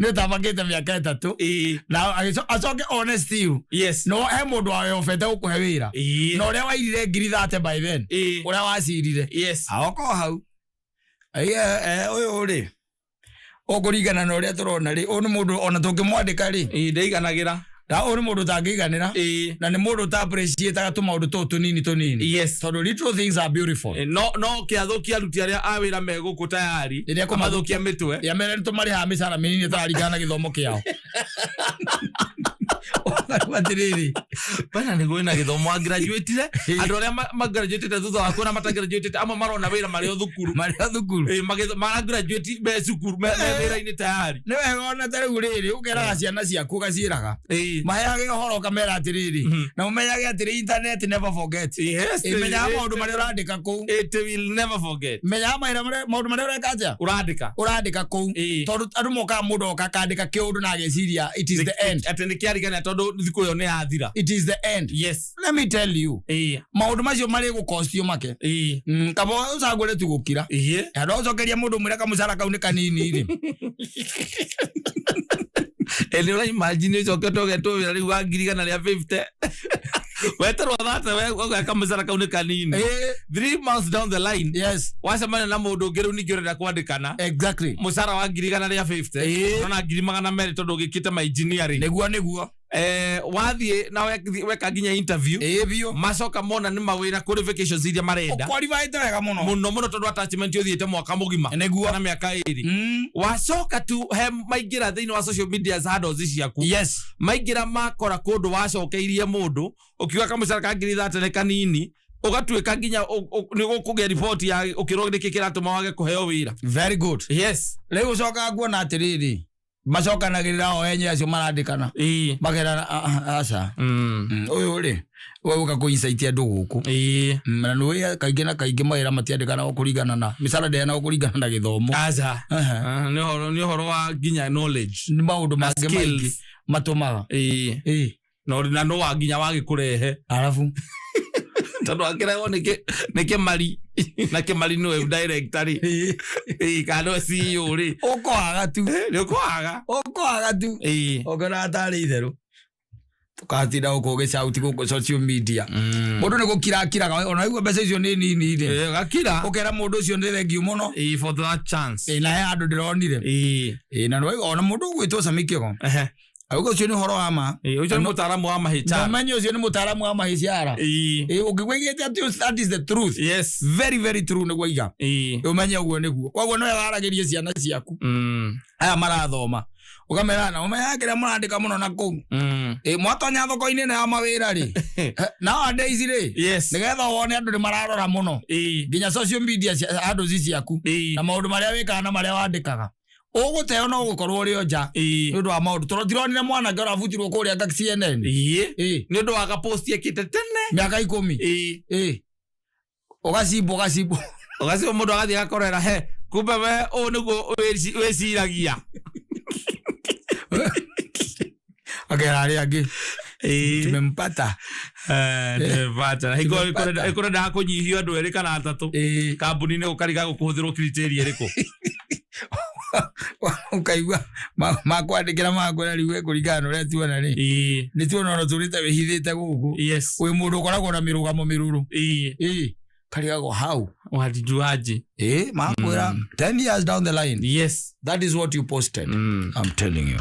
A: nĩ ũtabangĩte mĩaka 3
B: Ĩĩ.
A: na acoke one still
B: Yes.
A: no he mũndũ wayobete gũkũhe wĩra
B: Ĩĩ.
A: na ũrĩa wairire ngiri 30 by then
B: Ĩĩ.
A: ũrĩa wacirire
B: Yes.
A: aoka o hau ũyũ rĩ ũkũringana na ũrĩa tũrona rĩ ũyũ nĩ mũndũ ona tũngĩmwandĩka rĩ
B: Ĩĩ, ndaiganagĩra.
A: na ũyũ nĩ mũndũ ũtangĩiganĩra
B: Ĩĩ.
A: na nĩ mũndũ ũta appreciate tũmaũndũ tũtũ tũnini tũnini
B: Yes.
A: tondũ little things are beautiful.
B: Ĩĩ, no no kĩathũkia aruti arĩa a wĩra me gũkũ tayari
A: Rĩrĩa kũmathũkia-
B: amathũkia mĩtwe.
A: Ya mere nĩ tũmarĩhaga mĩcara mĩnini ĩtararingana na gĩthomo kĩao. Ũkauga atĩrĩrĩ
B: Bana nĩ gwĩna gĩthomo agraduatire andũ arĩa magraduatĩte thutha waku na matagraduatĩte amwe marona wĩra marĩ o thukuru.
A: marĩ o thukuru.
B: Ĩĩ, maragraduate me cukuru me wĩra-inĩ tayari.
A: Nĩ wega ona ta rĩu rĩrĩ ũkeraga ciana ciaku ũgaciĩraga
B: Ĩĩ.
A: maheage ũhoro ũkamera atĩrĩrĩ na ũmenyage atĩrĩ internet never forget.
B: Yes.
A: Ĩ, menyaga maũndũ marĩa ũrandĩka kũu.
B: It will never forget.
A: Menyaga maũndũ marĩa ũreka atĩa
B: Ũrandĩka.
A: ũrandĩka kũu
B: Ĩĩ.
A: tondũ andũ mokaga mũndũ oka akandĩka kĩũndũ na ageciria it is the end.
B: Atĩ nĩ kĩarigana tondũ Thikũ ĩyo nĩ yathira.
A: It is the end.
B: Yes.
A: Let me tell you, maũndũ macio marĩ gũkostio make. Kaba ũcagũre tu gũkira. Handũ ha ũcokeria mũndũ mwĩre kamũcara kau nĩ kanini rĩ.
B: Nĩ ũra imagine ũcokete ũgetwo wĩra rĩu wa 150,000, weterwo thate, ũgeka mũcara kau nĩ kanini. 3 months down the line, wacemania na mũndũ ũngĩ rĩu ningĩ ũrenda kwandĩkana, mũcara wa 150,000, ona 200,000 tondũ ũgĩkĩte ma engineering.
A: Nĩguo nĩguo.
B: Wathiĩ na weka nginya interview,
A: Biũ.
B: macoka mona nĩ mawĩra qualifications iria marenda.
A: Ũkwaribaĩte wega mũno.
B: Mũno mũno, tondũ attachment ũthiĩte mwaka mũgima kana mĩaka 2. Wacoka tu he maingĩra thĩinĩ wa social media handles ciaku, maingĩra makora kũndũ wacokeirie mũndũ ũkiuga kamũcara ka 30,000 nĩ kanini, ũgatuĩka nginya nĩ gũkũgĩa riboti ya ũkĩrwo nĩkĩ kĩratũma wage kũheo wĩra.
A: Very good. Rĩu ũcokaga kuona atĩrĩrĩ, macokanagĩrĩra o enye acio marandĩkana, makerana, "Aca, ũyũ rĩ, we ũka kũ-incite andũ gũkũ." Na nĩũĩ kaingĩ na kaingĩ mawĩra matiandĩkanagwo kũringana na mĩcara, ndĩheanagwo kũringana na gĩthomo.
B: Aca. Ah, nĩ ũhoro wa nginya knowledge
A: Nĩ maũndũ
B: na
A: mangĩ maingĩ
B: skills.
A: matũmaga.
B: Na no wa nginya wagĩkũrehe.
A: Arabu
B: Tondũ akĩrehwo nĩ Kĩmari, na Kĩmari nĩwe director rĩ. Kana nĩwe CEO rĩ.
A: Ũkwaga tu.
B: Nĩ ũkwaga.
A: Ũkwaga tu. Ũngĩona tarĩ itherũ tũkatinda gũkũ ũgĩcauti gũkũ social media, mũndũ nĩ gũkira akiraga ona igua mbeca icio nĩ nini rĩ.
B: Gakira.
A: Ũkera mũndũ ũcio nĩ thengiũ mũno.
B: For that chance.
A: Na he handũ ndĩronire. Na nĩwaigua ona mũndũ ũgwĩtwo Sami Kĩgo auga ũcio nĩ ũhoro wa ma.
B: Ũcio nĩ mũtaaramu wa mahĩcara.
A: Nomenye ũcio nĩ mũtaaramu wa mahĩciara. Ũngĩgua igĩte atĩ that is the truth, very very true nĩguo iga ũmenye ũguo nĩguo. Koguo nĩwe waragĩrie ciana ciaku aya marathoma, ũkamera na ũmenye kĩrĩa mũrandĩka mũno na kũu. Mwatonya thoko-inĩ na ya mawĩra rĩ, nowadays rĩ, nĩgetha wone andũ nĩ mararora mũno nginya social media handũ ci ciaku na maũndũ marĩa wĩkaga na marĩa wandĩkaga, ũgũteo no gũkorwo ũrĩ o nja nĩ ũndũ wa maũndũ tondũ tironire mwanake ũrabutirwo kũrĩa nga CNN.
B: Nĩ ũndũ wa gaposti ekĩte tene.
A: Mĩaka 10. Ũgacimbwo ũgacimbwo.
B: Ũgacimbwo, mũndũ agathiĩ agakorera he kumbe we ũũ nĩguo wĩciragia.
A: Akera arĩa angĩ, tumempata.
B: Tumempata. Hingo
A: Tumempata.
B: ĩkũrendaga kũnyihio andũ erĩ kana atatũ kambuni-inĩ, gũkariga gũkũhũthĩrwo criteria ĩrĩkũ?
A: Ũkaigua makwandĩkĩra makwĩra rĩu we kũringana na ũrĩa tuona rĩ, nĩ tuona ona tũrĩte wĩhithĩte gũkũ, wĩ mũndũ ũkoragwo na mĩrũgamo mĩrũrũ. Karigagwo hau.
B: Watijuaje?
A: Makwĩra 10 years down the line, that is what you posted. I'm telling you.